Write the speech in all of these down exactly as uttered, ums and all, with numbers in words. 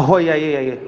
ꯑꯍꯣꯏ, ꯌꯥꯏꯌꯦ, ꯌꯥꯏꯌꯦ꯫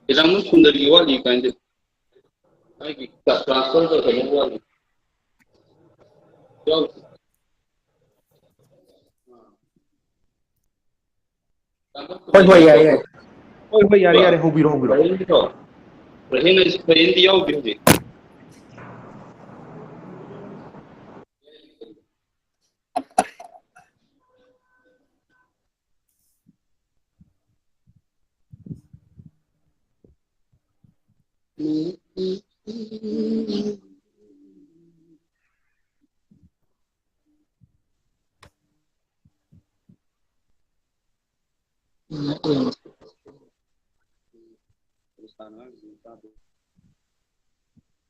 ꯑꯦꯛꯖꯥꯝ ꯅꯣꯏ ꯈꯨꯟꯗꯗꯤ ꯋꯥꯠꯂꯤ ꯀꯥꯏꯅ ꯇꯧ-, ꯑꯩꯒꯤ transfer ꯇꯧ-, ꯀꯩꯅꯣ ꯋꯥꯠꯂꯤ꯫ ꯌꯥꯎꯗꯦ꯫ ꯍꯣꯏ, ꯍꯣꯏ, ꯌꯥꯏ, ꯌꯥꯏ꯫ ꯍꯣꯏ, ꯍꯣꯏ, ꯌꯥꯔꯦ, ꯌꯥꯔꯦ, ꯍꯧꯕꯤꯔꯣ, ꯍꯧꯕꯤꯔꯣ꯫ ꯄ꯭ꯔꯦꯖꯦꯟꯒꯤꯗꯣ, ꯄ꯭ꯔꯦꯖꯦꯟ ꯍꯥꯏꯁꯤ ꯄ꯭ꯔꯦꯖꯦꯟꯗꯤ ꯌꯥꯎꯗꯦ ꯍꯧꯖꯤꯛ꯫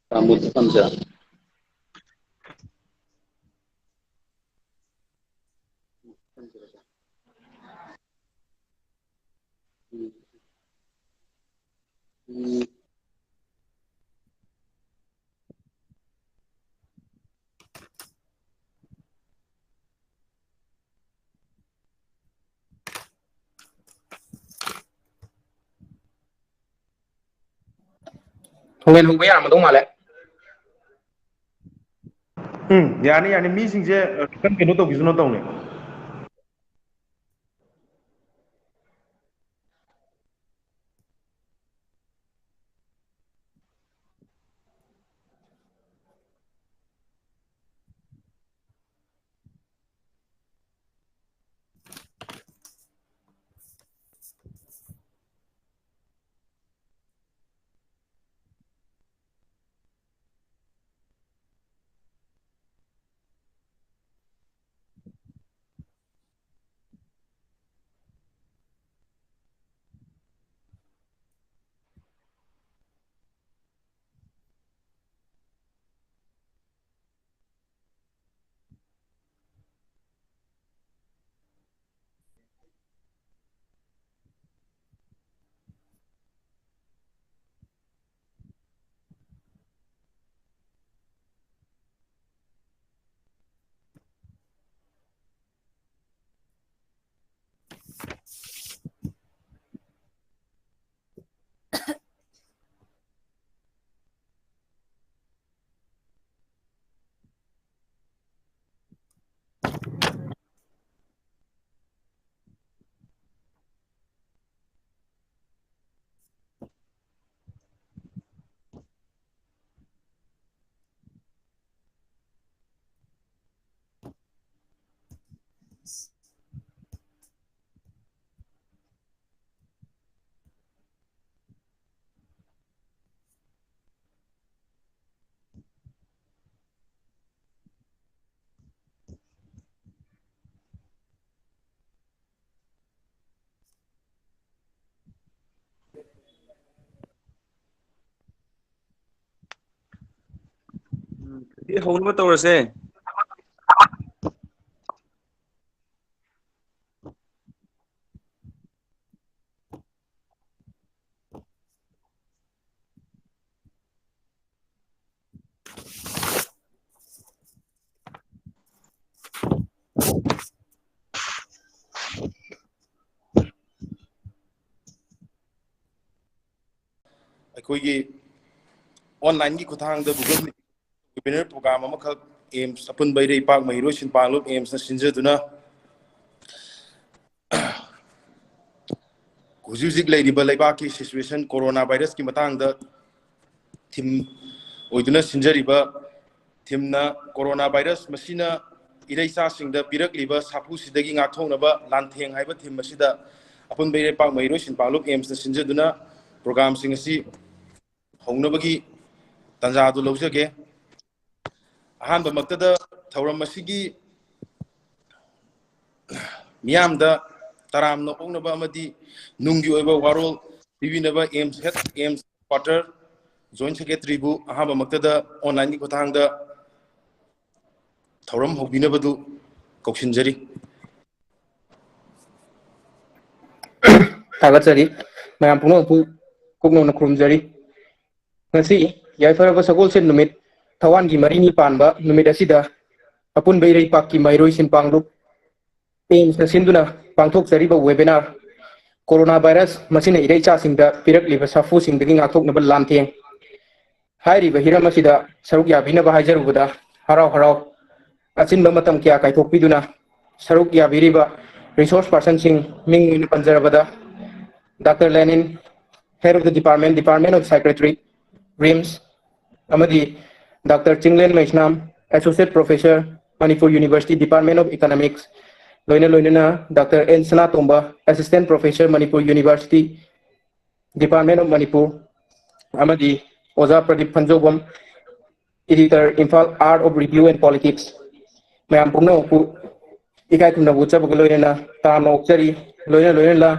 ꯇꯥꯃꯣꯗ ꯇꯝꯖꯔꯛ꯫ ꯎꯝ꯫ ꯎꯝ꯫ ꯊꯣꯡꯒꯦꯟ ꯍꯧꯕ ꯌꯥꯔꯝꯃꯗꯧ ꯃꯥꯜꯂꯦ꯫ ꯎꯝ, ꯌꯥꯅꯤ, ꯌꯥꯅꯤ꯫ ꯃꯤꯁꯤꯡꯁꯦ, ꯑ, ꯈꯤꯇꯪ ꯀꯩꯅꯣ ꯇꯧꯈꯤꯁꯅꯨ ꯇꯧꯅꯦ꯫ ꯍꯧꯅꯕ ꯇꯧꯔꯁꯦ꯫ ꯑꯩꯈꯣꯏꯒꯤ online-ꯒꯤ ꯈꯨꯠꯊꯥꯡꯗ Google Meet webinar program ꯑꯃꯈꯛ AIIMS, ꯑꯄꯨꯟꯕ ꯏꯔꯩꯄꯥꯛ ꯃꯍꯩꯔꯣꯏ ꯁꯤꯟ ꯄꯥꯡꯂꯨꯞ AIIMS-ꯅ ꯁꯤꯟꯖꯗꯨꯅ ꯍꯧꯖꯤꯛ ꯍꯧꯖꯤꯛ ꯂꯩꯔꯤꯕ ꯂꯩꯕꯥꯛꯀꯤ situation, corona virus-ꯀꯤ ꯃꯇꯥꯡꯗ theme ꯑꯣꯏꯗꯨꯅ ꯁꯤꯟꯖꯔꯤꯕ theme-ꯅ corona virus ꯃꯁꯤꯅ ꯏꯔꯩꯆꯥꯁꯤꯡꯗ ꯄꯤꯔꯛꯂꯤꯕ ꯁꯥꯐꯨꯁꯤꯗꯒꯤ ꯉꯥꯛꯊꯣꯛꯅꯕ ꯂꯥꯟꯊꯦꯡ ꯍꯥꯏꯕ theme ꯑꯁꯤꯗ ꯑꯄꯨꯟꯕ ꯏꯔꯩꯄꯥꯛ ꯃꯍꯩꯔꯣꯏ ꯁꯤꯟ ꯄꯥꯡꯂꯨꯞ AIIMS-ꯅ ꯁꯤꯟꯖꯗꯨꯅ program-ꯁꯤꯡ ꯑꯁꯤ ꯍꯧꯅꯕꯒꯤ ꯇꯥꯟꯖꯥ ꯑꯗꯨ ꯂꯧꯖꯒꯦ꯫ ꯑꯍꯥꯟꯕꯃꯛꯇꯗ ꯊꯧꯔꯝ ꯑꯁꯤꯒꯤ ꯃꯤꯌꯥꯝꯗ ꯇꯔꯥꯝꯅ ꯑꯣꯛꯅꯕ ꯑꯃꯗꯤ ꯅꯨꯡꯒꯤ ꯑꯣꯏꯕ ꯋꯥꯔꯣꯜ ꯄꯤꯕꯤꯅꯕ AIIMS head, AIIMS quarter, joint secretary-ꯕꯨ ꯑꯍꯥꯟꯕꯃꯛꯇꯗ online-ꯒꯤ ꯈꯨꯠꯊꯥꯡꯗ ꯊꯧꯔꯝ ꯍꯧꯕꯤꯅꯕꯗꯨ ꯀꯧꯁꯤꯟꯖꯔꯤ꯫ ꯊꯥꯒꯠꯆꯔꯤ꯫ ꯃꯌꯥꯝ ꯄꯨꯝꯅꯃꯛꯄꯨ ꯀꯨꯞꯅ ꯈꯨꯔꯨꯝꯖꯔꯤ꯫ ꯉꯁꯤ ꯌꯥꯏꯐꯔꯕ ꯁꯒꯣꯜꯁꯦꯟ ꯅꯨꯃꯤꯠ, ꯊꯋꯥꯟꯒꯤ ꯃꯔꯤꯅꯤ ꯄꯥꯟꯕ ꯅꯨꯃꯤꯠ ꯑꯁꯤꯗ ꯑꯄꯨꯟꯕ ꯏꯔꯩꯄꯥꯛꯀꯤ ꯃꯍꯩꯔꯣꯏ ꯁꯤꯟ ꯄꯥꯡꯂꯨꯞ AIIMS-ꯅ ꯁꯤꯟꯗꯨꯅ ꯄꯥꯡꯊꯣꯛꯆꯔꯤꯕ webinar, corona virus ꯃꯁꯤꯅ ꯏꯔꯩꯆꯥꯁꯤꯡꯗ ꯄꯤꯔꯛꯂꯤꯕ ꯁꯥꯐꯨꯁꯤꯡꯗꯒꯤ ꯉꯥꯛꯊꯣꯛꯅꯕ ꯂꯥꯟꯊꯦꯡ ꯍꯥꯏꯔꯤꯕ ꯍꯤꯔꯝ ꯑꯁꯤꯗ ꯁꯔꯨꯛ ꯌꯥꯕꯤꯅꯕ ꯍꯥꯏꯖꯔꯨꯕꯗ ꯍꯔꯥꯎ ꯍꯔꯥꯎ ꯑꯆꯤꯟꯕ ꯃꯇꯝ ꯀꯌꯥ ꯀꯥꯏꯊꯣꯛꯄꯤꯗꯨꯅ ꯁꯔꯨꯛ ꯌꯥꯕꯤꯔꯤꯕ resource person-ꯁꯤꯡ ꯃꯤꯡ ꯑꯣꯏꯅ ꯄꯟꯖꯔꯕꯗ, Doctor Lenin, Head of the Department, Department of Psychiatry, RIMS, ꯑꯃꯗꯤ Doctor Chinglen Meisnam, Associate Professor, Manipur University, Department of Economics, ꯂꯣꯏꯅ ꯂꯣꯏꯅꯅ Doctor N Sanatomba, Assistant Professor, Manipur University, Department of Manipur, ꯑꯃꯗꯤ ꯑꯣꯖꯥ Pradeep ꯐꯟꯖꯧꯕꯝ, Editor, Imphal Art of Review and Politics, ꯃꯌꯥꯝ ꯄꯨꯝꯅꯃꯛꯄꯨ ꯏꯀꯥꯏ ꯈꯨꯝꯅꯕ ꯎꯠꯆꯕꯒ ꯂꯣꯏꯅꯅ ꯇꯔꯥꯝꯅ ꯑꯣꯛꯆꯔꯤ꯫ ꯂꯣꯏꯅ ꯂꯣꯏꯅꯅ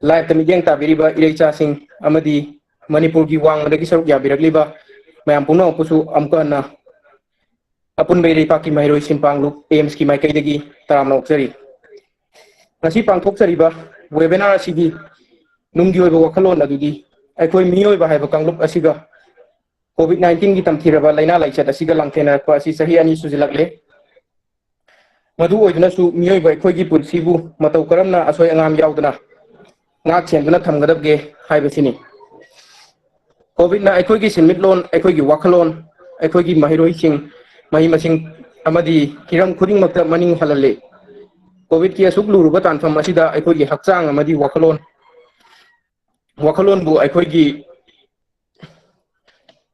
live-ꯇ ꯃꯤꯠꯌꯦꯡ ꯇꯥꯕꯤꯔꯤꯕ ꯏꯔꯩꯆꯥꯁꯤꯡ ꯑꯃꯗꯤ ꯃꯅꯤꯄꯨꯔꯒꯤ ꯋꯥꯡꯃꯗꯒꯤ ꯁꯔꯨꯛ ꯌꯥꯕꯤꯔꯛꯂꯤꯕ ꯃꯌꯥꯝ ꯄꯨꯝꯅꯃꯛꯄꯨꯁꯨ ꯑꯃꯨꯛꯀ ꯍꯟꯅ ꯑꯄꯨꯟꯕ ꯏꯔꯩꯄꯥꯛꯀꯤ ꯃꯍꯩꯔꯣꯏ ꯁꯤꯟꯄꯥꯡꯂꯨꯞ ꯑꯦꯝꯁꯀꯤ ꯃꯥꯏꯀꯩꯗꯒꯤ ꯇꯔꯥꯝꯅ ꯑꯣꯛꯆꯔꯤ꯫ ꯉꯁꯤ ꯄꯥꯡꯊꯣꯛꯆꯔꯤꯕ webinar ꯑꯁꯤꯒꯤ ꯅꯨꯡꯒꯤ ꯑꯣꯏꯕ ꯋꯥꯈꯜꯂꯣꯟ ꯑꯗꯨꯗꯤ ꯑꯩꯈꯣꯏ ꯃꯤꯑꯣꯏꯕ ꯍꯥꯏꯕ ꯀꯥꯡꯂꯨꯞ ꯑꯁꯤꯒ COVID nineteenꯒꯤ ꯇꯝꯊꯤꯔꯕ ꯂꯥꯏꯅꯥ ꯂꯥꯏꯆꯠ ꯑꯁꯤꯒ ꯂꯥꯟꯊꯦꯡꯅꯔꯛꯄ ꯑꯁꯤ ꯆꯍꯤ ꯑꯅꯤ ꯁꯨꯖꯤꯜꯂꯛꯂꯦ꯫ ꯃꯗꯨ ꯑꯣꯏꯗꯨꯅꯁꯨ ꯃꯤꯑꯣꯏꯕ ꯑꯩꯈꯣꯏꯒꯤ ꯄꯨꯟꯁꯤꯕꯨ ꯃꯇꯧ ꯀꯔꯝꯅ ꯑꯁꯣꯏ ꯑꯉꯥꯝ ꯌꯥꯎꯗꯅ ꯉꯥꯛ ꯁꯦꯟꯗꯨꯅ ꯊꯝꯒꯗꯕꯒꯦ ꯍꯥꯏꯕꯁꯤꯅꯤ꯫ COVIDꯅ ꯑꯩꯈꯣꯏꯒꯤ ꯁꯦꯟꯃꯤꯠꯂꯣꯟ, ꯑꯩꯈꯣꯏꯒꯤ ꯋꯥꯈꯜꯂꯣꯟ, ꯑꯩꯈꯣꯏꯒꯤ ꯃꯍꯩꯔꯣꯏꯁꯤꯡ, ꯃꯍꯩ ꯃꯁꯤꯡ ꯑꯃꯗꯤ ꯍꯤꯔꯝ ꯈꯨꯗꯤꯡꯃꯛꯇ ꯃꯅꯤꯡ ꯍꯜꯍꯜꯂꯤ꯫ COVIDꯀꯤ ꯑꯁꯨꯛ ꯂꯨꯔꯨꯕ ꯇꯥꯟꯐꯝ ꯑꯁꯤꯗ ꯑꯩꯈꯣꯏꯒꯤ ꯍꯛꯆꯥꯡ ꯑꯃꯗꯤ ꯋꯥꯈꯜꯂꯣꯟ, ꯋꯥꯈꯜꯂꯣꯟꯕꯨ ꯑꯩꯈꯣꯏꯒꯤ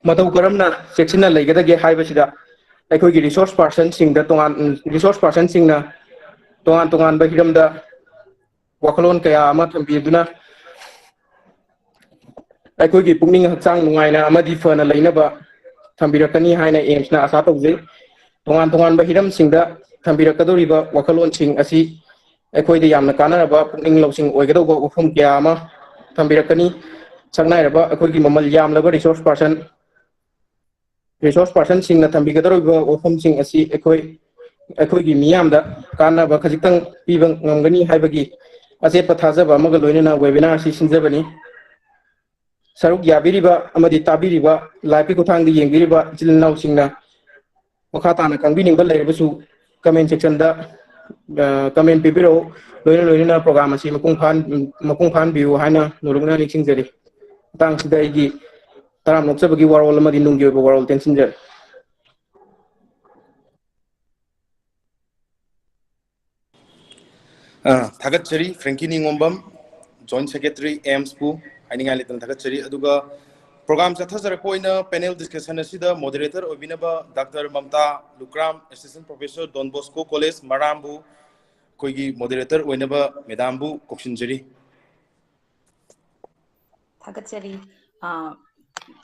ꯃꯇꯧ ꯀꯔꯝꯅ ꯆꯦꯛꯁꯤꯟꯅ ꯂꯩꯒꯗꯒꯦ ꯍꯥꯏꯕꯁꯤꯗ ꯑꯩꯈꯣꯏꯒꯤ resource personꯁꯤꯡꯗ ꯇꯣꯉꯥꯟ, resource personꯁꯤꯡꯅ ꯇꯣꯉꯥꯟ ꯇꯣꯉꯥꯟꯕ ꯍꯤꯔꯝꯗ ꯋꯥꯈꯜꯂꯣꯟ ꯀꯌꯥ ꯑꯃ ꯊꯝꯕꯤꯗꯨꯅ ꯑꯩꯈꯣꯏꯒꯤ ꯄꯨꯛꯅꯤꯡ ꯍꯛꯆꯥꯡ ꯅꯨꯡꯉꯥꯏꯅ ꯑꯃꯗꯤ ꯐꯅ ꯂꯩꯅꯕ ꯊꯝꯕꯤꯔꯛꯀꯅꯤ ꯍꯥꯏꯅ ꯑꯦꯝꯁꯅ ꯑꯥꯁꯥ ꯇꯧꯖꯩ꯫ ꯇꯣꯉꯥꯟ ꯇꯣꯉꯥꯟꯕ ꯍꯤꯔꯝꯁꯤꯡꯗ ꯊꯝꯕꯤꯔꯛꯀꯗꯧꯔꯤꯕ ꯋꯥꯈꯜꯂꯣꯟꯁꯤꯡ ꯑꯁꯤ ꯑꯩꯈꯣꯏꯗ ꯌꯥꯝꯅ ꯀꯥꯟꯅꯔꯕ, ꯄꯨꯛꯅꯤꯡ ꯂꯧꯁꯤꯡ ꯑꯣꯏꯒꯗꯧꯕ ꯋꯥꯐꯝ ꯀꯌꯥ ꯑꯃ ꯊꯝꯕꯤꯔꯛꯀꯅꯤ꯫ ꯁꯛꯅꯥꯏꯔꯕ ꯑꯩꯈꯣꯏꯒꯤ ꯃꯃꯜ ꯌꯥꯝꯂꯕ resource person, resource personꯁꯤꯡꯅ ꯊꯝꯕꯤꯒꯗꯧꯔꯤꯕ ꯋꯥꯐꯝꯁꯤꯡ ꯑꯁꯤ ꯑꯩꯈꯣꯏ, ꯑꯩꯈꯣꯏꯒꯤ ꯃꯤꯌꯥꯝꯗ ꯀꯥꯟꯅꯕ ꯈꯖꯤꯛꯇꯪ ꯄꯤꯕ ꯉꯝꯒꯅꯤ ꯍꯥꯏꯕꯒꯤ ꯑꯆꯦꯠꯄ ꯊꯥꯖꯕ ꯑꯃꯒ ꯂꯣꯏꯅꯅ webinar ꯑꯁꯤ ꯁꯤꯟꯖꯕꯅꯤ꯫ ꯁꯔꯨꯛ ꯌꯥꯕꯤꯔꯤꯕ ꯑꯃꯗꯤ ꯇꯥꯕꯤꯔꯤꯕ, liveꯀꯤ ꯈꯨꯠꯊꯥꯡꯗ ꯌꯦꯡꯕꯤꯔꯤꯕ ꯏꯆꯤꯜ ꯏꯅꯥꯎꯁꯤꯡꯅ ꯃꯈꯥ ꯇꯥꯅ ꯈꯪꯕꯤꯅꯤꯡꯕ ꯂꯩꯔꯕꯁꯨ comment sectionꯗ, ꯑ, comment ꯄꯤꯕꯤꯔꯛꯎ꯫ ꯂꯣꯏꯅ ꯂꯣꯏꯅꯅ program ꯑꯁꯤ ꯃꯄꯨꯡ ꯐꯥꯍꯟ-, ꯃꯄꯨꯡ ꯐꯥꯍꯟꯕꯤꯌꯨ ꯍꯥꯏꯅ ꯅꯣꯂꯨꯛꯅ ꯅꯤꯡꯁꯤꯡꯖꯔꯤ꯫ ꯃꯇꯥꯡꯁꯤꯗ ꯑꯩꯒꯤ ꯇꯔꯥꯝꯅ ꯑꯣꯛꯆꯕꯒꯤ ꯋꯥꯔꯣꯜ ꯑꯃꯗꯤ ꯅꯨꯡꯒꯤ ꯑꯣꯏꯕ ꯋꯥꯔꯣꯜ ꯇꯦꯟꯁꯤꯟꯖꯔꯤ꯫ ꯑ, ꯊꯥꯒꯠꯆꯔꯤ ꯐ꯭ꯔꯦꯡꯀꯤ ꯅꯤꯉꯣꯝꯕꯝ, Joint Secretary ꯑꯦꯝꯁꯄꯨ ꯍꯥꯏꯅꯤꯡꯉꯥꯏ ꯂꯩꯇꯅ ꯊꯥꯒꯠꯆꯔꯤ꯫ ꯑꯗꯨꯒ program ꯆꯠꯊꯖꯔꯛꯄ ꯑꯣꯏꯅ panel discussion ꯑꯁꯤꯗ moderator ꯑꯣꯏꯕꯤꯅꯕ doctor Mamta Lukram, Assistant Professor, Don Bosco College, ꯃꯔꯥꯝꯕꯨ ꯑꯩꯈꯣꯏꯒꯤ moderator ꯑꯣꯏꯅꯕ madamꯕꯨ ꯀꯧꯁꯤꯟꯖꯔꯤ꯫ ꯊꯥꯒꯠꯆꯔꯤ꯫ ꯑ,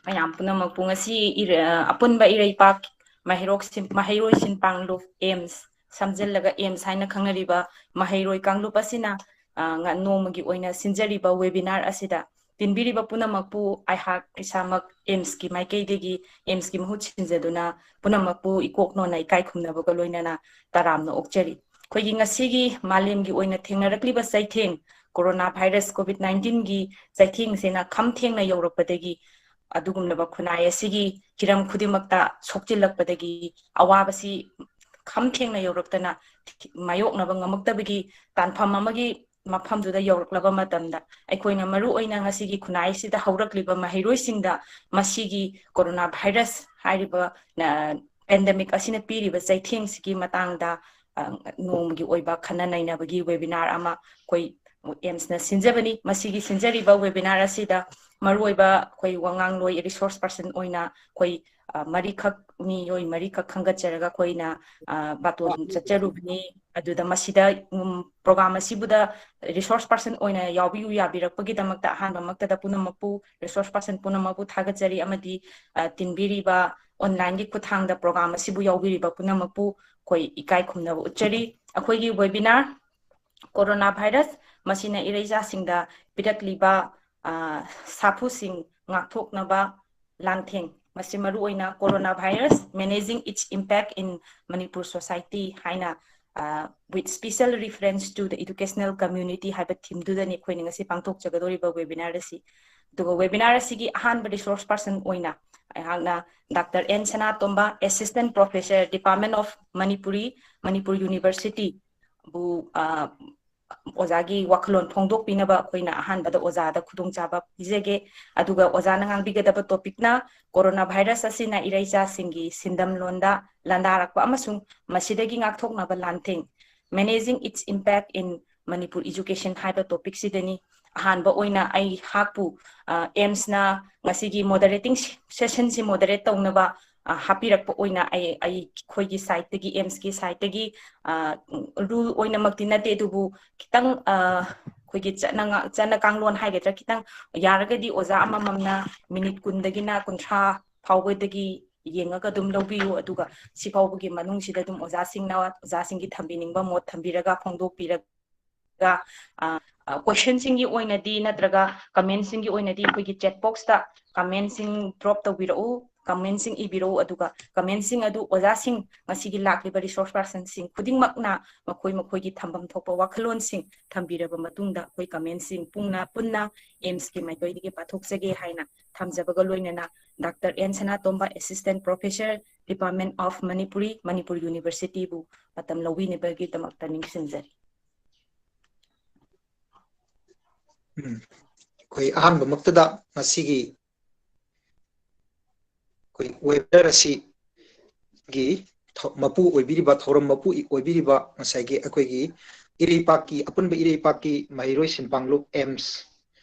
ꯃꯌꯥꯝ ꯄꯨꯝꯅꯃꯛꯄꯨ ꯉꯁꯤ ꯏꯔ-, ꯑ, ꯑꯄꯨꯟꯕ ꯏꯔꯩꯄꯥꯛ ꯃꯍꯩꯔꯣꯛ ꯁꯤꯟ-, ꯃꯍꯩꯔꯣꯏ ꯁꯤꯟꯄꯥꯡꯂꯨꯞ ꯑꯦꯝꯁ, ꯁꯝꯖꯤꯜꯂꯒ ꯑꯦꯝꯁ ꯍꯥꯏꯅ ꯈꯪꯅꯔꯤꯕ ꯃꯍꯩꯔꯣꯏ ꯀꯥꯡꯂꯨꯞ ꯑꯁꯤꯅ, ꯑ, ꯉ-, ꯅꯣꯡꯃꯒꯤ ꯑꯣꯏꯅ ꯁꯤꯟꯖꯔꯤꯕ webinar ꯑꯁꯤꯗ ꯇꯤꯟꯕꯤꯔꯤꯕ ꯄꯨꯝꯅꯃꯛꯄꯨ ꯑꯩꯍꯥꯛ ꯏꯁꯥꯃꯛ ꯑꯦꯝꯁꯀꯤ ꯃꯥꯏꯀꯩꯗꯒꯤ, ꯑꯦꯝꯁꯀꯤ ꯃꯍꯨꯠ ꯁꯤꯟꯖꯗꯨꯅ ꯄꯨꯝꯅꯃꯛꯄꯨ ꯏꯀꯣꯛ ꯅꯣꯟꯅ ꯏꯀꯥꯏ ꯈꯨꯝꯅꯕꯒ ꯂꯣꯏꯅꯅ ꯇꯔꯥꯝꯅ ꯑꯣꯛꯆꯔꯤ꯫ ꯑꯩꯈꯣꯏꯒꯤ ꯉꯁꯤꯒꯤ ꯃꯥꯂꯦꯝꯒꯤ ꯑꯣꯏꯅ ꯊꯦꯡꯅꯔꯛꯂꯤꯕ ꯆꯩꯊꯦꯡ, ꯀꯣꯔꯣꯅꯥ ꯚꯥꯏꯔꯁ ꯀꯣꯚꯤꯗ ꯅꯥꯏꯟꯇꯤꯟꯒꯤ ꯆꯩꯊꯦꯡꯁꯤꯅ ꯈꯝ ꯊꯦꯡꯅ ꯌꯧꯔꯛꯄꯗꯒꯤ, ꯑꯗꯨꯒꯨꯝꯂꯕ ꯈꯨꯟꯅꯥꯏ ꯑꯁꯤꯒꯤ ꯍꯤꯔꯝ ꯈꯨꯗꯤꯡꯃꯛꯇ ꯁꯣꯛꯆꯤꯜꯂꯛꯄꯗꯒꯤ, ꯑꯋꯥꯕꯁꯤ ꯈꯝ ꯊꯦꯡꯅ ꯌꯧꯔꯛꯇꯅ ꯃꯥꯌꯣꯛꯅꯕ ꯉꯝꯃꯛꯇꯕꯒꯤ ꯇꯥꯟꯐꯝ ꯑꯃꯒꯤ ꯃꯐꯝꯗꯨꯗ ꯌꯧꯔꯛꯂꯕ ꯃꯇꯝꯗ, ꯑꯩꯈꯣꯏꯅ ꯃꯔꯨ ꯑꯣꯏꯅ ꯉꯁꯤꯒꯤ ꯈꯨꯟꯅꯥꯏꯁꯤꯗ ꯍꯧꯔꯛꯂꯤꯕ ꯃꯍꯩꯔꯣꯏꯁꯤꯡꯗ ꯃꯁꯤꯒꯤ ꯀꯣꯔꯣꯅꯥ ꯚꯥꯏꯔꯁ ꯍꯥꯏꯔꯤꯕ, ꯑ, ꯄꯦꯟꯗꯦꯃꯤꯛ ꯑꯁꯤꯅ ꯄꯤꯔꯤꯕ ꯆꯩꯊꯦꯡꯁꯤꯒꯤ ꯃꯇꯥꯡꯗ, ꯑ, ꯅꯣꯡꯃꯒꯤ ꯑꯣꯏꯕ ꯈꯟꯅ ꯅꯩꯅꯕꯒꯤ ꯋꯦꯕꯤꯅꯥꯔ ꯑꯃ ꯑꯩꯈꯣꯏ ꯑꯦꯝꯁꯅ ꯁꯤꯟꯖꯕꯅꯤ꯫ ꯃꯁꯤꯒꯤ ꯁꯤꯟꯖꯔꯤꯕ ꯋꯦꯕꯤꯅꯥꯔ ꯑꯁꯤꯗ ꯃꯔꯨꯑꯣꯏꯕ ꯑꯩꯈꯣꯏ ꯋꯥꯉꯥꯡꯂꯣꯏ, ꯔꯤꯁꯣꯔꯁ ꯄꯔꯁꯟ ꯑꯣꯏꯅ ꯑꯩꯈꯣꯏ, ꯑ, ꯃꯔꯤꯈꯛ, ꯃꯤꯑꯣꯏ ꯃꯔꯤꯈꯛ ꯈꯟꯒꯠꯆꯔꯒ ꯑꯩꯈꯣꯏꯅ, ꯑ, ꯕꯥꯇꯣꯟ ꯆꯠꯆꯔꯨꯕꯅꯤ꯫ ꯑꯗꯨꯗ ꯃꯁꯤꯗ, ꯎꯝ, ꯄ꯭ꯔꯣꯒ꯭ꯔꯥꯝ ꯑꯁꯤꯕꯨꯗ ꯔꯤꯁꯣꯔꯁ ꯄꯔꯁꯟ ꯑꯣꯏꯅ ꯌꯥꯎꯕꯤꯌꯨ ꯌꯥꯕꯤꯔꯛꯄꯒꯤꯗꯃꯛꯇ ꯑꯍꯥꯟꯕꯃꯛꯇꯗ ꯄꯨꯝꯅꯃꯛꯄꯨ, ꯔꯤꯁꯣꯔꯁ ꯄꯔꯁꯟ ꯄꯨꯝꯅꯃꯛꯄꯨ ꯊꯥꯒꯠꯆꯔꯤ, ꯑꯃꯗꯤ, ꯑ, ꯇꯤꯟꯕꯤꯔꯤꯕ, ꯑꯣꯟꯂꯥꯏꯟꯒꯤ ꯈꯨꯠꯊꯥꯡꯗ ꯄ꯭ꯔꯣꯒ꯭ꯔꯥꯝ ꯑꯁꯤꯕꯨ ꯌꯥꯎꯕꯤꯔꯤꯕ ꯄꯨꯝꯅꯃꯛꯄꯨ ꯑꯩꯈꯣꯏ ꯏꯀꯥꯏ ꯈꯨꯝꯅꯕ ꯎꯠꯆꯔꯤ꯫ ꯑꯩꯈꯣꯏꯒꯤ ꯋꯦꯕꯤꯅꯥꯔ ꯀꯣꯔꯣꯅꯥ ꯚꯥꯏꯔꯁ, ꯃꯁꯤꯅ ꯏꯔꯩꯆꯥꯁꯤꯡꯗ ꯄꯤꯔꯛꯂꯤꯕ, ꯑ, ꯁꯥꯐꯨꯁꯤꯡ ꯉꯥꯛꯊꯣꯛꯅꯕ ꯂꯥꯟꯊꯦꯡ, ꯃꯁꯤ ꯃꯔꯨꯑꯣꯏꯅ corona virus, Managing Its Impact in Manipur Society ꯍꯥꯏꯅ, ꯑ, with special reference to the educational community ꯍꯥꯏꯕ ꯊꯤꯝꯗꯨꯗꯅꯤ ꯑꯩꯈꯣꯏꯅ ꯉꯁꯤ ꯄꯥꯡꯊꯣꯛꯆꯒꯗꯧꯔꯤꯕ ꯋꯦꯕꯤꯅꯥꯔ ꯑꯁꯤ꯫ ꯑꯗꯨꯒ ꯋꯦꯕꯤꯅꯥꯔ ꯑꯁꯤꯒꯤ ꯑꯍꯥꯟꯕ ꯔꯤꯁꯣꯔꯁ ꯄꯔꯁꯟ ꯑꯣꯏꯅ ꯑꯩꯍꯥꯛꯅ doctor N Sanatomba, Assistant Professor, Department of Manipuri, Manipur University, ꯕꯨ, ꯑ, ꯑꯣꯖꯥꯒꯤ ꯋꯥꯈꯜꯂꯣꯟ ꯐꯣꯡꯗꯣꯛꯄꯤꯅꯕ ꯑꯩꯈꯣꯏꯅ ꯑꯍꯥꯟꯕꯗ ꯑꯣꯖꯥꯗ ꯈꯨꯗꯣꯡꯆꯥꯕ ꯄꯤꯖꯒꯦ꯫ ꯑꯗꯨꯒ ꯑꯣꯖꯥꯅ ꯉꯥꯡꯕꯤꯒꯗꯕ ꯇꯣꯄꯤꯛꯅ ꯀꯣꯔꯣꯅꯥ ꯚꯥꯏꯔꯁ ꯑꯁꯤꯅ ꯏꯔꯩꯆꯥꯁꯤꯡꯒꯤ ꯁꯤꯟꯗꯝꯂꯣꯟꯗ ꯂꯥꯟꯗꯥꯔꯛꯄ ꯑꯃꯁꯨꯡ ꯃꯁꯤꯗꯒꯤ ꯉꯥꯛꯊꯣꯛꯅꯕ ꯂꯥꯟꯊꯦꯡ, Managing Its Impact in Manipur Education ꯍꯥꯏꯕ ꯇꯣꯄꯤꯛꯁꯤꯗꯅꯤ꯫ ꯑꯍꯥꯟꯕ ꯑꯣꯏꯅ ꯑꯩꯍꯥꯛꯄꯨ, ꯑ, ꯑꯦꯝꯁꯅ ꯉꯁꯤꯒꯤ ꯃꯣꯗꯔꯦꯇꯤꯡ ꯁꯦꯁꯟꯁꯤ ꯃꯣꯗꯔꯦꯠ ꯇꯧꯅꯕ, ꯑ, ꯍꯥꯞꯄꯤꯔꯛꯄ ꯑꯣꯏꯅ ꯑꯩ, ꯑꯩꯈꯣꯏꯒꯤ ꯁꯥꯏꯠꯇꯒꯤ, ꯑꯦꯝꯁꯀꯤ ꯁꯥꯏꯠꯇꯒꯤ, ꯑ, ꯔꯨꯜ ꯑꯣꯏꯅꯃꯛꯇꯤ ꯅꯠꯇꯦ, ꯑꯗꯨꯕꯨ ꯈꯤꯇꯪ, ꯑ, ꯑꯩꯈꯣꯏꯒꯤ ꯆꯠꯅ ꯉ-, ꯆꯠꯅ ꯀꯥꯡꯂꯣꯟ ꯍꯥꯏꯒꯗ꯭ꯔꯥ, ꯈꯤꯇꯪ ꯌꯥꯔꯒꯗꯤ ꯑꯣꯖꯥ ꯑꯃꯃꯝꯅ ꯃꯤꯅꯤꯠ ꯀꯨꯟꯗꯒꯤꯅ ꯀꯨꯟꯊ꯭ꯔꯥ ꯐꯥꯎꯕꯗꯒꯤ ꯌꯦꯡꯉꯒ ꯑꯗꯨꯝ ꯂꯧꯕꯤꯌꯨ꯫ ꯑꯗꯨꯒ ꯁꯤ ꯐꯥꯎꯕꯒꯤ ꯃꯅꯨꯡꯁꯤꯗ ꯑꯗꯨꯝ ꯑꯣꯖꯥꯁꯤꯡꯅ ꯑꯣꯖꯥꯁꯤꯡꯒꯤ ꯊꯝꯕꯤꯅꯤꯡꯕ ꯃꯣꯠ ꯊꯝꯕꯤꯔꯒ ꯐꯣꯡꯗꯣꯛꯄꯤꯔꯒ ꯅꯠꯇ꯭ꯔꯒ ꯀꯣꯏꯁꯟꯁꯤꯡꯒꯤ ꯑꯣꯏꯅꯗꯤ ꯅꯠꯇ꯭ꯔꯒ ꯀꯃꯦꯟꯁꯤꯡꯒꯤ ꯑꯣꯏꯅꯗꯤ ꯑꯩꯈꯣꯏꯒꯤ ꯆꯦꯠ ꯕꯣꯛꯁꯇ ꯀꯃꯦꯟꯁꯤꯡ ꯗ꯭ꯔꯣꯞ ꯇꯧꯕꯤꯔꯛꯎ, ꯀꯃꯦꯟꯁꯤꯡ ꯏꯕꯤꯔꯛꯎ꯫ ꯑꯗꯨꯒ ꯀꯃꯦꯟꯁꯤꯡ ꯑꯗꯨ ꯑꯣꯖꯥꯁꯤꯡ, ꯉꯁꯤꯒꯤ ꯂꯥꯛꯂꯤꯕ ꯔꯤꯁꯣꯔꯁ ꯄꯥꯔꯁꯟꯁꯤꯡ ꯈꯨꯗꯤꯡꯃꯛꯅ ꯃꯈꯣꯏ ꯃꯈꯣꯏꯒꯤ ꯊꯝꯐꯝ ꯊꯣꯛꯄ ꯋꯥꯈꯜꯂꯣꯟꯁꯤꯡ ꯊꯝꯕꯤꯔꯕ ꯃꯇꯨꯡꯗ ꯑꯩꯈꯣꯏ ꯀꯃꯦꯟꯁꯤꯡ ꯄꯨꯟꯅ ꯄꯨꯟꯅ ꯑꯦꯝꯁꯀꯤ ꯃꯥꯏꯀꯩꯗꯒꯤ ꯄꯥꯊꯣꯛꯆꯒꯦ ꯍꯥꯏꯅ ꯊꯝꯖꯕꯒ ꯂꯣꯏꯅꯅ doctor N Sanatomba, Assistant Professor, Department of Manipuri, Manipur ꯌꯨꯅꯤꯚꯔꯁꯤꯇꯤꯕꯨ ꯃꯇꯝ ꯂꯧꯕꯤꯅꯕꯒꯤꯗꯃꯛꯇ ꯅꯤꯡꯁꯤꯡꯖꯔꯤ꯫ ꯎꯝ꯫ ꯑꯩꯈꯣꯏ ꯑꯍꯥꯟꯕꯃꯛꯇꯗ ꯉꯁꯤꯒꯤ ꯑꯩꯈꯣꯏ ꯋꯦꯕꯤꯅꯥꯔ ꯑꯁꯤꯒꯤ ꯊꯧ-, ꯃꯄꯨ ꯑꯣꯏꯕꯤꯔꯤꯕ, ꯊꯧꯔꯝ ꯃꯄꯨ ꯑꯣꯏꯕꯤꯔꯤꯕ ꯉꯁꯥꯏꯒꯤ ꯑꯩꯈꯣꯏꯒꯤ ꯏꯔꯩꯄꯥꯛꯀꯤ, ꯑꯄꯨꯟꯕ ꯏꯔꯩꯄꯥꯛꯀꯤ ꯃꯍꯩꯔꯣꯏ ꯁꯤꯟꯄꯥꯡꯂꯨꯞ ꯑꯦꯝꯁ,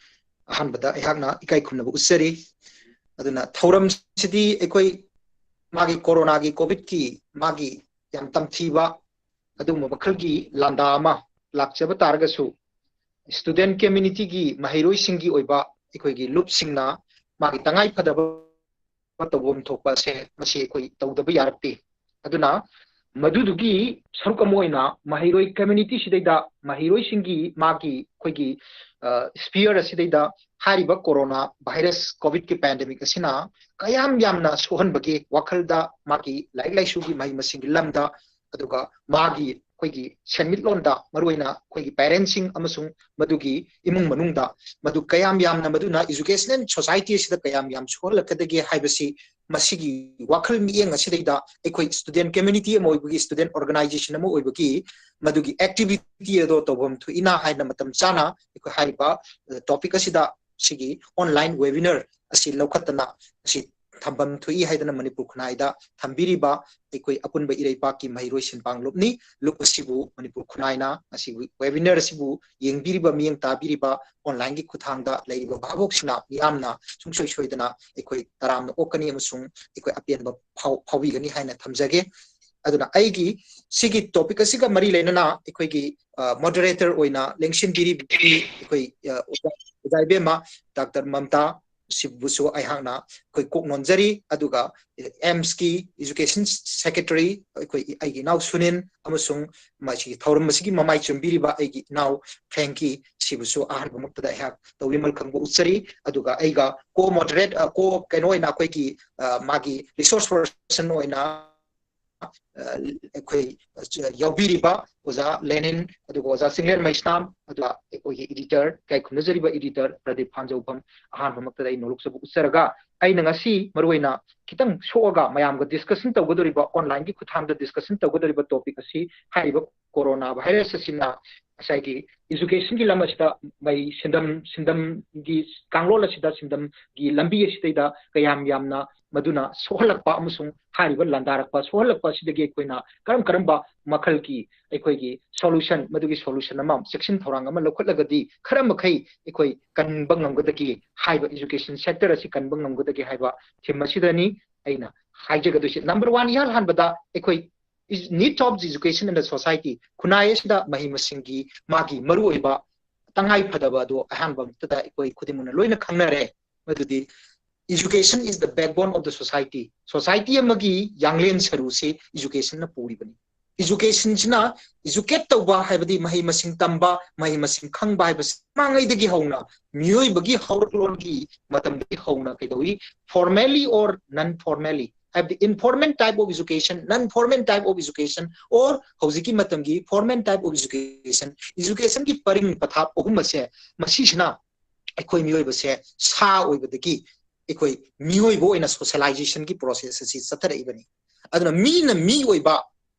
ꯑꯍꯥꯟꯕꯗ ꯑꯩꯍꯥꯛꯅ ꯏꯀꯥꯏ ꯈꯨꯝꯅꯕ ꯎꯠꯆꯔꯤ꯫ ꯑꯗꯨꯅ ꯊꯧꯔꯝꯁꯤꯗꯤ ꯑꯩꯈꯣꯏ ꯃꯥꯒꯤ ꯀꯣꯔꯣꯅꯥꯒꯤ, ꯀꯣꯚꯤꯗꯀꯤ ꯃꯥꯒꯤ ꯌꯥꯝ ꯇꯝꯊꯤꯕ ꯑꯗꯨꯒꯨꯝꯕ ꯃꯈꯜꯒꯤ ꯂꯥꯟꯗꯥ ꯑꯃ ꯂꯥꯛꯆꯕ ꯇꯥꯔꯒꯁꯨ, ꯁ꯭ꯇꯨꯗꯦꯟꯠ ꯀꯝꯃ꯭ꯌꯨꯅꯤꯇꯤꯒꯤ, ꯃꯍꯩꯔꯣꯏꯁꯤꯡꯒꯤ ꯑꯣꯏꯕ ꯑꯩꯈꯣꯏꯒꯤ ꯂꯨꯞꯁꯤꯡꯅ ꯃꯥꯒꯤ ꯇꯉꯥꯏ ꯐꯗꯕ ꯇꯧꯐꯝ ꯊꯣꯛꯄ ꯑꯁꯦ ꯃꯁꯤ ꯑꯩꯈꯣꯏ ꯇꯧꯗꯕ ꯌꯥꯔꯛꯇꯦ꯫ ꯑꯗꯨꯅ ꯃꯗꯨꯗꯨꯒꯤ ꯁꯔꯨꯛ ꯑꯃ ꯑꯣꯏꯅ ꯃꯍꯩꯔꯣꯏ ꯀꯝꯃ꯭ꯌꯨꯅꯤꯇꯤꯁꯤꯗꯩꯗ, ꯃꯍꯩꯔꯣꯏꯁꯤꯡꯒꯤ ꯃꯥꯒꯤ ꯑꯩꯈꯣꯏꯒꯤ, ꯑ, ꯁ꯭ꯄꯤꯌꯔ ꯑꯁꯤꯗꯩꯗ ꯍꯥꯏꯔꯤꯕ ꯀꯣꯔꯣꯅꯥ ꯚꯥꯏꯔꯁ, ꯀꯣꯚꯤꯗꯀꯤ ꯄꯦꯟꯗꯦꯃꯤꯛ ꯑꯁꯤꯅ ꯀꯌꯥꯝ ꯌꯥꯝꯅ ꯁꯣꯛꯍꯟꯕꯒꯦ ꯋꯥꯈꯜꯗ, ꯃꯥꯒꯤ ꯂꯥꯏꯔꯤꯛ ꯂꯥꯏꯁꯨꯒꯤ ꯃꯍꯩ ꯃꯁꯤꯡꯒꯤ ꯂꯝꯗ, ꯑꯗꯨꯒ ꯃꯥꯒꯤ ꯑꯩꯈꯣꯏꯒꯤ ꯁꯦꯟꯃꯤꯠꯂꯣꯟꯗ, ꯃꯔꯨꯑꯣꯏꯅ ꯑꯩꯈꯣꯏꯒꯤ ꯄꯦꯔꯦꯟꯠꯁꯤꯡ ꯑꯃꯁꯨꯡ ꯃꯗꯨꯒꯤ ꯏꯃꯨꯡ ꯃꯅꯨꯡꯗ ꯃꯗꯨ ꯀꯌꯥꯝ ꯌꯥꯝꯅ, ꯃꯗꯨꯅ ꯏꯖꯨꯀꯦꯁꯅꯦꯜ ꯁꯣꯁꯥꯏꯇꯤ ꯑꯁꯤꯗ ꯀꯌꯥꯝ ꯌꯥꯝ ꯁꯣꯛꯍꯜꯂꯛꯀꯗꯒꯦ ꯍꯥꯏꯕꯁꯤ, ꯃꯁꯤꯒꯤ ꯋꯥꯈꯜ ꯃꯤꯠꯌꯦꯡ ꯑꯁꯤꯗꯩꯗ ꯑꯩꯈꯣꯏ ꯁ꯭ꯇꯨꯗꯦꯟꯠ ꯀꯝꯃ꯭ꯌꯨꯅꯤꯇꯤ ꯑꯃ ꯑꯣꯏꯕꯒꯤ, ꯁ꯭ꯇꯨꯗꯦꯟꯠ ꯑꯣꯔꯒꯅꯥꯏꯖꯦꯁꯟ ꯑꯃ ꯑꯣꯏꯕꯒꯤ ꯃꯗꯨꯒꯤ ꯑꯦꯛꯇꯤꯚꯤꯇꯤ ꯑꯗꯣ ꯇꯧꯐꯝ ꯊꯣꯛꯏꯅ ꯍꯥꯏꯅ ꯃꯇꯝ ꯆꯥꯅ ꯑꯩꯈꯣꯏ ꯍꯥꯏꯔꯤꯕ, ꯑ, ꯇꯣꯄꯤꯛ ꯑꯁꯤꯗ ꯁꯤꯒꯤ ꯑꯣꯟꯂꯥꯏꯟ ꯋꯦꯕꯤꯅꯥꯔ ꯑꯁꯤ ꯂꯧꯈꯠꯇꯅ ꯑꯁꯤ ꯊꯝꯐꯝ ꯊꯣꯛꯏ ꯍꯥꯏꯗꯅ ꯃꯅꯤꯄꯨꯔ ꯈꯨꯟꯅꯥꯏꯗ ꯊꯝꯕꯤꯔꯤꯕ ꯑꯩꯈꯣꯏ ꯑꯄꯨꯟꯕ ꯏꯔꯩꯄꯥꯛꯀꯤ ꯃꯍꯩꯔꯣꯏ ꯁꯤꯟꯄꯥꯡ ꯂꯨꯞꯅꯤ꯫ ꯂꯨꯞ ꯑꯁꯤꯕꯨ ꯃꯅꯤꯄꯨꯔ ꯈꯨꯟꯅꯥꯏꯅ ꯉꯁꯤꯒꯤ ꯋꯦꯕꯤꯅꯥꯔ ꯑꯁꯤꯕꯨ ꯌꯦꯡꯕꯤꯔꯤꯕ, ꯃꯤꯠꯌꯦꯡ ꯇꯥꯕꯤꯔꯤꯕ, ꯑꯣꯟꯂꯥꯏꯟꯒꯤ ꯈꯨꯠꯊꯥꯡꯗ ꯂꯩꯔꯤꯕ ꯚꯥꯕꯣꯛꯁꯤꯡꯅ ꯃꯤꯌꯥꯝꯅ ꯁꯨꯡꯁꯣꯏ ꯁꯣꯏꯗꯅ ꯑꯩꯈꯣꯏ ꯇꯔꯥꯝꯅ ꯑꯣꯛꯀꯅꯤ ꯑꯃꯁꯨꯡ ꯑꯩꯈꯣꯏ ꯑꯄꯦꯟꯕ ꯐꯥꯎ-, ꯐꯥꯎꯕꯤꯒꯅꯤ ꯍꯥꯏꯅ ꯊꯝꯖꯒꯦ꯫ ꯑꯗꯨꯅ ꯑꯩꯒꯤ ꯁꯤꯒꯤ ꯇꯣꯄꯤꯛ ꯑꯁꯤꯒ ꯃꯔꯤ ꯂꯩꯅꯅ ꯑꯩꯈꯣꯏꯒꯤ, ꯑ, ꯃꯣꯗꯔꯦꯇꯔ ꯑꯣꯏꯅ ꯂꯦꯡꯁꯤꯟꯕꯤꯔꯤꯕꯗꯤ ꯑꯩꯈꯣꯏ, ꯑ, ꯑꯣꯖꯥ, ꯑꯣꯖꯥ ꯏꯕꯦꯝꯃ ꯗꯥꯛꯇꯔ ꯃꯝꯇꯥ ꯁꯤꯕꯨꯁꯨ ꯑꯩꯍꯥꯛꯅ ꯑꯩꯈꯣꯏ ꯀꯣꯛ ꯅꯣꯟꯖꯔꯤ꯫ ꯑꯗꯨꯒ ꯑꯦꯝꯁꯀꯤ ꯏꯖꯨꯀꯦꯁꯟ ꯁꯦꯀ꯭ꯔꯦꯇꯔꯤ ꯑꯩꯈꯣꯏ ꯑꯩꯒꯤ ꯏꯅꯥꯎ ꯁꯨꯅꯤꯟ ꯑꯃꯁꯨꯡ ꯃꯁꯤꯒꯤ ꯊꯧꯔꯝ ꯑꯁꯤꯒꯤ ꯃꯃꯥꯏ ꯆꯨꯝꯕꯤꯔꯤꯕ ꯑꯩꯒꯤ ꯏꯅꯥꯎ ꯐ꯭ꯔꯦꯡꯀꯤ ꯁꯤꯕꯨꯁꯨ ꯑꯍꯥꯟꯕꯃꯛꯇꯗ ꯑꯩꯍꯥꯛ ꯇꯧꯕꯤꯃꯜ ꯈꯪꯕ ꯎꯠꯆꯔꯤ꯫ ꯑꯗꯨꯒ ꯑꯩꯒ ꯀꯣ ꯃꯣꯗꯔꯦꯠ ꯀꯣ ꯀꯩꯅꯣ ꯑꯣꯏꯅ ꯑꯩꯈꯣꯏꯒꯤ ꯃꯥꯒꯤ ꯔꯤꯁꯣꯔꯁ ꯄꯔꯁꯟ ꯑꯣꯏꯅ ꯑꯩꯈꯣꯏ ꯌꯥꯎꯕꯤꯔꯤꯕ ꯑꯣꯖꯥ ꯂꯦꯅꯤꯟ, ꯑꯗꯨꯒ ꯑꯣꯖꯥ ꯆꯤꯡꯂꯦꯟ ꯃꯩꯁꯅꯥꯝ, ꯑꯗꯨꯒ ꯑꯩꯈꯣꯏꯒꯤ ꯏꯗꯤꯇꯔ, ꯏꯀꯥꯏ ꯈꯨꯝꯅꯖꯔꯤꯕ ꯏꯗꯤꯇꯔ ꯄ꯭ꯔꯗꯤꯞ ꯐꯥꯟꯖꯧꯐꯝ, ꯑꯍꯥꯟꯕꯃꯛꯇꯗ ꯑꯩ ꯅꯣꯂꯨꯛꯆꯕ ꯎꯠꯆꯔꯒ, ꯑꯩꯅ ꯉꯁꯤ ꯃꯔꯨꯑꯣꯏꯅ ꯈꯤꯇꯪ ꯁꯣꯛꯑꯒ ꯃꯌꯥꯝꯒ ꯗꯤꯁꯀꯁꯟ ꯇꯧꯒꯗꯧꯔꯤꯕ, ꯑꯣꯟꯂꯥꯏꯟꯒꯤ ꯈꯨꯠꯊꯥꯡꯗ ꯗꯤꯁꯀꯁꯟ ꯇꯧꯒꯗꯧꯔꯤꯕ ꯇꯣꯄꯤꯛ ꯑꯁꯤ ꯍꯥꯏꯔꯤꯕ ꯀꯣꯔꯣꯅꯥ ꯚꯥꯏꯔꯁ ꯑꯁꯤꯅ ꯉꯁꯥꯏꯒꯤ ꯏꯖꯨꯀꯦꯁꯟꯒꯤ ꯂꯝ ꯑꯁꯤꯗ ꯃꯩ ꯁꯤꯟꯗꯝ ꯁꯤꯟꯗꯝꯒꯤ ꯀꯥꯡꯂꯣꯟ ꯑꯁꯤꯗ ꯁꯤꯟꯗꯝꯒꯤ ꯂꯝꯕꯤ ꯑꯁꯤꯗꯩꯗ ꯀꯌꯥꯝ ꯌꯥꯝꯅ ꯃꯗꯨꯅ ꯁꯣꯛꯍꯜꯂꯛꯄ ꯑꯃꯁꯨꯡ ꯍꯥꯏꯔꯤꯕ ꯂꯥꯟꯗꯥꯔꯛꯄ ꯁꯣꯛꯍꯜꯂꯛꯄ ꯑꯁꯤꯗꯒꯤ ꯑꯩꯈꯣꯏꯅ ꯀꯔꯝ ꯀꯔꯝꯕ ꯃꯈꯜꯒꯤ ꯑꯩꯈꯣꯏꯒꯤ ꯁꯣꯂꯨꯁꯟ, ꯃꯗꯨꯒꯤ ꯁꯣꯂꯨꯁꯟ ꯑꯃ ꯆꯦꯛꯁꯤꯟ ꯊꯧꯔꯥꯡ ꯑꯃ ꯂꯧꯈꯠꯂꯒꯗꯤ ꯈꯔ ꯃꯈꯩ ꯑꯩꯈꯣꯏ ꯀꯟꯕ ꯉꯝꯒꯗꯒꯦ ꯍꯥꯏꯕ ꯏꯖꯨꯀꯦꯁꯟ ꯁꯦꯛꯇꯔ ꯑꯁꯤ ꯀꯟꯕ ꯉꯝꯒꯗꯒꯦ ꯍꯥꯏꯕ ꯊꯤꯝ ꯑꯁꯤꯗꯅꯤ ꯑꯩꯅ ꯍꯥꯏꯖꯒꯗꯣꯏꯁꯤ꯫ ꯅꯝꯕꯔ ꯋꯥꯟ, ꯏꯍꯥꯟ ꯍꯥꯟꯕꯗ ꯑꯩꯈꯣꯏ ꯅꯤꯗ of education in the society, ꯈꯨꯟꯅꯥꯏ ꯑꯁꯤꯗ ꯃꯍꯩ ꯃꯁꯤꯡꯒꯤ ꯃꯥꯒꯤ ꯃꯔꯨꯑꯣꯏꯕ ꯇꯉꯥꯏ ꯐꯗꯕ ꯑꯗꯨ ꯑꯍꯥꯟꯕ ꯃꯛꯇꯗ ꯑꯩꯈꯣꯏ ꯈꯨꯗꯤꯡꯃꯛꯅ ꯂꯣꯏꯅ ꯈꯪꯅꯔꯦ꯫ ꯃꯗꯨꯗꯤ education is the backbone of the society꯫ Society ꯑꯃꯒꯤ ꯌꯥꯡꯂꯦꯟ ꯁꯔꯨꯁꯤ ꯏꯖꯨꯀꯦꯁꯟꯅ ꯄꯨꯔꯤꯕꯅꯤ꯫ ꯏꯖꯨꯀꯦꯁꯟꯁꯤꯅ ꯏꯖꯨꯀꯦꯠ ꯇꯧꯕ ꯍꯥꯏꯕꯗꯤ ꯃꯍꯩ ꯃꯁꯤꯡ ꯇꯝꯕ, ꯃꯍꯩ ꯃꯁꯤꯡ ꯈꯪꯕ ꯍꯥꯏꯕꯁꯤ ꯃꯃꯥꯡꯉꯩꯗꯒꯤ ꯍꯧꯅ ꯃꯤꯑꯣꯏꯕꯒꯤ ꯍꯧꯔꯛꯂꯣꯟꯒꯤ ꯃꯇꯝꯗꯒꯤ ꯍꯧꯅ ꯀꯩꯗꯧꯏ, formally or non formally ꯍꯥꯏꯕꯗꯤ informal type of education, non formal type of education or ꯍꯧꯖꯤꯛꯀꯤ ꯃꯇꯝꯒꯤ formal type of education, educationꯒꯤ ꯄꯔꯤꯡ ꯄꯊꯥꯞ ꯑꯍꯨꯝ ꯑꯁꯦ ꯃꯁꯤꯁꯤꯅ ꯑꯩꯈꯣꯏ ꯃꯤꯑꯣꯏꯕꯁꯦ ꯁꯥ ꯑꯣꯏꯕꯗꯒꯤ ꯑꯩꯈꯣꯏ ꯃꯤꯑꯣꯏꯕ ꯑꯣꯏꯅ ꯁꯣꯁꯦꯂꯥꯏꯖꯦꯁꯟꯒꯤ ꯄ꯭ꯔꯣꯁꯦꯁ ꯑꯁꯤ ꯆꯠꯊꯔꯛꯏꯕꯅꯤ꯫ ꯑꯗꯨꯅ ꯃꯤꯅ ꯃꯤ ꯑꯣꯏꯕ,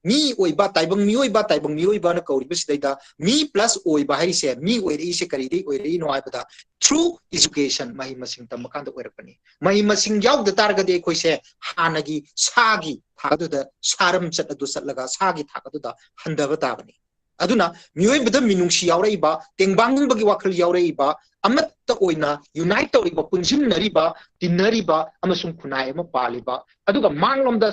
ꯃꯤ ꯑꯣꯏꯕ, ꯇꯥꯏꯕꯪ ꯃꯤꯑꯣꯏꯕ, ꯇꯥꯏꯕꯪ ꯃꯤꯑꯣꯏꯕꯅ ꯀꯧꯔꯤꯕꯁꯤꯗꯩꯗ ꯃꯤ ꯄ꯭ꯂꯁ ꯑꯣꯏꯕ ꯍꯥꯏꯔꯤꯁꯦ, ꯃꯤ ꯑꯣꯏꯔꯛꯏꯁꯦ ꯀꯔꯤꯗꯒꯤ ꯑꯣꯏꯔꯛꯏꯅꯣ ꯍꯥꯏꯕꯗ through education, ꯃꯍꯩ ꯃꯁꯤꯡ ꯇꯝꯕ ꯀꯥꯟꯗ ꯑꯣꯏꯔꯛꯄꯅꯤ꯫ ꯃꯍꯩ ꯃꯁꯤꯡ ꯌꯥꯎꯗ ꯇꯥꯔꯒꯗꯤ ꯑꯩꯈꯣꯏꯁꯦ ꯍꯥꯟꯅꯒꯤ ꯁꯥꯒꯤ ꯊꯥꯛ ꯑꯗꯨꯗ, ꯁꯥꯔꯝꯆꯠ ꯑꯗꯨ ꯆꯠꯂꯒ ꯁꯥꯒꯤ ꯊꯥꯛ ꯑꯗꯨꯗ ꯍꯟꯊꯕ ꯇꯥꯕꯅꯤ꯫ ꯑꯗꯨꯅ ꯃꯤꯑꯣꯏꯕꯗ ꯃꯤꯅꯨꯡꯁꯤ ꯌꯥꯎꯔꯛꯏꯕ, ꯇꯦꯡꯕꯥꯡꯕꯒꯤ ꯋꯥꯈꯜ ꯌꯥꯎꯔꯛꯏꯕ, ꯑꯃꯠꯇ ꯑꯣꯏꯅ ꯌꯨꯅꯥꯏꯠ ꯇꯧꯔꯤꯕ, ꯄꯨꯟꯁꯤꯟꯅꯔꯤꯕ, ꯇꯤꯟꯅꯔꯤꯕ ꯑꯃꯁꯨꯡ ꯈꯨꯟꯅꯥꯏ ꯑꯃ ꯄꯥꯜꯂꯤꯕ, ꯑꯗꯨꯒ ꯃꯥꯡꯂꯣꯝꯗ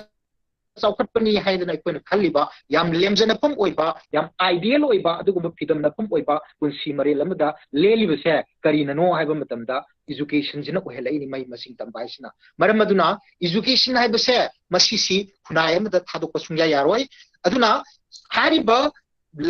ꯆꯥꯎꯈꯠꯄꯅꯤ ꯍꯥꯏꯗꯅ ꯑꯩꯈꯣꯏꯅ ꯈꯜꯂꯤꯕ, ꯌꯥꯝ ꯂꯦꯝꯖꯅꯐꯝ ꯑꯣꯏꯕ, ꯌꯥꯝ ideal ꯑꯣꯏꯕ, ꯑꯗꯨꯒꯨꯝꯕ ꯐꯤꯗꯝꯅꯐꯝ ꯑꯣꯏꯕ ꯄꯨꯟꯁꯤ ꯃꯔꯦꯜ ꯑꯃꯗ ꯂꯦꯜꯂꯤꯕꯁꯦ ꯀꯔꯤꯅꯅꯣ ꯍꯥꯏꯕ ꯃꯇꯝꯗ educationꯁꯤꯅ ꯑꯣꯏꯍꯜꯂꯛꯏꯅꯤ, ꯃꯍꯩ ꯃꯁꯤꯡ ꯇꯝꯕ ꯍꯥꯏꯁꯤꯅ꯫ ꯃꯔꯝ ꯑꯗꯨꯅ education ꯍꯥꯏꯕꯁꯦ ꯃꯁꯤꯁꯤ ꯈꯨꯟꯅꯥꯏ ꯑꯃꯗ ꯊꯥꯗꯣꯛꯄ ꯁꯨꯡꯌꯥ ꯌꯥꯔꯣꯏ꯫ ꯑꯗꯨꯅ ꯍꯥꯏꯔꯤꯕ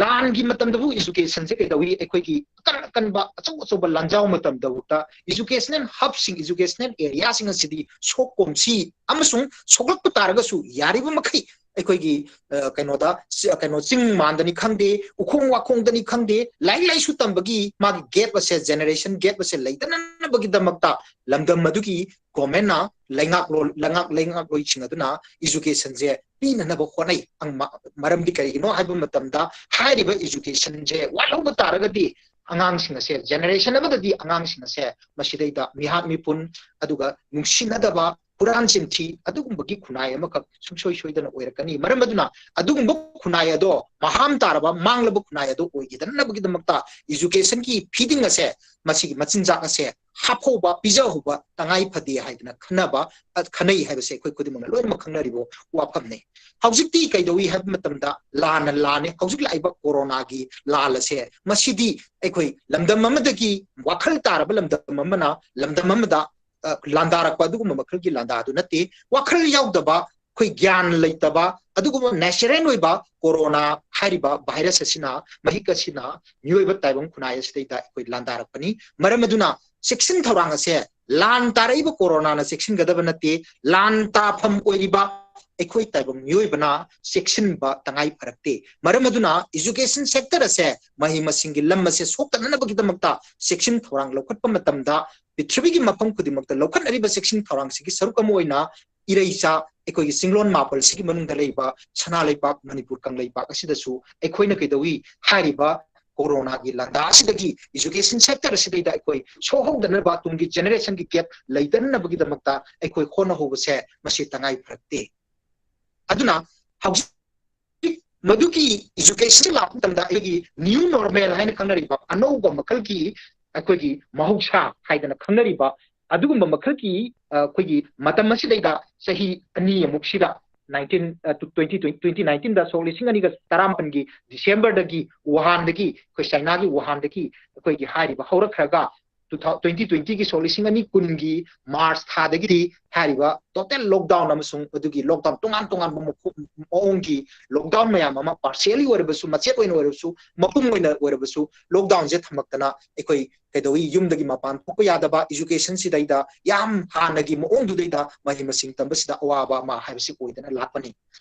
ꯂꯥꯟꯒꯤ ꯃꯇꯝꯗꯕꯨ educationꯁꯦ ꯀꯩꯗꯧꯏ? ꯑꯩꯈꯣꯏꯒꯤ ꯑꯀꯟ ꯑꯀꯟꯕ ꯑꯆꯧ ꯑꯆꯧꯕ ꯂꯥꯟꯖꯥꯎ ꯃꯇꯝꯗꯕꯨꯛꯇ educational hubꯁꯤꯡ, educational areaꯁꯤꯡ ꯑꯁꯤꯗꯤ ꯁꯣꯛ ꯀꯣꯝꯁꯤ ꯑꯃꯁꯨꯡ ꯁꯣꯛꯂꯛꯄ ꯇꯥꯔꯒꯁꯨ ꯌꯥꯔꯤꯕ ꯃꯈꯩ ꯑꯩꯈꯣꯏꯒꯤ, ꯑ, ꯀꯩꯅꯣꯗ, ꯁꯤ-, ꯀꯩꯅꯣ, ꯆꯤꯡ ꯃꯥꯟꯗꯅꯤ ꯈꯪꯗꯦ, ꯎꯈꯣꯡ ꯋꯥꯈꯣꯡꯗꯅꯤ ꯈꯪꯗꯦ, ꯂꯥꯏꯔꯤꯛ ꯂꯥꯏꯁꯨ ꯇꯝꯕꯒꯤ ꯃꯥꯒꯤ gap ꯑꯁꯦ, generation gap ꯑꯁꯦ ꯂꯩꯇꯅꯅꯕꯒꯤꯗꯃꯛꯇ ꯂꯝꯗꯝ ꯑꯗꯨꯒꯤ governmentꯅ, ꯂꯩꯉꯥꯛꯂꯣꯟ, ꯂꯩꯉꯥꯛ, ꯂꯩꯉꯥꯛꯂꯣꯏꯁꯤꯡ ꯑꯗꯨꯅ educationꯁꯦ ꯄꯤꯅꯅꯕ ꯍꯣꯠꯅꯩ꯫ ꯑꯪ-, ꯃ-, ꯃꯔꯝꯗꯤ ꯀꯔꯤꯒꯤꯅꯣ ꯍꯥꯏꯕ ꯃꯇꯝꯗ ꯍꯥꯏꯔꯤꯕ educationꯁꯦ ꯋꯥꯠꯍꯧꯕ ꯇꯥꯔꯒꯗꯤ ꯑꯉꯥꯡꯁꯤꯡ ꯑꯁꯦ, generation ꯑꯃꯗꯗꯤ ꯑꯉꯥꯡꯁꯤꯡ ꯑꯁꯦ ꯃꯁꯤꯗꯩꯗ ꯃꯤꯍꯥꯠ ꯃꯤꯄꯨꯟ, ꯑꯗꯨꯒ ꯅꯨꯡꯁꯤꯅꯗꯕ, ꯍꯨꯔꯥꯟ ꯆꯤꯟꯊꯤ, ꯑꯗꯨꯒꯨꯝꯕꯒꯤ ꯈꯨꯟꯅꯥꯏ ꯑꯃꯈꯛ ꯁꯨꯡꯁꯣꯏ ꯁꯣꯏꯗꯅ ꯑꯣꯏꯔꯛꯀꯅꯤ꯫ ꯃꯔꯝ ꯑꯗꯨꯅ ꯑꯗꯨꯒꯨꯝꯕ ꯈꯨꯟꯅꯥꯏ ꯑꯗꯣ, ꯃꯍꯥꯝ ꯇꯥꯔꯕ ꯃꯥꯡꯂꯕ ꯈꯨꯟꯅꯥꯏ ꯑꯗꯣ ꯑꯣꯏꯈꯤꯗꯅꯕꯒꯤꯗꯃꯛꯇ educationꯒꯤ feeding ꯑꯁꯦ, ꯃꯁꯤꯒꯤ ꯃꯆꯤꯟꯖꯥꯛ ꯑꯁꯦ ꯍꯥꯞꯍꯧꯕ, ꯄꯤꯖꯍꯧꯕ ꯇꯉꯥꯏ ꯐꯗꯦ ꯍꯥꯏꯗꯅ ꯈꯟꯅꯕ, ꯑ, ꯈꯟꯅꯩ ꯍꯥꯏꯕꯁꯦ ꯑꯩꯈꯣꯏ ꯈꯨꯗꯤꯡꯃꯛꯅ ꯂꯣꯏꯅꯃꯛ ꯈꯪꯅꯔꯤꯕ ꯋꯥꯐꯝꯅꯤ꯫ ꯍꯧꯖꯤꯛꯇꯤ ꯀꯩꯗꯧꯏ ꯍꯥꯏꯕ ꯃꯇꯝꯗ ꯂꯥꯟꯅ ꯂꯥꯟꯅꯦ꯫ ꯍꯧꯖꯤꯛ ꯂꯥꯛꯏꯕ ꯀꯣꯔꯣꯅꯥꯒꯤ ꯂꯥꯜ ꯑꯁꯦ, ꯃꯁꯤꯗꯤ ꯑꯩꯈꯣꯏ ꯂꯝꯗꯝ ꯑꯃꯗꯒꯤ ꯋꯥꯈꯜ ꯇꯥꯔꯕ ꯂꯝꯗꯝ ꯑꯃꯅ ꯂꯝꯗꯝ ꯑꯃꯗ, ꯑ, ꯂꯥꯟꯗꯥꯔꯛꯄ ꯑꯗꯨꯒꯨꯝꯕ ꯃꯈꯜꯒꯤ ꯂꯥꯟꯗꯥꯗꯨ ꯅꯠꯇꯦ꯫ ꯋꯥꯈꯜ ꯌꯥꯎꯗꯕ, ꯑꯩꯈꯣꯏ ꯒ꯭ꯌꯥꯟ ꯂꯩꯇꯕ, ꯑꯗꯨꯒꯨꯝꯕ natural ꯑꯣꯏꯕ ꯀꯣꯔꯣꯅꯥ ꯍꯥꯏꯔꯤꯕ virus ꯑꯁꯤꯅ, ꯃꯍꯤꯛ ꯑꯁꯤꯅ ꯃꯤꯑꯣꯏꯕ ꯇꯥꯏꯕꯪ ꯈꯨꯟꯅꯥꯏ ꯑꯁꯤꯗꯩꯗ ꯑꯩꯈꯣꯏ ꯂꯥꯟꯗꯥꯔꯛꯄꯅꯤ꯫ ꯃꯔꯝ ꯑꯗꯨꯅ ꯆꯦꯛꯁꯤꯟ ꯊꯧꯔꯥꯡ ꯑꯁꯦ ꯂꯥꯟ ꯇꯥꯔꯛꯏꯕ ꯀꯣꯔꯣꯅꯥꯅ ꯆꯦꯛꯁꯤꯟꯒꯗꯕ ꯅꯠꯇꯦ, ꯂꯥꯟ ꯇꯥꯐꯝ ꯑꯣꯏꯔꯤꯕ ꯑꯩꯈꯣꯏ ꯇꯥꯏꯕꯪ ꯃꯤꯑꯣꯏꯕꯅ ꯆꯦꯛꯁꯤꯟꯕ ꯇꯉꯥꯏ ꯐꯔꯛꯇꯦ꯫ ꯃꯔꯝ ꯑꯗꯨꯅ education sector ꯑꯁꯦ, ꯃꯍꯩ ꯃꯁꯤꯡꯒꯤ ꯂꯝ ꯑꯁꯦ ꯁꯣꯛꯇꯅꯅꯕꯒꯤꯗꯃꯛꯇ ꯆꯦꯛꯁꯤꯟ ꯊꯧꯔꯥꯡ ꯂꯧꯈꯠꯄ ꯃꯇꯝꯗ ꯄ꯭ꯔꯤꯊꯤꯕꯤꯒꯤ ꯃꯐꯝ ꯈꯨꯗꯤꯡꯃꯛꯇ ꯂꯧꯈꯠꯅꯔꯤꯕ ꯆꯦꯛꯁꯤꯟ ꯊꯧꯔꯥꯡꯁꯤꯒꯤ ꯁꯔꯨꯛ ꯑꯃ ꯑꯣꯏꯅ ꯏꯔꯩꯆꯥ, ꯑꯩꯈꯣꯏꯒꯤ ꯆꯤꯡꯂꯣꯟ ꯃꯥꯄꯜꯁꯤꯒꯤ ꯃꯅꯨꯡꯗ ꯂꯩꯕ ꯁꯅꯥ ꯂꯩꯕꯥꯛ ꯃꯅꯤꯄꯨꯔ ꯀꯪꯂꯩꯄꯥꯛ ꯑꯁꯤꯗꯁꯨ ꯑꯩꯈꯣꯏꯅ ꯀꯩꯗꯧꯏ? ꯍꯥꯏꯔꯤꯕ ꯀꯣꯔꯣꯅꯥꯒꯤ ꯂꯥꯟꯗꯥ ꯑꯁꯤꯗꯒꯤ education sector ꯑꯁꯤꯗꯩꯗ ꯑꯩꯈꯣꯏ ꯁꯣꯛꯍꯧꯗꯅꯕ, ꯇꯨꯡꯒꯤ generationꯒꯤ gap ꯂꯩꯇꯅꯅꯕꯒꯤꯗꯃꯛꯇ ꯑꯩꯈꯣꯏ ꯍꯣꯠꯅꯍꯧꯕꯁꯦ ꯃꯁꯤ ꯇꯉꯥꯏ ꯐꯔꯛꯇꯦ꯫ ꯑꯗꯨꯅ ꯍꯧꯖꯤꯛ ꯃꯗꯨꯒꯤ education ꯂꯥꯛꯄ ꯃꯇꯝꯗ ꯑꯩꯈꯣꯏꯒꯤ new normal ꯍꯥꯏꯅ ꯈꯪꯅꯔꯤꯕ, ꯑꯅꯧꯕ ꯃꯈꯜꯒꯤ, ꯑꯩꯈꯣꯏꯒꯤ ꯃꯍꯧꯁꯥ ꯍꯥꯏꯗꯅ ꯈꯪꯅꯔꯤꯕ ꯑꯗꯨꯒꯨꯝꯕ ꯃꯈꯜꯒꯤ, ꯑ, ꯑꯩꯈꯣꯏꯒꯤ ꯃꯇꯝ ꯑꯁꯤꯗꯩꯗ, ꯆꯍꯤ ꯑꯅꯤ ꯑꯃꯨꯛꯁꯤꯗ ꯅꯥꯏꯟꯇꯤꯟ ꯇ꯭ꯋꯦꯟꯇꯤ ꯇ꯭ꯋꯦꯟꯇꯤ ꯅꯥꯏꯟꯇꯤꯟꯗ ꯁꯣꯛ ꯂꯤꯁꯤꯡ ꯑꯅꯤꯒ ꯇꯔꯥꯃꯥꯄꯟꯒꯤ ꯗꯤꯁꯦꯝꯕꯔꯗꯒꯤ ꯋꯨꯍꯥꯟꯗꯒꯤ, ꯑꯩꯈꯣꯏ ꯆꯥꯏꯅꯥꯒꯤ ꯋꯨꯍꯥꯟꯗꯒꯤ ꯑꯩꯈꯣꯏꯒꯤ ꯍꯥꯏꯔꯤꯕ ꯍꯧꯔꯛꯈ꯭ꯔꯒ, ꯇꯨ ꯊꯥꯎ ꯇ꯭ꯋꯦꯟꯇꯤ ꯇ꯭ꯋꯦꯟꯇꯤꯒꯤ ꯁꯣꯛ ꯂꯤꯁꯤꯡ ꯑꯅꯤ ꯀꯨꯟꯒꯤ ꯃꯥꯔꯆ ꯊꯥꯗꯒꯤꯗꯤ ꯍꯥꯏꯔꯤꯕ ꯇꯣꯇꯦꯜ ꯂꯣꯛꯗꯥꯎꯟ ꯑꯃꯁꯨꯡ ꯑꯗꯨꯒꯤ ꯂꯣꯛꯗꯥꯎꯟ ꯇꯣꯉꯥꯟ ꯇꯣꯉꯥꯟꯕ ꯃꯈꯣ-, ꯃꯑꯣꯡꯒꯤ ꯂꯣꯛꯗꯥꯎꯟ ꯃꯌꯥꯝ ꯑꯃ, ꯄꯥꯔꯁꯤꯌꯦꯂꯤ ꯑꯣꯏꯔꯕꯁꯨ, ꯃꯆꯦꯠ ꯑꯣꯏꯅ ꯑꯣꯏꯔꯕꯁꯨ, ꯃꯄꯨꯝ ꯑꯣꯏꯅ ꯑꯣꯏꯔꯕꯁꯨ ꯂꯣꯛꯗꯥꯎꯟꯁꯦ ꯊꯝꯃꯛꯇꯅ ꯑꯩꯈꯣꯏ ꯀꯩꯗꯧꯏ, ꯌꯨꯝꯗꯒꯤ ꯃꯄꯥꯟ ꯊꯣꯛꯄ ꯌꯥꯗꯕ, ꯏꯖꯨꯀꯦꯁꯟꯁꯤꯗꯩꯗ ꯌꯥꯝ ꯍꯥꯟꯅꯒꯤ ꯃꯑꯣꯡꯗꯨꯗꯩꯗ ꯃꯍꯩ ꯃꯁꯤꯡ ꯇꯝꯕꯁꯤꯗ ꯑꯋꯥꯕ ꯑꯃ ꯍꯥꯏꯕꯁꯤ ꯑꯣꯏꯗꯅ ꯂꯥꯛꯄꯅꯤ꯫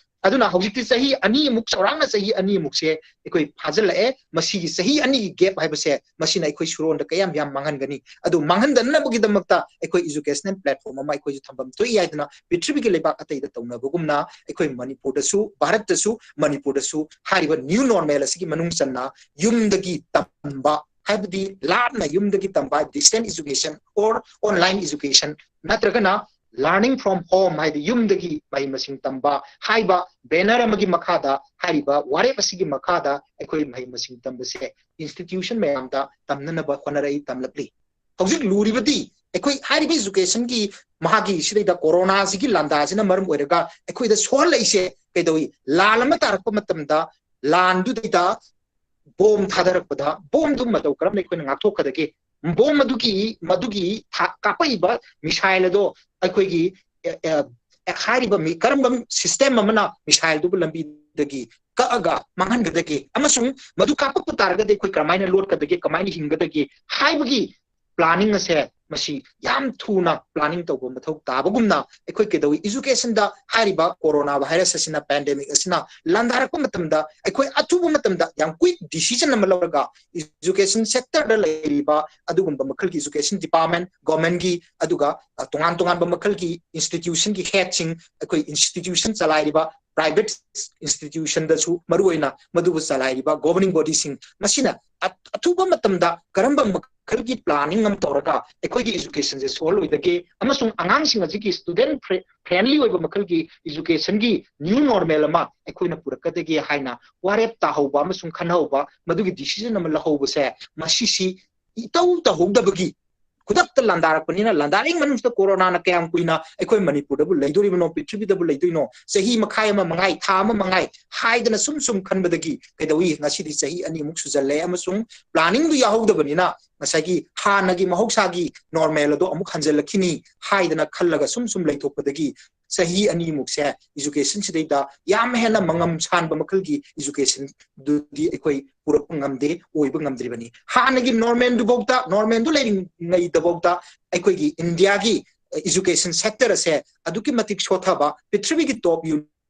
ꯑꯗꯨꯅ ꯍꯧꯖꯤꯛꯇꯤ ꯆꯍꯤ ꯑꯅꯤꯃꯨꯛ, ꯆꯥꯎꯔꯥꯛꯅ ꯆꯍꯤ ꯑꯅꯤꯃꯨꯛꯁꯦ ꯑꯩꯈꯣꯏ ꯐꯥꯖꯤꯜꯂꯛꯑꯦ꯫ ꯃꯁꯤꯒꯤ ꯆꯍꯤ ꯑꯅꯤꯒꯤ ꯒꯦꯞ ꯍꯥꯏꯕꯁꯦ, ꯃꯁꯤꯅ ꯑꯩꯈꯣꯏ ꯁꯨꯔꯣꯟꯗ ꯀꯌꯥꯝ ꯌꯥꯝ ꯃꯥꯡꯍꯟꯒꯅꯤ? ꯑꯗꯨ ꯃꯥꯡꯍꯟꯗꯅꯕꯒꯤꯗꯃꯛꯇ ꯑꯩꯈꯣꯏ ꯏꯖꯨꯀꯦꯁꯅꯦꯜ ꯄ꯭ꯂꯦꯠꯐꯣꯝ ꯑꯃ ꯑꯩꯈꯣꯏꯁꯨ ꯊꯝꯐꯝ ꯊꯣꯛꯏ ꯍꯥꯏꯗꯅ ꯄ꯭ꯔꯤꯊꯤꯕꯤꯒꯤ ꯂꯩꯕꯥꯛ ꯑꯇꯩꯗ ꯇꯧꯅꯕꯒꯨꯝꯅ ꯑꯩꯈꯣꯏ ꯃꯅꯤꯄꯨꯔꯗꯁꯨ, ꯚꯥꯔꯠꯇꯁꯨ ꯍꯥꯏꯔꯤꯕ ꯅ꯭ꯌꯨ ꯅꯣꯔꯃꯦꯜ ꯑꯁꯤꯒꯤ ꯃꯅꯨꯡ ꯆꯟꯅ ꯌꯨꯝꯗꯒꯤ ꯇꯝꯕ, ꯍꯥꯏꯕꯗꯤ ꯂꯥꯞꯅ ꯌꯨꯝꯗꯒꯤ ꯇꯝꯕ, distance education or online education, ꯅꯠꯇ꯭ꯔꯒꯅ learning from home, ꯍꯥꯏꯗꯤ ꯌꯨꯝꯗꯒꯤ ꯃꯍꯩ ꯃꯁꯤꯡ ꯇꯝꯕ ꯍꯥꯏꯕ ꯕꯦꯅꯔ ꯑꯃꯒꯤ ꯃꯈꯥꯗ, ꯍꯥꯏꯔꯤꯕ ꯋꯥꯔꯦꯞ ꯑꯁꯤꯒꯤ ꯃꯈꯥꯗ ꯑꯩꯈꯣꯏ ꯃꯍꯩ ꯃꯁꯤꯡ ꯇꯝꯕꯁꯦ ꯏꯟꯁꯇꯤꯇ꯭ꯌꯨꯁꯟ ꯃꯌꯥꯝꯗ ꯇꯝꯅꯅꯕ ꯍꯣꯠꯅꯔꯛꯏ, ꯇꯝꯂꯛꯂꯤ꯫ ꯍꯧꯖꯤꯛ ꯂꯨꯔꯤꯕꯗꯤ ꯑꯩꯈꯣꯏ ꯍꯥꯏꯔꯤꯕ ꯏꯖꯨꯀꯦꯁꯟꯒꯤ ꯃꯍꯥꯛꯀꯤ ꯁꯤꯗꯩꯗ ꯀꯣꯔꯣꯅꯥꯁꯤꯒꯤ ꯂꯥꯟꯗꯥꯁꯤꯅ ꯃꯔꯝ ꯑꯣꯏꯔꯒ ꯑꯩꯈꯣꯏꯗ ꯁꯣꯛꯍꯜꯂꯛꯏꯁꯦ ꯀꯩꯗꯧꯏ? ꯂꯥꯟ ꯑꯃ ꯇꯥꯔꯛꯄ ꯃꯇꯝꯗ ꯂꯥꯟꯗꯨꯗꯩꯗ ꯕꯣꯝ ꯊꯥꯗꯔꯛꯄꯗ ꯕꯣꯝꯗꯨ ꯃꯇꯧ ꯀꯔꯝꯅ ꯑꯩꯈꯣꯏꯅ ꯉꯥꯛꯊꯣꯛꯀꯗꯒꯦ? ꯕꯣꯝ ꯑꯗꯨꯒꯤ, ꯃꯗꯨꯒꯤ ꯊꯥ-, ꯀꯥꯞꯄꯛꯏꯕ ꯃꯤꯁꯥꯏꯜ ꯑꯗꯣ ꯑꯩꯈꯣꯏꯒꯤ, ꯑꯦ, ꯑꯦ, ꯑꯦ, ꯍꯥꯏꯔꯤꯕ ꯃꯤ-, ꯀꯔꯝꯕ ꯁꯤꯁꯇꯦꯝ ꯑꯃꯅ ꯃꯤꯁꯥꯏꯜꯗꯨꯕꯨ ꯂꯝꯕꯤꯗꯒꯤ ꯀꯛꯑꯒ ꯃꯥꯡꯍꯟꯒꯗꯒꯦ? ꯑꯃꯁꯨꯡ ꯃꯗꯨ ꯀꯥꯞꯄꯛꯄ ꯇꯥꯔꯒꯗꯤ ꯑꯩꯈꯣꯏ ꯀꯔꯝꯍꯥꯏꯅ ꯂꯣꯠꯀꯗꯒꯦ, ꯀꯃꯥꯏꯅ ꯍꯤꯡꯒꯗꯒꯦ ꯍꯥꯏꯕꯒꯤ ꯄ꯭ꯂꯥꯅꯤꯡ ꯑꯁꯦ ꯃꯁꯤ ꯌꯥꯝ ꯊꯨꯅ ꯄ꯭ꯂꯥꯅꯤꯡ ꯇꯧꯕ ꯃꯊꯧ ꯇꯥꯕꯒꯨꯝꯅ ꯑꯩꯈꯣꯏ ꯀꯩꯗꯧꯏ? ꯏꯖꯨꯀꯦꯁꯟꯗ ꯍꯥꯏꯔꯤꯕ ꯀꯣꯔꯣꯅꯥ ꯚꯥꯏꯔꯁ ꯑꯁꯤꯅ, ꯄꯦꯟꯗꯦꯃꯤꯛ ꯑꯁꯤꯅ ꯂꯥꯟꯗꯥꯔꯛꯄ ꯃꯇꯝꯗ ꯑꯩꯈꯣꯏ ꯑꯊꯨꯕ ꯃꯇꯝꯗ ꯌꯥꯝ ꯀ꯭ꯋꯤꯛ ꯗꯤꯁꯤꯖꯟ ꯑꯃ ꯂꯧꯔꯒ ꯏꯖꯨꯀꯦꯁꯟ ꯁꯦꯛꯇꯔꯗ ꯂꯩꯔꯤꯕ ꯑꯗꯨꯒꯨꯝꯕ ꯃꯈꯜꯒꯤ ꯏꯖꯨꯀꯦꯁꯟ ꯗꯤꯄꯥꯔꯠꯃꯦꯟ, ꯒꯣꯔꯃꯦꯟꯒꯤ, ꯑꯗꯨꯒ, ꯑ, ꯇꯣꯉꯥꯟ ꯇꯣꯉꯥꯟꯕ ꯃꯈꯜꯒꯤ ꯏꯟꯁꯇꯤꯇ꯭ꯌꯨꯁꯟꯒꯤ ꯍꯦꯗꯁꯤꯡ, ꯑꯩꯈꯣꯏ ꯏꯟꯁꯇꯤꯇ꯭ꯌꯨꯁꯟ ꯆꯂꯥꯏꯔꯤꯕ ꯄ꯭ꯔꯥꯏꯚꯦꯠ ꯏꯟꯁꯇꯤꯇ꯭ꯌꯨꯁꯟꯗꯁꯨ ꯃꯔꯨꯑꯣꯏꯅ ꯃꯗꯨꯕꯨ ꯆꯂꯥꯏꯔꯤꯕ ꯒꯣꯚꯔꯅꯤꯡ ꯕꯣꯗꯤꯁꯤꯡ, ꯃꯁꯤꯅ ꯑ-, ꯑꯊꯨꯕ ꯃꯇꯝꯗ ꯀꯔꯝꯕ ꯃꯈꯜꯒꯤ ꯄ꯭ꯂꯥꯅꯤꯡ ꯑꯃ ꯇꯧꯔꯒ ꯑꯩꯈꯣꯏꯒꯤ ꯏꯖꯨꯀꯦꯁꯟꯁꯦ ꯁꯣꯛꯍꯜꯂꯣꯏꯗꯒꯦ ꯑꯃꯁꯨꯡ ꯑꯉꯥꯡꯁꯤꯡ ꯑꯁꯤꯒꯤ ꯁ꯭ꯇꯨꯗꯦꯟ ꯐ꯭ꯔꯦ-, ꯐ꯭ꯔꯦꯟꯂꯤ ꯑꯣꯏꯕ ꯃꯈꯜꯒꯤ ꯏꯖꯨꯀꯦꯁꯟꯒꯤ ꯅ꯭ꯌꯨ ꯅꯣꯔꯃꯦꯜ ꯑꯃ ꯑꯩꯈꯣꯏꯅ ꯄꯨꯔꯛꯀꯗꯒꯦ ꯍꯥꯏꯅ ꯋꯥꯔꯦꯞ ꯇꯥꯍꯧꯕ ꯑꯃꯁꯨꯡ ꯈꯟꯅꯍꯧꯕ, ꯃꯗꯨꯒꯤ ꯗꯤꯁꯤꯖꯟ ꯑꯃ ꯂꯧꯍꯧꯕꯁꯦ, ꯃꯁꯤꯁꯤ ꯏꯇꯧ ꯇꯧꯍꯧꯗꯕꯒꯤ ꯈꯨꯗꯛꯇ ꯂꯥꯟꯗꯥꯔꯛꯄꯅꯤꯅ, ꯂꯥꯟꯗꯥꯔꯤꯉꯩ ꯃꯅꯨꯡꯁꯤꯗ ꯀꯣꯔꯣꯅꯥꯅ ꯀꯌꯥꯝ ꯀꯨꯏꯅ ꯑꯩꯈꯣꯏ ꯃꯅꯤꯄꯨꯔꯗꯕꯨ ꯂꯩꯗꯣꯔꯤꯕꯅꯣ, ꯄ꯭ꯔꯤꯊꯤꯕꯤꯗꯕꯨ ꯂꯩꯗꯣꯏꯅꯣ, ꯆꯍꯤ ꯃꯈꯥꯏ ꯑꯃ ꯃꯉꯥꯏ, ꯊꯥ ꯑꯃ ꯃꯉꯥꯏ ꯍꯥꯏꯗꯅ ꯁꯨꯝ ꯁꯨꯝ ꯈꯟꯕꯗꯒꯤ ꯀꯩꯗꯧꯏ, ꯉꯁꯤꯗꯤ ꯆꯍꯤ ꯑꯅꯤꯃꯨꯛ ꯁꯨꯖꯜꯂꯦ ꯑꯃꯁꯨꯡ planning ꯗꯨ ꯌꯥꯍꯧꯗꯕꯅꯤꯅ ꯉꯁꯥꯏꯒꯤ ꯍꯥꯟꯅꯒꯤ ꯃꯍꯧꯁꯥꯒꯤ normal ꯑꯗꯣ ꯑꯃꯨꯛ ꯍꯟꯖꯜꯂꯛꯈꯤꯅꯤ ꯍꯥꯏꯗꯅ ꯈꯜꯂꯒ ꯁꯨꯝ ꯁꯨꯝ ꯂꯩꯊꯣꯛꯄꯗꯒꯤ ꯆꯍꯤ ꯑꯅꯤꯃꯨꯛꯁꯦ education ꯁꯤꯗꯩꯗ ꯌꯥꯝ ꯍꯦꯟꯅ ꯃꯉꯝ ꯁꯥꯟꯕ ꯃꯈꯜꯒꯤ education ꯗꯨꯗꯤ ꯑꯩꯈꯣꯏ ꯄꯨꯔꯛꯄ ꯉꯝꯗꯦ, ꯑꯣꯏꯕ ꯉꯝꯗ꯭ꯔꯤꯕꯅꯤ꯫ ꯍꯥꯟꯅꯒꯤ normal ꯗꯨꯐꯥꯎꯗ, normal ꯗꯨ ꯂꯩꯔꯤꯉꯩꯗꯐꯥꯎꯗ ꯑꯩꯈꯣꯏꯒꯤ ꯏꯟꯗꯤꯌꯥꯒꯤ education sector ꯑꯁꯦ ꯑꯗꯨꯛꯀꯤ ꯃꯇꯤꯛ ꯁꯣꯊꯕ, ꯄ꯭ꯔꯤꯊꯤꯕꯤꯒꯤ top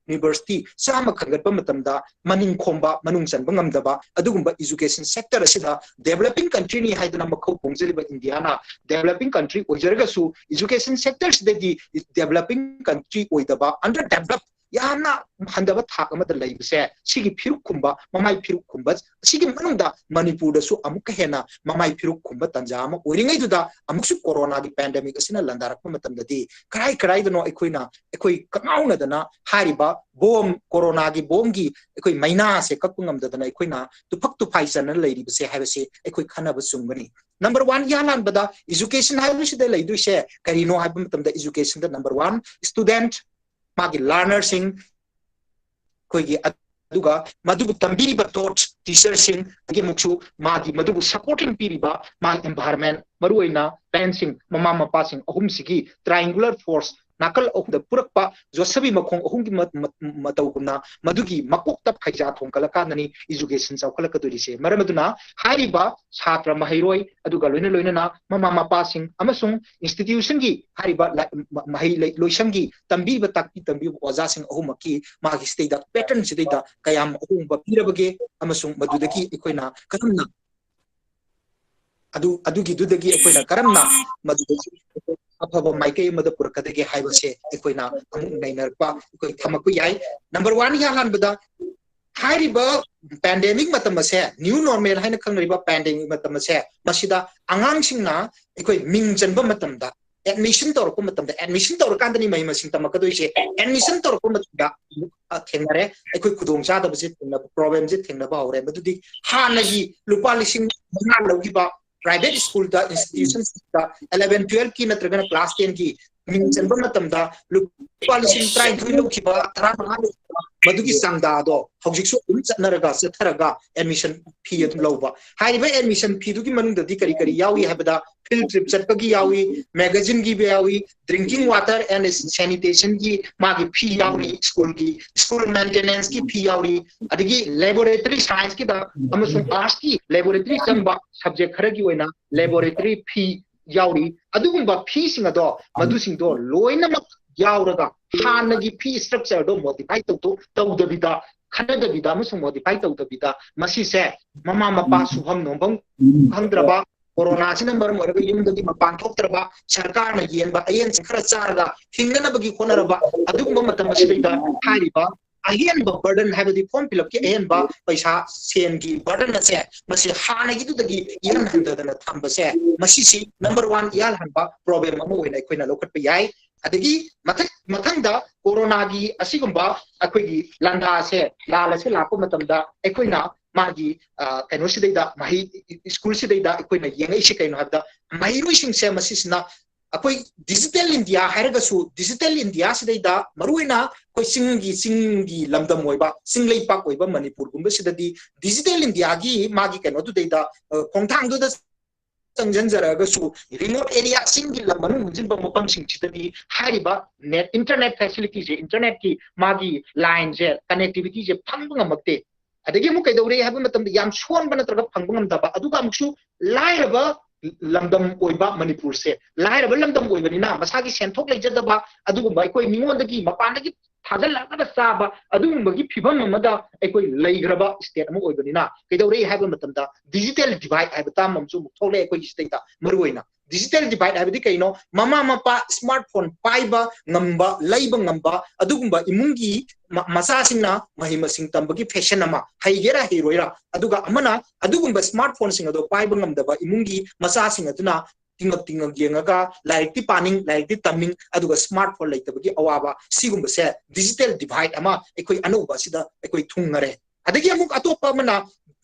university ꯆꯥꯝꯃ ꯈꯟꯒꯠꯄ ꯃꯇꯝꯗ ꯃꯅꯤꯡ ꯈꯣꯝꯕ, ꯃꯅꯨꯡ ꯆꯟꯕ ꯉꯝꯗꯕ ꯑꯗꯨꯒꯨꯝꯕ education sector ꯑꯁꯤꯗ developing country ꯅꯤ ꯍꯥꯏꯗꯅ ꯃꯈꯧ ꯄꯣꯡꯖꯔꯤꯕ ꯏꯟꯗꯤꯌꯥꯅ developing country ꯑꯣꯏꯖꯔꯒꯁꯨ education sector ꯁꯤꯗꯗꯤ developing country ꯑꯣꯏꯗꯕ, underdeveloped, ꯌꯥꯝꯅ ꯍꯟꯊꯕ ꯊꯥꯛ ꯑꯃꯗ ꯂꯩꯕꯁꯦ, ꯁꯤꯒꯤ ꯐꯤꯔꯨꯛ ꯈꯨꯝꯕ, ꯃꯃꯥꯏ ꯐꯤꯔꯨꯛ ꯈꯨꯝꯕ, ꯁꯤꯒꯤ ꯃꯅꯨꯡꯗ ꯃꯅꯤꯄꯨꯔꯗꯁꯨ ꯑꯃꯨꯛꯀ ꯍꯦꯟꯅ ꯃꯃꯥꯏ ꯐꯤꯔꯨꯛ ꯈꯨꯝꯕ ꯇꯥꯟꯖꯥ ꯑꯃ ꯑꯣꯏꯔꯤꯉꯩꯗꯨꯗ ꯑꯃꯨꯛꯁꯨ ꯀꯣꯔꯣꯅꯥꯒꯤ pandemic ꯑꯁꯤꯅ ꯂꯥꯟꯗꯥꯔꯛꯄ ꯃꯇꯝꯗꯗꯤ ꯀꯔꯥꯏ ꯀꯔꯥꯏꯗꯅꯣ ꯑꯩꯈꯣꯏꯅ, ꯑꯩꯈꯣꯏ ꯀꯉꯥꯎꯅꯗꯅ ꯍꯥꯏꯔꯤꯕ bomb, ꯀꯣꯔꯣꯅꯥꯒꯤ bomb ꯒꯤ ꯑꯩꯈꯣꯏ ꯃꯩꯅꯥꯁꯦ ꯀꯛꯄ ꯉꯝꯗꯗꯅ ꯑꯩꯈꯣꯏꯅ ꯇꯨꯐꯛ ꯇꯨꯐꯥꯏ ꯆꯟꯅ ꯂꯩꯔꯤꯕꯁꯦ ꯍꯥꯏꯕꯁꯤ ꯑꯩꯈꯣꯏ ꯈꯟꯅꯕ ꯆꯨꯝꯒꯅꯤ꯫ Number one, ꯏꯍꯥꯟ ꯍꯥꯟꯕꯗ education ꯍꯥꯏꯕꯁꯤꯗ ꯂꯩꯗꯣꯏꯁꯦ ꯀꯔꯤꯅꯣ ꯍꯥꯏꯕ ꯃꯇꯝꯗ education ꯗ number one, student, ꯃꯥꯒꯤ learner ꯁꯤꯡ, ꯑꯩꯈꯣꯏꯒꯤ ꯑꯗꯨꯒ ꯃꯗꯨꯕꯨ ꯇꯝꯕꯤꯔꯤꯕ ꯇꯣꯠ teacher ꯁꯤꯡ, ꯑꯗꯒꯤ ꯑꯃꯨꯛꯁꯨ ꯃꯥꯒꯤ ꯃꯗꯨꯕꯨ supporting ꯄꯤꯔꯤꯕ ꯃꯥꯒꯤ environment, ꯃꯔꯨꯑꯣꯏꯅ parent ꯁꯤꯡ, ꯃꯃꯥ ꯃꯄꯥꯁꯤꯡ ꯑꯍꯨꯝꯁꯤꯒꯤ triangular force ꯅꯥꯀꯜ ꯑꯍꯨꯝꯗ ꯄꯨꯔꯛꯄ ꯌꯣꯠꯁꯕꯤ ꯃꯈꯣꯡ ꯑꯍꯨꯝꯒꯤ ꯃ-, ꯃ-, ꯃꯇꯧꯒꯨꯝꯅ ꯃꯗꯨꯒꯤ ꯃꯀꯣꯛꯇ ꯐꯩꯖꯥ ꯊꯣꯡꯒꯠꯂꯀꯥꯟꯗꯅꯤ education ꯆꯥꯎꯈꯠꯂꯛꯀꯗꯣꯔꯤꯁꯦ꯫ ꯃꯔꯝ ꯑꯗꯨꯅ ꯍꯥꯏꯔꯤꯕ ꯁꯥꯇ꯭ꯔ ꯃꯍꯩꯔꯣꯏ ꯑꯗꯨꯒ ꯂꯣꯏꯅ ꯂꯣꯏꯅꯅ ꯃꯃꯥ ꯃꯄꯥꯁꯤꯡ ꯑꯃꯁꯨꯡ institution ꯒꯤ ꯍꯥꯏꯔꯤꯕ ꯂꯥ-, ꯃ-, ꯃꯍꯩ ꯂꯩ-, ꯂꯣꯏꯁꯪꯒꯤ ꯇꯝꯕꯤꯕ ꯇꯥꯛꯄꯤ ꯇꯝꯕꯤꯕ ꯑꯣꯖꯥꯁꯤꯡ ꯑꯍꯨꯝꯃꯛꯀꯤ ꯃꯥꯒꯤ ꯁꯤꯗꯩꯗ pattern ꯁꯤꯗꯩꯗ ꯀꯌꯥꯝ ꯑꯍꯣꯡꯕ ꯄꯤꯔꯕꯒꯦ ꯑꯃꯁꯨꯡ ꯃꯗꯨꯗꯒꯤ ꯑꯩꯈꯣꯏꯅ ꯀꯔꯝꯅ ꯑꯗꯨ, ꯑꯗꯨꯒꯤꯗꯨꯗꯒꯤ ꯑꯩꯈꯣꯏꯅ ꯀꯔꯝꯅ ꯃꯗꯨꯗꯒꯤ ꯑꯐꯕ ꯃꯥꯏꯀꯩ ꯑꯃꯗ ꯄꯨꯔꯛꯀꯗꯒꯦ ꯍꯥꯏꯕꯁꯦ ꯑꯩꯈꯣꯏꯅ ꯑꯃꯨꯛ ꯅꯩꯅꯔꯛꯄ, ꯑꯩꯈꯣꯏ ꯊꯝꯃꯛꯄ ꯌꯥꯏ꯫ Number one ꯒꯤ ꯑꯍꯥꯟꯕꯗ ꯍꯥꯏꯔꯤꯕ pandemic ꯃꯇꯝ ꯑꯁꯦ, new normal ꯍꯥꯏꯅ ꯈꯪꯅꯔꯤꯕ pandemic ꯃꯇꯝ ꯑꯁꯦ, ꯃꯁꯤꯗ ꯑꯉꯥꯡꯁꯤꯡꯅ ꯑꯩꯈꯣꯏ ꯃꯤꯡ ꯆꯟꯕ ꯃꯇꯝꯗ, admission ꯇꯧꯔꯛꯄ ꯃꯇꯝꯗ, admission ꯇꯧꯔꯀꯥꯟꯗꯅꯤ ꯃꯍꯩ ꯃꯁꯤꯡ ꯇꯝꯃꯛꯀꯗꯣꯏꯁꯦ꯫ Admission ꯇꯧꯔꯛꯄ ꯃꯇꯝꯗ ꯑꯃꯨꯛ, ꯑ, ꯊꯦꯡꯅꯔꯦ, ꯑꯩꯈꯣꯏ ꯈꯨꯗꯣꯡꯆꯥꯗꯕꯁꯦ ꯊꯦꯡꯅꯕ, problem ꯁꯦ ꯊꯦꯡꯅꯕ ꯍꯧꯔꯦ꯫ ꯃꯗꯨꯗꯤ ꯍꯥꯟꯅꯒꯤ ꯂꯨꯄꯥ ꯂꯤꯁꯤꯡ ꯃꯉꯥ ꯂꯧꯈꯤꯕ private school ꯗ, institution ꯗ eleven twelve ꯀꯤ ꯅꯠꯇ꯭ꯔꯒꯅ class ten ꯒꯤ ꯃꯤꯡ ꯆꯟꯕ ꯃꯇꯝꯗ ꯂꯨꯄꯥ ꯂꯤꯁꯤꯡ ꯇꯔꯥꯅꯤꯊꯣꯏ ꯂꯧꯈꯤꯕ, ꯇꯔꯥꯃꯉꯥ ꯂꯧꯈꯤꯕ, ꯃꯗꯨꯒꯤ ꯆꯥꯡꯗꯥꯗꯣ ꯍꯧꯖꯤꯛꯁꯨ ꯑꯗꯨꯝ ꯆꯠꯅꯔꯒ, ꯆꯠꯊꯔꯒ admission fee ꯑꯗꯨꯝ ꯂꯧꯕ꯫ ꯍꯥꯏꯔꯤꯕ admission fee ꯗꯨꯒꯤ ꯃꯅꯨꯡꯗꯗꯤ ꯀꯔꯤ ꯀꯔꯤ ꯌꯥꯎꯏ ꯍꯥꯏꯕꯗ, field trip ꯆꯠꯄꯒꯤ ꯌꯥꯎꯏ, magazine ꯒꯤ ꯌꯥꯎꯏ, drinking water and sanitation ꯒꯤ ꯃꯥꯒꯤ fee ꯌꯥꯎꯔꯤ, school ꯒꯤ, school maintenance ꯀꯤ fee ꯌꯥꯎꯔꯤ, ꯑꯗꯒꯤ laboratory science ꯀꯤꯗ ꯑꯃꯁꯨꯡ arts ꯀꯤ laboratory ꯆꯪꯕ subject ꯈꯔꯒꯤ ꯑꯣꯏꯅ laboratory fee ꯌꯥꯎꯔꯤ꯫ ꯑꯗꯨꯒꯨꯝꯕ fee ꯁꯤꯡ ꯑꯗꯣ, ꯃꯗꯨꯁꯤꯡꯗꯣ ꯂꯣꯏꯅꯃꯛ ꯌꯥꯎꯔꯒ ꯍꯥꯟꯅꯒꯤ fee structure ꯗꯣ modify ꯇꯧꯊꯣꯛ-, ꯇꯧꯗꯕꯤꯗ, ꯈꯟꯅꯗꯕꯤꯗ ꯑꯃꯁꯨꯡ modify ꯇꯧꯗꯕꯤꯗ ꯃꯁꯤꯁꯦ ꯃꯃꯥ ꯃꯄꯥ ꯁꯨꯐꯝ ꯅꯣꯝꯐꯝ ꯈꯪꯗ꯭ꯔꯕ, ꯀꯣꯔꯣꯅꯥꯁꯤꯅ ꯃꯔꯝ ꯑꯣꯏꯔꯒ ꯌꯨꯝꯗꯒꯤ ꯃꯄꯥꯟ ꯊꯣꯛꯇ꯭ꯔꯕ, ꯁꯔꯀꯥꯔꯅ ꯌꯦꯟꯕ ꯑꯌꯦꯟꯁꯤꯡ ꯈꯔ ꯆꯥꯔꯒ ꯍꯤꯡꯅꯅꯕꯒꯤ ꯍꯣꯠꯅꯔꯕ ꯑꯗꯨꯒꯨꯝꯕ ꯃꯇꯝ ꯑꯁꯤꯗꯩꯗ ꯍꯥꯏꯔꯤꯕ ꯑꯍꯦꯟꯕ burden ꯍꯥꯏꯕꯗꯤ form fill up ꯀꯤ ꯑꯍꯦꯟꯕ ꯄꯩꯁꯥ ꯁꯦꯟꯒꯤ burden ꯑꯁꯦ ꯃꯁꯤ ꯍꯥꯟꯅꯒꯤꯗꯨꯗꯒꯤ ꯏꯍꯟ ꯍꯟꯊꯗꯅ ꯊꯝꯕꯁꯦ, ꯃꯁꯤꯁꯤ number one ꯏꯍꯥꯟ ꯍꯥꯟꯕ problem ꯑꯃ ꯑꯣꯏꯅ ꯑꯩꯈꯣꯏꯅ ꯂꯧꯈꯠꯄ ꯌꯥꯏ꯫ ꯑꯗꯒꯤ ꯃꯊꯪ, ꯃꯊꯪꯗ ꯀꯣꯔꯣꯅꯥꯒꯤ ꯑꯁꯤꯒꯨꯝꯕ ꯑꯩꯈꯣꯏꯒꯤ ꯂꯥꯟꯗꯥꯁꯦ, ꯂꯥꯟ ꯑꯁꯤ ꯂꯥꯛꯄ ꯃꯇꯝꯗ ꯑꯩꯈꯣꯏꯅ ꯃꯥꯒꯤ, ꯑ, ꯀꯩꯅꯣꯁꯤꯗꯩꯗ, ꯃꯍꯩ, school ꯁꯤꯗꯩꯗ ꯑꯩꯈꯣꯏꯅ ꯌꯦꯡꯉꯛꯏꯁꯦ ꯀꯩꯅꯣ ꯍꯥꯏꯕꯗ, ꯃꯍꯩꯔꯣꯏꯁꯤꯡꯁꯦ ꯃꯁꯤꯁꯤꯅ ꯑꯩꯈꯣꯏ digital India ꯍꯥꯏꯔꯒꯁꯨ, digital India ꯁꯤꯗꯩꯗ ꯃꯔꯨꯑꯣꯏꯅ ꯑꯩꯈꯣꯏ ꯆꯤꯡꯒꯤ, ꯆꯤꯡꯒꯤ ꯂꯝꯗꯝ ꯑꯣꯏꯕ, ꯆꯤꯡ ꯂꯩꯄꯥꯛ ꯑꯣꯏꯕ ꯃꯅꯤꯄꯨꯔꯒꯨꯝꯕꯁꯤꯗꯗꯤ digital India ꯒꯤ ꯃꯥꯒꯤ ꯀꯩꯅꯣꯗꯨꯗꯩꯗ, ꯑ, ꯈꯣꯡꯊꯥꯡꯗꯨꯗ ꯆꯪꯁꯤꯟꯖꯔꯒꯁꯨ, remote area, ꯆꯤꯡꯒꯤ ꯂꯝ ꯃꯅꯨꯡ ꯍꯨꯟꯖꯤꯟꯕ ꯃꯐꯝꯁꯤꯡꯁꯤꯗꯗꯤ ꯍꯥꯏꯔꯤꯕ net, internet facility ꯁꯦ, internet ꯀꯤ ꯃꯥꯒꯤ line ꯁꯦ, connectivity ꯁꯦ ꯐꯪꯕ ꯉꯝꯃꯛꯇꯦ꯫ ꯑꯗꯒꯤ ꯑꯃꯨꯛ ꯀꯩꯗꯧꯔꯦ ꯍꯥꯏꯕ ꯃꯇꯝꯗ, ꯌꯥꯝ ꯁꯣꯟꯕ ꯅꯠꯇ꯭ꯔꯒ ꯐꯪꯕ ꯉꯝꯗꯕ, ꯑꯗꯨꯒ ꯑꯃꯨꯛꯁꯨ ꯂꯥꯏꯔꯕ ꯂꯝꯗꯝ ꯑꯣꯏꯕ ꯃꯅꯤꯄꯨꯔꯁꯦ, ꯂꯥꯏꯔꯕ ꯂꯝꯗꯝ ꯑꯣꯏꯕꯅꯤꯅ ꯃꯁꯥꯒꯤ ꯁꯦꯟꯊꯣꯛ ꯂꯩꯖꯗꯕ, ꯑꯗꯨꯒꯨꯝꯕ ꯑꯩꯈꯣꯏ ꯃꯤꯉꯣꯟꯗꯒꯤ, ꯃꯄꯥꯟꯗꯒꯤ ꯊꯥꯖꯤꯜꯂꯛꯂꯒ ꯆꯥꯕ, ꯑꯗꯨꯒꯨꯝꯕꯒꯤ ꯐꯤꯕꯝ ꯑꯃꯗ ꯑꯩꯈꯣꯏ ꯂꯩꯈ꯭ꯔꯕ state ꯑꯃ ꯑꯣꯏꯕꯅꯤꯅ, ꯀꯩꯗꯧꯔꯦ ꯍꯥꯏꯕ ꯃꯇꯝꯗ digital divide ꯍꯥꯏꯕ term ꯑꯃꯁꯨ ꯑꯃꯨꯛ ꯊꯣꯛꯂꯛꯑꯦ ꯑꯩꯈꯣꯏꯒꯤ ꯁꯤꯗꯩꯗ꯫ ꯃꯔꯨꯑꯣꯏꯅ digital divide ꯍꯥꯏꯕꯗꯤ ꯀꯩꯅꯣ? ꯃꯃꯥ ꯃꯄꯥ smartphone ꯄꯥꯏꯕ ꯉꯝꯕ, ꯂꯩꯕ ꯉꯝꯕ, ꯑꯗꯨꯒꯨꯝꯕ ꯏꯃꯨꯡꯒꯤ ꯃ-, ꯃꯆꯥꯁꯤꯡꯅ ꯃꯍꯩ ꯃꯁꯤꯡ ꯇꯝꯕꯒꯤ fashion ꯑꯃ, ꯍꯩꯒꯦꯔꯥ ꯍꯩꯔꯣꯏꯔꯥ, ꯑꯗꯨꯒ ꯑꯃꯅ ꯑꯗꯨꯒꯨꯝꯕ smartphone ꯁꯤꯡ ꯑꯗꯣ ꯄꯥꯏꯕ ꯉꯝꯗꯕ ꯏꯃꯨꯡꯒꯤ ꯃꯆꯥꯁꯤꯡ ꯑꯗꯨꯅ ꯇꯤꯡꯉꯛ ꯇꯤꯡꯉꯛ ꯌꯦꯡꯉꯒ ꯂꯥꯏꯔꯤꯛꯇꯤ ꯄꯥꯅꯤꯡ, ꯂꯥꯏꯔꯤꯛꯇꯤ ꯇꯝꯅꯤꯡ, ꯑꯗꯨꯒ smartphone ꯂꯩꯇꯕꯒꯤ ꯑꯋꯥꯕ, ꯁꯤꯒꯨꯝꯕꯁꯦ digital divide ꯑꯃ ꯑꯩꯈꯣꯏ ꯑꯅꯧꯕ ꯑꯁꯤꯗ ꯑꯩꯈꯣꯏ ꯊꯨꯡꯉꯔꯦ꯫ ꯑꯗꯒꯤ ꯑꯃꯨꯛ ꯑꯇꯣꯞꯄ ꯑꯃꯅ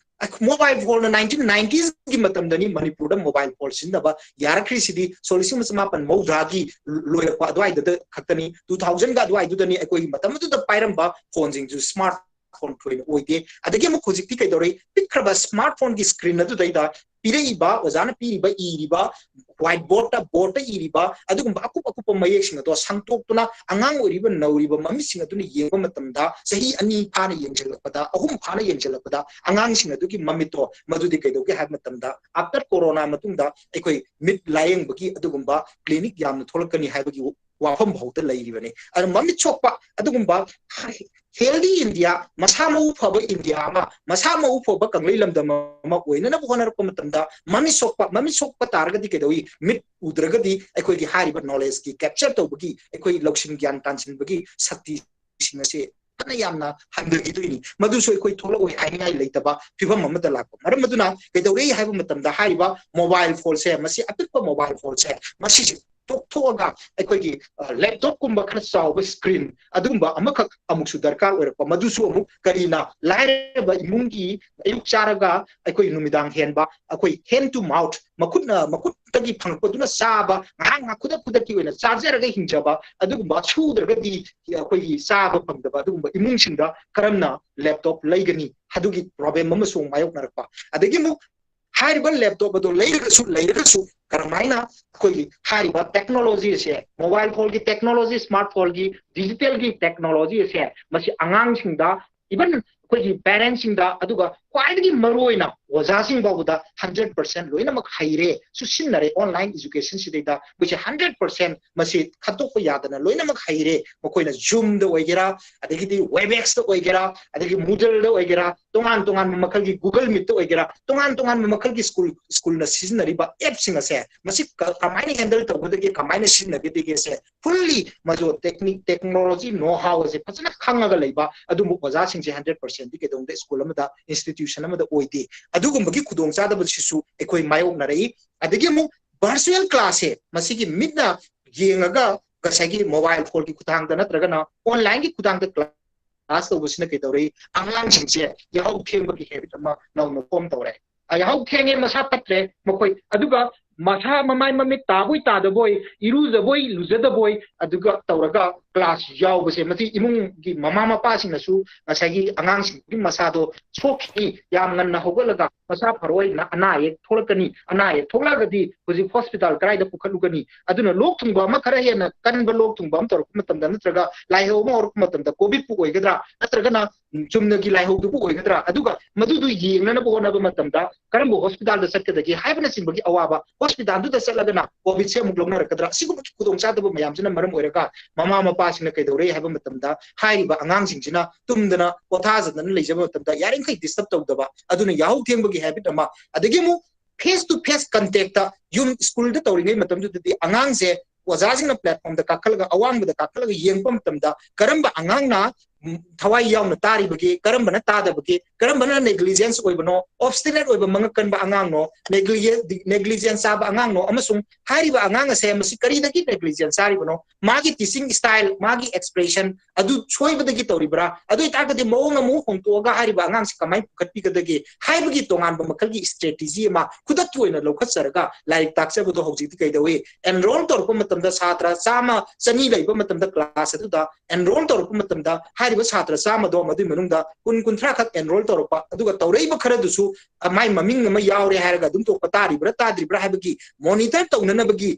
ꯃꯣꯕꯥꯏꯜ ꯐꯣꯟꯅ ꯅꯥꯏꯟꯇꯤꯟ ꯅꯥꯏꯟꯇꯤꯁꯀꯤ ꯃꯇꯝꯗꯅꯤ ꯃꯅꯤꯄꯨꯔꯗ ꯃꯣꯕꯥꯏꯜ ꯐꯣꯟ ꯁꯤꯖꯤꯟꯅꯕ ꯌꯥꯔꯛꯈ꯭ꯔꯤꯁꯤꯗꯤ꯫ ꯁꯣꯛ ꯂꯤꯁꯤꯡ ꯑꯃ ꯆꯃꯥꯄꯟ ꯃꯧꯗ꯭ꯔꯥꯒꯤ ꯂꯣꯏꯔꯛꯄ ꯑꯗꯨꯋꯥꯏꯗ ꯈꯛꯇꯅꯤ, ꯇꯨ ꯊꯥꯎꯖꯟꯒ ꯑꯗꯨꯋꯥꯏꯗꯨꯗꯅꯤ ꯑꯩꯈꯣꯏꯒꯤ ꯃꯇꯝ ꯑꯗꯨꯗ ꯄꯥꯏꯔꯝꯕ ꯐꯣꯟꯁꯤꯡꯁꯨ ꯁ꯭ꯃꯥꯔꯠ ꯐꯣꯟ ꯊꯣꯏꯅ ꯑꯣꯏꯗꯦ꯫ ꯑꯗꯒꯤ ꯑꯃꯨꯛ ꯍꯧꯖꯤꯛꯇꯤ ꯀꯩꯗꯧꯔꯤ? ꯄꯤꯛꯈ꯭ꯔꯕ ꯁ꯭ꯃꯥꯔꯠ ꯐꯣꯟꯒꯤ ꯁ꯭ꯀ꯭ꯔꯤꯟ ꯑꯗꯨꯗꯩꯗ ꯄꯤꯔꯛꯏꯕ, ꯑꯣꯖꯥꯅ ꯄꯤꯔꯤꯕ, ꯏꯔꯤꯕ, ꯋꯥꯏꯠ ꯕꯣꯔꯗꯇ, ꯕꯣꯔꯗꯇ ꯏꯔꯤꯕ ꯑꯗꯨꯒꯨꯝꯕ ꯑꯀꯨꯞ ꯑꯀꯨꯞꯄ ꯃꯌꯦꯛꯁꯤꯡ ꯑꯗꯣ ꯁꯪꯇꯣꯛꯇꯨꯅ ꯑꯉꯥꯡ ꯑꯣꯏꯔꯤꯕ ꯅꯧꯔꯤꯕ ꯃꯃꯤꯠꯁꯤꯡ ꯑꯗꯨꯅ ꯌꯦꯡꯕ ꯃꯇꯝꯗ, ꯆꯍꯤ ꯑꯅꯤ ꯐꯥꯅ ꯌꯦꯡꯁꯤꯜꯂꯛꯄꯗ, ꯑꯍꯨꯝ ꯐꯥꯅ ꯌꯦꯡꯁꯤꯜꯂꯛꯄꯗ, ꯑꯉꯥꯡꯁꯤꯡ ꯑꯗꯨꯒꯤ ꯃꯃꯤꯠꯇꯣ ꯃꯗꯨꯗꯤ ꯀꯩꯗꯧꯒꯦ ꯍꯥꯏꯕ ꯃꯇꯝꯗ, ꯑꯥꯐꯇꯔ ꯀꯣꯔꯣꯅꯥ ꯃꯇꯨꯡꯗ ꯑꯩꯈꯣꯏ ꯃꯤꯠ ꯂꯥꯌꯦꯡꯕꯒꯤ ꯑꯗꯨꯒꯨꯝꯕ ꯀ꯭ꯂꯤꯅꯤꯛ ꯌꯥꯝꯅ ꯊꯣꯛꯂꯛꯀꯅꯤ ꯍꯥꯏꯕꯒꯤ ꯋꯥꯐꯝ ꯐꯥꯎꯗ ꯂꯩꯔꯤꯕꯅꯤ꯫ ꯑꯗꯨꯅ ꯃꯃꯤꯠ ꯁꯣꯛꯄ ꯑꯗꯨꯒꯨꯝꯕ healthy India, ꯃꯁꯥ ꯃꯎ ꯐꯕ ꯏꯟꯗꯤꯌꯥ ꯑꯃ, ꯃꯁꯥ ꯃꯎ ꯐꯕ ꯀꯪꯂꯩ ꯂꯝꯗꯝ ꯑꯃ ꯑꯣꯏꯅꯅꯕ ꯍꯣꯠꯅꯔꯛꯄ ꯃꯇꯝꯗ ꯃꯃꯤꯠ ꯁꯣꯛꯄ, ꯃꯃꯤꯠ ꯁꯣꯛꯄ ꯇꯥꯔꯒꯗꯤ ꯀꯩꯗꯧꯏ? ꯃꯤꯠ ꯎꯗ꯭ꯔꯒꯗꯤ ꯑꯩꯈꯣꯏꯒꯤ ꯍꯥꯏꯔꯤꯕ ꯅꯣꯂꯦꯖꯀꯤ ꯀꯦꯞꯆꯔ ꯇꯧꯕꯒꯤ, ꯑꯩꯈꯣꯏ ꯂꯧꯁꯤꯡ ꯒ꯭ꯌꯥꯟ ꯇꯥꯟꯁꯤꯟꯕꯒꯤ ꯁꯛꯇꯤꯁꯤꯡ ꯑꯁꯦ ꯐꯅ ꯌꯥꯝꯅ ꯍꯟꯊꯈꯤꯗꯣꯏꯅꯤ꯫ ꯃꯗꯨꯁꯨ ꯑꯩꯈꯣꯏ ꯊꯣꯛꯂꯛꯑꯣꯏ ꯍꯥꯏꯅꯤꯡꯉꯥꯏ ꯂꯩꯇꯕ ꯐꯤꯕꯝ ꯑꯃꯗ ꯂꯥꯛꯄ꯫ ꯃꯔꯝ ꯑꯗꯨꯅ ꯀꯩꯗꯧꯔꯦ ꯍꯥꯏꯕ ꯃꯇꯝꯗ ꯍꯥꯏꯔꯤꯕ ꯃꯣꯕꯥꯏꯜ ꯐꯣꯟꯁꯦ, ꯃꯁꯤ ꯑꯄꯤꯛꯄ ꯃꯣꯕꯥꯏꯜ ꯐꯣꯟꯁꯦ, ꯃꯁꯤꯁꯦ ꯇꯣꯛꯊꯣꯛꯑꯒ ꯑꯩꯈꯣꯏꯒꯤ ꯂꯦꯞꯇꯣꯞꯀꯨꯝꯕ ꯈꯔ ꯆꯥꯎꯕ ꯁ꯭ꯀ꯭ꯔꯤꯟ ꯑꯗꯨꯒꯨꯝꯕ ꯑꯃꯈꯛ ꯑꯃꯨꯛꯁꯨ ꯗꯔꯀꯥꯔ ꯑꯣꯏꯔꯛꯄ꯫ ꯃꯗꯨꯁꯨ ꯑꯃꯨꯛ ꯀꯔꯤꯅ? ꯂꯥꯏꯔꯕ ꯏꯃꯨꯡꯒꯤ ꯑꯌꯨꯛ ꯆꯥꯔꯒ ꯑꯩꯈꯣꯏ ꯅꯨꯃꯤꯗꯥꯡ ꯍꯦꯟꯕ, ꯑꯩꯈꯣꯏ hand to mouth, ꯃꯈꯨꯠꯅ, ꯃꯈꯨꯠꯇꯒꯤ ꯐꯪꯉꯛꯄꯗꯨꯅ ꯆꯥꯕ, ꯉꯥꯏꯍꯥꯛ ꯉꯥꯏꯍꯥꯛ ꯈꯨꯗꯛ ꯈꯨꯗꯛꯀꯤ ꯑꯣꯏꯅ ꯆꯥꯖꯔꯒ ꯍꯤꯡꯖꯕ, ꯑꯗꯨꯒꯨꯝꯕ, ꯁꯨꯗ꯭ꯔꯒꯗꯤ ꯑꯩꯈꯣꯏꯒꯤ ꯆꯥꯕ ꯐꯪꯗꯕ ꯑꯗꯨꯒꯨꯝꯕ ꯏꯃꯨꯡꯁꯤꯡꯗ ꯀꯔꯝꯅ ꯂꯦꯞꯇꯣꯞ ꯂꯩꯒꯅꯤ? ꯑꯗꯨꯒꯤ ꯄ꯭ꯔꯣꯕ꯭ꯂꯦꯝ ꯑꯃꯁꯨ ꯃꯥꯌꯣꯛꯅꯔꯛꯄ꯫ ꯑꯗꯒꯤ ꯑꯃꯨꯛ ꯍꯥꯏꯔꯤꯕ ꯂꯦꯞꯇꯣꯞ ꯑꯗꯨ ꯂꯩꯔꯒꯁꯨ, ꯂꯩꯔꯒꯁꯨ ꯀꯔꯝꯍꯥꯏꯅ ꯑꯩꯈꯣꯏꯒꯤ ꯍꯥꯏꯔꯤꯕ ꯇꯦꯛꯅꯣꯂꯣꯖꯤ ꯑꯁꯦ, ꯃꯣꯕꯥꯏꯜ ꯐꯣꯟꯒꯤ ꯇꯦꯛꯅꯣꯂꯣꯖꯤ, ꯁ꯭ꯃꯥꯔꯠ ꯐꯣꯟꯒꯤ, ꯗꯤꯖꯤꯇꯦꯜꯒꯤ ꯇꯦꯛꯅꯣꯂꯣꯖꯤ ꯑꯁꯦ, ꯃꯁꯤ ꯑꯉꯥꯡꯁꯤꯡꯗ, even ꯑꯩꯈꯣꯏꯒꯤ ꯄꯦꯔꯦꯟꯁꯁꯤꯡꯗ, ꯑꯗꯨꯒ ꯈ꯭ꯋꯥꯏꯗꯒꯤ ꯃꯔꯨꯑꯣꯏꯅ ꯑꯣꯖꯥꯁꯤꯡ ꯐꯥꯎꯕꯗ ꯍꯟꯗ꯭ꯔꯦꯠ ꯄꯥꯔꯁꯦꯟ ꯂꯣꯏꯅꯃꯛ ꯍꯩꯔꯦ, ꯆꯨꯁꯤꯟꯅꯔꯦ ꯑꯣꯟꯂꯥꯏꯟ ꯑꯦꯖꯨꯀꯦꯁꯟꯁꯤꯗꯩꯗ꯫ ꯃꯣꯏꯁꯦ ꯍꯟꯗ꯭ꯔꯦꯠ ꯄꯥꯔꯁꯦꯟ ꯃꯁꯤ ꯈꯟꯗꯣꯛꯄ ꯌꯥꯗꯅ ꯂꯣꯏꯅꯃꯛ ꯍꯩꯔꯦ꯫ ꯃꯈꯣꯏꯅ ꯖꯨꯝꯗ ꯑꯣꯏꯒꯦꯔꯥ, ꯑꯗꯒꯤꯗꯤ ꯋꯦꯕ ꯑꯦꯛꯁꯇ ꯑꯣꯏꯒꯦꯔꯥ, ꯑꯗꯒꯤ ꯃꯨꯗꯜꯗ ꯑꯣꯏꯒꯦꯔꯥ, ꯇꯣꯉꯥꯟ ꯇꯣꯉꯥꯟꯕ ꯃꯈꯜꯒꯤ ꯒꯨꯒꯜ ꯃꯤꯠꯇ ꯑꯣꯏꯒꯦꯔꯥ, ꯇꯣꯉꯥꯟ ꯇꯣꯉꯥꯟꯕ ꯃꯈꯜꯒꯤ ꯁ꯭ꯀꯨꯜ, ꯁ꯭ꯀꯨꯜꯅ ꯁꯤꯖꯤꯟꯅꯔꯤꯕ ꯑꯦꯞꯁꯤꯡ ꯑꯁꯦ, ꯃꯁꯤ ꯀ-, ꯀꯃꯥꯏꯅ ꯍꯦꯟꯗꯜ ꯇꯧꯒꯗꯒꯦ, ꯀꯃꯥꯏꯅ ꯁꯤꯖꯤꯟꯅꯒꯗꯒꯦꯁꯦ, ꯐꯨꯜꯂꯤ ꯃꯗꯨ ꯇꯦꯛꯅꯤꯛ, ꯇꯦꯛꯅꯣꯂꯣꯖꯤ ꯅꯣ ꯍꯥꯎ ꯑꯁꯦ ꯐꯖꯅ ꯈꯪꯉꯒ ꯂꯩꯕ ꯑꯗꯨꯒꯨꯝꯕ ꯑꯣꯖꯥꯁꯤꯡꯁꯦ ꯍꯟꯗ꯭ꯔꯦꯠ ꯄꯥꯔꯁꯦꯟꯗꯤ ꯀꯩꯗꯧꯅꯨꯡꯗ ꯁ꯭ꯀꯨꯜ ꯑꯃꯗ, ꯏꯟꯁꯇꯤꯇ꯭ꯌꯨꯁꯟ ꯑꯃꯗ ꯑꯣꯏꯗꯦ꯫ ꯑꯗꯨꯒꯨꯝꯕꯒꯤ ꯈꯨꯗꯣꯡꯆꯥꯗꯕꯁꯤꯁꯨ ꯑꯩꯈꯣꯏ ꯃꯥꯌꯣꯛꯅꯔꯛꯏ꯫ ꯑꯗꯒꯤ ꯑꯃꯨꯛ ꯚꯔꯆꯨꯋꯦꯜ ꯀ꯭ꯂꯥꯁꯁꯦ, ꯃꯁꯤꯒꯤ ꯃꯤꯠꯅ ꯌꯦꯡꯉꯒ ꯉꯁꯥꯏꯒꯤ ꯃꯣꯕꯥꯏꯜ ꯐꯣꯟꯒꯤ ꯈꯨꯠꯊꯥꯡꯗ ꯅꯠꯇ꯭ꯔꯒꯅ ꯑꯣꯟꯂꯥꯏꯟꯒꯤ ꯈꯨꯠꯊꯥꯡꯗ ꯀ꯭ꯂꯥꯁ ꯀ꯭ꯂꯥꯁ ꯇꯧꯕꯁꯤꯅ ꯀꯩꯗꯧꯔꯤ? ꯑꯉꯥꯡꯁꯤꯡꯁꯦ ꯌꯥꯍꯧ ꯊꯦꯡꯕꯒꯤ ꯍꯦꯕꯤꯠ ꯑꯃ ꯅꯧꯅ ꯐꯣꯝ ꯇꯧꯔꯦ꯫ ꯌꯥꯍꯧ ꯊꯦꯡꯉꯦ, ꯃꯁꯥ ꯐꯠꯇ꯭ꯔꯦ ꯃꯈꯣꯏ꯫ ꯑꯗꯨꯒ ꯃꯁꯥ ꯃꯃꯥꯏ ꯃꯃꯤꯠ ꯇꯥꯕꯣꯏ ꯇꯥꯗꯕꯣꯏ, ꯏꯔꯨꯖꯕꯣꯏ ꯂꯨꯖꯗꯕꯣꯏ, ꯑꯗꯨꯒ ꯇꯧꯔꯒ ꯀ꯭ꯂꯥꯁ ꯌꯥꯎꯕꯁꯦ, ꯃꯁꯤ ꯏꯃꯨꯡꯒꯤ ꯃꯃꯥ ꯃꯄꯥꯁꯤꯡꯅꯁꯨ ꯉꯁꯥꯏꯒꯤ ꯑꯉꯥꯡꯁꯤꯡꯗꯨꯒꯤ ꯃꯁꯥꯗꯣ ꯁꯣꯛꯈꯤꯅꯤ, ꯌꯥꯝ ꯉꯟꯅ ꯍꯧꯒꯠꯂꯒ ꯃꯁꯥ ꯐꯔꯣꯏ, ꯑꯅꯥ ꯑꯌꯦꯛ ꯊꯣꯛꯂꯛꯀꯅꯤ꯫ ꯑꯅꯥ ꯑꯌꯦꯛ ꯊꯣꯛꯂꯛꯑꯒꯗꯤ ꯍꯧꯖꯤꯛ ꯍꯣꯁꯄꯤꯇꯥꯜ ꯀꯗꯥꯏꯗ ꯄꯨꯈꯠꯂꯨꯒꯅꯤ? ꯑꯗꯨꯅ ꯂꯣꯛ ꯊꯨꯡꯕ ꯑꯃ, ꯈꯔ ꯍꯦꯟꯅ ꯀꯟꯕ ꯂꯣꯛ ꯊꯨꯡꯕ ꯑꯃ ꯇꯧꯔꯛꯄ ꯃꯇꯝꯗ, ꯅꯠꯇ꯭ꯔꯒ ꯂꯥꯏꯍꯧ ꯑꯃ ꯍꯧꯔꯛꯄ ꯃꯇꯝꯗ, ꯀꯣꯚꯤꯗꯄꯨ ꯑꯣꯏꯒꯗ꯭ꯔꯥ, ꯅꯠꯇ꯭ꯔꯒꯅ ꯆꯨꯝꯅꯒꯤ ꯂꯥꯏꯍꯧꯗꯨꯕꯨ ꯑꯣꯏꯒꯗ꯭ꯔꯥ, ꯑꯗꯨꯒ ꯃꯗꯨꯗꯨ ꯌꯦꯡꯅꯅꯕ ꯍꯣꯠꯅꯕ ꯃꯇꯝꯗ ꯀꯔꯝꯕ ꯍꯣꯁꯄꯤꯇꯥꯜꯗ ꯆꯠꯀꯗꯒꯦ ꯍꯥꯏꯕꯅꯆꯤꯡꯕꯒꯤ ꯑꯋꯥꯕ, ꯍꯣꯁꯄꯤꯇꯥꯜꯗꯨꯗ ꯆꯠꯂꯒꯅ ꯀꯣꯚꯤꯗꯁꯦ ꯑꯃꯨꯛ ꯂꯧꯅꯔꯛꯀꯗ꯭ꯔꯥ, ꯑꯁꯤꯒꯨꯝꯕꯒꯤ ꯈꯨꯗꯣꯡꯆꯥꯗꯕ ꯃꯌꯥꯝꯁꯤꯅ ꯃꯔꯝ ꯑꯣꯏꯔꯒ ꯃꯃꯥ ꯃꯄꯥꯁꯤꯡꯅ ꯀꯩꯗꯧꯔꯦ ꯍꯥꯏꯕ ꯃꯇꯝꯗ, ꯍꯥꯏꯔꯤꯕ ꯑꯉꯥꯡꯁꯤꯡꯁꯤꯅ ꯇꯨꯝꯗꯅ ꯄꯣꯊꯥꯖꯗꯅ ꯂꯩꯖꯕ ꯃꯇꯝꯗ ꯌꯥꯔꯤꯃꯈꯩ ꯗꯤꯁꯇꯔꯕ ꯇꯧꯗꯕ, ꯑꯗꯨꯅ ꯌꯥꯍꯧ ꯊꯦꯡꯕꯒꯤ ꯍꯦꯕꯤꯠ ꯑꯃ, ꯑꯗꯒꯤ ꯑꯃꯨꯛ ꯐꯦꯁ ꯇꯨ ꯐꯦꯁ ꯀꯟꯇꯦꯛꯇ, ꯌꯨꯝ ꯁ꯭ꯀꯨꯜꯗ ꯇꯧꯔꯤꯉꯩ ꯃꯇꯝꯗꯨꯗꯗꯤ ꯑꯉꯥꯡꯁꯦ ꯑꯣꯖꯥꯁꯤꯡꯅ ꯄ꯭ꯂꯦꯠꯐꯣꯝꯗ ꯀꯥꯈꯠꯂꯒ, ꯑꯋꯥꯡꯕꯗ ꯀꯥꯈꯠꯂꯒ ꯌꯦꯡꯕ ꯃꯇꯝꯗ ꯀꯔꯝꯕ ꯑꯉꯥꯡꯅ ꯊꯋꯥꯏ ꯌꯥꯎꯅ ꯇꯥꯔꯤꯕꯒꯦ, ꯀꯔꯝꯕꯅ ꯇꯥꯗꯕꯒꯦ, ꯀꯔꯝꯕꯅ ꯅꯦꯒ꯭ꯂꯤꯖꯦꯟꯁ ꯑꯣꯏꯕꯅꯣ, ꯑꯣꯕꯁꯇꯤꯅꯦꯠ ꯑꯣꯏꯕ, ꯃꯉꯛ ꯀꯟꯕ ꯑꯉꯥꯡꯅꯣ, ꯅꯦꯒ꯭ꯂꯤꯖꯦꯟꯁ ꯆꯥꯕ ꯑꯉꯥꯡꯅꯣ, ꯑꯃꯁꯨꯡ ꯍꯥꯏꯔꯤꯕ ꯑꯉꯥꯡ ꯑꯁꯦ ꯃꯁꯤ ꯀꯔꯤꯗꯒꯤ ꯅꯦꯒ꯭ꯂꯤꯖꯦꯟꯁ ꯆꯥꯔꯤꯕꯅꯣ, ꯃꯥꯒꯤ ꯇꯤꯆꯤꯡ ꯁ꯭ꯇꯥꯏꯜ, ꯃꯥꯒꯤ ꯑꯦꯛꯁꯄ꯭ꯔꯦꯁꯟ ꯑꯗꯨ ꯁꯣꯏꯕꯗꯒꯤ ꯇꯧꯔꯤꯕ꯭ꯔꯥ, ꯑꯗꯨ ꯑꯣꯏꯇꯥꯔꯒꯗꯤ ꯃꯑꯣꯡ ꯑꯃꯨꯛ ꯍꯣꯡꯗꯣꯛꯑꯒ ꯍꯥꯏꯔꯤꯕ ꯑꯉꯥꯡꯁꯤ ꯀꯃꯥꯏꯅ ꯄꯨꯈꯠꯄꯤꯒꯗꯒꯦ ꯍꯥꯏꯕꯒꯤ ꯇꯣꯉꯥꯟꯕ ꯃꯈꯜꯒꯤ ꯁ꯭ꯇ꯭ꯔꯦꯇꯦꯖꯤ ꯑꯃ ꯈꯨꯗꯛꯀꯤ ꯑꯣꯏꯅ ꯂꯧꯈꯠꯆꯔꯒ ꯂꯥꯏꯔꯤꯛ ꯇꯥꯛꯆꯕꯗꯣ ꯍꯧꯖꯤꯛꯇꯤ ꯀꯩꯗꯧꯏ? ꯑꯦꯟꯔꯣꯜ ꯇꯧꯔꯛꯄ ꯃꯇꯝꯗ ꯁꯥꯇ꯭ꯔ ꯆꯥꯝꯃ, ꯆꯅꯤ ꯂꯩꯕ ꯃꯇꯝꯗ ꯀ꯭ꯂꯥꯁ ꯑꯗꯨꯗ ꯑꯦꯟꯔꯣꯜ ꯇꯧꯔꯛꯄ ꯃꯇꯝꯗ ꯍꯥꯏꯔꯤꯕ ꯁꯥꯇ꯭ꯔ ꯆꯥꯝꯃꯗꯣ ꯃꯗꯨꯏ ꯃꯅꯨꯡꯗ ꯀꯨꯟ, ꯀꯨꯟꯊ꯭ꯔꯥ ꯈꯛ ꯑꯦꯟꯔꯣꯜ ꯇꯧꯔꯛꯄ, ꯑꯗꯨꯒ ꯇꯧꯔꯛꯏꯕ ꯈꯔꯗꯨꯁꯨ, ꯑ, ꯃꯥꯏ ꯃꯃꯤꯡ ꯑꯃ ꯌꯥꯎꯔꯦ ꯍꯥꯏꯔꯒ ꯑꯗꯨꯝ ꯇꯣꯛꯄ, ꯇꯥꯔꯤꯕ꯭ꯔꯥ ꯇꯥꯗ꯭ꯔꯤꯕ꯭ꯔꯥ ꯍꯥꯏꯕꯒꯤ ꯃꯣꯅꯤꯇꯔ ꯇꯧꯅꯅꯕꯒꯤ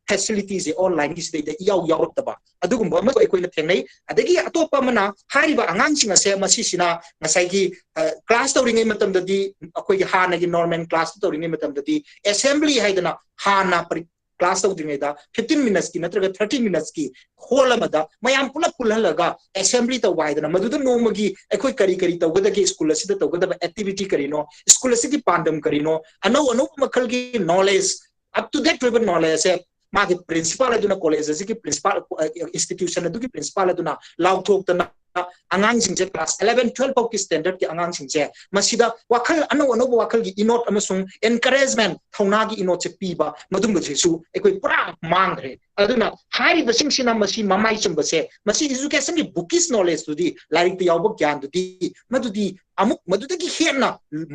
ꯐꯦꯁꯤꯂꯤꯇꯤꯁꯦ ꯑꯣꯟꯂꯥꯏꯟꯒꯤ ꯁꯤꯗꯩꯗ ꯏꯌꯥꯎ ꯌꯥꯎꯔꯛꯇꯕ, ꯑꯗꯨꯒꯨꯝꯕ ꯑꯃꯁꯨ ꯑꯩꯈꯣꯏꯅ ꯊꯦꯡꯅꯩ꯫ ꯑꯗꯒꯤ ꯑꯇꯣꯞꯄ ꯑꯃꯅ, ꯍꯥꯏꯔꯤꯕ ꯑꯉꯥꯡꯁꯤꯡ ꯑꯁꯦ ꯃꯁꯤꯁꯤꯅ ꯉꯁꯥꯏꯒꯤ, ꯑ, ꯀ꯭ꯂꯥꯁ ꯇꯧꯔꯤꯉꯩ ꯃꯇꯝꯗꯗꯤ ꯑꯩꯈꯣꯏꯒꯤ ꯍꯥꯟꯅꯒꯤ ꯅꯣꯔꯃꯦꯜ ꯀ꯭ꯂꯥꯁꯇ ꯇꯧꯔꯤꯉꯩ ꯃꯇꯝꯗꯗꯤ ꯑꯦꯁꯦꯝꯕ꯭ꯂꯤ ꯍꯥꯏꯗꯅ ꯍꯥꯟꯅ ꯄꯔꯤ-, ꯀ꯭ꯂꯥꯁ ꯇꯧꯗ꯭ꯔꯤꯉꯩꯗ ꯐꯤꯐꯇꯤꯟ ꯃꯤꯅꯠꯁꯀꯤ ꯅꯠꯇ꯭ꯔꯒ ꯊꯥꯔꯇꯤ ꯃꯤꯅꯠꯁꯀꯤ ꯍꯣꯜ ꯑꯃꯗ ꯃꯌꯥꯝ ꯄꯨꯂꯞ ꯄꯨꯜꯍꯜꯂꯒ ꯑꯦꯁꯦꯝꯕ꯭ꯂꯤ ꯇꯧꯕ ꯍꯥꯏꯗꯅ, ꯃꯗꯨꯗ ꯅꯣꯡꯃꯒꯤ ꯑꯩꯈꯣꯏ ꯀꯔꯤ ꯀꯔꯤ ꯇꯧꯒꯗꯒꯦ, ꯁ꯭ꯀꯨꯜ ꯑꯁꯤꯗ ꯇꯧꯒꯗꯕ ꯑꯦꯛꯇꯤꯚꯤꯇꯤ ꯀꯔꯤꯅꯣ, ꯁ꯭ꯀꯨꯜ ꯑꯁꯤꯒꯤ ꯄꯥꯟꯗꯝ ꯀꯔꯤꯅꯣ, ꯑꯅꯧ ꯑꯅꯧꯕ ꯃꯈꯜꯒꯤ ꯅꯣꯂꯦꯖ, ꯑꯞ ꯇꯨ ꯗꯦꯠ ꯑꯣꯏꯕ ꯅꯣꯂꯦꯖꯁꯦ ꯃꯥꯒꯤ ꯄ꯭ꯔꯤꯟꯁꯤꯄꯥꯜ ꯑꯗꯨꯅ, ꯀꯣꯂꯦꯖ ꯑꯁꯤꯒꯤ ꯄ꯭ꯔꯤꯟꯁꯤꯄꯥꯜ, ꯏꯟꯁꯇꯤꯇ꯭ꯌꯨꯁꯟ ꯑꯗꯨꯒꯤ ꯄ꯭ꯔꯤꯟꯁꯤꯄꯥꯜ ꯑꯗꯨꯅ ꯂꯥꯎꯊꯣꯛꯇꯅ ꯑꯉꯥꯡꯁꯤꯡꯁꯦ class eleven, twelve ꯐꯥꯎꯒꯤ standardꯀꯤ ꯑꯉꯥꯡꯁꯤꯡꯁꯦ ꯃꯁꯤꯗ ꯋꯥꯈꯜ ꯑꯅꯧ ꯑꯅꯧꯕ ꯋꯥꯈꯜꯒꯤ ꯏꯅꯣꯠ ꯑꯃꯁꯨꯡ encouragement, ꯊꯧꯅꯥꯒꯤ ꯏꯅꯣꯠꯁꯦ ꯄꯤꯕ, ꯃꯗꯨꯝꯕꯁꯤꯁꯨ ꯑꯩꯈꯣꯏ ꯄꯨꯔꯥ ꯃꯥꯡꯈ꯭ꯔꯦ꯫ ꯑꯗꯨꯅ ꯍꯥꯏꯔꯤꯕꯁꯤꯡꯁꯤꯅ ꯃꯁꯤ ꯃꯃꯥꯏ ꯆꯨꯝꯕꯁꯦ, ꯃꯁꯤ educationꯒꯤ bookish knowledgeꯇꯨꯗꯤ, ꯂꯥꯏꯔꯤꯛꯇ ꯌꯥꯎꯕ ꯒ꯭ꯌꯥꯟꯗꯨꯗꯤ, ꯃꯗꯨꯗꯤ ꯑꯃꯨꯛ ꯃꯗꯨꯗꯒꯤ ꯍꯦꯟꯅ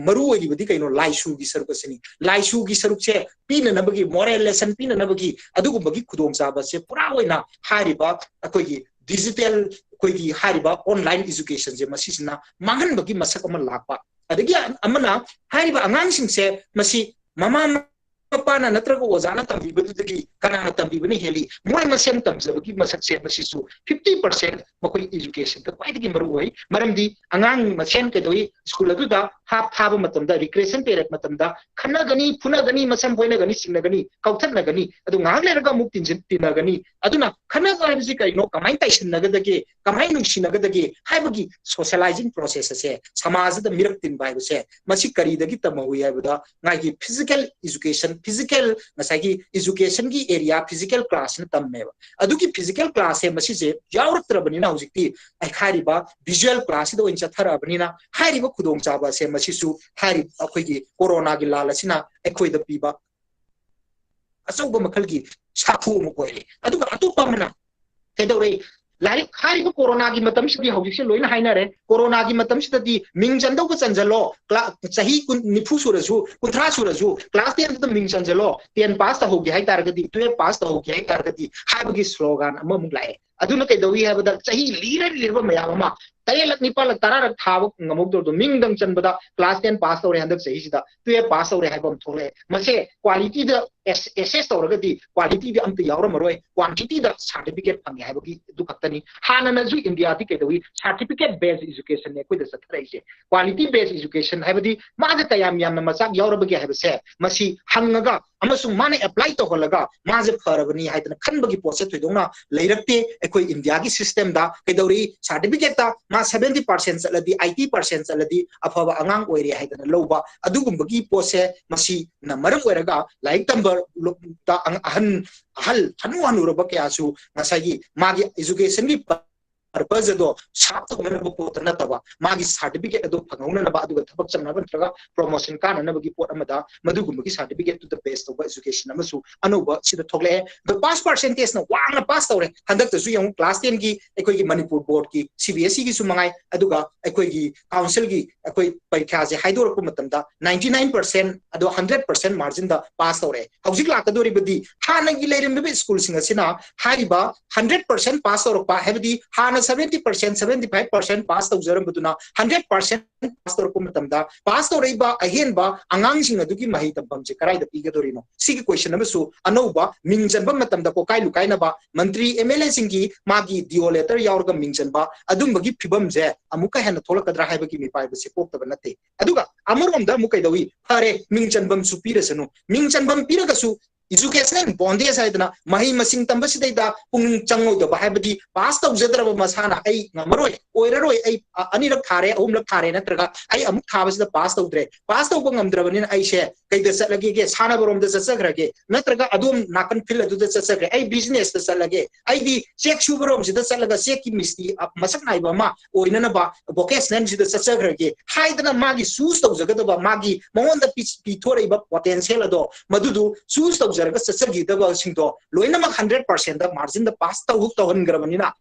ꯃꯔꯨ ꯑꯣꯏꯔꯤꯕꯗꯤ ꯀꯩꯅꯣ? ꯂꯥꯏꯁꯨꯒꯤ ꯁꯔꯨꯛ ꯑꯁꯤꯅꯤ꯫ ꯂꯥꯏꯁꯨꯒꯤ ꯁꯔꯨꯛꯁꯦ ꯄꯤꯅꯅꯕꯒꯤ, moral lesson ꯄꯤꯅꯅꯕꯒꯤ ꯑꯗꯨꯒꯨꯝꯕꯒꯤ ꯈꯨꯗꯣꯡꯆꯥꯕꯁꯦ ꯄꯨꯔꯥ ꯑꯣꯏꯅ ꯍꯥꯏꯔꯤꯕ ꯑꯩꯈꯣꯏꯒꯤ digital, ꯑꯩꯈꯣꯏꯒꯤ ꯍꯥꯏꯔꯤꯕ online educationꯁꯦ ꯃꯁꯤꯁꯤꯅ ꯃꯥꯡꯍꯟꯕꯒꯤ ꯃꯁꯛ ꯑꯃ ꯂꯥꯛꯄ꯫ ꯑꯗꯒꯤ ꯑꯃꯅ ꯍꯥꯏꯔꯤꯕ ꯑꯉꯥꯡꯁꯤꯡꯁꯦ ꯃꯁꯤ ꯃꯃꯥ ꯃꯄꯥꯅ ꯅꯠꯇ꯭ꯔꯒ ꯑꯣꯖꯥꯅ ꯇꯝꯕꯤꯕꯗꯨꯗꯒꯤ ꯀꯅꯥꯅ ꯇꯝꯕꯤꯕꯅ ꯍꯦꯜꯂꯤ? ꯃꯣꯏ ꯃꯁꯦꯟ ꯇꯝꯖꯕꯒꯤ ꯃꯁꯛꯁꯦ ꯃꯁꯤꯁꯨ fifty percent ꯃꯈꯣꯏ educationꯗ ꯈ꯭ꯋꯥꯏꯗꯒꯤ ꯃꯔꯨ ꯑꯣꯏ꯫ ꯃꯔꯝꯗꯤ ꯑꯉꯥꯡ ꯃꯁꯦꯟ ꯀꯩꯗꯧꯏ, school ꯑꯗꯨꯗ ꯍꯥꯞ ꯊꯥꯕ ꯃꯇꯝꯗ, recreation period ꯃꯇꯝꯗ ꯈꯠꯅꯒꯅꯤ, ꯐꯨꯅꯒꯅꯤ, ꯃꯁꯝ ꯐꯣꯏꯅꯒꯅꯤ, ꯁꯤꯡꯅꯒꯅꯤ, ꯀꯥꯎꯊꯠꯅꯒꯅꯤ, ꯑꯗꯨ ꯉꯥꯏꯍꯥꯛ ꯂꯩꯔꯒ ꯑꯃꯨꯛ ꯇꯤꯟꯁꯤꯟ-, ꯇꯤꯟꯅꯒꯅꯤ꯫ ꯑꯗꯨꯅ ꯈꯠꯅꯕ ꯍꯥꯏꯕꯁꯤ ꯀꯔꯤꯅꯣ? ꯀꯃꯥꯏꯅ ꯇꯥꯏꯁꯤꯟꯅꯒꯗꯒꯦ? ꯀꯃꯥꯏꯅ ꯅꯨꯡꯁꯤꯅꯒꯗꯒꯦ ꯍꯥꯏꯕꯒꯤ socializing process ꯑꯁꯦ, ꯁꯃꯥꯖꯗ ꯃꯤꯔꯛ ꯇꯤꯟꯕ ꯍꯥꯏꯕꯁꯦ, ꯃꯁꯤ ꯀꯔꯤꯗꯒꯤ ꯇꯝꯍꯧꯏ ꯍꯥꯏꯕꯗ, ꯉꯥꯏꯒꯤ physical education, physical, ꯉꯁꯥꯏꯒꯤ educationꯒꯤ area, physical classꯅ ꯇꯝꯃꯦꯕ꯫ ꯑꯗꯨꯒꯤ physical classꯁꯦ ꯃꯁꯤꯁꯦ ꯌꯥꯎꯔꯛꯇ꯭ꯔꯕꯅꯤꯅ ꯍꯧꯖꯤꯛꯇꯤ ꯑꯩ ꯍꯥꯏꯔꯤꯕ visual classꯁꯤꯗ ꯑꯣꯏꯅ ꯆꯠꯊꯔꯛꯑꯕꯅꯤꯅ ꯍꯥꯏꯔꯤꯕ ꯈꯨꯗꯣꯡꯆꯥꯕ ꯑꯁꯦ ꯃꯁꯤꯁꯨ ꯍꯥꯏꯔꯤꯕ ꯑꯩꯈꯣꯏꯒꯤ ꯀꯣꯔꯣꯅꯥꯒꯤ ꯂꯥꯜ ꯑꯁꯤꯅ ꯑꯩꯈꯣꯏꯗ ꯄꯤꯕ ꯑꯆꯧꯕ ꯃꯈꯜꯒꯤ ꯁꯥꯐꯨ ꯑꯃ ꯑꯣꯏꯔꯦ꯫ ꯑꯗꯨꯒ ꯑꯇꯣꯞꯄ ꯑꯃꯅ ꯀꯩꯗꯧꯔꯦ? ꯂꯥꯏꯔꯤꯛ ꯍꯥꯏꯔꯤꯕ ꯀꯣꯔꯣꯅꯥꯒꯤ ꯃꯇꯝꯁꯤꯗꯤ ꯍꯧꯖꯤꯛꯁꯦ ꯂꯣꯏꯅ ꯍꯥꯏꯅꯔꯦ꯫ ꯀꯣꯔꯣꯅꯥꯒꯤ ꯃꯇꯝꯁꯤꯗꯗꯤ ꯃꯤꯡ ꯆꯟꯗꯧꯕ ꯆꯟꯖꯜꯂꯣ, ꯀ꯭ꯂꯥ-, ꯆꯍꯤ ꯀꯨꯟ, ꯅꯤꯐꯨ ꯁꯨꯔꯁꯨ, ꯀꯨꯟꯊ꯭ꯔꯥ ꯁꯨꯔꯁꯨ, class tenꯗꯨꯗ ꯃꯤꯡ ꯆꯟꯖꯜꯂꯣ, ten pass ꯇꯧꯍꯧꯒꯦ ꯍꯥꯏ ꯇꯥꯔꯒꯗꯤ, twelve pass ꯇꯧꯍꯧꯒꯦ ꯍꯥꯏ ꯇꯥꯔꯒꯗꯤ ꯍꯥꯏꯕꯒꯤ slogan ꯑꯃꯃꯨꯛ ꯂꯥꯛꯑꯦ꯫ ꯑꯗꯨꯅ ꯀꯩꯗꯧꯏ ꯍꯥꯏꯕꯗ, ꯆꯍꯤ ꯂꯤꯔ ꯂꯤꯔꯕ ꯃꯌꯥꯝ ꯑꯃ, ꯇꯔꯦꯠꯂꯛ, ꯅꯤꯄꯥꯜꯂꯛ, ꯇꯔꯥꯔꯛ ꯊꯥꯕ ꯉꯝꯍꯧꯗ꯭ꯔꯕꯗꯣ, ꯃꯤꯡꯗꯪ ꯆꯟꯕꯗ class ten pass ꯇꯧꯔꯦ ꯍꯟꯗꯛ ꯆꯍꯤꯁꯤꯗ, twelve pass ꯇꯧꯔꯦ ꯍꯥꯏꯕ ꯑꯃ ꯊꯣꯛꯂꯛꯑꯦ꯫ ꯃꯁꯦ qualityꯗ ꯑꯦꯁ-, assess ꯇꯧꯔꯒꯗꯤ qualityꯗꯤ ꯑꯝꯇ ꯌꯥꯎꯔꯝꯃꯔꯣꯏ, quantityꯗ certificate ꯐꯪꯉꯦ ꯍꯥꯏꯕꯒꯤ ꯑꯗꯨ ꯈꯛꯇꯅꯤ꯫ ꯍꯥꯟꯅꯅꯁꯨ ꯏꯟꯗꯤꯌꯥꯗꯤ ꯀꯩꯗꯧꯏ? Certificate based educationꯅꯦ ꯑꯩꯈꯣꯏꯗ ꯆꯠꯊꯔꯛꯏꯁꯦ꯫ Quality based education ꯍꯥꯏꯕꯗꯤ ꯃꯥꯁꯦ ꯀꯌꯥꯝ ꯌꯥꯝꯅ ꯃꯆꯥꯛ ꯌꯥꯎꯔꯕꯒꯦ ꯍꯥꯏꯕꯁꯦ ꯃꯁꯤ ꯍꯪꯉꯒ ꯑꯃꯁꯨꯡ ꯃꯥꯅ apply ꯇꯧꯍꯜꯂꯒ ꯃꯥꯁꯦ ꯐꯔꯕꯅꯤ ꯍꯥꯏꯗꯅ ꯈꯟꯕꯒꯤ ꯄꯣꯠꯁꯦ ꯊꯣꯏꯗꯣꯛꯅ ꯂꯩꯔꯛꯇꯦ꯫ ꯑꯩꯈꯣꯏ ꯏꯟꯗꯤꯌꯥꯒꯤ systemꯗ ꯀꯩꯗꯧꯔꯤ? Certificateꯇ ꯃꯥ seventy percent ꯆꯠꯂꯗꯤ, eighty percent ꯆꯠꯂꯗꯤ ꯑꯐꯕ ꯑꯉꯥꯡ ꯑꯣꯏꯔꯦ ꯍꯥꯏꯗꯅ ꯂꯧꯕ, ꯑꯗꯨꯒꯨꯝꯕꯒꯤ ꯄꯣꯠꯁꯦ ꯃꯁꯤꯅ ꯃꯔꯝ ꯑꯣꯏꯔꯒ ꯂꯥꯏꯔꯤꯛ ꯇꯝꯕ ꯂꯣ-, ꯇ ꯑꯉ-, ꯑꯍꯟ, ꯑꯍꯜ, ꯍꯅꯨ ꯍꯅꯨꯔꯕ ꯀꯌꯥꯁꯨ ꯉꯁꯥꯏꯒꯤ ꯃꯥꯒꯤ educationꯒꯤ purpose ꯑꯗꯣ ꯁꯥꯞ ꯇꯧꯅꯅꯕ ꯄꯣꯠꯇ ꯅꯠꯇꯕ, ꯃꯥꯒꯤ certificate ꯑꯗꯣ ꯐꯪꯍꯧꯅꯅꯕ, ꯑꯗꯨꯒ ꯊꯕꯛ ꯆꯪꯅꯕ ꯅꯠꯇ꯭ꯔꯒ promotion ꯀꯥꯅꯅꯕꯒꯤ ꯄꯣꯠ ꯑꯃꯗ ꯃꯗꯨꯒꯨꯝꯕꯒꯤ certificate ꯇꯨꯗ base ꯇꯧꯕ education ꯑꯃꯁꯨ ꯑꯅꯧꯕ ꯁꯤꯗ ꯊꯣꯛꯂꯛꯑꯦ꯫ ꯑꯗꯣ pass percentage ꯅ ꯋꯥꯡꯅ pass ꯇꯧꯔꯦ꯫ ꯍꯟꯗꯛꯇꯁꯨ ꯌꯦꯡꯉꯨ, class ten ꯒꯤ ꯑꯩꯈꯣꯏꯒꯤ ꯃꯅꯤꯄꯨꯔ board ꯀꯤ, C B S E ꯒꯤꯁꯨ ꯃꯉꯥꯏ, ꯑꯗꯨꯒ ꯑꯩꯈꯣꯏꯒꯤ council ꯒꯤ ꯑꯩꯈꯣꯏ ꯄꯔꯤꯈ꯭ꯌꯥꯁꯦ ꯍꯥꯏꯗꯣꯔꯛꯄ ꯃꯇꯝꯗ ninety nine percent, ꯑꯗꯣ hundred percent margin ꯗ pass ꯇꯧꯔꯛꯑꯦ꯫ ꯍꯧꯖꯤꯛ ꯂꯥꯛꯀꯗꯧꯔꯤꯕꯗꯤ ꯍꯥꯟꯅꯒꯤ ꯂꯩꯔꯝꯂꯤꯕ school ꯁꯤꯡ ꯑꯁꯤꯅ ꯍꯥꯏꯔꯤꯕ hundred percent pass ꯇꯧꯔꯛꯄ, ꯍꯥꯏꯕꯗꯤ ꯍꯥꯟꯅ seventy percent, seventy five percent pass ꯇꯧꯖꯔꯝꯕꯗꯨꯅ hundred percent pass ꯇꯧꯔꯛꯄ ꯃꯇꯝꯗ, pass ꯇꯧꯔꯛꯏꯕ ꯑꯍꯦꯟꯕ ꯑꯉꯥꯡꯁꯤꯡ ꯑꯗꯨꯒꯤ ꯃꯍꯩ ꯇꯝꯐꯝꯁꯦ ꯀꯗꯥꯏꯗ ꯄꯤꯒꯗꯧꯔꯤꯅꯣ? ꯁꯤꯒꯤ question ꯑꯃꯁꯨ ꯑꯅꯧꯕ ꯃꯤꯡ ꯆꯟꯕ ꯃꯇꯝꯗ ꯀꯣꯀꯥꯏ ꯂꯨꯀꯥꯏꯅꯕ, ꯃꯟꯇ꯭ꯔꯤ, M L A ꯁꯤꯡꯒꯤ ꯃꯥꯒꯤ D O letter ꯌꯥꯎꯔꯒ ꯃꯤꯡ ꯆꯟꯕ, ꯑꯗꯨꯝꯕꯒꯤ ꯐꯤꯕꯝꯁꯦ ꯑꯃꯨꯛꯀ ꯍꯦꯟꯅ ꯊꯣꯛꯂꯛꯀꯗ꯭ꯔꯥ ꯍꯥꯏꯕꯒꯤ ꯃꯤꯄꯥꯏꯕꯁꯦ ꯄꯣꯛꯇꯕ ꯅꯠꯇꯦ꯫ ꯑꯗꯨꯒ ꯑꯃꯔꯣꯝꯗ ꯑꯃꯨꯛ ꯀꯩꯗꯧꯏ? ꯐꯔꯦ, ꯃꯤꯡ ꯆꯟꯐꯝꯁꯨ ꯄꯤꯔꯁꯅꯨ꯫ ꯃꯤꯡ ꯆꯟꯐꯝ ꯄꯤꯔꯒꯁꯨ education in bondage ꯍꯥꯏꯗꯅ ꯃꯍꯩ ꯃꯁꯤꯡ ꯇꯝꯕꯁꯤꯗꯩꯗ ꯄꯨꯛꯅꯤꯡ ꯆꯪꯉꯣꯏꯗꯕ, ꯍꯥꯏꯕꯗꯤ pass ꯇꯧꯖꯗ꯭ꯔꯕ ꯃꯁꯥꯅ "ꯑꯩ ꯉꯝꯃꯔꯣꯏ, ꯑꯣꯏꯔꯔꯣꯏ, ꯑꯩ ꯑ-, ꯑꯅꯤꯔꯛ ꯊꯥꯔꯦ, ꯑꯍꯨꯝꯂꯛ ꯊꯥꯔꯦ, ꯅꯠꯇ꯭ꯔꯒ ꯑꯩ ꯑꯃꯨꯛ ꯊꯥꯕꯁꯤꯗ pass ꯇꯧꯗ꯭ꯔꯦ, pass ꯇꯧꯕ ꯉꯝꯗ꯭ꯔꯕꯅꯤꯅ ꯑꯩꯁꯦ ꯀꯩꯗ ꯆꯠꯂꯒꯦꯒꯦ? ꯁꯥꯟꯅꯕꯔꯣꯝꯗ ꯆꯠꯆꯈ꯭ꯔꯒꯦ, ꯅꯠꯇ꯭ꯔꯒ ꯑꯗꯣꯝ ꯅꯥꯀꯟ field ꯑꯗꯨꯗ ꯆꯠꯆꯈ꯭ꯔꯦ, ꯑꯩ business ꯇ ꯆꯠꯂꯒꯦ, ꯑꯩꯗꯤ ꯆꯦꯛ ꯁꯨꯕꯔꯣꯝꯁꯤꯗ ꯆꯠꯂꯒ ꯆꯦꯛꯀꯤ ꯃꯤꯁꯇ꯭ꯔꯤ, ꯑ, ꯃꯁꯛ ꯅꯥꯏꯕ ꯑꯃ ꯑꯣꯏꯅꯅꯕ vocational ꯁꯤꯗ ꯆꯠꯆꯈ꯭ꯔꯒꯦ" ꯍꯥꯏꯗꯅ ꯃꯥꯒꯤ choose ꯇꯧꯖꯒꯗꯕ, ꯃꯥꯒꯤ ꯃꯉꯣꯟꯗ ꯄꯤ-, ꯄꯤꯊꯣꯔꯛꯏꯕ potential ꯑꯗꯣ, ꯃꯗꯨꯗꯨ choose ꯇꯧꯖꯔꯒ ꯆꯠꯆꯈꯤꯗꯕꯁꯤꯡꯗꯣ ꯂꯣꯏꯅꯃꯛ hundred percent ꯗ margin ꯗ pass ꯇꯧ-, ꯇꯧꯍꯟꯈ꯭ꯔꯕꯅꯤꯅ,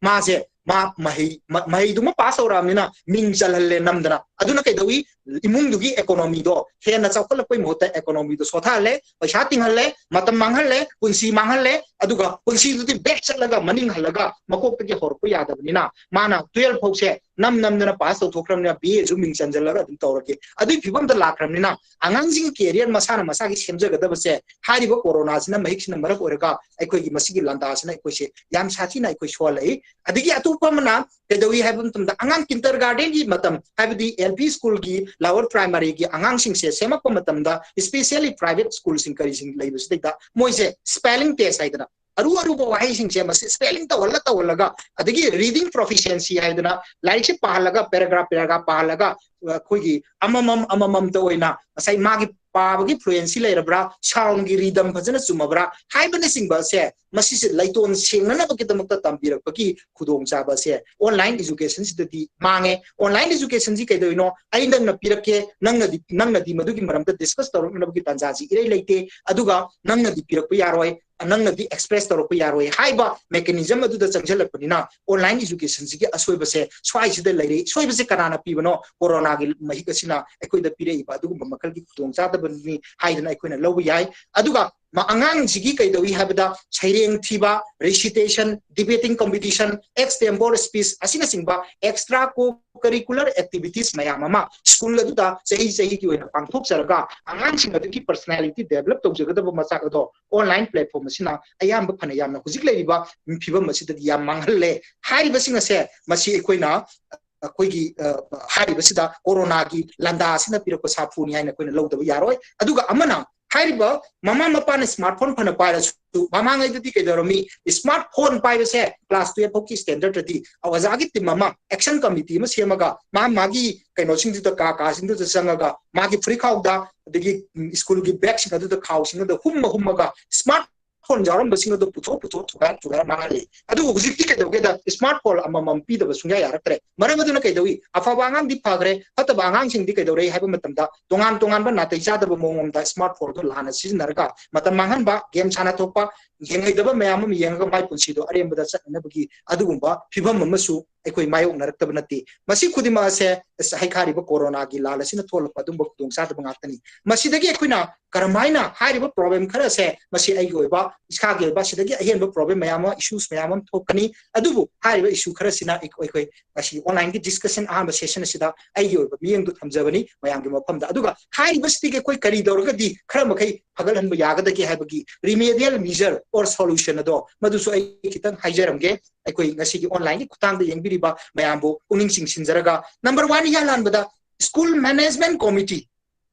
ꯃꯥꯁꯦ, ꯃꯥ ꯃꯍꯩ, ꯃ-, ꯃꯍꯩꯗꯨꯃ pass ꯇꯧꯔꯛꯑꯕꯅꯤꯅ ꯃꯤꯡ ꯆꯜꯍꯜꯂꯦ ꯅꯝꯗꯅ꯫ ꯑꯗꯨꯅ ꯀꯩꯗꯧꯏ? ꯏꯃꯨꯡꯗꯨꯒꯤ economy ꯗꯣ ꯍꯦꯟꯅ ꯆꯥꯎꯈꯠꯂꯛꯄꯩ ꯃꯍꯨꯠꯇ economy ꯗꯣ ꯁꯣꯊꯍꯜꯂꯦ, ꯄꯩꯁꯥ ꯇꯤꯡꯍꯜꯂꯦ, ꯃꯇꯝ ꯃꯥꯡꯍꯜꯂꯦ, ꯄꯨꯟꯁꯤ ꯃꯥꯡꯍꯜꯂꯦ, ꯑꯗꯨꯒ ꯄꯨꯟꯁꯤꯗꯨꯗꯤ back ꯆꯠꯂꯒ, ꯃꯅꯤꯡ ꯍꯜꯂꯒ ꯃꯀꯣꯛꯇꯒꯤ ꯍꯧꯔꯛꯄ ꯌꯥꯗꯕꯅꯤꯅ, ꯃꯥꯅ twelve ꯐꯥꯎꯁꯦ ꯅꯝ ꯅꯝꯗꯅ pass ꯇꯧꯊꯣꯛꯈ꯭ꯔꯕꯅꯤꯅ B A ꯁꯨ ꯃꯤꯡ ꯆꯟꯁꯤꯜꯂꯒ ꯑꯗꯨꯝ ꯇꯧꯔꯒꯦ꯫ ꯑꯗꯨꯒꯤ ꯐꯤꯕꯝꯗ ꯂꯥꯛꯈ꯭ꯔꯕꯅꯤꯅ ꯑꯉꯥꯡꯁꯤꯡꯒꯤ career ꯃꯁꯥꯅ ꯃꯁꯥꯒꯤ ꯁꯦꯝꯖꯒꯗꯕꯁꯦ ꯍꯥꯏꯔꯤꯕ ꯀꯣꯔꯣꯅꯥꯁꯤꯅ, ꯃꯍꯤꯛꯁꯤꯅ ꯃꯔꯝ ꯑꯣꯏꯔꯒ ꯑꯩꯈꯣꯏꯒꯤ ꯃꯁꯤꯒꯤ ꯂꯥꯟꯗꯥꯁꯤꯅ ꯑꯩꯈꯣꯏꯁꯦ ꯌꯥꯝ ꯁꯥꯊꯤꯅ ꯑꯩꯈꯣꯏ ꯁꯣꯛꯍꯜꯂꯛꯏ꯫ ꯑꯗꯒꯤ ꯑꯇꯣꯞꯄ ꯑꯃꯅ ꯀꯩꯗꯧꯏ ꯍꯥꯏꯕ ꯃꯇꯝꯗ, ꯑꯉꯥꯡ kindergarten ꯒꯤ ꯃꯇꯝ, ꯍꯥꯏꯕꯗꯤ L P school ꯒꯤ, lower primary ꯒꯤ ꯑꯉꯥꯡꯁꯤꯡꯁꯦ ꯁꯦꯝꯃꯛꯄ ꯃꯇꯝꯗ, specially private school ꯁꯤꯡ ꯀꯔꯤꯁꯤꯡ ꯂꯩꯕꯁꯤꯗꯩꯗ ꯃꯣꯏꯁꯦ spelling test ꯍꯥꯏꯗꯅ ꯑꯔꯨ ꯑꯔꯨꯕ ꯋꯥꯍꯩꯁꯤꯡꯁꯦ ꯃꯁꯤ spelling ꯇꯧꯍꯜꯂ ꯇꯧꯍꯜꯂꯒ, ꯑꯗꯒꯤ reading proficiency ꯍꯥꯏꯗꯅ ꯂꯥꯏꯔꯤꯛꯁꯦ ꯄꯥꯍꯜꯂꯒ, paragraph paragraph ꯄꯥꯍꯜꯂꯒ, ꯑꯩꯈꯣꯏꯒꯤ ꯑꯃꯃꯝ ꯑꯃꯃꯝꯇ ꯑꯣꯏꯅ ꯉꯁꯥꯏ ꯃꯥꯒꯤ ꯄꯥꯕꯒꯤ ꯐ꯭ꯂꯨꯑꯦꯟꯁꯤ ꯂꯩꯔꯕ꯭ꯔꯥ, ꯁꯥꯎꯟꯒꯤ ꯔꯤꯗꯝ ꯐꯖꯅ ꯆꯨꯝꯃꯕ꯭ꯔꯥ ꯍꯥꯏꯕꯅꯆꯤꯡꯕ ꯑꯁꯦ, ꯃꯁꯤꯁꯦ ꯂꯩꯇꯣꯟ ꯁꯦꯡꯅꯅꯕꯒꯤꯗꯃꯛꯇ ꯇꯝꯕꯤꯔꯛꯄꯒꯤ ꯈꯨꯗꯣꯡꯆꯥꯕ ꯑꯁꯦ ꯑꯣꯟꯂꯥꯏꯟ ꯏꯖꯨꯀꯦꯁꯟꯁꯤꯗꯗꯤ ꯃꯥꯡꯉꯦ꯫ ꯑꯣꯟꯂꯥꯏꯟ ꯏꯖꯨꯀꯦꯁꯟꯁꯤ ꯀꯩꯗꯧꯔꯤꯅꯣ? ꯑꯩ ꯅꯪꯅ ꯄꯤꯔꯛꯀꯦ, ꯅꯪꯅꯗꯤ ꯅꯪꯅꯗꯤ ꯃꯗꯨꯒꯤ ꯃꯔꯝꯗ ꯗꯤꯁꯀꯁ ꯇꯧꯔꯛꯅꯕꯒꯤ ꯇꯥꯟꯖꯥꯁꯤ ꯏꯔꯩ ꯂꯩꯇꯦ꯫ ꯑꯗꯨꯒ ꯅꯪꯅꯗꯤ ꯄꯤꯔꯛꯄ ꯌꯥꯔꯣꯏ, ꯅꯪꯅꯗꯤ ꯑꯦꯛꯁꯄ꯭ꯔꯦꯁ ꯇꯧꯔꯛꯄ ꯌꯥꯔꯣꯏ ꯍꯥꯏꯕ ꯃꯦꯀꯥꯅꯤꯖꯝ ꯑꯗꯨꯗ ꯆꯪꯁꯤꯜꯂꯛꯄꯅꯤꯅ, ꯑꯣꯟꯂꯥꯏꯟ ꯏꯖꯨꯀꯦꯁꯟꯁꯤꯒꯤ ꯑꯁꯣꯏꯕꯁꯦ ꯁ꯭ꯋꯥꯏꯁꯤꯗ ꯂꯩꯔꯦ꯫ ꯁꯣꯏꯕꯁꯦ ꯀꯅꯥꯅ ꯄꯤꯕꯅꯣ? ꯀꯣꯔꯣꯅꯥꯒꯤ ꯃꯍꯤꯛ ꯑꯁꯤꯅ ꯑꯩꯈꯣꯏꯗ ꯄꯤꯔꯛꯏꯕ ꯑꯗꯨꯒꯨꯝꯕ ꯃꯈꯜꯒꯤ ꯈꯨꯗꯣꯡꯆꯥꯗꯕꯅꯤ ꯍꯥꯏꯗꯅ ꯑꯩꯈꯣꯏꯅ ꯂꯧꯕ ꯌꯥꯏ꯫ ꯑꯗꯨꯒ ꯃ-, ꯑꯉꯥꯡꯁꯤꯒꯤ ꯀꯩꯗꯧꯏ ꯍꯥꯏꯕꯗ, ꯁꯩꯔꯦꯡ ꯊꯤꯕ, ꯔꯤꯁꯤꯇꯦꯁꯟ, ꯗꯤꯕꯦꯇꯤꯡ ꯀꯣꯝꯄꯤꯇꯤꯁꯟ, ꯑꯦꯛꯁ ꯇꯦꯝꯄꯣꯔ ꯁ꯭ꯄꯤꯆ ꯑꯁꯤꯅꯆꯤꯡꯕ ꯑꯦꯛꯁꯇ꯭ꯔꯥ ꯀꯣ ꯀꯔꯤꯀꯨꯂꯔ ꯑꯦꯛꯇꯤꯚꯤꯇꯤꯁ ꯃꯌꯥꯝ ꯑꯃ ꯁ꯭ꯀꯨꯜ ꯑꯗꯨꯗ ꯆꯍꯤ ꯆꯍꯤꯒꯤ ꯑꯣꯏꯅ ꯄꯥꯡꯊꯣꯛꯆꯔꯒ, ꯑꯉꯥꯡꯁꯤꯡ ꯑꯗꯨꯒꯤ ꯄꯔꯁꯅꯦꯂꯤꯇꯤ ꯗꯦꯚꯂꯞ ꯇꯧꯖꯒꯗꯕ ꯃꯆꯥꯛ ꯑꯗꯣ ꯑꯣꯟꯂꯥꯏꯟ ꯄ꯭ꯂꯦꯠꯐꯣꯝ ꯑꯁꯤꯅ ꯑꯌꯥꯝꯕ ꯐꯅ ꯌꯥꯝꯅ ꯍꯧꯖꯤꯛ ꯂꯩꯔꯤꯕ ꯐꯤꯕꯝ ꯑꯁꯤꯗꯗꯤ ꯌꯥꯝ ꯃꯥꯡꯍꯜꯂꯦ꯫ ꯍꯥꯏꯔꯤꯕꯁꯤꯡ ꯑꯁꯦ ꯃꯁꯤ ꯑꯩꯈꯣꯏꯅ, ꯑꯩꯈꯣꯏꯒꯤ, ꯑ, ꯍꯥꯏꯔꯤꯕꯁꯤꯗ ꯀꯣꯔꯣꯅꯥꯒꯤ ꯂꯥꯟꯗꯥ ꯑꯁꯤꯅ ꯄꯤꯔꯛꯄ ꯁꯥꯐꯨꯅꯤ ꯍꯥꯏꯅ ꯑꯩꯈꯣꯏꯅ ꯂꯧꯗꯕ ꯌꯥꯔꯣꯏ꯫ ꯑꯗꯨꯒ ꯑꯃꯅ, ꯍꯥꯏꯔꯤꯕ ꯃꯃꯥ ꯃꯄꯥꯅ ꯁ꯭ꯃꯥꯔꯠꯐꯣꯟ ꯐꯅ ꯄꯥꯏꯔꯁꯨ, ꯃꯃꯥꯡꯉꯩꯗꯗꯤ ꯀꯩꯗꯧꯔꯝꯃꯤ? ꯁ꯭ꯃꯥꯔꯠꯐꯣꯟ ꯄꯥꯏꯕꯁꯦ ꯀ꯭ꯂꯥꯁ ꯇꯨꯌꯦꯜꯐ ꯐꯥꯎꯒꯤ ꯁ꯭ꯇꯦꯟꯗꯔꯗꯗꯤ ꯑꯣꯖꯥꯒꯤ ꯇꯤꯝ ꯑꯃ, ꯑꯦꯛꯁꯟ ꯀꯃꯤꯇꯤ ꯑꯃ ꯁꯦꯝꯃꯒ, ꯃꯥ ꯃꯥꯒꯤ ꯀꯩꯅꯣꯁꯤꯡꯗꯨꯗ, ꯀꯥ ꯀꯥꯁꯤꯡꯗꯨꯗ ꯆꯪꯉꯒ, ꯃꯥꯒꯤ ꯐꯨꯔꯤꯠꯈꯥꯎꯗ, ꯑꯗꯒꯤ, ꯎꯝ, ꯁ꯭ꯀꯨꯜꯒꯤ ꯕꯦꯒꯁꯤꯡ ꯑꯗꯨꯗ ꯈꯥꯎꯁꯤꯡ ꯑꯗꯨꯗ ꯍꯨꯝꯃ ꯍꯨꯝꯃꯒ, ꯁ꯭ꯃꯥꯔꯠ ꯐꯣꯟ ꯌꯥꯎꯔꯝꯕꯁꯤꯡ ꯑꯗꯨ ꯄꯨꯊꯣꯛ ꯄꯨꯊꯣꯛ ꯊꯨꯒꯥꯏ ꯊꯨꯒꯥꯏ ꯃꯥꯡꯍꯜꯂꯤ꯫ ꯑꯗꯨꯕꯨ ꯍꯧꯖꯤꯛꯇꯤ ꯀꯩꯗꯧꯒꯦꯗ, ꯁ꯭ꯃꯥꯔꯠ ꯐꯣꯟ ꯑꯃꯃꯝ ꯄꯤꯗꯕ ꯁꯨꯡꯌꯥ ꯌꯥꯔꯛꯇ꯭ꯔꯦ꯫ ꯃꯔꯝ ꯑꯗꯨꯅ ꯀꯩꯗꯧꯏ? ꯑꯐꯕ ꯑꯉꯥꯡꯗꯤ ꯐꯈ꯭ꯔꯦ, ꯐꯠꯇꯕ ꯑꯉꯥꯡꯁꯤꯡꯗꯤ ꯀꯩꯗꯧꯔꯦ ꯍꯥꯏꯕ ꯃꯇꯝꯗ, ꯇꯣꯉꯥꯟ ꯇꯣꯉꯥꯟꯕ ꯅꯥꯇꯩ ꯆꯥꯗꯕ ꯃꯑꯣꯡ ꯑꯃꯗ ꯁ꯭ꯃꯥꯔꯠ ꯐꯣꯟꯗꯨ ꯂꯥꯟꯅ ꯁꯤꯖꯤꯟꯅꯔꯒ ꯃꯇꯝ ꯃꯥꯡꯍꯟꯕ, ꯒꯦꯝ ꯁꯥꯟꯅ ꯊꯣꯛꯄ, ꯌꯦꯡꯍꯩꯗꯕ ꯃꯌꯥꯝ ꯑꯃ ꯌꯦꯡꯉꯒ ꯃꯥꯏ ꯄꯨꯟꯁꯤꯗꯣ ꯑꯔꯦꯝꯕꯗ ꯆꯠꯅꯅꯕꯒꯤ ꯑꯗꯨꯒꯨꯝꯕ ꯐꯤꯕꯝ ꯑꯃꯁꯨ ꯑꯩꯈꯣꯏ ꯃꯥꯌꯣꯛꯅꯔꯛꯇꯕ ꯅꯠꯇꯦ꯫ ꯃꯁꯤ ꯈꯨꯗꯤꯡꯃꯛ ꯑꯁꯦ ꯍꯩꯈꯥꯔꯤꯕ ꯀꯣꯔꯣꯅꯥꯒꯤ ꯂꯥꯜ ꯑꯁꯤꯅ ꯊꯣꯛꯍꯜꯂꯛꯄ ꯑꯗꯨꯒꯨꯝꯕ ꯈꯨꯗꯣꯡꯆꯥꯗꯕ ꯉꯥꯛꯇꯅꯤ꯫ ꯃꯁꯤꯗꯒꯤ ꯑꯩꯈꯣꯏꯅ ꯀꯔꯝꯍꯥꯏꯅ ꯍꯥꯏꯔꯤꯕ ꯄ꯭ꯔꯣꯕ꯭ꯂꯦꯝ ꯈꯔ ꯑꯁꯦ, ꯃꯁꯤ ꯑꯩꯒꯤ ꯑꯣꯏꯕ, ꯏꯁꯥꯒꯤ ꯑꯣꯏꯕ, ꯁꯤꯗꯒꯤ ꯑꯍꯦꯟꯕ ꯄ꯭ꯔꯣꯕ꯭ꯂꯦꯝ ꯃꯌꯥꯝ ꯑꯃ, ꯏꯁꯨꯁ ꯃꯌꯥꯝ ꯑꯃ ꯊꯣꯛꯀꯅꯤ꯫ ꯑꯗꯨꯕꯨ ꯍꯥꯏꯔꯤꯕ ꯏꯁꯨ ꯈꯔꯁꯤꯅ ꯑꯩꯈꯣꯏ, ꯑꯩꯈꯣꯏ ꯉꯁꯤ ꯑꯣꯟꯂꯥꯏꯟꯒꯤ ꯗꯤꯁꯀꯁꯟ ꯑꯍꯥꯟꯕ ꯁꯦꯁꯟ ꯑꯁꯤꯗ ꯑꯩꯒꯤ ꯑꯣꯏꯕ ꯃꯤꯠꯌꯦꯡꯗꯨ ꯊꯝꯖꯕꯅꯤ ꯃꯌꯥꯝꯒꯤ ꯃꯐꯝꯗ꯫ ꯑꯗꯨꯒ ꯍꯥꯏꯔꯤꯕꯁꯤꯗꯒꯤ ꯑꯩꯈꯣꯏ ꯀꯔꯤ ꯇꯧꯔꯒꯗꯤ ꯈꯔ ꯃꯈꯩ ꯐꯒꯠꯍꯟꯕ ꯌꯥꯒꯗꯒꯦ ꯍꯥꯏꯕꯒꯤ remedial measure or solution ꯑꯗꯣ ꯃꯗꯨꯁꯨ ꯑꯩ ꯈꯤꯇꯪ ꯍꯥꯏꯖꯔꯝꯒꯦ꯫ ꯑꯩꯈꯣꯏ ꯉꯁꯤꯒꯤ ꯑꯣꯟꯂꯥꯏꯟꯒꯤ ꯈꯨꯠꯊꯥꯡꯗ ꯌꯦꯡꯕꯤꯔꯤꯕ ꯃꯌꯥꯝꯕꯨ ꯄꯨꯛꯅꯤꯡ ꯆꯤꯡꯁꯤꯟꯖꯔꯒ, ꯅꯝꯕꯔ ꯋꯥꯟ, ꯏꯍꯥꯟ ꯍꯥꯟꯕꯗ ꯁ꯭ꯀꯨꯜ ꯃꯦꯅꯦꯖꯃꯦꯟꯠ ꯀꯣꯃꯤꯇꯤ,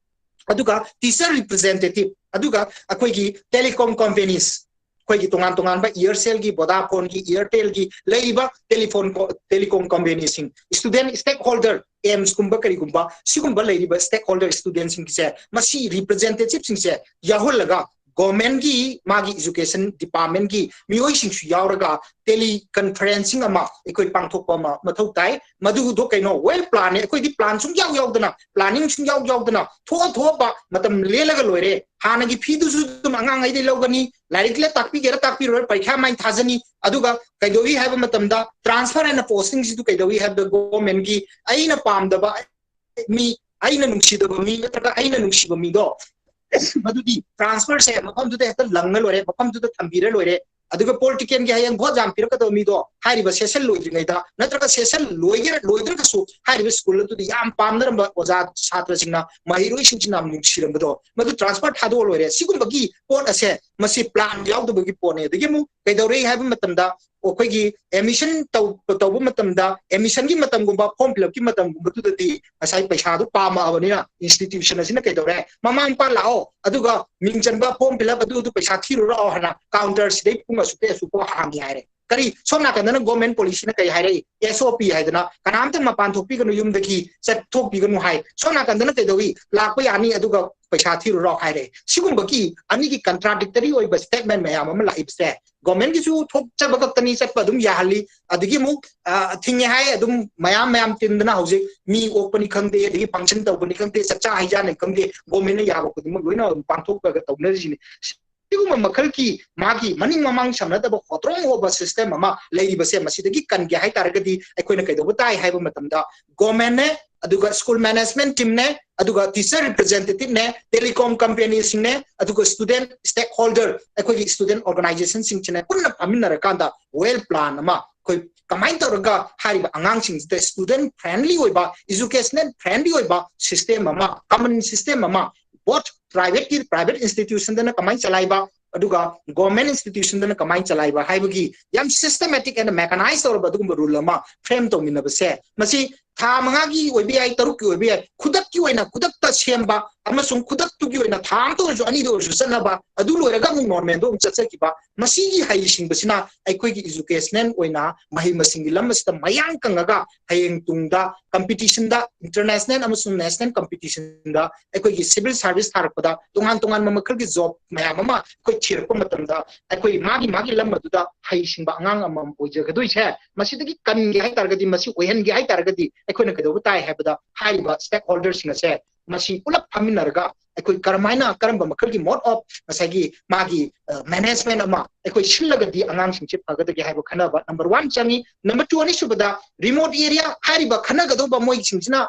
ꯑꯗꯨꯒ ꯇꯤꯆꯔ ꯔꯤꯄ꯭ꯔꯖꯦꯟꯇꯦꯇꯤꯚ, ꯑꯗꯨꯒ ꯑꯩꯈꯣꯏꯒꯤ ꯇꯦꯂꯤꯀꯣꯝ ꯀꯝꯄꯦꯅꯤꯁ, ꯑꯩꯈꯣꯏꯒꯤ ꯇꯣꯉꯥꯟ ꯇꯣꯉꯥꯟꯕ Aircel-ꯒꯤ, Vodafone-ꯒꯤ, Airtel-ꯒꯤ ꯂꯩꯔꯤꯕ telephone co-, telecom company-ꯁꯤꯡ, student stakeholder, AIIMS-ꯀꯨꯝꯕ ꯀꯔꯤꯒꯨꯝꯕ ꯁꯤꯒꯨꯝꯕ ꯂꯩꯔꯤꯕ stakeholder student-ꯁꯤꯡꯁꯦ, ꯃꯁꯤ representative-ꯁꯤꯡꯁꯦ ꯌꯥꯎꯍꯜꯂꯒ government-ꯒꯤ ꯃꯥꯒꯤ education department-ꯒꯤ ꯃꯤꯑꯣꯏꯁꯤꯡꯁꯨ ꯌꯥꯎꯔꯒ teleconferencing ꯑꯃ ꯑꯩꯈꯣꯏ ꯄꯥꯡꯊꯣꯛꯄ ꯑꯃ ꯃꯊꯧ ꯇꯥꯏ꯫ ꯃꯗꯨꯗꯣ ꯀꯩꯅꯣ? Well plan-ꯅꯦ꯫ ꯑꯩꯈꯣꯏꯗꯤ plan ꯁꯨꯡꯌꯥꯎ ꯌꯥꯎꯗꯅ, planning ꯁꯨꯡꯌꯥꯎ ꯌꯥꯎꯗꯅ ꯊꯣꯛꯑ ꯊꯣꯛꯑꯕ ꯃꯇꯝ ꯂꯦꯜꯂꯒ ꯂꯣꯏꯔꯦ꯫ ꯍꯥꯟꯅꯒꯤ fee-ꯗꯨꯁꯨ ꯑꯗꯨꯝ ꯑꯉꯥꯡꯉꯩꯗꯩ ꯂꯧꯒꯅꯤ, ꯂꯥꯏꯔꯤꯛ ꯂ ꯇꯥꯛꯄꯤꯒꯦꯔꯥ ꯇꯥꯛꯄꯤꯔꯣꯏ, ꯄꯔꯤꯈ꯭ꯌꯥ ꯃꯥꯏ ꯊꯥꯖꯅꯤ꯫ ꯑꯗꯨꯒ ꯀꯩꯗꯧꯏ ꯍꯥꯏꯕ ꯃꯇꯝꯗ transfer and posting-ꯁꯤꯗꯨ ꯀꯩꯗꯧꯏ ꯍꯥꯏꯕꯗ government-ꯒꯤ ꯑꯩꯅ ꯄꯥꯝꯗꯕ ꯃꯤ, ꯑꯩꯅ ꯅꯨꯡꯁꯤꯗꯕ ꯃꯤ ꯅꯠꯇ꯭ꯔꯒ ꯑꯩꯅ ꯅꯨꯡꯁꯤꯕ ꯃꯤꯗꯣ ꯃꯗꯨꯗꯤ transfer-ꯁꯦ ꯃꯐꯝꯗꯨꯗ ꯍꯦꯛꯇ ꯂꯪꯉ ꯂꯣꯏꯔꯦ, ꯃꯐꯝꯗꯨꯗ ꯊꯝꯕꯤꯔ ꯂꯣꯏꯔꯦ꯫ ꯑꯗꯨꯒ political-ꯒꯤ ꯍꯌꯦꯡ vote ꯌꯥꯝ ꯄꯤꯔꯛꯀꯗꯕ ꯃꯤꯗꯣ ꯍꯥꯏꯔꯤꯕ session ꯂꯣꯏꯗ꯭ꯔꯤꯉꯩꯗ ꯅꯠꯇ꯭ꯔꯒ session ꯂꯣꯏꯒꯦꯔ ꯂꯣꯏꯗ꯭ꯔꯒꯁꯨ ꯍꯥꯏꯔꯤꯕ school ꯑꯗꯨꯗ ꯌꯥꯝ ꯄꯥꯝꯅꯔꯝꯕ ꯑꯣꯖꯥ ꯁꯥꯇ꯭ꯔꯁꯤꯡꯅ, ꯃꯍꯩꯔꯣꯏꯁꯤꯡꯁꯤꯅ ꯌꯥꯝ ꯅꯨꯡꯁꯤꯔꯝꯕꯗꯣ ꯃꯗꯨ transfer ꯊꯥꯗꯣꯛꯑ ꯂꯣꯏꯔꯦ꯫ ꯁꯤꯒꯨꯝꯕꯒꯤ ꯄꯣꯠ ꯑꯁꯦ ꯃꯁꯤ plan ꯌꯥꯎꯗꯕꯒꯤ ꯄꯣꯠꯅꯦ꯫ ꯑꯗꯒꯤ ꯑꯃꯨꯛ ꯀꯩꯗꯧꯔꯦ ꯍꯥꯏꯕ ꯃꯇꯝꯗ ꯑꯩꯈꯣꯏꯒꯤ admission ꯇꯧ-, ꯇꯧꯕ ꯃꯇꯝꯗ, admission-ꯒꯤ ꯃꯇꯝꯒꯨꯝꯕ, form fill up-ꯀꯤ ꯃꯇꯝꯒꯨꯝꯕꯗꯨꯗꯗꯤ ꯉꯁꯥꯏ ꯄꯩꯁꯥꯗꯨ ꯄꯥꯝꯃꯛꯑꯕꯅꯤꯅ institution ꯑꯁꯤꯅ ꯀꯩꯗꯧꯔꯦ? "ꯃꯃꯥ ꯃꯄꯥ ꯂꯥꯛꯑꯣ, ꯑꯗꯨꯒ ꯃꯤꯡ ꯆꯟꯕ, form fill up ꯑꯗꯨ, ꯑꯗꯨ ꯄꯩꯁꯥ ꯊꯤꯔꯨꯔꯣ" ꯍꯥꯏꯅ counter-ꯁꯤꯗꯩ ꯄꯨꯡ ꯑꯁꯨꯛꯇꯩ ꯑꯁꯨꯛ ꯐꯥꯎ ꯍꯥꯡꯉꯤ ꯍꯥꯏꯔꯦ꯫ ꯀꯔꯤ, ꯁꯣꯝ ꯅꯥꯀꯟꯗꯅ government policy-ꯅ ꯀꯩ ꯍꯥꯏꯔꯛꯏ? S O P ꯍꯥꯏꯗꯅ ꯀꯅꯥꯝꯇ ꯃꯄꯥꯟ ꯊꯣꯛꯄꯤꯒꯅꯨ, ꯌꯨꯝꯗꯒꯤ ꯆꯠꯊꯣꯛꯄꯤꯒꯅꯨ ꯍꯥꯏ꯫ ꯁꯣꯝ ꯅꯥꯀꯟꯗꯅ ꯀꯩꯗꯧꯏ? "ꯂꯥꯛꯄ ꯌꯥꯅꯤ, ꯑꯗꯨꯒ ꯄꯩꯁꯥ ꯊꯤꯔꯨꯔꯣ" ꯍꯥꯏꯔꯦ꯫ ꯁꯤꯒꯨꯝꯕꯒꯤ ꯑꯅꯤꯒꯤ contradictory ꯑꯣꯏꯕ statement ꯃꯌꯥꯝ ꯑꯃ ꯂꯥꯛꯏꯕꯁꯦ government-ꯒꯤꯁꯨ ꯊꯣꯛꯆꯕ ꯈꯛꯇꯅꯤ, ꯆꯠꯄ ꯑꯗꯨꯝ ꯌꯥꯍꯜꯂꯤ꯫ ꯑꯗꯒꯤ ꯑꯃꯨꯛ, ꯑ, ꯊꯤꯡꯉꯦ ꯍꯥꯏ, ꯑꯗꯨꯝ ꯃꯌꯥꯝ ꯃꯌꯥꯝ ꯇꯤꯟꯗꯅ ꯍꯧꯖꯤꯛ ꯃꯤ ꯑꯣꯛꯄꯅꯤ ꯈꯪꯗꯦ, ꯑꯗꯒꯤ function ꯇꯧꯕꯅꯤ ꯈꯪꯗꯦ, ꯆꯥꯛꯆꯥ ꯍꯩꯖꯥꯅꯤ ꯈꯪꯗꯦ, government-ꯅ ꯌꯥꯕ ꯈꯨꯗꯤꯡꯃꯛ ꯂꯣꯏꯅ ꯑꯗꯨꯝ ꯄꯥꯡꯊꯣꯛꯄꯒ ꯇꯧꯅꯔꯤꯁꯤꯅꯤ꯫ ꯁꯤꯒꯨꯝꯕ ꯃꯈꯜꯒꯤ ꯃꯥꯒꯤ ꯃꯅꯤꯡ ꯃꯃꯥꯡ ꯁꯝꯅꯗꯕ ꯍꯣꯇ꯭ꯔꯣꯡ ꯍꯣꯕ system ꯑꯃ ꯂꯩꯔꯤꯕꯁꯦ, ꯃꯁꯤꯗꯒꯤ ꯀꯟꯒꯦ ꯍꯥꯏ ꯇꯥꯔꯒꯗꯤ ꯑꯩꯈꯣꯏꯅ ꯀꯩꯗꯧꯕ ꯇꯥꯏ ꯍꯥꯏꯕ ꯃꯇꯝꯗ, government-ꯅꯦ, ꯑꯗꯨꯒ school management team-ꯅꯦ, ꯑꯗꯨꯒ teacher representative-ꯅꯦ, telecom company-ꯁꯤꯡꯅꯦ, ꯑꯗꯨꯒ student stakeholder, ꯑꯩꯈꯣꯏꯒꯤ student organization-ꯁꯤꯡꯁꯤꯅ ꯄꯨꯟꯅ ꯐꯝꯃꯤꯟꯅꯔꯀꯥꯟꯗ well plan ꯑꯃ ꯑꯩꯈꯣꯏ ꯀꯃꯥꯏꯅ ꯇꯧꯔꯒ ꯍꯥꯏꯔꯤꯕ ꯑꯉꯥꯡꯁꯤꯡꯁꯤꯗ student friendly ꯑꯣꯏꯕ, educational friendly ꯑꯣꯏꯕ system ꯑꯃ, common system ꯑꯃ, both private-ꯀꯤ, private institution-ꯗꯅ ꯀꯃꯥꯏꯅ ꯆꯂꯥꯏꯕ, ꯑꯗꯨꯒ government institution-ꯗꯅ ꯀꯃꯥꯏꯅ ꯆꯂꯥꯏꯕ ꯍꯥꯏꯕꯒꯤ ꯌꯥꯝ systematic and mechanized ꯇꯧꯔꯕ ꯑꯗꯨꯒꯨꯝꯕ rule ꯑꯃ frame ꯇꯧꯃꯤꯟꯅꯕꯁꯦ, ꯃꯁꯤ ꯊꯥ ꯃꯉꯥꯒꯤ ꯑꯣꯏꯕ ꯌꯥꯏ, ꯇꯔꯨꯛꯀꯤ ꯑꯣꯏꯕ ꯌꯥꯏ, ꯈꯨꯗꯛꯀꯤ ꯑꯣꯏꯅ ꯈꯨꯗꯛꯇ ꯁꯦꯝꯕ ꯑꯃꯁꯨꯡ ꯈꯨꯗꯛꯇꯨꯒꯤ ꯑꯣꯏꯅ ꯊꯥ ꯑꯃꯇ ꯑꯣꯏꯔꯁꯨ ꯑꯅꯤꯗ ꯑꯣꯏꯔꯁꯨ ꯆꯠꯅꯕ, ꯑꯗꯨ ꯂꯣꯏꯔꯒ ꯑꯃꯨꯛ ꯅꯣꯔꯃꯦꯜꯗ ꯑꯃꯨꯛ ꯆꯠꯆꯈꯤꯕ, ꯃꯁꯤꯒꯤ ꯍꯩꯁꯤꯡꯕꯁꯤꯅ ꯑꯩꯈꯣꯏꯒꯤ ꯏꯖꯨꯀꯦꯁꯅꯦꯜ ꯑꯣꯏꯅ ꯃꯍꯩ ꯃꯁꯤꯡꯒꯤ ꯂꯝ ꯑꯁꯤꯗ ꯃꯌꯥꯡ ꯀꯪꯉꯒ ꯍꯌꯦꯡ ꯇꯨꯡꯗ ꯀꯝꯄꯤꯇꯤꯁꯟꯗ, ꯏꯟꯇꯔꯅꯦꯁꯅꯦꯜ ꯑꯃꯁꯨꯡ ꯅꯦꯁꯅꯦꯜ ꯀꯝꯄꯤꯇꯤꯁꯟꯗ ꯑꯩꯈꯣꯏꯒꯤ ꯁꯤꯚꯤꯜ ꯁꯥꯔꯚꯤꯁ ꯊꯥꯔꯛꯄꯗ ꯇꯣꯉꯥꯟ ꯇꯣꯉꯥꯟꯕ ꯃꯈꯜꯒꯤ ꯖꯣꯕ ꯃꯌꯥꯝ ꯑꯃ ꯑꯩꯈꯣꯏ ꯊꯤꯔꯛꯄ ꯃꯇꯝꯗ ꯑꯩꯈꯣꯏ ꯃꯥꯒꯤ ꯃꯥꯒꯤ ꯂꯝ ꯑꯗꯨꯗ ꯍꯩꯁꯤꯡꯕ ꯑꯉꯥꯡ ꯑꯃꯃꯝ ꯑꯣꯏꯖꯒꯗꯣꯏꯁꯦ꯫ ꯃꯁꯤꯗꯒꯤ ꯀꯟꯒꯦ ꯍꯥꯏ ꯇꯥꯔꯒꯗꯤ, ꯃꯁꯤ ꯑꯣꯏꯍꯟꯒꯦ ꯍꯥꯏ ꯇꯥꯔꯒꯗꯤ ꯑꯩꯈꯣꯏꯅ ꯀꯩꯗꯧꯕ ꯇꯥꯏ ꯍꯥꯏꯕꯗ, ꯍꯥꯏꯔꯤꯕ ꯁ꯭ꯇꯦꯛ ꯍꯣꯜꯗꯔꯁꯤꯡ ꯑꯁꯦ ꯃꯁꯤ ꯄꯨꯂꯞ ꯐꯝꯃꯤꯟꯅꯔꯒ ꯑꯩꯈꯣꯏ ꯀꯔꯝꯍꯥꯏꯅ, ꯀꯔꯝꯕ ꯃꯈꯜꯒꯤ ꯃꯣꯗ ꯑꯣꯐ ꯉꯁꯥꯏꯒꯤ ꯃꯥꯒꯤ ꯃꯦꯅꯦꯖꯃꯦꯟ ꯑꯃ ꯑꯩꯈꯣꯏ ꯁꯤꯜꯂꯒꯗꯤ ꯑꯉꯥꯡꯁꯤꯡꯁꯦ ꯐꯒꯗꯒꯦ ꯍꯥꯏꯕ ꯈꯟꯅꯕ ꯅꯝꯕꯔ ꯋꯥꯟ ꯆꯪꯉꯤ꯫ ꯅꯝꯕꯔ ꯇꯨ, ꯑꯅꯤꯁꯨꯕꯗ, ꯔꯤꯃꯣꯠ ꯑꯦꯔꯤꯌꯥ ꯍꯥꯏꯔꯤꯕ ꯈꯟꯅꯒꯗꯧꯕ ꯃꯣꯏꯁꯤꯡꯁꯤꯅ,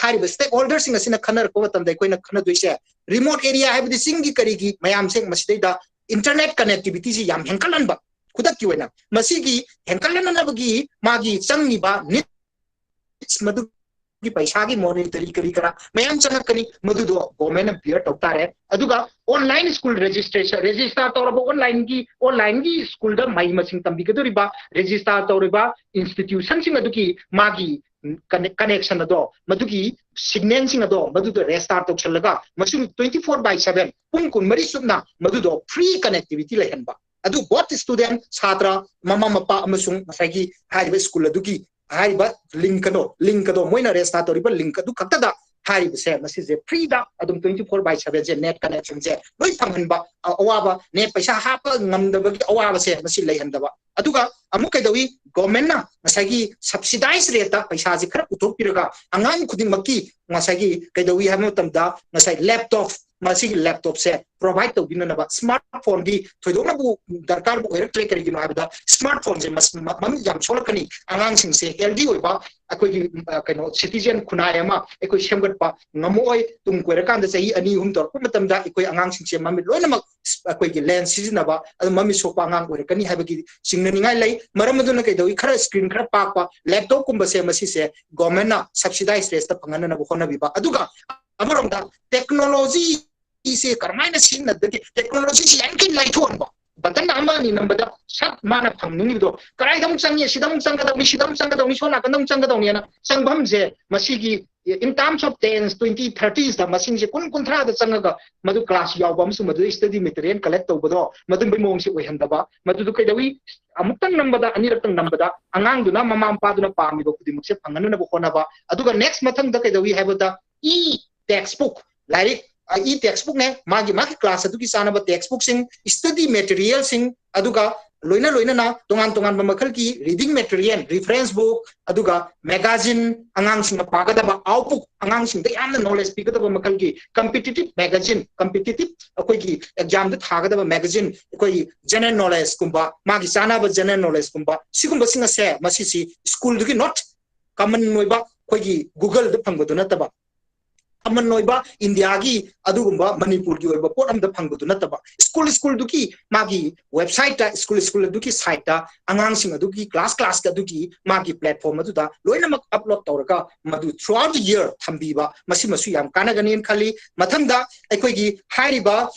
ꯍꯥꯏꯔꯤꯕ ꯁ꯭ꯇꯦꯛ ꯍꯣꯜꯗꯔꯁꯤꯡ ꯑꯁꯤꯅ ꯈꯟꯅꯔꯛꯄ ꯃꯇꯝꯗ ꯑꯩꯈꯣꯏꯅ ꯈꯟꯅꯗꯣꯏꯁꯦ, ꯔꯤꯃꯣꯠ ꯑꯦꯔꯤꯌꯥ ꯍꯥꯏꯕꯗꯤ ꯆꯤꯡꯒꯤ ꯀꯔꯤꯒꯤ ꯃꯌꯥꯝꯁꯦ, ꯃꯁꯤꯗꯩꯗ ꯏꯟꯇꯔꯅꯦꯠ ꯀꯅꯦꯛꯇꯤꯚꯤꯇꯤꯁꯤ ꯌꯥꯝ ꯍꯦꯟꯒꯠꯍꯟꯕ꯫ ꯈꯨꯗꯛꯀꯤ ꯑꯣꯏꯅ ꯃꯁꯤꯒꯤ ꯍꯦꯟꯒꯠꯍꯟꯅꯕꯒꯤ ꯃꯥꯒꯤ ꯆꯪꯉꯤꯕ ꯅꯤꯗꯁ, ꯃꯗꯨꯒꯤ ꯄꯩꯁꯥꯒꯤ ꯃꯣꯅꯤꯇꯔꯤ ꯀꯔꯤ ꯀꯔꯥ ꯃꯌꯥꯝ ꯆꯪꯉꯛꯀꯅꯤ, ꯃꯗꯨꯗꯣ ꯒꯣꯔꯃꯦꯟꯅ ꯕꯤꯌꯔ ꯇꯧ ꯇꯥꯔꯦ꯫ ꯑꯗꯨꯒ ꯑꯣꯟꯂꯥꯏꯟ ꯁ꯭ꯀꯨꯜ ꯔꯦꯖꯤꯁꯇ꯭ꯔꯦꯁꯟ, ꯔꯦꯖꯤꯁꯇꯥꯔ ꯇꯧꯔꯕ ꯑꯣꯟꯂꯥꯏꯟꯒꯤ, ꯑꯣꯟꯂꯥꯏꯟꯒꯤ ꯁ꯭ꯀꯨꯜꯗ ꯃꯍꯩ ꯃꯁꯤꯡ ꯇꯝꯕꯤꯒꯗꯧꯔꯤꯕ, ꯔꯦꯖꯤꯁꯇꯥꯔ ꯇꯧꯔꯤꯕ ꯏꯟꯁꯇꯤꯇ꯭ꯌꯨꯁꯟꯁꯤꯡ ꯑꯗꯨꯒꯤ ꯃꯥꯒꯤ ꯀꯅꯦꯛꯁꯟ ꯑꯗꯣ, ꯃꯗꯨꯒꯤ ꯁꯤꯒꯅꯦꯜꯁꯤꯡ ꯑꯗꯣ ꯃꯗꯨꯗ ꯔꯦꯖꯤꯁꯇꯥꯔ ꯇꯧꯁꯜꯂꯒ ꯃꯁꯤꯡ twenty four by seven, ꯄꯨꯡ ꯀꯨꯟꯃꯔꯤ ꯆꯨꯞꯅ ꯃꯗꯨꯗꯣ ꯐ꯭ꯔꯤ ꯀꯅꯦꯛꯇꯤꯚꯤꯇꯤ ꯂꯩꯍꯟꯕ꯫ ꯑꯗꯨ ꯕꯣꯠ ꯁ꯭ꯇꯨꯗꯦꯟ, ꯁꯥꯇ꯭ꯔ, ꯃꯃꯥ ꯃꯄꯥ ꯑꯃꯁꯨꯡ ꯉꯁꯥꯏꯒꯤ ꯍꯥꯏꯔꯤꯕ ꯁ꯭ꯀꯨꯜ ꯑꯗꯨꯒꯤ ꯍꯥꯏꯔꯤꯕ ꯂꯤꯡꯛ ꯑꯗꯣ, ꯂꯤꯡꯛ ꯑꯗꯣ, ꯃꯣꯏꯅ ꯔꯦꯖꯤꯁꯇꯥꯔ ꯇꯧꯔꯤꯕ ꯂꯤꯡꯛ ꯑꯗꯨ ꯈꯛꯇꯗ ꯍꯥꯏꯔꯤꯕꯁꯦ, ꯃꯁꯤꯁꯦ ꯐ꯭ꯔꯤꯗ ꯑꯗꯨꯝ twenty four by seven ꯁꯦ ꯅꯦꯠ ꯀꯅꯦꯛꯁꯟꯁꯦ ꯂꯣꯏ ꯐꯪꯍꯟꯕ, ꯑ-, ꯑꯋꯥꯕ, ꯅꯦꯠ ꯄꯩꯁꯥ ꯍꯥꯞꯄ ꯉꯝꯗꯕꯒꯤ ꯑꯋꯥꯕꯁꯦ ꯃꯁꯤ ꯂꯩꯍꯟꯗꯕ꯫ ꯑꯗꯨꯒ ꯑꯃꯨꯛ ꯀꯩꯗꯧꯏ, ꯒꯣꯔꯃꯦꯟꯅ ꯉꯁꯥꯏꯒꯤ ꯁꯕꯁꯤꯗꯥꯏꯁ ꯔꯦꯠꯇ ꯄꯩꯁꯥꯁꯦ ꯈꯔ ꯄꯨꯊꯣꯛꯄꯤꯔꯒ ꯑꯉꯥꯡ ꯈꯨꯗꯤꯡꯃꯛꯀꯤ ꯉꯁꯥꯏꯒꯤ ꯀꯩꯗꯧꯏ ꯍꯥꯏꯕ ꯃꯇꯝꯗ ꯉꯁꯥꯏ ꯂꯦꯞꯇꯣꯞ, ꯃꯁꯤꯒꯤ ꯂꯦꯞꯇꯣꯞꯁꯦ ꯄ꯭ꯔꯣꯚꯥꯏꯗ ꯇꯧꯕꯤꯅꯅꯕ꯫ ꯁ꯭ꯃꯥꯔꯠ ꯐꯣꯟꯗꯤ ꯊꯣꯏꯗꯣꯛꯅꯕꯨ ꯗꯔꯀꯥꯔꯕꯨ ꯑꯣꯏꯔꯛꯇ꯭ꯔꯦ, ꯀꯔꯤꯒꯤꯅꯣ ꯍꯥꯏꯕꯗ ꯁ꯭ꯃꯥꯔꯠ ꯐꯣꯟꯁꯦ ꯃꯁ-, ꯃ-, ꯃꯃꯤꯠ ꯌꯥꯝ ꯁꯣꯛꯂꯛꯀꯅꯤ, ꯑꯉꯥꯡꯁꯤꯡꯁꯦ ꯍꯦꯜꯗꯤ ꯑꯣꯏꯕ ꯑꯩꯈꯣꯏꯒꯤ, ꯎꯝ, ꯑ, ꯀꯩꯅꯣ, ꯁꯤꯇꯤꯖꯦꯟ ꯈꯨꯟꯅꯥꯏ ꯑꯃ ꯑꯩꯈꯣꯏ ꯁꯦꯝꯒꯠꯄ ꯉꯝꯃꯛꯑꯣꯏ꯫ ꯇꯨꯡ ꯀꯣꯏꯔꯀꯥꯟꯗ ꯆꯍꯤ ꯑꯅꯤ ꯑꯍꯨꯝ ꯇꯧꯔꯛꯄ ꯃꯇꯝꯗ ꯑꯩꯈꯣꯏ ꯑꯉꯥꯡꯁꯤꯡꯁꯦ ꯃꯃꯤꯠ ꯂꯣꯏꯅꯃꯛ ꯑꯩꯈꯣꯏꯒꯤ ꯂꯦꯟꯁ ꯁꯤꯖꯤꯟꯅꯕ, ꯑꯗꯨ ꯃꯃꯤꯠ ꯁꯣꯛꯄ ꯑꯉꯥꯡ ꯑꯣꯏꯔꯛꯀꯅꯤ ꯍꯥꯏꯕꯒꯤ ꯆꯤꯡꯅꯅꯤꯡꯉꯥꯏ ꯂꯩ꯫ ꯃꯔꯝ ꯑꯗꯨꯅ ꯀꯩꯗꯧꯏ, ꯈꯔ ꯁ꯭ꯀ꯭ꯔꯤꯟ ꯈꯔ ꯄꯥꯛꯄ ꯂꯦꯞꯇꯣꯞꯀꯨꯝꯕꯁꯦ ꯃꯁꯤꯁꯦ ꯒꯣꯔꯃꯦꯟꯅ ꯁꯕꯁꯤꯗꯥꯏꯁ ꯔꯦꯠꯇ ꯐꯪꯍꯟꯅꯅꯕ ꯍꯣꯠꯅꯕꯤꯕ꯫ ꯑꯗꯨꯒ ꯑꯃꯔꯣꯝꯗ ꯇꯦꯛꯅꯣꯂꯣꯖꯤꯁꯦ ꯀꯔꯝꯍꯥꯏꯅ ꯁꯤꯖꯤꯟꯅꯗꯒꯦ, ꯇꯦꯛꯅꯣꯂꯣꯖꯤꯁꯤ ꯌꯥꯔꯤꯈꯩ ꯂꯥꯏꯊꯣꯛꯍꯟꯕ꯫ button ꯑꯃ ꯑꯅꯤ ꯅꯝꯕꯗ ꯁꯠ ꯃꯥꯅ ꯐꯪꯅꯤꯡꯉꯤꯕꯗꯣ ꯀꯗꯥꯏꯗ ꯑꯃꯨꯛ ꯆꯪꯉꯤ, ꯁꯤꯗ ꯑꯃꯨꯛ ꯆꯪꯒꯗꯧꯅꯤ, ꯁꯤꯗ ꯑꯃꯨꯛ ꯆꯪꯒꯗꯧꯅꯤ, ꯁꯣꯝ ꯅꯥꯀꯟꯗ ꯑꯃꯨꯛ ꯆꯪꯒꯗꯧꯅꯤꯅ ꯆꯪꯐꯝꯁꯦ ꯃꯁꯤꯒꯤ in terms of tens, twenty, thirties ꯗ ꯃꯁꯤꯡꯁꯦ ꯀꯨꯟ ꯀꯨꯟꯊ꯭ꯔꯥꯗ ꯆꯪꯉꯒ ꯃꯗꯨ class ꯌꯥꯎꯕ ꯑꯃꯁꯨꯡ ꯃꯗꯨꯗ study material collect ꯇꯧꯕꯗꯣ ꯃꯗꯨꯝꯕꯩ ꯃꯑꯣꯡꯁꯦ ꯑꯣꯏꯍꯟꯗꯕ, ꯃꯗꯨꯗ ꯀꯩꯗꯧꯏ? ꯑꯃꯨꯛꯇꯪ ꯅꯝꯕꯗ, ꯑꯅꯤꯔꯛꯇꯪ ꯅꯝꯕꯗ ꯑꯉꯥꯡꯗꯨꯅ ꯃꯃꯥ ꯃꯄꯥꯗꯨꯅ ꯄꯥꯝꯃꯤꯕ ꯈꯨꯗꯤꯡꯃꯛꯁꯦ ꯐꯪꯍꯟꯅꯅꯕ ꯍꯣꯠꯅꯕ꯫ ꯑꯗꯨꯒ next ꯃꯊꯪꯗ ꯀꯩꯗꯧꯏ ꯍꯥꯏꯕꯗ e textbook, ꯂꯥꯏꯔꯤꯛ, e textbookꯅꯦ, ꯃꯥꯒꯤ ꯃꯥꯒꯤ class ꯑꯗꯨꯒꯤ ꯆꯥꯅꯕ textbookꯁꯤꯡ, study materialꯁꯤꯡ, ꯑꯗꯨꯒ ꯂꯣꯏꯅ ꯂꯣꯏꯅꯅ ꯇꯣꯉꯥꯟ ꯇꯣꯉꯥꯟꯕ ꯃꯈꯜꯒꯤ reading material, reference book, ꯑꯗꯨꯒ magazine, ꯑꯉꯥꯡꯁꯤꯡꯅ ꯄꯥꯒꯗꯕ outbook, ꯑꯉꯥꯡꯁꯤꯡꯗ ꯌꯥꯝꯅ knowledge ꯄꯤꯒꯗꯕ ꯃꯈꯜꯒꯤ competitive magazine, competitive ꯑꯩꯈꯣꯏꯒꯤ examꯗ ꯊꯥꯒꯗꯕ magazine, ꯑꯩꯈꯣꯏꯒꯤ general knowledgeꯀꯨꯝꯕ, ꯃꯥꯒꯤ ꯆꯥꯅꯕ general knowledgeꯀꯨꯝꯕ, ꯁꯤꯒꯨꯝꯕꯁꯤꯡ ꯑꯁꯦ ꯃꯁꯤꯁꯤ schoolꯗꯨꯒꯤ not common ꯑꯣꯏꯕ ꯑꯩꯈꯣꯏꯒꯤ Googleꯗ ꯐꯪꯕꯗꯨ ꯅꯠꯇꯕ, common ꯑꯣꯏꯕ ꯏꯟꯗꯤꯌꯥꯒꯤ ꯑꯗꯨꯒꯨꯝꯕ ꯃꯅꯤꯄꯨꯔꯒꯤ ꯑꯣꯏꯕ ꯄꯣꯠ ꯑꯃꯗ ꯐꯪꯕꯗꯨ ꯅꯠꯇꯕ, school schoolꯗꯨꯒꯤ ꯃꯥꯒꯤ websiteꯇ, school school ꯑꯗꯨꯒꯤ siteꯇ ꯑꯉꯥꯡꯁꯤꯡ ꯑꯗꯨꯒꯤ class classꯀꯤ ꯑꯗꯨꯒꯤ ꯃꯥꯒꯤ platform ꯑꯗꯨꯗ ꯂꯣꯏꯅꯃꯛ upload ꯇꯧꯔꯒ ꯃꯗꯨ throughout the year ꯊꯝꯕꯤꯕ, ꯃꯁꯤꯃꯁꯨ ꯌꯥꯝ ꯀꯥꯟꯅꯒꯅꯤꯅ ꯈꯜꯂꯤ꯫ ꯃꯊꯪꯗ ꯑꯩꯈꯣꯏꯒꯤ ꯍꯥꯏꯔꯤꯕ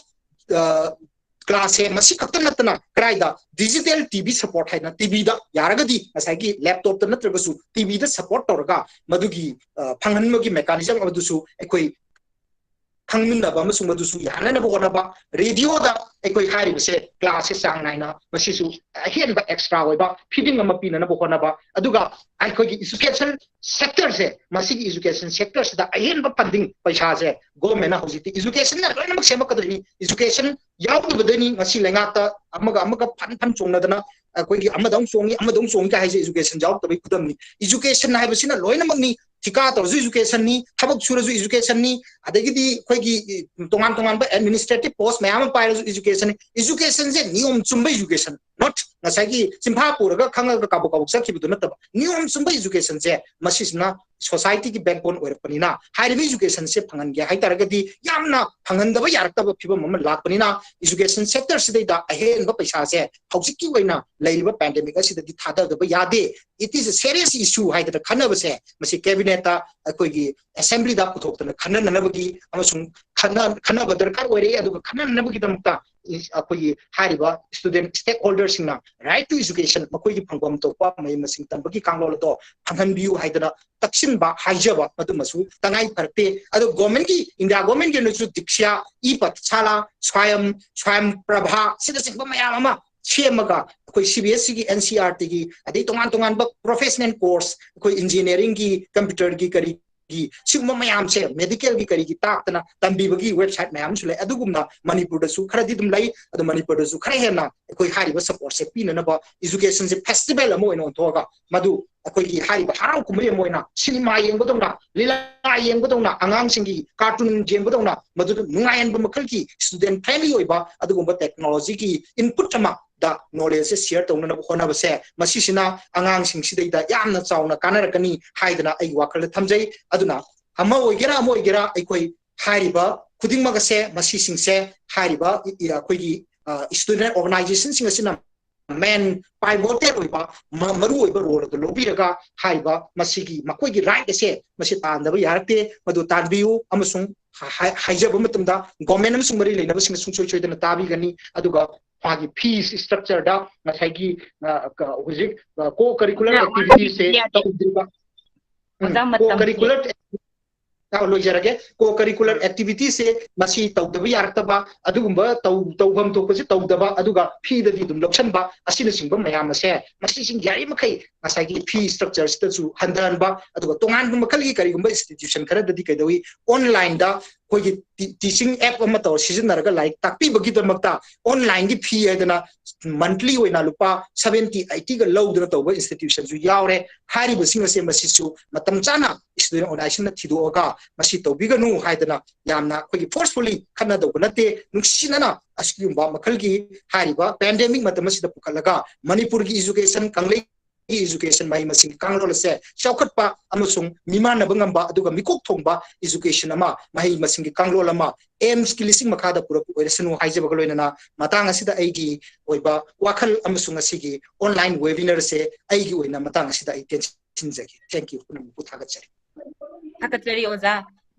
classꯁꯦ ꯃꯁꯤ ꯈꯛꯇ ꯅꯠꯇꯅ ꯀꯗꯥꯏꯗ digital TV support ꯍꯥꯏꯅ TVꯗ ꯌꯥꯔꯒꯗꯤ ꯉꯁꯥꯏꯒꯤ laptopꯇ ꯅꯠꯇ꯭ꯔꯒꯁꯨ TVꯗ support ꯇꯧꯔꯒ ꯃꯗꯨꯒꯤ ꯐꯪꯍꯟꯕꯒꯤ mechanism ꯑꯗꯨꯁꯨ ꯑꯩꯈꯣꯏ ꯈꯪꯃꯤꯟꯅꯕ ꯑꯃꯁꯨꯡ ꯃꯗꯨꯁꯨ ꯌꯥꯅꯅꯕ ꯍꯣꯠꯅꯕ, radioꯗ ꯑꯩꯈꯣꯏ ꯍꯥꯏꯔꯤꯕꯁꯦ classꯁꯦ ꯆꯥꯡ ꯅꯥꯏꯅ ꯃꯁꯤꯁꯨ ꯑꯍꯦꯟꯕ extra ꯑꯣꯏꯕ feeding ꯑꯃ ꯄꯤꯅꯅꯕ ꯍꯣꯠꯅꯕ, ꯑꯗꯨꯒ ꯑꯩꯈꯣꯏꯒꯤ education sectorꯁꯦ, ꯃꯁꯤꯒꯤ education sectorꯁꯤꯗ ꯑꯍꯦꯟꯕ funding ꯄꯩꯁꯥꯁꯦ governmentꯅ ꯍꯧꯖꯤꯛꯇꯤ educationꯅ ꯂꯣꯏꯅꯃꯛ ꯁꯦꯝꯃꯛꯀꯗꯣꯏꯅꯤ꯫ Education ꯌꯥꯎꯗꯕꯗꯩꯅꯤ ꯉꯁꯤ ꯂꯩꯉꯥꯛꯇ ꯑꯃꯒ ꯑꯃꯒ ꯐꯟ ꯐꯟ ꯆꯣꯡꯅꯗꯅ ꯑꯩꯈꯣꯏꯒꯤ ꯑꯃꯗ ꯑꯃꯨꯛ ꯆꯣꯡꯉꯤ, ꯑꯃꯗ ꯑꯃꯨꯛ ꯆꯣꯡꯉꯤ ꯀꯥꯏ ꯍꯥꯏꯁꯦ education ꯌꯥꯎꯔꯛꯇꯕꯒꯤ ꯈꯨꯗꯝꯅꯤ꯫ Education ꯍꯥꯏꯕꯁꯤꯅ ꯂꯣꯏꯅꯃꯛꯅꯤ꯫ ꯊꯤꯀꯥ ꯇꯧꯔꯁꯨ educationꯅꯤ, ꯊꯕꯛ ꯁꯨꯔꯁꯨ educationꯅꯤ, ꯑꯗꯒꯤꯗꯤ ꯑꯩꯈꯣꯏꯒꯤ ꯇꯣꯉꯥꯟ ꯇꯣꯉꯥꯟꯕ administrative post ꯃꯌꯥꯝ ꯑꯃ ꯄꯥꯏꯔꯁꯨ educationꯅꯤ꯫ Educationꯁꯦ ꯅꯤꯌꯣꯝ ꯆꯨꯝꯕ education, not ꯉꯁꯥꯏꯒꯤ ꯆꯤꯟꯐꯥ ꯄꯨꯔꯒ ꯈꯪꯉꯒ ꯀꯥꯕꯛ ꯀꯥꯕꯛ ꯆꯠꯈꯤꯕꯗꯨ ꯅꯠꯇꯕ, ꯅꯤꯌꯣꯝ ꯆꯨꯝꯕ educationꯁꯦ ꯃꯁꯤꯁꯤꯅ societyꯒꯤ backbone ꯑꯣꯏꯔꯛꯄꯅꯤꯅ ꯍꯥꯏꯔꯤꯕ educationꯁꯦ ꯐꯪꯍꯟꯒꯦ ꯍꯥꯏ ꯇꯥꯔꯒꯗꯤ ꯌꯥꯝꯅ ꯐꯪꯍꯟꯗꯕ ꯌꯥꯔꯛꯇꯕ ꯐꯤꯕꯝ ꯑꯃ ꯂꯥꯛꯄꯅꯤꯅ education sectorꯁꯤꯗꯩꯗ ꯑꯍꯦꯟꯕ ꯄꯩꯁꯥꯁꯦ ꯍꯧꯖꯤꯛꯀꯤ ꯑꯣꯏꯅ ꯂꯩꯔꯤꯕ pandemic ꯑꯁꯤꯗꯗꯤ ꯊꯥꯗꯗꯕ ꯌꯥꯗꯦ꯫ It is a serious issue ꯍꯥꯏꯗꯅ ꯈꯟꯅꯕꯁꯦ ꯃꯁꯤ cabinetꯇ ꯑꯩꯈꯣꯏꯒꯤ assemblyꯗ ꯄꯨꯊꯣꯛꯇꯅ ꯈꯟꯅꯅꯅꯕꯒꯤ ꯑꯃꯁꯨꯡ ꯈꯟꯅ-, ꯈꯟꯅꯕ ꯗꯔꯀꯥꯔ ꯑꯣꯏꯔꯛꯏ꯫ ꯑꯗꯨꯒ ꯈꯟꯅꯅꯕꯒꯤꯗꯃꯛꯇ ꯑꯩꯈꯣꯏꯒꯤ ꯍꯥꯏꯔꯤꯕ student stakeholderꯁꯤꯡꯅ right to education, ꯃꯈꯣꯏꯒꯤ ꯐꯪꯐꯝ ꯊꯣꯛꯄ ꯃꯍꯩ ꯃꯁꯤꯡ ꯇꯝꯕꯒꯤ ꯀꯥꯡꯂꯣꯟ ꯑꯗꯣ ꯐꯪꯍꯟꯕꯤꯌꯨ ꯍꯥꯏꯗꯅ ꯇꯛꯁꯤꯟꯕ, ꯍꯥꯏꯖꯕ, ꯃꯗꯨꯃꯁꯨ ꯇꯉꯥꯏ ꯐꯔꯛꯇꯦ꯫ ꯑꯗꯣ governmentꯀꯤ, India governmentꯀꯤ ꯑꯣꯏꯅꯁꯨ Diksha, E-Pathshala, Swayam, Swayam Prabha ꯑꯁꯤꯅꯆꯤꯡꯕ ꯃꯌꯥꯝ ꯑꯃ ꯁꯦꯝꯃꯒ ꯑꯩꯈꯣꯏ CBSEꯒꯤ, NCERTꯒꯤ, ꯑꯗꯩ ꯇꯣꯉꯥꯟ ꯇꯣꯉꯥꯟꯕ professional course, ꯑꯩꯈꯣꯏ engineeringꯒꯤ, computerꯒꯤ, ꯀꯔꯤꯒꯤ, ꯁꯤꯒꯨꯝꯕ ꯃꯌꯥꯝꯁꯦ medicalꯒꯤ ꯀꯔꯤꯒꯤ ꯇꯥꯛꯇꯅ ꯇꯝꯕꯤꯕꯒꯤ website ꯃꯌꯥꯝ ꯑꯃꯁꯨ ꯂꯩ꯫ ꯑꯗꯨꯒꯨꯝꯅ ꯃꯅꯤꯄꯨꯔꯗꯁꯨ ꯈꯔꯗꯤ ꯑꯗꯨꯝ ꯂꯩ꯫ ꯑꯗꯣ ꯃꯅꯤꯄꯨꯔꯗꯁꯨ ꯈꯔ ꯍꯦꯟꯅ ꯑꯩꯈꯣꯏ ꯍꯥꯏꯔꯤꯕ supportꯁꯦ ꯄꯤꯅꯅꯕ educationꯁꯦ festival ꯑꯃ ꯑꯣꯏꯅ ꯑꯣꯟꯊꯣꯛꯑꯒ ꯃꯗꯨ ꯑꯩꯈꯣꯏꯒꯤ ꯍꯥꯏꯔꯤꯕ ꯍꯔꯥꯎ ꯀꯨꯝꯍꯩ ꯑꯃ ꯑꯣꯏꯅ cinema ꯌꯦꯡꯕꯗꯧꯅ, ꯂꯤꯂꯥ ꯌꯦꯡꯕꯗꯧꯅ, ꯑꯉꯥꯡꯁꯤꯡꯒꯤ cartoon ꯌꯦꯡꯕꯗꯧꯅ ꯃꯗꯨꯗ ꯅꯨꯡꯉꯥꯏꯍꯟꯕ ꯃꯈꯜꯒꯤ student friendly ꯑꯣꯏꯕ ꯑꯗꯨꯒꯨꯝꯕ technologyꯒꯤ input ꯑꯃꯗ knowledgeꯁꯦ share ꯇꯧꯅꯅꯕ ꯍꯣꯠꯅꯕꯁꯦ, ꯃꯁꯤꯁꯤꯅ ꯑꯉꯥꯡꯁꯤꯡꯁꯤꯗꯩꯗ ꯌꯥꯝꯅ ꯆꯥꯎꯅ ꯀꯥꯟꯅꯔꯛꯀꯅꯤ ꯍꯥꯏꯗꯅ ꯑꯩꯒꯤ ꯋꯥꯈꯜꯗ ꯊꯝꯖꯩ꯫ ꯑꯗꯨꯅ ꯑꯃ ꯑꯣꯏꯒꯦꯔꯥ ꯑꯃ ꯑꯣꯏꯒꯦꯔꯥ ꯑꯩꯈꯣꯏ ꯍꯥꯏꯔꯤꯕ ꯈꯨꯗꯤꯡꯃꯛ ꯑꯁꯦ, ꯃꯁꯤꯁꯤꯡꯁꯦ ꯍꯥꯏꯔꯤꯕ ꯏ-, ꯏ-, ꯑꯩꯈꯣꯏꯒꯤ, ꯑ, student organizationꯁꯤꯡ ꯑꯁꯤꯅ main pivotal ꯑꯣꯏꯕ, ꯃ-, ꯃꯔꯨꯑꯣꯏꯕ role ꯑꯗꯨ ꯂꯧꯕꯤꯔꯒ ꯍꯥꯏꯔꯤꯕ ꯃꯁꯤꯒꯤ ꯃꯈꯣꯏꯒꯤ right ꯑꯁꯦ ꯃꯁꯤ ꯇꯥꯟꯗꯕ ꯌꯥꯔꯛꯇꯦ꯫ ꯃꯗꯨ ꯇꯥꯟꯕꯤꯌꯨ ꯑꯃꯁꯨꯡ ꯍꯥ-, ꯍꯥꯏ-, ꯍꯥꯏꯖꯕ ꯃꯇꯝꯗ government ꯑꯃꯁꯨꯡ ꯃꯔꯤ ꯂꯩꯅꯕꯁꯤꯡꯅ ꯁꯨꯡꯁꯣꯏ ꯁꯣꯏꯗꯅ ꯇꯥꯕꯤꯒꯅꯤ꯫ ꯑꯗꯨꯒ ꯃꯥꯒꯤ fees structureꯗ ꯉꯁꯥꯏꯒꯤ, ꯑ, ꯀ-, ꯍꯧꯖꯤꯛ, ꯑ, co-curricular ꯑꯣꯖꯥ, activityꯁꯦ ꯌꯥꯗꯦ꯫ ꯇꯧꯗ꯭ꯔꯤꯕ, ꯎꯝ, ꯑꯣꯖꯥ, ꯃꯇꯝꯁꯦ꯫ Co-curricular, ꯑ, ꯂꯣꯏꯖꯔꯒꯦ꯫ Co-curricular ꯎꯝ꯫ Activityꯁꯦ ꯃꯁꯤ ꯇꯧꯗꯕ ꯌꯥꯔꯛꯇꯕ, ꯑꯗꯨꯒꯨꯝꯕ ꯇꯧ-, ꯇꯧꯐꯝ ꯊꯣꯛꯄꯁꯦ ꯇꯧꯗꯕ, ꯑꯗꯨꯒ feeꯗꯗꯤ ꯑꯗꯨꯝ ꯂꯧꯁꯟꯕ, ꯑꯁꯤꯅꯆꯤꯡꯕ ꯃꯌꯥꯝ ꯑꯁꯦ, ꯃꯁꯤꯁꯤꯡ ꯌꯥꯔꯤꯃꯈꯩ ꯉꯁꯥꯏꯒꯤ fee structureꯁꯤꯗꯁꯨ ꯍꯟꯊꯍꯟꯕ, ꯑꯗꯨꯒ ꯇꯣꯉꯥꯟꯕ ꯃꯈꯜꯒꯤ ꯀꯔꯤꯒꯨꯝꯕ institution ꯈꯔꯗꯗꯤ ꯀꯩꯗꯧꯏ, onlineꯗ ꯑꯩꯈꯣꯏꯒꯤ tea-, teaching app ꯑꯃ ꯇꯧꯔ ꯁꯤꯖꯤꯟꯅꯔꯒ ꯂꯥꯏꯔꯤꯛ ꯇꯥꯛꯄꯤꯕꯒꯤꯗꯃꯛꯇ onlineꯒꯤ fee ꯍꯥꯏꯗꯅ monthly ꯑꯣꯏꯅ ꯂꯨꯄꯥ seventy eightyꯒ ꯂꯧꯗꯨꯅ ꯇꯧꯕ institutionꯁꯨ ꯌꯥꯎꯔꯦ꯫ ꯍꯥꯏꯔꯤꯕꯁꯤꯡ ꯑꯁꯦ ꯃꯁꯤꯁꯨ ꯃꯇꯝ ꯆꯥꯅ student organizationꯅ ꯊꯤꯗꯣꯛꯑꯒ ꯃꯁꯤ ꯇꯧꯕꯤꯒꯅꯨ ꯍꯥꯏꯗꯅ ꯌꯥꯝꯅ ꯑꯩꯈꯣꯏꯒꯤ forcefully ꯈꯠꯅꯗꯧꯕ ꯅꯠꯇꯦ꯫ ꯅꯨꯡꯁꯤꯅꯅ ꯑꯁꯤꯒꯨꯝꯕ ꯃꯈꯜꯒꯤ ꯍꯥꯏꯔꯤꯕ pandemic ꯃꯇꯝ ꯑꯁꯤꯗ ꯄꯨꯈꯠꯂꯒ ꯃꯅꯤꯄꯨꯔꯒꯤ education, ꯀꯪꯂꯩ education ꯃꯍꯩ ꯃꯁꯤꯡꯒꯤ ꯀꯥꯡꯂꯣꯟ ꯑꯁꯦ ꯆꯥꯎꯈꯠꯄ ꯑꯃꯁꯨꯡ ꯃꯤꯃꯥꯟꯅꯕ ꯉꯝꯕ ꯑꯗꯨꯒ ꯃꯤꯀꯣꯛ ꯊꯣꯡꯕ education ꯑꯃ, ꯃꯍꯩ ꯃꯁꯤꯡꯒꯤ ꯀꯥꯡꯂꯣꯟ ꯑꯃ AIIMSꯀꯤ ꯂꯤꯁꯤꯡ ꯃꯈꯥꯗ ꯄꯨꯔꯛꯄ ꯑꯣꯏꯔꯁꯅꯨ ꯍꯥꯏꯖꯕꯒ ꯂꯣꯏꯅꯅ ꯃꯇꯥꯡ ꯑꯁꯤꯗ ꯑꯩꯒꯤ ꯑꯣꯏꯕ ꯋꯥꯈꯜ ꯑꯃꯁꯨꯡ ꯉꯁꯤꯒꯤ online webinar ꯑꯁꯦ ꯑꯩꯒꯤ ꯑꯣꯏꯅ ꯃꯇꯥꯡ ꯑꯁꯤꯗ ꯑꯩ ꯇꯦꯟꯁꯤꯟꯖꯒꯦ꯫ Thank you꯫ ꯄꯨꯝꯅꯃꯛꯄꯨ ꯊꯥꯒꯠꯆꯔꯤ꯫ ꯊꯥꯒꯠꯆꯔꯤ ꯑꯣꯖꯥ꯫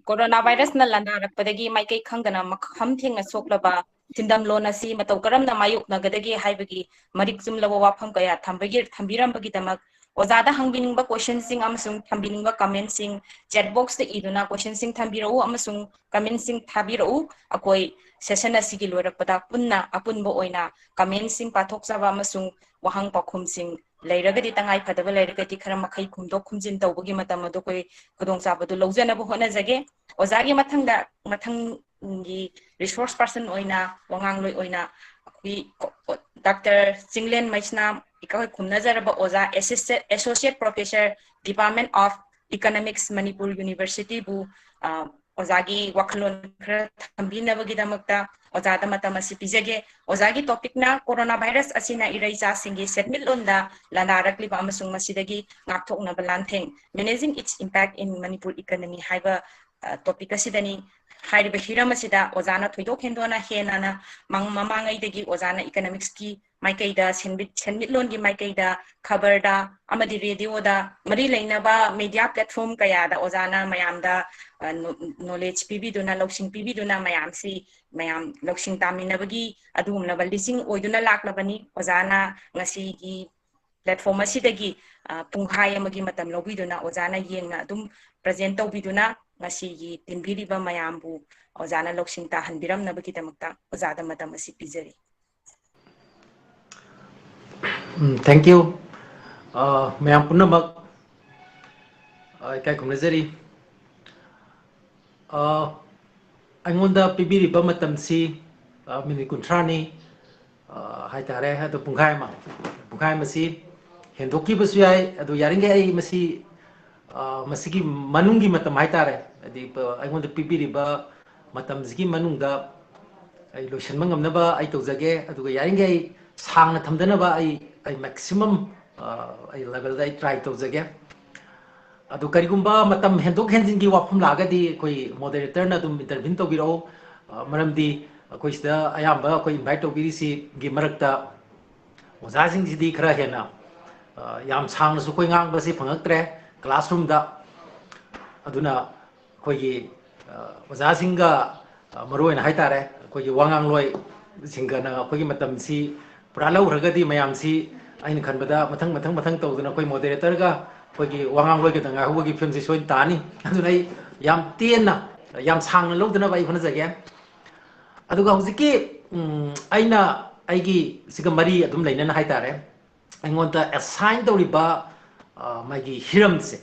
ꯀꯣꯔꯣꯅꯥ ꯚꯥꯏꯔꯁꯅ ꯂꯥꯟꯗꯥꯔꯛꯄꯗꯒꯤ ꯃꯥꯏꯀꯩ ꯈꯪꯗꯅ ꯃꯈꯝ ꯊꯦꯡꯅ ꯁꯣꯛꯂꯕ ꯁꯤꯟꯗꯝꯂꯣꯟ ꯑꯁꯤ ꯃꯇꯧ ꯀꯔꯝꯅ ꯃꯥꯌꯣꯛꯅꯒꯗꯒꯦ ꯍꯥꯏꯕꯒꯤ ꯃꯔꯤꯛ ꯆꯨꯝꯂꯕ ꯋꯥꯐꯝ ꯀꯌꯥ ꯊꯝꯕꯒꯤ, ꯊꯝꯕꯤꯔꯝꯕꯒꯤꯗꯃꯛ ꯑꯣꯖꯥꯗ ꯍꯪꯕꯤꯅꯤꯡꯕ questionꯁꯤꯡ ꯑꯃꯁꯨꯡ ꯊꯝꯕꯤꯅꯤꯡꯕ commentꯁꯤꯡ chat boxꯇ ꯏꯗꯨꯅ questionꯁꯤꯡ ꯊꯝꯕꯤꯔꯛꯎ ꯑꯃꯁꯨꯡ commentꯁꯤꯡ ꯊꯥꯕꯤꯔꯛꯎ꯫ ꯑꯩꯈꯣꯏ session ꯑꯁꯤꯒꯤ ꯂꯣꯏꯔꯛꯄꯗ ꯄꯨꯟꯅ ꯑꯄꯨꯟꯕ ꯑꯣꯏꯅ commentꯁꯤꯡ ꯄꯥꯊꯣꯛꯆꯕ ꯑꯃꯁꯨꯡ ꯋꯥꯍꯪ ꯄꯥꯎꯈꯨꯝꯁꯤꯡ ꯂꯩꯔꯒꯗꯤ, ꯇꯉꯥꯏ ꯐꯗꯕ ꯂꯩꯔꯒꯗꯤ ꯈꯔ ꯃꯈꯩ ꯈꯨꯝꯗꯣꯛ ꯈꯨꯝꯖꯤꯟ ꯇꯧꯕꯒꯤ ꯃꯇꯝ ꯑꯗꯨ ꯑꯩꯈꯣꯏ ꯈꯨꯗꯣꯡꯆꯥꯕꯗꯨ ꯂꯧꯖꯅꯕ ꯍꯣꯠꯅꯖꯒꯦ꯫ ꯑꯣꯖꯥꯒꯤ ꯃꯊꯪꯗ, ꯃꯊꯪꯒꯤ resource person ꯑꯣꯏꯅ, ꯋꯥꯉꯥꯡꯂꯣꯏ ꯑꯣꯏꯅ ꯑꯩꯈꯣꯏ ꯀꯣ-, ꯀꯣ-, ꯗꯥꯛꯇꯔ ꯆꯤꯡꯂꯦꯟ ꯃꯩꯁꯅꯥꯝ, ꯑꯩꯈꯣꯏ ꯈꯨꯝꯅꯖꯔꯕ ꯑꯣꯖꯥ, assistant, associate professor, Department of Economics, Manipur Universityꯕꯨ, ꯑ, ꯑꯣꯖꯥꯒꯤ ꯋꯥꯈꯜꯂꯣꯟ ꯈꯔ ꯊꯝꯕꯤꯅꯕꯒꯤꯗꯃꯛꯇ ꯑꯣꯖꯥꯗ ꯃꯇꯝ ꯑꯁꯤ ꯄꯤꯖꯒꯦ꯫ ꯑꯣꯖꯥꯒꯤ topicꯅ ꯀꯣꯔꯣꯅꯥ ꯚꯥꯏꯔꯁ ꯑꯁꯤꯅ ꯏꯔꯩꯆꯥꯁꯤꯡꯒꯤ ꯁꯦꯟꯃꯤꯠꯂꯣꯟꯗ ꯂꯥꯟꯗꯥꯔꯛꯂꯤꯕ ꯑꯃꯁꯨꯡ ꯃꯁꯤꯗꯒꯤ ꯉꯥꯛꯊꯣꯛꯅꯕ ꯂꯥꯟꯊꯦꯡ, Managing its Impact in Manipur Economy ꯍꯥꯏꯕ, ꯑ, topic ꯑꯁꯤꯗꯅꯤ꯫ ꯍꯥꯏꯔꯤꯕ ꯍꯤꯔꯝ ꯑꯁꯤꯗ ꯑꯣꯖꯥꯅ ꯊꯣꯏꯗꯣꯛ ꯍꯦꯟꯗꯣꯛꯅ ꯍꯦꯟꯅ ꯃꯥꯡ-, ꯃꯃꯥꯡꯉꯩꯗꯒꯤ ꯑꯣꯖꯥꯅ economicsꯀꯤ ꯃꯥꯏꯀꯩꯗ, ꯁꯦꯟꯃꯤꯠ-, ꯁꯦꯟꯃꯤꯠꯂꯣꯟꯒꯤ ꯃꯥꯏꯀꯩꯗ, ꯈꯕꯔꯗ ꯑꯃꯗꯤ radioꯗ ꯃꯔꯤ ꯂꯩꯅꯕ media platform ꯀꯌꯥꯗ ꯑꯣꯖꯥꯅ ꯃꯌꯥꯝꯗ, ꯑ, ꯅꯣ-, knowledge ꯄꯤꯕꯤꯗꯨꯅ, ꯂꯧꯁꯤꯡ ꯄꯤꯕꯤꯗꯨꯅ ꯃꯌꯥꯝꯁꯤ, ꯃꯌꯥꯝ ꯂꯧꯁꯤꯡ ꯇꯥꯃꯤꯟꯅꯕꯒꯤ ꯑꯗꯨꯒꯨꯝꯂꯕ ꯂꯤꯁꯤꯡ ꯑꯣꯏꯗꯨꯅ ꯂꯥꯛꯂꯕꯅꯤ꯫ ꯑꯣꯖꯥꯅ ꯉꯁꯤꯒꯤ platform ꯑꯁꯤꯗꯒꯤ, ꯑ, ꯄꯨꯡꯈꯥꯏ ꯑꯃꯒꯤ ꯃꯇꯝ ꯂꯧꯕꯤꯗꯨꯅ ꯑꯣꯖꯥꯅ ꯌꯦꯡꯅ ꯑꯗꯨꯝ present ꯇꯧꯕꯤꯗꯨꯅ ꯉꯁꯤꯒꯤ ꯇꯤꯟꯕꯤꯔꯤꯕ ꯃꯌꯥꯝꯕꯨ ꯑꯣꯖꯥꯅ ꯂꯧꯁꯤꯡ ꯇꯥꯍꯟꯕꯤꯔꯝꯅꯕꯒꯤꯗꯃꯛꯇ ꯑꯣꯖꯥꯗ ꯃꯇꯝ ꯑꯁꯤ ꯄꯤꯖꯔꯤ꯫ ꯎꯝ, thank you꯫ ꯑ, ꯃꯌꯥꯝ ꯄꯨꯝꯅꯃꯛ, ꯑ, ꯏꯀꯥꯏ ꯈꯨꯝꯅꯖꯔꯤ꯫ ꯑ, ꯑꯩꯉꯣꯟꯗ ꯄꯤꯕꯤꯔꯤꯕ ꯃꯇꯝꯁꯤ, ꯑ, minute ꯀꯨꯟꯊ꯭ꯔꯥꯅꯤ, ꯑ, ꯍꯥꯏꯇꯥꯔꯦ꯫ ꯑꯗꯣ ꯄꯨꯡꯈꯥꯏ ꯑꯃ, ꯄꯨꯡꯈꯥꯏ ꯑꯃꯁꯤ ꯍꯦꯟꯗꯣꯛꯈꯤꯕꯁꯨ ꯌꯥꯏ꯫ ꯑꯗꯣ ꯌꯥꯔꯤꯈꯩ ꯑꯩ ꯃꯁꯤ, ꯑ, ꯃꯁꯤꯒꯤ ꯃꯅꯨꯡꯒꯤ ꯃꯇꯝ ꯍꯥꯏꯇꯥꯔꯦ, ꯍꯥꯏꯗꯤ, ꯄ-, ꯑꯩꯉꯣꯟꯗ ꯄꯤꯕꯤꯔꯤꯕ ꯃꯇꯝꯁꯤꯒꯤ ꯃꯅꯨꯡꯗ ꯑꯩ ꯂꯣꯏꯁꯤꯟꯕ ꯉꯝꯅꯕ ꯑꯩ ꯇꯧꯖꯒꯦ꯫ ꯑꯗꯨꯒ ꯌꯥꯔꯤꯈꯩ ꯁꯥꯡꯅ ꯊꯝꯗꯅꯕ ꯑꯩ, ꯑꯩ maximum, ꯑ, ꯑꯩ levelꯗ ꯑꯩ try ꯇꯧꯖꯒꯦ꯫ ꯑꯗꯨ ꯀꯔꯤꯒꯨꯝꯕ ꯃꯇꯝ ꯍꯦꯟꯗꯣꯛ ꯍꯦꯟꯖꯤꯟꯒꯤ ꯋꯥꯐꯝ ꯂꯥꯛꯑꯒꯗꯤ ꯑꯩꯈꯣꯏ moderatorꯅ ꯑꯗꯨꯝ intervene ꯇꯧꯕꯤꯔꯛꯎ꯫ ꯑ, ꯃꯔꯝꯗꯤ ꯑꯩꯈꯣꯏ ꯁꯤꯗ ꯑꯌꯥꯝꯕ ꯑꯩꯈꯣꯏ invite ꯇꯧꯕꯤꯔꯤꯁꯤꯒꯤ ꯃꯔꯛꯇ ꯑꯣꯖꯥꯁꯤꯡꯁꯤꯗꯤ ꯈꯔ ꯍꯦꯟꯅ, ꯑ, ꯌꯥꯝ ꯁꯥꯡꯅꯁꯨ ꯑꯩꯈꯣꯏ ꯉꯥꯡꯕꯁꯤ ꯐꯪꯉꯛꯇ꯭ꯔꯦ classroomꯗ꯫ ꯑꯗꯨꯅ ꯑꯩꯈꯣꯏꯒꯤ ꯑꯣꯖꯥꯁꯤꯡꯒ, ꯃꯔꯨ ꯑꯣꯏꯅ ꯍꯥꯏꯇꯥꯔꯦ, ꯑꯩꯈꯣꯏꯒꯤ ꯋꯥꯉꯥꯡꯂꯣꯏꯁꯤꯡꯒꯅ ꯑꯩꯈꯣꯏꯒꯤ ꯃꯇꯝꯁꯤ ꯄꯨꯔꯥ ꯂꯧꯈ꯭ꯔꯒꯗꯤ, ꯃꯌꯥꯝꯁꯤ ꯑꯩꯅ ꯈꯟꯕꯗ ꯃꯊꯪ ꯃꯊꯪ ꯃꯊꯪ ꯇꯧꯗꯅ ꯑꯩꯈꯣꯏ moderatorꯒ ꯑꯩꯈꯣꯏꯒꯤ ꯋꯥꯉꯥꯡꯂꯣꯏꯒꯗ ꯉꯥꯏꯍꯧꯕꯒꯤ ꯐꯤꯕꯝꯁꯤ ꯁꯣꯏꯅ ꯇꯥꯅꯤ꯫ ꯑꯗꯨꯅ ꯑꯩ ꯌꯥꯝ ꯇꯦꯟꯅ, ꯌꯥꯝ ꯁꯥꯡꯅ ꯂꯧꯗꯅꯕ ꯑꯩ ꯍꯣꯠꯅꯖꯒꯦ꯫ ꯑꯗꯨꯒ ꯍꯧꯖꯤꯛꯀꯤ, ꯎꯝ, ꯑꯩꯅ ꯑꯩꯒꯤ ꯁꯤꯒ ꯃꯔꯤ ꯑꯗꯨꯝ ꯂꯩꯅꯅ ꯍꯥꯏꯇꯥꯔꯦ, ꯑꯩꯉꯣꯟꯗ assign ꯇꯧꯔꯤꯕ, ꯑ, ꯃꯥꯒꯤ ꯍꯤꯔꯝꯁꯦ,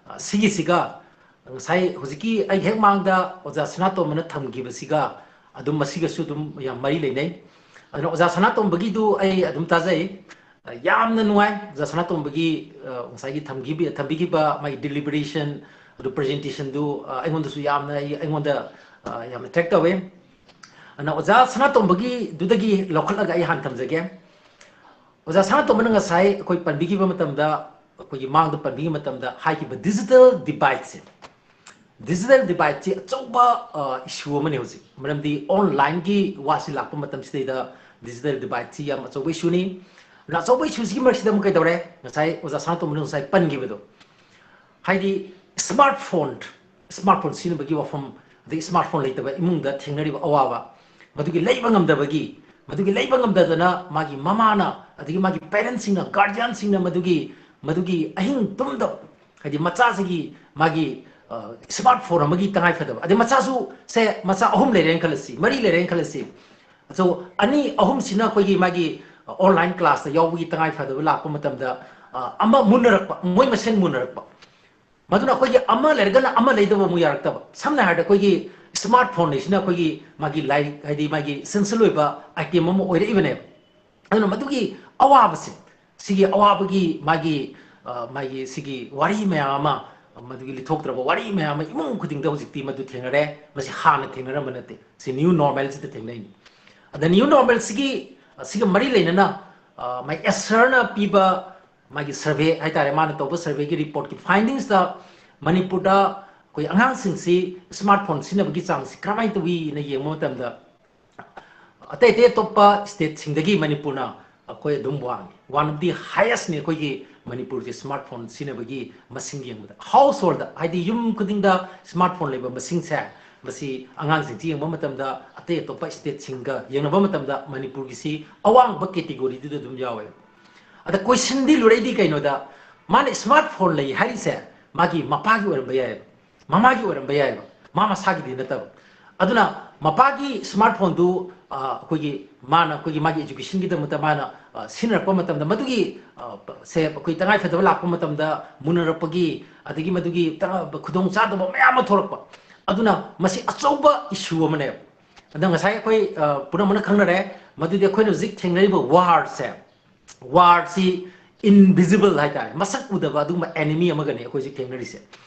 ꯑ, ꯁꯤꯒꯤꯁꯤꯒ ꯉꯁꯥꯏ ꯍꯧꯖꯤꯛꯀꯤ ꯑꯩꯒꯤ ꯍꯦꯛ ꯃꯥꯡꯗ ꯑꯣꯖꯥ ꯁꯅꯥꯇꯣꯝꯕꯅ ꯊꯝꯈꯤꯕꯁꯤꯒ ꯑꯗꯨꯝ ꯃꯁꯤꯒꯁꯨ ꯑꯗꯨꯝ ꯌꯥꯝ ꯃꯔꯤ ꯂꯩꯅꯩ꯫ ꯑꯗꯨꯅ ꯑꯣꯖꯥ ꯁꯅꯥꯇꯣꯝꯕꯒꯤꯗꯨ ꯑꯩ ꯑꯗꯨꯝ ꯇꯥꯖꯩ꯫ ꯑ, ꯌꯥꯝꯅ ꯅꯨꯡꯉꯥꯏ ꯑꯣꯖꯥ ꯁꯅꯥꯇꯣꯝꯕꯒꯤ, ꯑ, ꯉꯁꯥꯏꯒꯤ ꯊꯝꯈꯤꯕ-, ꯊꯝꯕꯤꯈꯤꯕ ꯃꯥꯒꯤ deliberation, ꯑꯗꯨ presentationꯗꯨ, ꯑ, ꯑꯩꯉꯣꯟꯗꯁꯨ ꯌꯥꯝꯅ, ꯑꯩ, ꯑꯩꯉꯣꯟꯗ, ꯑ, ꯌꯥꯝ attract ꯇꯧꯋꯦ꯫ ꯑꯗꯨꯅ ꯑꯣꯖꯥ ꯁꯅꯥꯇꯣꯝꯕꯒꯤꯗꯨꯗꯒꯤ ꯂꯧꯈꯠꯂꯒ ꯑꯩ ꯍꯥꯟꯅ ꯊꯝꯖꯒꯦ꯫ ꯑꯣꯖꯥ ꯁꯅꯥꯇꯣꯝꯕꯅ ꯉꯁꯥꯏ ꯑꯩꯈꯣꯏ ꯄꯟꯕꯤꯈꯤꯕ ꯃꯇꯝꯗ, ꯑꯩꯈꯣꯏꯒꯤ ꯃꯥꯡꯗ ꯄꯟꯕꯤꯈꯤꯕ ꯃꯇꯝꯗ ꯍꯥꯏꯈꯤꯕ digital divideꯁꯦ, digital divideꯁꯤ ꯑꯆꯧꯕ, ꯑ, issue ꯑꯃꯅꯤ ꯍꯧꯖꯤꯛ꯫ ꯃꯔꯝꯗꯤ onlineꯒꯤ ꯋꯥꯁꯤ ꯂꯥꯛꯄ ꯃꯇꯝꯁꯤꯗꯩꯗ digital divideꯁꯤ ꯌꯥꯝ ꯑꯆꯧꯕ issueꯅꯤ꯫ ꯑꯗꯨꯅ ꯑꯆꯧꯕ issueꯁꯤꯒꯤ ꯃꯔꯛꯁꯤꯗ ꯑꯃꯨꯛ ꯀꯩꯗꯧꯔꯦ? ꯉꯁꯥꯏ ꯑꯣꯖꯥ ꯁꯅꯥꯇꯣꯝꯕꯅ ꯉꯁꯥꯏ ꯄꯟꯈꯤꯕꯗꯣ, ꯍꯥꯏꯗꯤ smartphone, smartphone ꯁꯤꯖꯤꯟꯅꯕꯒꯤ ꯋꯥꯐꯝ, ꯑꯗꯒꯤ smartphone ꯂꯩꯇꯕ ꯏꯃꯨꯡꯗ ꯊꯦꯡꯅꯔꯤꯕ ꯑꯋꯥꯕ, ꯃꯗꯨꯒꯤ ꯂꯩꯕ ꯉꯝꯗꯕꯒꯤ, ꯃꯗꯨꯒꯤ ꯂꯩꯕ ꯉꯝꯗꯗꯅ ꯃꯥꯒꯤ ꯃꯃꯥꯅ, ꯑꯗꯒꯤ ꯃꯥꯒꯤ parentsꯁꯤꯡꯅ, guardianꯁꯤꯡꯅ ꯃꯗꯨꯒꯤ, ꯃꯗꯨꯒꯤ ꯑꯍꯤꯡ ꯇꯨꯝꯗꯕ, ꯍꯥꯏꯗꯤ ꯃꯆꯥꯁꯤꯒꯤ ꯃꯥꯒꯤ, ꯑ, smartphone ꯑꯃꯒꯤ ꯇꯉꯥꯏ ꯐꯗꯕ, ꯑꯗꯩ ꯃꯆꯥꯁꯨ ꯁꯦ ꯃꯆꯥ ꯑꯍꯨꯝ ꯂꯩꯔꯦꯅ ꯈꯜꯂꯁꯤ, ꯃꯔꯤ ꯂꯩꯔꯦꯅ ꯈꯜꯂꯁꯤ꯫ So, ꯑꯅꯤ ꯑꯍꯨꯝꯁꯤꯅ ꯑꯩꯈꯣꯏꯒꯤ ꯃꯥꯒꯤ online classꯇ ꯌꯥꯎꯕꯒꯤ ꯇꯉꯥꯏ ꯐꯗꯕ ꯂꯥꯛꯄ ꯃꯇꯝꯗ, ꯑ, ꯑꯃ ꯃꯨꯟꯅꯔꯛꯄ, ꯃꯣꯏ ꯃꯁꯦꯟ ꯃꯨꯟꯅꯔꯛꯄ꯫ ꯃꯗꯨꯅ ꯑꯩꯈꯣꯏꯒꯤ ꯑꯃ ꯂꯩꯔꯒꯅ ꯑꯃ ꯂꯩꯗꯕ ꯑꯃꯨꯛ ꯌꯥꯔꯛꯇꯕ꯫ ꯁꯝꯅ ꯍꯥꯏꯔꯕꯗ ꯑꯩꯈꯣꯏꯒꯤ smartphone ꯍꯥꯏꯁꯤꯅ ꯑꯩꯈꯣꯏꯒꯤ ꯃꯥꯒꯤ ꯂꯥꯏꯔꯤꯛ, ꯍꯥꯏꯗꯤ ꯃꯥꯒꯤ essential ꯑꯣꯏꯕ item ꯑꯃ ꯑꯣꯏꯔꯛꯏꯕꯅꯦꯕ꯫ ꯑꯗꯨꯅ ꯃꯗꯨꯒꯤ ꯑꯋꯥꯕꯁꯦ, ꯁꯤꯒꯤ ꯑꯋꯥꯕꯒꯤ ꯃꯥꯒꯤ, ꯑ, ꯃꯥꯒꯤ ꯁꯤꯒꯤ ꯋꯥꯔꯤ ꯃꯌꯥꯝ ꯑꯃ, ꯃꯗꯨꯒꯤ ꯂꯤꯊꯣꯛꯇ꯭ꯔꯕ ꯋꯥꯔꯤ ꯃꯌꯥꯝ ꯑꯃ ꯏꯃꯨꯡ ꯈꯨꯗꯤꯡꯗ ꯍꯧꯖꯤꯛꯇꯤ ꯃꯗꯨ ꯊꯦꯡꯅꯔꯦ꯫ ꯃꯁꯤ ꯍꯥꯟꯅ ꯊꯦꯡꯅꯔꯝꯕ ꯅꯠꯇꯦ, ꯁꯤ new normalꯁꯤꯗ ꯊꯦꯡꯅꯩꯅꯤ꯫ ꯑꯗ new normalꯁꯤꯒꯤ, ꯑ, ꯁꯤꯒ ꯃꯔꯤ ꯂꯩꯅꯅ, ꯑ, ꯃꯥꯒꯤ ASHRꯅ ꯄꯤꯕ ꯃꯥꯒꯤ survey ꯍꯥꯏꯇꯥꯔꯦ, ꯃꯥꯅ ꯇꯧꯕ surveyꯒꯤ reportꯀꯤ findingsꯇ ꯃꯅꯤꯄꯨꯔꯗ ꯑꯩꯈꯣꯏ ꯑꯉꯥꯡꯁꯤꯡꯁꯤ smartphone ꯁꯤꯖꯤꯟꯅꯕꯒꯤ ꯆꯥꯡꯁꯤ ꯀꯔꯝꯍꯥꯏꯅ ꯇꯧꯏꯅ ꯌꯦꯡꯕ ꯃꯇꯝꯗ, ꯑꯇꯩ ꯑꯇꯩ ꯑꯇꯣꯞꯄ stateꯁꯤꯡꯗꯒꯤ ꯃꯅꯤꯄꯨꯔꯅ ꯑꯩꯈꯣꯏ ꯑꯗꯨꯝ ꯋꯥꯡꯉꯤ, one of the highestꯅꯤ ꯑꯩꯈꯣꯏꯒꯤ ꯃꯅꯤꯄꯨꯔꯒꯤ ꯁ꯭ꯃꯥꯔꯠ ꯐꯣꯟ ꯁꯤꯖꯤꯟꯅꯕꯒꯤ ꯃꯁꯤꯡ ꯌꯦꯡꯕꯗ, ꯍꯥꯎꯁ ꯍꯣꯜꯗ, ꯍꯥꯏꯗꯤ ꯌꯨꯝ ꯈꯨꯗꯤꯡꯗ ꯁ꯭ꯃꯥꯔꯠ ꯐꯣꯟ ꯂꯩꯕ ꯃꯁꯤꯡꯁꯦ, ꯃꯁꯤ ꯑꯉꯥꯡꯁꯤꯡꯁꯤ ꯌꯦꯡꯕ ꯃꯇꯝꯗ ꯑꯇꯩ ꯑꯇꯣꯞꯄ ꯁ꯭ꯇꯦꯠꯁꯤꯡꯒ ꯌꯦꯡꯅꯕ ꯃꯇꯝꯗ ꯃꯅꯤꯄꯨꯔꯒꯤꯁꯤ ꯑꯋꯥꯡꯕ ꯀꯦꯇꯤꯒꯣꯔꯤꯗꯨꯗ ꯑꯗꯨꯝ ꯌꯥꯎꯋꯦꯕ꯫ ꯑꯗ ꯀꯣꯏꯁꯟꯗꯤ ꯂꯨꯔꯛꯏꯗꯤ ꯀꯩꯅꯣꯗ, ꯃꯥꯅ ꯁ꯭ꯃꯥꯔꯠ ꯐꯣꯟ ꯂꯩ ꯍꯥꯏꯔꯤꯁꯦ ꯃꯥꯒꯤ ꯃꯄꯥꯒꯤ ꯑꯣꯏꯔꯝꯕ ꯌꯥꯏꯑꯕ, ꯃꯃꯥꯒꯤ ꯑꯣꯏꯔꯝꯕ ꯌꯥꯏꯑꯕ, ꯃꯥ ꯃꯁꯥꯒꯤꯗꯤ ꯅꯠꯇꯕ꯫ ꯑꯗꯨꯅ ꯃꯄꯥꯒꯤ ꯁ꯭ꯃꯥꯔꯠ ꯐꯣꯟꯗꯨ, ꯑ, ꯑꯩꯈꯣꯏꯒꯤ, ꯃꯥꯅ ꯑꯩꯈꯣꯏꯒꯤ ꯃꯥꯒꯤ ꯑꯦꯖꯨꯀꯦꯁꯟꯒꯤꯗꯃꯛꯇ ꯃꯥꯅ, ꯑ, ꯁꯤꯖꯤꯟꯅꯔꯛꯄ ꯃꯇꯝꯗ ꯃꯗꯨꯒꯤ, ꯑ, ꯁꯦ ꯑꯩꯈꯣꯏ ꯇꯉꯥꯏꯐꯗꯕ ꯂꯥꯛꯄ ꯃꯇꯝꯗ ꯃꯨꯟꯅꯔꯛꯄꯒꯤ, ꯑꯗꯒꯤ ꯃꯗꯨꯒꯤ ꯇꯉꯥ-, ꯈꯨꯗꯣꯡ ꯆꯥꯗꯕ ꯃꯌꯥꯝ ꯑꯃ ꯊꯣꯛꯂꯛꯄ꯫ ꯑꯗꯨꯅ ꯃꯁꯤ ꯑꯆꯧꯕ ꯏꯁꯨ ꯑꯃꯅꯦꯕ꯫ ꯑꯗ ꯉꯁꯥꯏ ꯑꯩꯈꯣꯏ, ꯑ, ꯄꯨꯝꯅꯃꯛꯅ ꯈꯪꯅꯔꯦ, ꯃꯗꯨꯗꯤ ꯑꯩꯈꯣꯏꯅ ꯍꯧꯖꯤꯛ ꯊꯦꯡꯅꯔꯤꯕ ꯋꯥꯔꯁꯦ, ꯋꯥꯔꯁꯤ ꯏꯟꯚꯤꯖꯤꯕꯜ ꯍꯥꯏꯇꯥꯔꯦ, ꯃꯁꯛ ꯎꯗꯕ ꯑꯗꯨꯒꯨꯝꯕ ꯑꯦꯅꯤꯃꯤ ꯑꯃꯒꯅꯤ ꯑꯩꯈꯣꯏ ꯍꯧꯖꯤꯛ ꯊꯦꯡꯅꯔꯤꯁꯦ꯫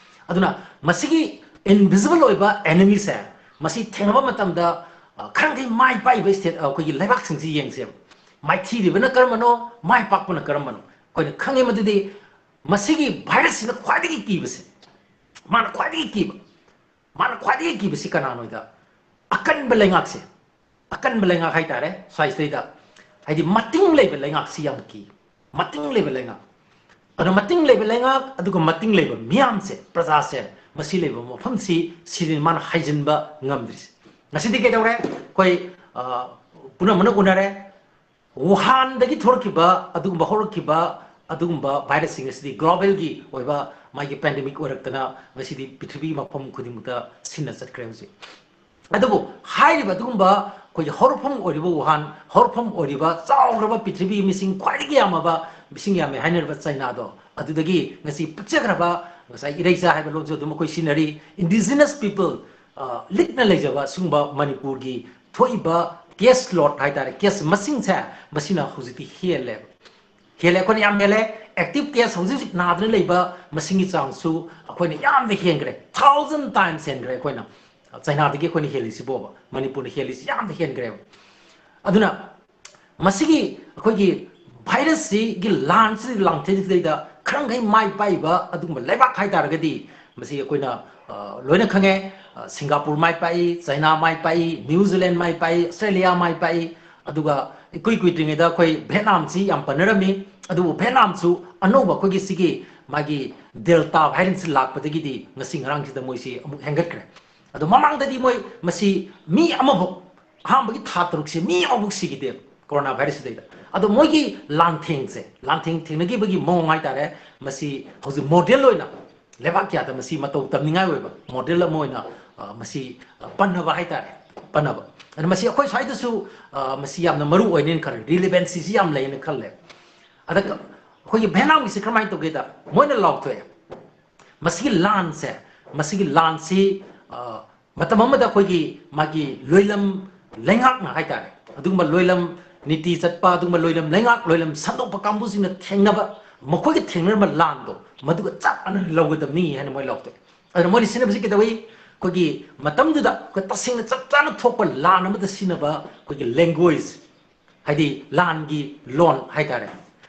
ꯑꯗꯨꯅ ꯃꯁꯤꯒꯤ ꯏꯟꯚꯤꯖꯤꯕꯜ ꯑꯣꯏꯕ ꯑꯦꯅꯤꯃꯤꯁꯦ, ꯃꯁꯤ ꯊꯦꯡꯅꯕ ꯃꯇꯝꯗ, ꯑ, ꯈꯔ ꯃꯈꯩ ꯃꯥꯏ ꯄꯥꯛꯏꯕ ꯁ꯭ꯇꯦꯠ, ꯑ, ꯑꯩꯈꯣꯏꯒꯤ ꯂꯩꯕꯥꯛꯁꯤꯡꯁꯤ ꯌꯦꯡꯁꯦꯕ꯫ ꯃꯥꯏꯊꯤꯔꯤꯕꯅ ꯀꯔꯝꯕꯅꯣ, ꯃꯥꯏ ꯄꯥꯛꯄꯅ ꯀꯔꯝꯕꯅꯣ? ꯑꯩꯈꯣꯏꯅ ꯈꯪꯉꯤ ꯃꯗꯨꯗꯤ ꯃꯁꯤꯒꯤ ꯚꯥꯏꯔꯁꯁꯤꯅ ꯈ꯭ꯋꯥꯏꯗꯒꯤ ꯀꯤꯕꯁꯦ, ꯃꯥꯅ ꯈ꯭ꯋꯥꯏꯗꯒꯤ ꯀꯤꯕ, ꯃꯥꯅ ꯈ꯭ꯋꯥꯏꯗꯒꯤ ꯀꯤꯕꯁꯤ ꯀꯅꯥꯅꯣꯗ, ꯑꯀꯟꯕ ꯂꯩꯉꯥꯛꯁꯦ, ꯑꯀꯟꯕ ꯂꯩꯉꯥꯛ ꯍꯥꯏꯇꯥꯔꯦ ꯁ꯭ꯋꯥꯏꯁꯤꯗꯩꯗ, ꯍꯥꯏꯗꯤ ꯃꯇꯤꯡ ꯂꯩꯕ ꯂꯩꯉꯥꯛꯁꯤ ꯌꯥꯝ ꯀꯤ, ꯃꯇꯤꯡ ꯂꯩꯕ ꯂꯩꯉꯥꯛ꯫ ꯑꯗꯣ ꯃꯇꯤꯡ ꯂꯩꯕ ꯂꯩꯉꯥꯛ, ꯑꯗꯨꯒ ꯃꯇꯤꯡ ꯂꯩꯕ ꯃꯤꯌꯥꯝꯁꯦ, ꯄ꯭ꯔꯖꯥꯁꯦ, ꯃꯁꯤ ꯂꯩꯕ ꯃꯐꯝꯁꯤ, ꯁꯤꯅꯤ ꯃꯥꯅ ꯍꯥꯏꯖꯤꯟꯕ ꯉꯝꯗ꯭ꯔꯤꯁꯦ꯫ ꯉꯁꯤꯗꯤ ꯀꯩꯗꯧꯔꯦ? ꯑꯩꯈꯣꯏ, ꯑ, ꯄꯨꯝꯅꯃꯛꯅ ꯎꯅꯔꯦ꯫ ꯋꯨꯍꯥꯟꯗꯒꯤ ꯊꯣꯛꯂꯛꯈꯤꯕ ꯑꯗꯨꯒꯨꯝꯕ ꯍꯧꯔꯛꯈꯤꯕ ꯑꯗꯨꯒꯨꯝꯕ ꯚꯥꯏꯔꯁꯁꯤꯡ ꯑꯁꯤꯗꯤ ꯒ꯭ꯂꯣꯕꯦꯜꯒꯤ ꯑꯣꯏꯕ ꯃꯥꯒꯤ ꯄꯦꯟꯗꯦꯃꯤꯛ ꯑꯣꯏꯔꯛꯇꯅ ꯉꯁꯤꯗꯤ ꯄ꯭ꯔꯤꯊꯤꯕꯤ ꯃꯐꯝ ꯈꯨꯗꯤꯡꯃꯛꯇ ꯁꯤꯟꯅ ꯆꯠꯈ꯭ꯔꯦ ꯍꯧꯖꯤꯛ꯫ ꯑꯗꯨꯕꯨ ꯍꯥꯏꯔꯤꯕ ꯑꯗꯨꯒꯨꯝꯕ ꯑꯩꯈꯣꯏꯒꯤ ꯍꯧꯔꯛꯐꯝ ꯑꯣꯏꯔꯤꯕ ꯋꯨꯍꯥꯟ, ꯍꯧꯔꯛꯐꯝ ꯑꯣꯏꯔꯤꯕ ꯆꯥꯎꯈ꯭ꯔꯕ ꯄ꯭ꯔꯤꯊꯤꯕꯤꯒꯤ ꯃꯤꯁꯤꯡ ꯈ꯭ꯋꯥꯏꯗꯒꯤ ꯌꯥꯝꯃꯕ, ꯃꯤꯁꯤꯡ ꯌꯥꯝꯃꯦ ꯍꯥꯏꯅꯔꯤꯕ ꯆꯩꯅꯥꯗꯣ, ꯑꯗꯨꯗꯒꯤ ꯉꯁꯤ ꯄꯤꯛꯆꯈ꯭ꯔꯕ, ꯉꯁꯥꯏ ꯏꯔꯩꯆꯥ ꯍꯥꯏꯕ ꯂꯣꯟꯁꯨ ꯑꯗꯨꯝ ꯑꯩꯈꯣꯏ ꯁꯤꯖꯤꯟꯅꯔꯤ, indigenous people, ꯑ, ꯂꯤꯛꯅ ꯂꯩꯖꯕ ꯁꯤꯒꯨꯝꯕ ꯃꯅꯤꯄꯨꯔꯒꯤ ꯊꯣꯛꯏꯕ ꯀꯦꯁ ꯂꯣꯗ ꯍꯥꯏꯇꯥꯔꯦ, ꯀꯦꯁ ꯃꯁꯤꯡꯁꯦ, ꯃꯁꯤꯅ ꯍꯧꯖꯤꯛꯇꯤ ꯍꯦꯜꯂꯦꯕ꯫ ꯍꯦꯜꯂꯦ, ꯑꯩꯈꯣꯏꯅ ꯌꯥꯝ ꯍꯦꯜꯂꯦ꯫ ꯑꯦꯛꯇꯤꯚ ꯀꯦꯁ ꯍꯧꯖꯤꯛ ꯍꯧꯖꯤꯛ ꯅꯥꯗꯅ ꯂꯩꯕ ꯃꯁꯤꯡꯒꯤ ꯆꯥꯡꯁꯨ ꯑꯩꯈꯣꯏꯅ ꯌꯥꯝꯅ ꯍꯦꯟꯈ꯭ꯔꯦ, ꯊꯥꯎꯖꯟ ꯇꯥꯏꯝꯁ ꯍꯦꯟꯈ꯭ꯔꯦ꯫ ꯑꯩꯈꯣꯏꯅ ꯆꯩꯅꯥꯗꯒꯤ ꯑꯩꯈꯣꯏꯅ ꯍꯦꯜꯂꯤꯁꯤꯕꯣꯕ, ꯃꯅꯤꯄꯨꯔꯅ ꯍꯦꯜꯂꯤꯁꯤ ꯌꯥꯝꯅ ꯍꯦꯟꯈ꯭ꯔꯦꯕ꯫ ꯑꯗꯨꯅ ꯃꯁꯤꯒꯤ ꯑꯩꯈꯣꯏꯒꯤ ꯚꯥꯏꯔꯁꯁꯤꯒꯤ ꯂꯥꯟꯁꯤ ꯂꯥꯟꯊꯦꯡꯁꯤꯗꯩꯗ ꯈꯔ ꯃꯈꯩ ꯃꯥꯏ ꯄꯥꯛꯏꯕ ꯑꯗꯨꯒꯨꯝꯕ ꯂꯩꯕꯥꯛ ꯍꯥꯏ ꯇꯥꯔꯒꯗꯤ, ꯃꯁꯤ ꯑꯩꯈꯣꯏꯅ, ꯑ, ꯂꯣꯏꯅ ꯈꯪꯉꯦ꯫ ꯑ, ꯁꯤꯡꯒꯥꯄꯨꯔ ꯃꯥꯏ ꯄꯥꯛꯏ, ꯆꯩꯅꯥ ꯃꯥꯏ ꯄꯥꯛꯏ, ꯅ꯭ꯌꯨ ꯖꯤꯂꯦꯟ ꯃꯥꯏ ꯄꯥꯛꯏ, ꯑꯁꯇ꯭ꯔꯦꯂꯤꯌꯥ ꯃꯥꯏ ꯄꯥꯛꯏ, ꯑꯗꯨꯒ ꯏꯀꯨꯏ ꯀꯨꯏꯗ꯭ꯔꯤꯉꯩꯗ ꯑꯩꯈꯣꯏ ꯚꯦꯠꯅꯥꯝꯁꯤ ꯌꯥꯝ ꯄꯟꯅꯔꯝꯃꯤ꯫ ꯑꯗꯨꯕꯨ ꯚꯦꯠꯅꯥꯝꯁꯨ ꯑꯅꯧꯕ ꯑꯩꯈꯣꯏꯒꯤ ꯁꯤꯒꯤ ꯃꯥꯒꯤ ꯗꯦꯜꯇꯥ ꯚꯥꯏꯔꯦꯟꯁ ꯂꯥꯛꯄꯗꯒꯤꯗꯤ ꯉꯁꯤ ꯉꯔꯥꯡꯁꯤꯗ ꯃꯣꯏꯁꯤ ꯑꯃꯨꯛ ꯍꯦꯟꯒꯠꯈ꯭ꯔꯦ꯫ ꯑꯗꯣ ꯃꯃꯥꯡꯗꯗꯤ ꯃꯣꯏ ꯃꯁꯤ ꯃꯤ ꯑꯃꯐꯥꯎ ꯑꯍꯥꯟꯕꯒꯤ ꯊꯥ ꯇꯔꯨꯛꯁꯦ ꯃꯤ ꯑꯃꯐꯥꯎ ꯁꯤꯈꯤꯗꯦ ꯀꯣꯔꯣꯅꯥ ꯚꯥꯏꯔꯁꯁꯤꯗꯩꯗ꯫ ꯑꯗꯣ ꯃꯣꯏꯒꯤ ꯂꯥꯟꯊꯦꯡꯁꯦ, ꯂꯥꯟꯊꯦꯡ ꯊꯦꯡꯅꯈꯤꯕꯒꯤ ꯃꯑꯣꯡ ꯍꯥꯏꯇꯥꯔꯦ, ꯃꯁꯤ ꯍꯧꯖꯤꯛ ꯃꯣꯗꯦꯜ ꯑꯣꯏꯅ ꯂꯩꯕꯥꯛ ꯀꯌꯥꯗ ꯃꯁꯤ ꯃꯇꯧ ꯇꯝꯅꯤꯡꯉꯥꯏ ꯑꯣꯏꯕ ꯃꯣꯗꯦꯜ ꯑꯃ ꯑꯣꯏꯅ, ꯑ, ꯃꯁꯤ, ꯑ, ꯄꯟꯅꯕ ꯍꯥꯏꯇꯥꯔꯦ, ꯄꯟꯅꯕ꯫ ꯑꯗ ꯃꯁꯤ ꯑꯩꯈꯣꯏ ꯁ꯭ꯋꯥꯏꯗꯁꯨ, ꯑ, ꯃꯁꯤ ꯌꯥꯝꯅ ꯃꯔꯨ ꯑꯣꯏꯅꯦꯅ ꯈꯜꯂꯦ, ꯔꯤꯂꯤꯚꯦꯟꯁꯤꯁꯤ ꯌꯥꯝ ꯂꯩꯅ ꯈꯜꯂꯦ꯫ ꯑꯗ ꯀ-, ꯑꯩꯈꯣꯏꯒꯤ ꯚꯦꯠꯅꯥꯝꯒꯤꯁꯤ ꯀꯔꯝꯍꯥꯏꯅ ꯇꯧꯒꯦꯗ, ꯃꯣꯏꯅ ꯂꯥꯎꯊꯣꯛꯑꯦ, ꯃꯁꯤꯒꯤ ꯂꯥꯟꯁꯦ, ꯃꯁꯤꯒꯤ ꯂꯥꯟꯁꯤ, ꯑ, ꯃꯇꯝ ꯑꯃꯗ ꯑꯩꯈꯣꯏꯒꯤ ꯃꯥꯒꯤ ꯂꯣꯏꯂꯝ ꯂꯩꯉꯥꯛꯅ ꯍꯥꯏꯇꯥꯔꯦ, ꯑꯗꯨꯒꯨꯝꯕ ꯂꯣꯏꯂꯝ ꯅꯤꯇꯤ ꯆꯠꯄ, ꯑꯗꯨꯒꯨꯝꯕ ꯂꯣꯏꯂꯝ ꯂꯩꯉꯥꯛ, ꯂꯣꯏꯂꯝ ꯁꯟꯗꯣꯛꯄ ꯀꯥꯡꯕꯨꯁꯤꯡꯅ ꯊꯦꯡꯅꯕ, ꯃꯈꯣꯏꯒ ꯊꯦꯡꯅꯔꯝꯕ ꯂꯥꯟꯗꯣ ꯃꯗꯨꯒ ꯆꯞ ꯃꯥꯟꯅꯅ ꯂꯧꯒꯗꯕꯅꯤ ꯍꯥꯏꯅ ꯃꯣꯏ ꯂꯥꯎꯊꯣꯛꯑꯦ꯫ ꯑꯗꯨꯅ ꯃꯣꯏꯅ ꯁꯤꯖꯤꯟꯅꯕꯁꯤ ꯀꯩꯗꯧꯏ? ꯑꯩꯈꯣꯏꯒꯤ ꯃꯇꯝꯗꯨꯗ ꯑꯩꯈꯣꯏ ꯇꯁꯦꯡꯅ ꯆꯞ ꯆꯥꯅ ꯊꯣꯛꯄ ꯂꯥꯟ ꯑꯃꯗ ꯁꯤꯖꯤꯟꯅꯕ ꯑꯩꯈꯣꯏꯒꯤ ꯂꯦꯡꯒ꯭ꯋꯦꯖ, ꯍꯥꯏꯗꯤ ꯂꯥꯟꯒꯤ ꯂꯣꯟ ꯍꯥꯏꯇꯥꯔꯦ,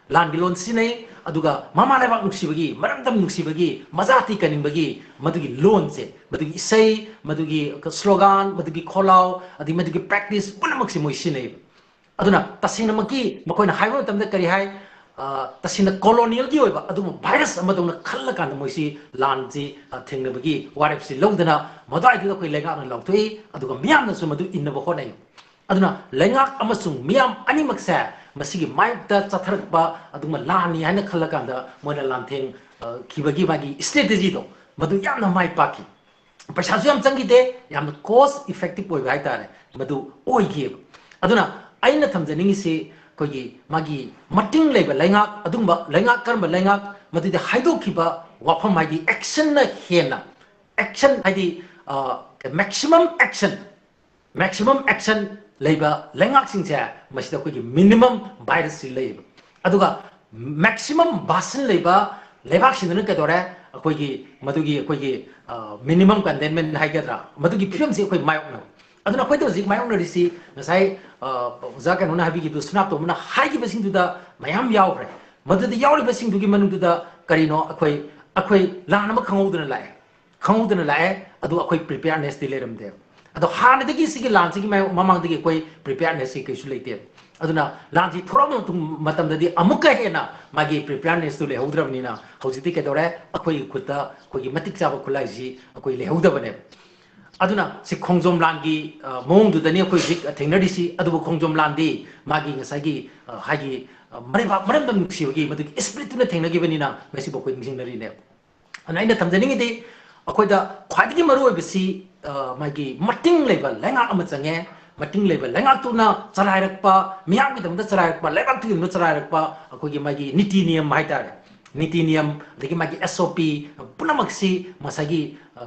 ꯂꯥꯟꯒꯤ ꯂꯣꯟ ꯁꯤꯖꯤꯟꯅꯩ꯫ ꯑꯗꯨꯒ ꯃꯃꯥ ꯂꯩꯕꯥꯛ ꯅꯨꯡꯁꯤꯕꯒꯤ, ꯃꯔꯝꯗꯝ ꯅꯨꯡꯁꯤꯕꯒꯤ, ꯃꯖꯥꯇꯤ ꯀꯟꯅꯤꯡꯕꯒꯤ ꯃꯗꯨꯒꯤ ꯂꯣꯟꯁꯦ, ꯃꯗꯨꯒꯤ ꯏꯁꯩ, ꯃꯗꯨꯒꯤ ꯁ꯭ꯂꯣꯒꯥꯟ, ꯃꯗꯨꯒꯤ ꯈꯣꯜꯂꯥꯎ, ꯑꯗꯒꯤ ꯃꯗꯨꯒꯤ ꯄ꯭ꯔꯦꯛꯇꯤꯁ ꯄꯨꯝꯅꯃꯛꯁꯦ ꯃꯣꯏ ꯁꯤꯖꯤꯟꯅꯩꯕ꯫ ꯑꯗꯨꯅ ꯇꯁꯦꯡꯅꯃꯛꯀꯤ ꯃꯈꯣꯏꯅ ꯍꯥꯏꯕ ꯃꯇꯝꯗ ꯀꯔꯤ ꯍꯥꯏ? ꯑ, ꯇꯁꯦꯡꯅ ꯀꯣꯂꯣꯅꯤꯌꯦꯜꯒꯤ ꯑꯣꯏꯕ ꯑꯗꯨꯒꯨꯝꯕ ꯚꯥꯏꯔꯁ ꯑꯃꯗꯧꯅ ꯈꯜꯂꯀꯥꯟꯗ ꯃꯣꯏꯁꯤ ꯂꯥꯟꯁꯤ, ꯑ, ꯊꯦꯡꯅꯕꯒꯤ ꯋꯥꯔꯦꯞꯁꯤ ꯂꯧꯗꯅ ꯃꯗꯨꯋꯥꯏꯗꯨꯗ ꯑꯩꯈꯣꯏ ꯂꯩꯉꯥꯛꯅ ꯂꯥꯎꯊꯣꯛꯏ, ꯑꯗꯨꯒ ꯃꯤꯌꯥꯝꯅꯁꯨ ꯃꯗꯨ ꯏꯟꯅꯕ ꯍꯣꯠꯅꯩ꯫ ꯑꯗꯨꯅ ꯂꯩꯉꯥꯛ ꯑꯃꯁꯨꯡ ꯃꯤꯌꯥꯝ ꯑꯅꯤꯃꯛꯁꯦ ꯃꯁꯤꯒꯤ ꯃꯥꯌꯣꯛꯇ ꯆꯠꯊꯔꯛꯄ ꯑꯗꯨꯒꯨꯝꯕ ꯂꯥꯟꯅꯤ ꯍꯥꯏꯅ ꯈꯜꯂꯀꯥꯟꯗ ꯃꯣꯏꯅ ꯂꯥꯟꯊꯦꯡ, ꯑ, ꯈꯤꯕꯒꯤ ꯃꯥꯒꯤ ꯁ꯭ꯇ꯭ꯔꯦꯇꯦꯖꯤꯗꯣ ꯃꯗꯨ ꯌꯥꯝꯅ ꯃꯥꯏ ꯄꯥꯛꯈꯤ꯫ ꯄꯩꯁꯥꯁꯨ ꯌꯥꯝ ꯆꯪꯈꯤꯗꯦ, ꯌꯥꯝꯅ ꯀꯣꯁ ꯏꯐꯦꯛꯇꯤꯚ ꯑꯣꯏꯕ ꯍꯥꯏꯇꯥꯔꯦ, ꯃꯗꯨ ꯑꯣꯏꯈꯤꯑꯕ꯫ ꯑꯗꯨꯅ ꯑꯩꯅ ꯊꯝꯖꯅꯤꯡꯉꯤꯁꯤ ꯑꯩꯈꯣꯏꯒꯤ ꯃꯥꯒꯤ ꯃꯇꯤꯡ ꯂꯩꯕ ꯂꯩꯉꯥꯛ, ꯑꯗꯨꯒꯨꯝꯕ ꯂꯩꯉꯥꯛ, ꯀꯔꯝꯕ ꯂꯩꯉꯥꯛ, ꯃꯗꯨꯗꯤ ꯍꯥꯏꯗꯣꯛꯈꯤꯕ ꯋꯥꯐꯝ, ꯍꯥꯏꯗꯤ ꯑꯦꯛꯁꯟꯅ ꯍꯦꯟꯅ, ꯑꯦꯛꯁꯟ ꯍꯥꯏꯗꯤ, ꯑ, ꯃꯦꯛꯁꯤꯃꯝ ꯑꯦꯛꯁꯟ, ꯃꯦꯛꯁꯤꯃꯝ ꯑꯦꯛꯁꯟ ꯂꯩꯕ ꯂꯩꯉꯥꯛꯁꯤꯡꯁꯦ ꯃꯁꯤꯗ ꯑꯩꯈꯣꯏꯒꯤ ꯃꯤꯅꯤꯃꯝ ꯚꯥꯏꯔꯁꯁꯤ ꯂꯩꯌꯦꯕ꯫ ꯑꯗꯨꯒ ꯃꯦꯛꯁꯤꯃꯝ ꯚꯥꯁꯟ ꯂꯩꯕ ꯂꯩꯕꯥꯛꯁꯤꯡꯗꯨꯅ ꯀꯩꯗꯧꯔꯦ? ꯑꯩꯈꯣꯏꯒꯤ ꯃꯗꯨꯒꯤ ꯑꯩꯈꯣꯏꯒꯤ, ꯑ, ꯃꯤꯅꯤꯃꯝ ꯀꯟꯇꯦꯟꯃꯦꯟ ꯍꯥꯏꯒꯗ꯭ꯔꯥ, ꯃꯗꯨꯒꯤ ꯐꯤꯕꯝꯁꯤ ꯑꯩꯈꯣꯏ ꯃꯥꯌꯣꯛꯅꯕ꯫ ꯑꯗꯨꯅ ꯑꯩꯈꯣꯏꯗ ꯍꯧꯖꯤꯛ ꯃꯥꯌꯣꯛꯅꯔꯤꯁꯤ ꯉꯁꯥꯏ, ꯑ, ꯑꯣꯖꯥ ꯀꯩꯅꯣꯅ ꯍꯥꯏꯕꯤꯈꯤꯕꯗꯨ, ꯁꯅꯥꯇꯣꯝꯕꯅ ꯍꯥꯏꯈꯤꯕꯁꯤꯡꯗꯨꯗ ꯃꯌꯥꯝ ꯌꯥꯎꯈ꯭ꯔꯦ꯫ ꯃꯗꯨꯗ ꯌꯥꯎꯔꯤꯕꯁꯤꯡꯗꯨꯒꯤ ꯃꯅꯨꯡꯗꯨꯗ ꯀꯔꯤꯅꯣ? ꯑꯩꯈꯣꯏ, ꯑꯩꯈꯣꯏ ꯂꯥꯟ ꯑꯃ ꯈꯪꯍꯧꯗꯅ ꯂꯥꯛꯑꯦ꯫ ꯈꯪꯍꯧꯗꯅ ꯂꯥꯛꯑꯦ, ꯑꯗꯨ ꯑꯩꯈꯣꯏ ꯄ꯭ꯔꯤꯄꯦꯌꯔꯅꯦꯁꯇꯤ ꯂꯩꯔꯝꯗꯦ꯫ ꯑꯗꯣ ꯍꯥꯟꯅꯗꯒꯤ ꯁꯤꯒꯤ ꯂꯥꯟꯁꯤꯒꯤ ꯃꯥꯌꯣꯛ-, ꯃꯃꯥꯡꯗꯒꯤ ꯑꯩꯈꯣꯏ ꯄ꯭ꯔꯤꯄꯦꯌꯔꯅꯦꯁꯁꯤ ꯀꯩꯁꯨ ꯂꯩꯇꯦ꯫ ꯑꯗꯨꯅ ꯂꯥꯟꯁꯤ ꯊꯣꯔꯛꯑꯕ ꯃꯇꯨꯡ, ꯃꯇꯝꯗꯗꯤ ꯑꯃꯨꯛꯀ ꯍꯦꯟꯅ ꯃꯥꯒꯤ preparednessꯇꯨ ꯂꯩꯍꯧꯗ꯭ꯔꯕꯅꯤꯅ, ꯍꯧꯖꯤꯛꯇꯤ ꯀꯩꯗꯧꯔꯦ? ꯑꯩꯈꯣꯏꯒꯤ ꯈꯨꯠꯇ ꯑꯩꯈꯣꯏꯒꯤ ꯃꯇꯤꯛ ꯆꯥꯕ ꯈꯨꯠꯂꯥꯏꯁꯤ ꯑꯩꯈꯣꯏ ꯂꯩꯍꯧꯗꯕꯅꯦꯕ꯫ ꯑꯗꯨꯅ ꯁꯤ ꯈꯣꯡꯖꯣꯝ ꯂꯥꯟꯒꯤ, ꯑ, ꯃꯑꯣꯡꯗꯨꯗꯅꯤ ꯑꯩꯈꯣꯏ ꯍꯧꯖꯤꯛ ꯊꯦꯡꯅꯔꯤꯁꯤ꯫ ꯑꯗꯨꯕꯨ ꯈꯣꯡꯖꯣꯝ ꯂꯥꯟꯗꯤ ꯃꯥꯒꯤ ꯉꯁꯥꯏꯒꯤ, ꯑ, ꯍꯥꯏꯗꯤ, ꯑ, ꯃꯔꯩꯕꯥꯛ ꯃꯔꯝꯗꯝ ꯅꯨꯡꯁꯤꯕꯒꯤ ꯃꯗꯨꯒꯤ spiritꯇꯨꯅ ꯊꯦꯡꯅꯈꯤꯕꯅꯤꯅ ꯉꯁꯤꯕꯨ ꯑꯩꯈꯣꯏ ꯅꯤꯡꯁꯤꯡꯅꯔꯤꯅꯦꯕ꯫ ꯑꯗꯨꯅ ꯑꯩꯅ ꯊꯝꯖꯅꯤꯡꯉꯤꯗꯤ, ꯑꯩꯈꯣꯏꯗ ꯈ꯭ꯋꯥꯏꯗꯒꯤ ꯃꯔꯨꯑꯣꯏꯕꯁꯤ, ꯑ, ꯃꯥꯒꯤ ꯃꯇꯤꯡ ꯂꯩꯕ ꯂꯩꯉꯥꯛ ꯑꯃ ꯆꯪꯉꯦ꯫ ꯃꯇꯤꯡ ꯂꯩꯕ ꯂꯩꯉꯥꯛꯇꯨꯅ ꯆꯂꯥꯏꯔꯛꯄ, ꯃꯤꯌꯥꯝꯒꯤꯗꯃꯛꯇ ꯆꯂꯥꯏꯔꯛꯄ, ꯂꯩꯕꯥꯛꯇꯨꯒꯤꯗꯃꯛꯇ ꯆꯂꯥꯏꯔꯛꯄ ꯑꯩꯈꯣꯏꯒꯤ ꯃꯥꯒꯤ ꯅꯤꯇꯤ ꯅꯤꯌꯝ ꯍꯥꯏꯇꯥꯔꯦ, ꯅꯤꯇꯤ ꯅꯤꯌꯝ, ꯑꯗꯒꯤ ꯃꯥꯒꯤ S O P ꯄꯨꯝꯅꯃꯛꯁꯤ ꯉꯁꯥꯏꯒꯤ, ꯑ,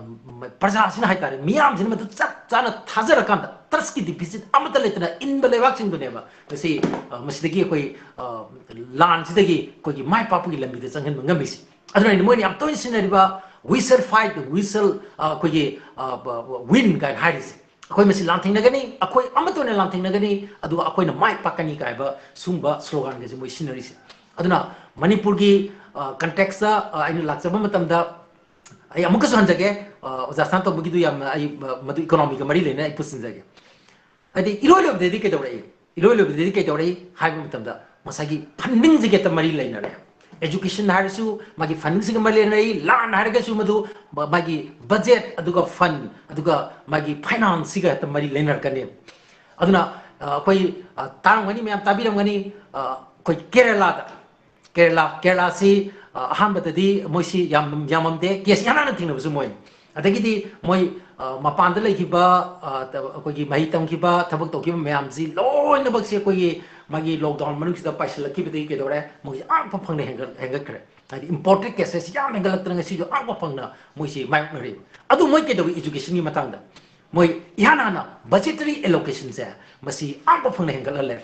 ꯄ꯭ꯔꯖꯥꯁꯤꯅ ꯍꯥꯏꯇꯥꯔꯦ, ꯃꯤꯌꯥꯝꯁꯤꯅ ꯃꯗꯨ ꯆꯞ ꯆꯥꯅ ꯊꯥꯖꯔꯀꯥꯟꯗ, trustꯀꯤ deficit ꯑꯃꯠꯇ ꯂꯩꯇꯅ ꯏꯟꯕ ꯂꯩꯕꯥꯛꯁꯤꯡꯗꯨꯅꯦꯕ ꯉꯁꯤ, ꯑ, ꯃꯁꯤꯗꯒꯤ ꯑꯩꯈꯣꯏ, ꯑ, ꯂꯥꯟꯁꯤꯗꯒꯤ ꯑꯩꯈꯣꯏꯒꯤ ꯃꯥꯏ ꯄꯥꯛꯄꯒꯤ ꯂꯝꯕꯤꯗ ꯆꯪꯍꯟꯕ ꯉꯝꯃꯤꯁꯤ꯫ ꯑꯗꯨꯅ ꯑꯩꯅ ꯃꯣꯏꯅ ꯌꯥꯝ ꯇꯣꯏꯅ ꯁꯤꯖꯤꯟꯅꯔꯤꯕ "We shall fight, we shall", ꯑ, ꯑꯩꯈꯣꯏꯒꯤ, ꯑ, ꯕ-, ꯕ-, win ꯀꯥꯏꯅ ꯍꯥꯏꯔꯤꯁꯦ꯫ ꯑꯩꯈꯣꯏ ꯃꯁꯤ ꯂꯥꯟꯊꯦꯡꯅꯒꯅꯤ, ꯑꯩꯈꯣꯏ ꯑꯃꯠꯇ ꯑꯣꯏꯅ ꯂꯥꯟꯊꯦꯡꯅꯒꯅꯤ, ꯑꯗꯨꯒ ꯑꯩꯈꯣꯏꯅ ꯃꯥꯏ ꯄꯥꯛꯀꯅꯤ ꯀꯥꯏꯕ ꯁꯨꯝꯕ sloganꯒꯁꯦ ꯃꯣꯏ ꯁꯤꯖꯤꯟꯅꯔꯤꯁꯦ꯫ ꯑꯗꯨꯅ ꯃꯅꯤꯄꯨꯔꯒꯤ, ꯑ, contextꯇ, ꯑ, ꯑꯩꯅ ꯂꯥꯛꯆꯕ ꯃꯇꯝꯗ ꯑꯩ ꯑꯃꯨꯛꯀꯁꯨ ꯍꯟꯖꯒꯦ, ꯑ, ꯑꯣꯖꯥ ꯁꯅꯥꯇꯣꯝꯕꯒꯤꯗꯨ ꯌꯥꯝꯅ ꯑꯩ, ꯑ, ꯃꯗꯨ economyꯒ ꯃꯔꯤ ꯂꯩꯅꯅ ꯑꯩ ꯄꯨꯁꯤꯟꯖꯒꯦ꯫ ꯍꯥꯏꯗꯤ ꯏꯔꯣꯏ ꯂꯣꯏꯕꯗꯗꯤ ꯀꯩꯗꯧꯔꯛꯏ? ꯏꯔꯣꯏ ꯂꯣꯏꯕꯗꯗꯤ ꯀꯩꯗꯧꯔꯛꯏ ꯍꯥꯏꯕ ꯃꯇꯝꯗ ꯉꯁꯥꯏꯒꯤ fundingꯁꯤꯒ ꯍꯦꯛꯇ ꯃꯔꯤ ꯂꯩꯅꯔꯦ꯫ Education ꯍꯥꯏꯔꯁꯨ ꯃꯥꯒꯤ fundingꯁꯤꯒ ꯃꯔꯤ ꯂꯩꯅꯔꯛꯏ, ꯂꯥꯟ ꯍꯥꯏꯔꯒꯁꯨ ꯃꯗꯨ ꯃ-, ꯃꯥꯒꯤ budget, ꯑꯗꯨꯒ fund, ꯑꯗꯨꯒ ꯃꯥꯒꯤ financeꯁꯤꯒ ꯍꯦꯛꯇ ꯃꯔꯤ ꯂꯩꯅꯔꯛꯀꯅꯤ꯫ ꯑꯗꯨꯅ, ꯑ, ꯑꯩꯈꯣꯏ, ꯑ, ꯇꯥꯔꯝꯒꯅꯤ, ꯃꯌꯥꯝ ꯇꯥꯕꯤꯔꯝꯒꯅꯤ, ꯑ, ꯑꯩꯈꯣꯏ ꯀꯦꯔꯦꯂꯥꯗ, ꯀꯦꯔꯦꯂꯥ, ꯀꯦꯔꯦꯂꯥꯁꯤ, ꯑ, ꯑꯍꯥꯟꯕꯗꯗꯤ ꯃꯣꯏꯁꯤ ꯌꯥꯝ, ꯌꯥꯝꯃꯝꯗꯦ, case ꯏꯍꯥꯟ ꯍꯥꯟꯅ ꯊꯦꯡꯅꯕꯁꯨ ꯃꯣꯏꯅꯤ꯫ ꯑꯗꯒꯤꯗꯤ ꯃꯣꯏ, ꯑ, ꯃꯄꯥꯟꯗ ꯂꯩꯈꯤꯕ, ꯑ, ꯇ-, ꯑꯩꯈꯣꯏꯒꯤ ꯃꯍꯩ ꯇꯝꯈꯤꯕ, ꯊꯕꯛ ꯇꯧꯈꯤꯕ ꯃꯌꯥꯝꯁꯤ ꯂꯣꯏꯅꯃꯛꯁꯤ ꯑꯩꯈꯣꯏꯒꯤ ꯃꯥꯒꯤ lockdown ꯃꯅꯨꯡꯁꯤꯗ ꯄꯥꯏꯁꯤꯜꯂꯛꯈꯤꯕꯗꯒꯤ ꯀꯩꯗꯧꯔꯦ? ꯃꯣꯏꯁꯤ ꯑꯉꯛꯄ ꯐꯪꯅ ꯍꯦꯟꯒꯠ-, ꯍꯦꯟꯒꯠꯈ꯭ꯔꯦ꯫ ꯍꯥꯏꯗꯤ imported cases ꯌꯥꯝ ꯍꯦꯟꯒꯠꯂꯛꯇꯅ ꯉꯁꯤꯁꯨ ꯑꯉꯛꯄ ꯐꯪꯅ ꯃꯣꯏꯁꯤ ꯃꯥꯌꯣꯛꯅꯔꯤꯕ꯫ ꯑꯗꯨ ꯃꯣꯏ ꯀꯩꯗꯧꯏ? Educationꯒꯤ ꯃꯇꯥꯡꯗ ꯃꯣꯏ ꯏꯍꯥꯟ ꯍꯥꯟꯅ budgetary allocationꯁꯦ ꯃꯁꯤ ꯑꯉꯛꯄ ꯐꯪꯅ ꯍꯦꯟꯒꯠꯍꯜꯂꯦ꯫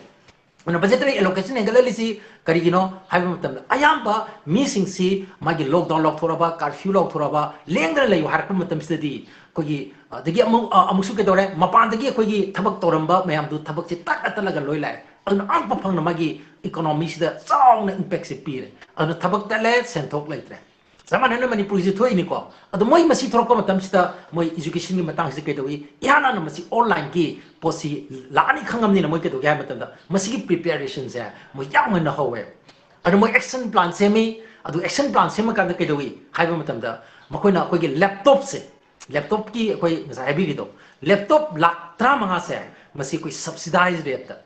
ꯑꯗꯨꯅ budgetary allocation ꯍꯦꯟꯒꯠꯍꯜꯂꯤꯁꯤ ꯀꯔꯤꯒꯤꯅꯣ ꯍꯥꯏꯕ ꯃꯇꯝꯗ, ꯑꯌꯥꯝꯕ ꯃꯤꯁꯤꯡꯁꯤ ꯃꯥꯒꯤ lockdown ꯂꯥꯎꯊꯣꯔꯛꯑꯕ, curfew ꯂꯥꯎꯊꯣꯔꯛꯑꯕ, ꯂꯦꯡꯗꯅ ꯂꯩꯌꯨ ꯍꯥꯏꯔꯛꯄ ꯃꯇꯝꯁꯤꯗꯗꯤ ꯑꯩꯈꯣꯏꯒꯤ, ꯑꯗꯒꯤ ꯑꯃꯨꯛ, ꯑ, ꯑꯃꯨꯛꯁꯨ ꯀꯩꯗꯧꯔꯦ, ꯃꯄꯥꯟꯗꯒꯤ ꯑꯩꯈꯣꯏꯒꯤ ꯊꯕꯛ ꯇꯧꯔꯝꯕ ꯃꯌꯥꯝꯗꯨ ꯊꯕꯛꯁꯤ ꯇꯠꯂ ꯇꯠꯂꯒ ꯂꯣꯏ ꯂꯥꯛꯑꯦ꯫ ꯑꯗꯨꯅ ꯑꯉꯛꯄ ꯐꯪꯅ ꯃꯥꯒꯤ economyꯁꯤꯗ ꯆꯥꯎꯅ impactꯁꯦ ꯄꯤꯔꯦ꯫ ꯑꯗꯨꯅ ꯊꯕꯛ ꯇꯠꯂꯦ, ꯁꯦꯟꯊꯣꯛ ꯂꯩꯇ꯭ꯔꯦ꯫ ꯆꯞ ꯃꯥꯟꯅꯅ ꯃꯅꯤꯄꯨꯔꯒꯤꯁꯨ ꯊꯣꯛꯏꯅꯤꯀꯣ꯫ ꯑꯗꯣ ꯃꯣꯏ ꯃꯁꯤ ꯊꯣꯔꯛꯄ ꯃꯇꯝꯁꯤꯗ ꯃꯣꯏ educationꯒꯤ ꯃꯇꯥꯡꯁꯤꯗ ꯀꯩꯗꯧꯏ? ꯏꯍꯥꯟ ꯍꯥꯟꯅ ꯃꯁꯤ onlineꯒꯤ ꯄꯣꯠꯁꯤ ꯂꯥꯛꯑꯅꯤ ꯈꯪꯉꯕꯅꯤꯅ ꯃꯣꯏ ꯀꯩꯗꯧꯒꯦ ꯍꯥꯏꯕ ꯃꯇꯝꯗ ꯃꯁꯤꯒꯤ preparationꯁꯦ ꯃꯣꯏ ꯌꯥꯝ ꯉꯟꯅ ꯍꯧꯋꯦ꯫ ꯑꯗꯣ ꯃꯣꯏ action plan ꯁꯦꯝꯃꯤ꯫ ꯑꯗꯨ action plan ꯁꯦꯝꯃꯀꯥꯟꯗ ꯀꯩꯗꯧꯏ ꯍꯥꯏꯕ ꯃꯇꯝꯗ ꯃꯈꯣꯏꯅ ꯑꯩꯈꯣꯏꯒꯤ laptopꯁꯦ, laptopꯀꯤ ꯑꯩꯈꯣꯏ ꯉꯁꯥꯏ ꯍꯥꯏꯕꯤꯔꯤꯗꯣ, laptop ꯂꯥꯛ ꯇꯔꯥꯃꯉꯥꯁꯦ ꯃꯁꯤ ꯑꯩꯈꯣꯏ subsidized rateꯇ,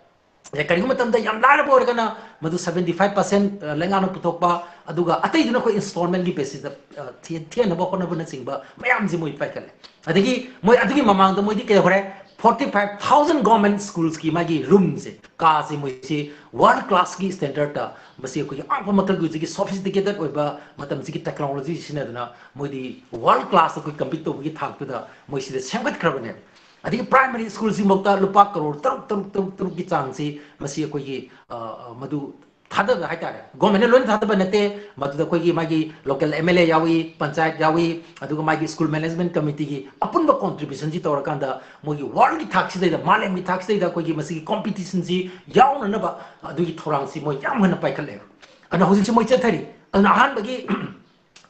ꯑꯦ, ꯀꯔꯤꯒꯨꯝꯕ ꯃꯇꯝꯗ ꯌꯥꯝ ꯂꯥꯏꯔꯕ ꯑꯣꯏꯔꯒꯅ ꯃꯗꯨ seventy five percent ꯂꯩꯉꯥꯛꯅ ꯄꯨꯊꯣꯛꯄ, ꯑꯗꯨꯒ ꯑꯇꯩꯗꯨꯅ ꯑꯩꯈꯣꯏ installmentꯀꯤ basisꯇ, ꯑ, ꯊꯤ-, ꯊꯤꯍꯟꯅꯕ ꯍꯣꯠꯅꯕꯅꯆꯤꯡꯕ ꯃꯌꯥꯝꯁꯦ ꯃꯣꯏ ꯄꯥꯏꯈꯠꯂꯦ꯫ ꯑꯗꯒꯤ ꯃꯣꯏ ꯑꯗꯨꯒꯤ ꯃꯃꯥꯡꯗ ꯃꯣꯏꯗꯤ ꯀꯩꯗꯧꯈ꯭ꯔꯦ? Forty five thousand government schoolsꯀꯤ ꯃꯥꯒꯤ roomꯁꯦ, ꯀꯥꯁꯦ ꯃꯣꯏꯁꯤ world classꯀꯤ standardꯇ, ꯃꯁꯤ ꯑꯩꯈꯣꯏꯒꯤ ꯑꯉꯛꯄ ꯃꯈꯜꯒꯤ ꯍꯧꯖꯤꯛꯀꯤ sophisticated ꯑꯣꯏꯕ ꯃꯇꯝꯁꯤꯒꯤ technology ꯁꯤꯖꯤꯟꯅꯗꯅ ꯃꯣꯏꯗꯤ world classꯇ ꯑꯩꯈꯣꯏ compete ꯇꯧꯕꯒꯤ ꯊꯥꯛꯇꯨꯗ ꯃꯣꯏ ꯁꯤꯗ ꯁꯦꯝꯒꯠꯈ꯭ꯔꯕꯅꯦꯕ꯫ ꯑꯗꯒꯤ primary schoolꯁꯤꯐꯥꯎꯗ ꯂꯨꯄꯥ ꯀꯔꯣꯔ ꯇꯔꯨꯛ, ꯇꯔꯨꯛ, ꯇꯔꯨꯛ, ꯇꯔꯨꯛꯀꯤ ꯆꯥꯡꯁꯤ ꯃꯁꯤ ꯑꯩꯈꯣꯏꯒꯤ, ꯑ, ꯑ, ꯃꯗꯨ ꯊꯥꯗꯕ ꯍꯥꯏꯇꯥꯔꯦ꯫ Governmentꯅ ꯂꯣꯏꯅ ꯊꯥꯗꯕ ꯅꯠꯇꯦ, ꯃꯗꯨꯗ ꯑꯩꯈꯣꯏꯒꯤ ꯃꯥꯒꯤ local MLA ꯌꯥꯎꯏ, ꯄꯟꯆꯥꯌꯠ ꯌꯥꯎꯏ, ꯑꯗꯨꯒ ꯃꯥꯒꯤ school management committeeꯒꯤ ꯑꯄꯨꯟꯕ contributionꯁꯤ ꯇꯧꯔꯀꯥꯟꯗ ꯃꯣꯏꯒꯤ worldꯒꯤ ꯊꯥꯛꯁꯤꯗꯩꯗ, ꯃꯥꯂꯦꯝꯒꯤ ꯊꯥꯛꯁꯤꯗꯩꯗ ꯑꯩꯈꯣꯏꯒꯤ ꯃꯁꯤꯒꯤ competitionꯁꯤ ꯌꯥꯎꯅꯅꯕ ꯑꯗꯨꯒꯤ ꯊꯧꯔꯥꯡꯁꯤ ꯃꯣꯏ ꯌꯥꯝ ꯉꯟꯅ ꯄꯥꯏꯈꯠꯂꯦꯕ꯫ ꯑꯗꯨꯅ ꯍꯧꯖꯤꯛꯁꯤ ꯃꯣꯏ ꯆꯠꯊꯔꯤ꯫ ꯑꯗꯨꯅ ꯑꯍꯥꯟꯕꯒꯤ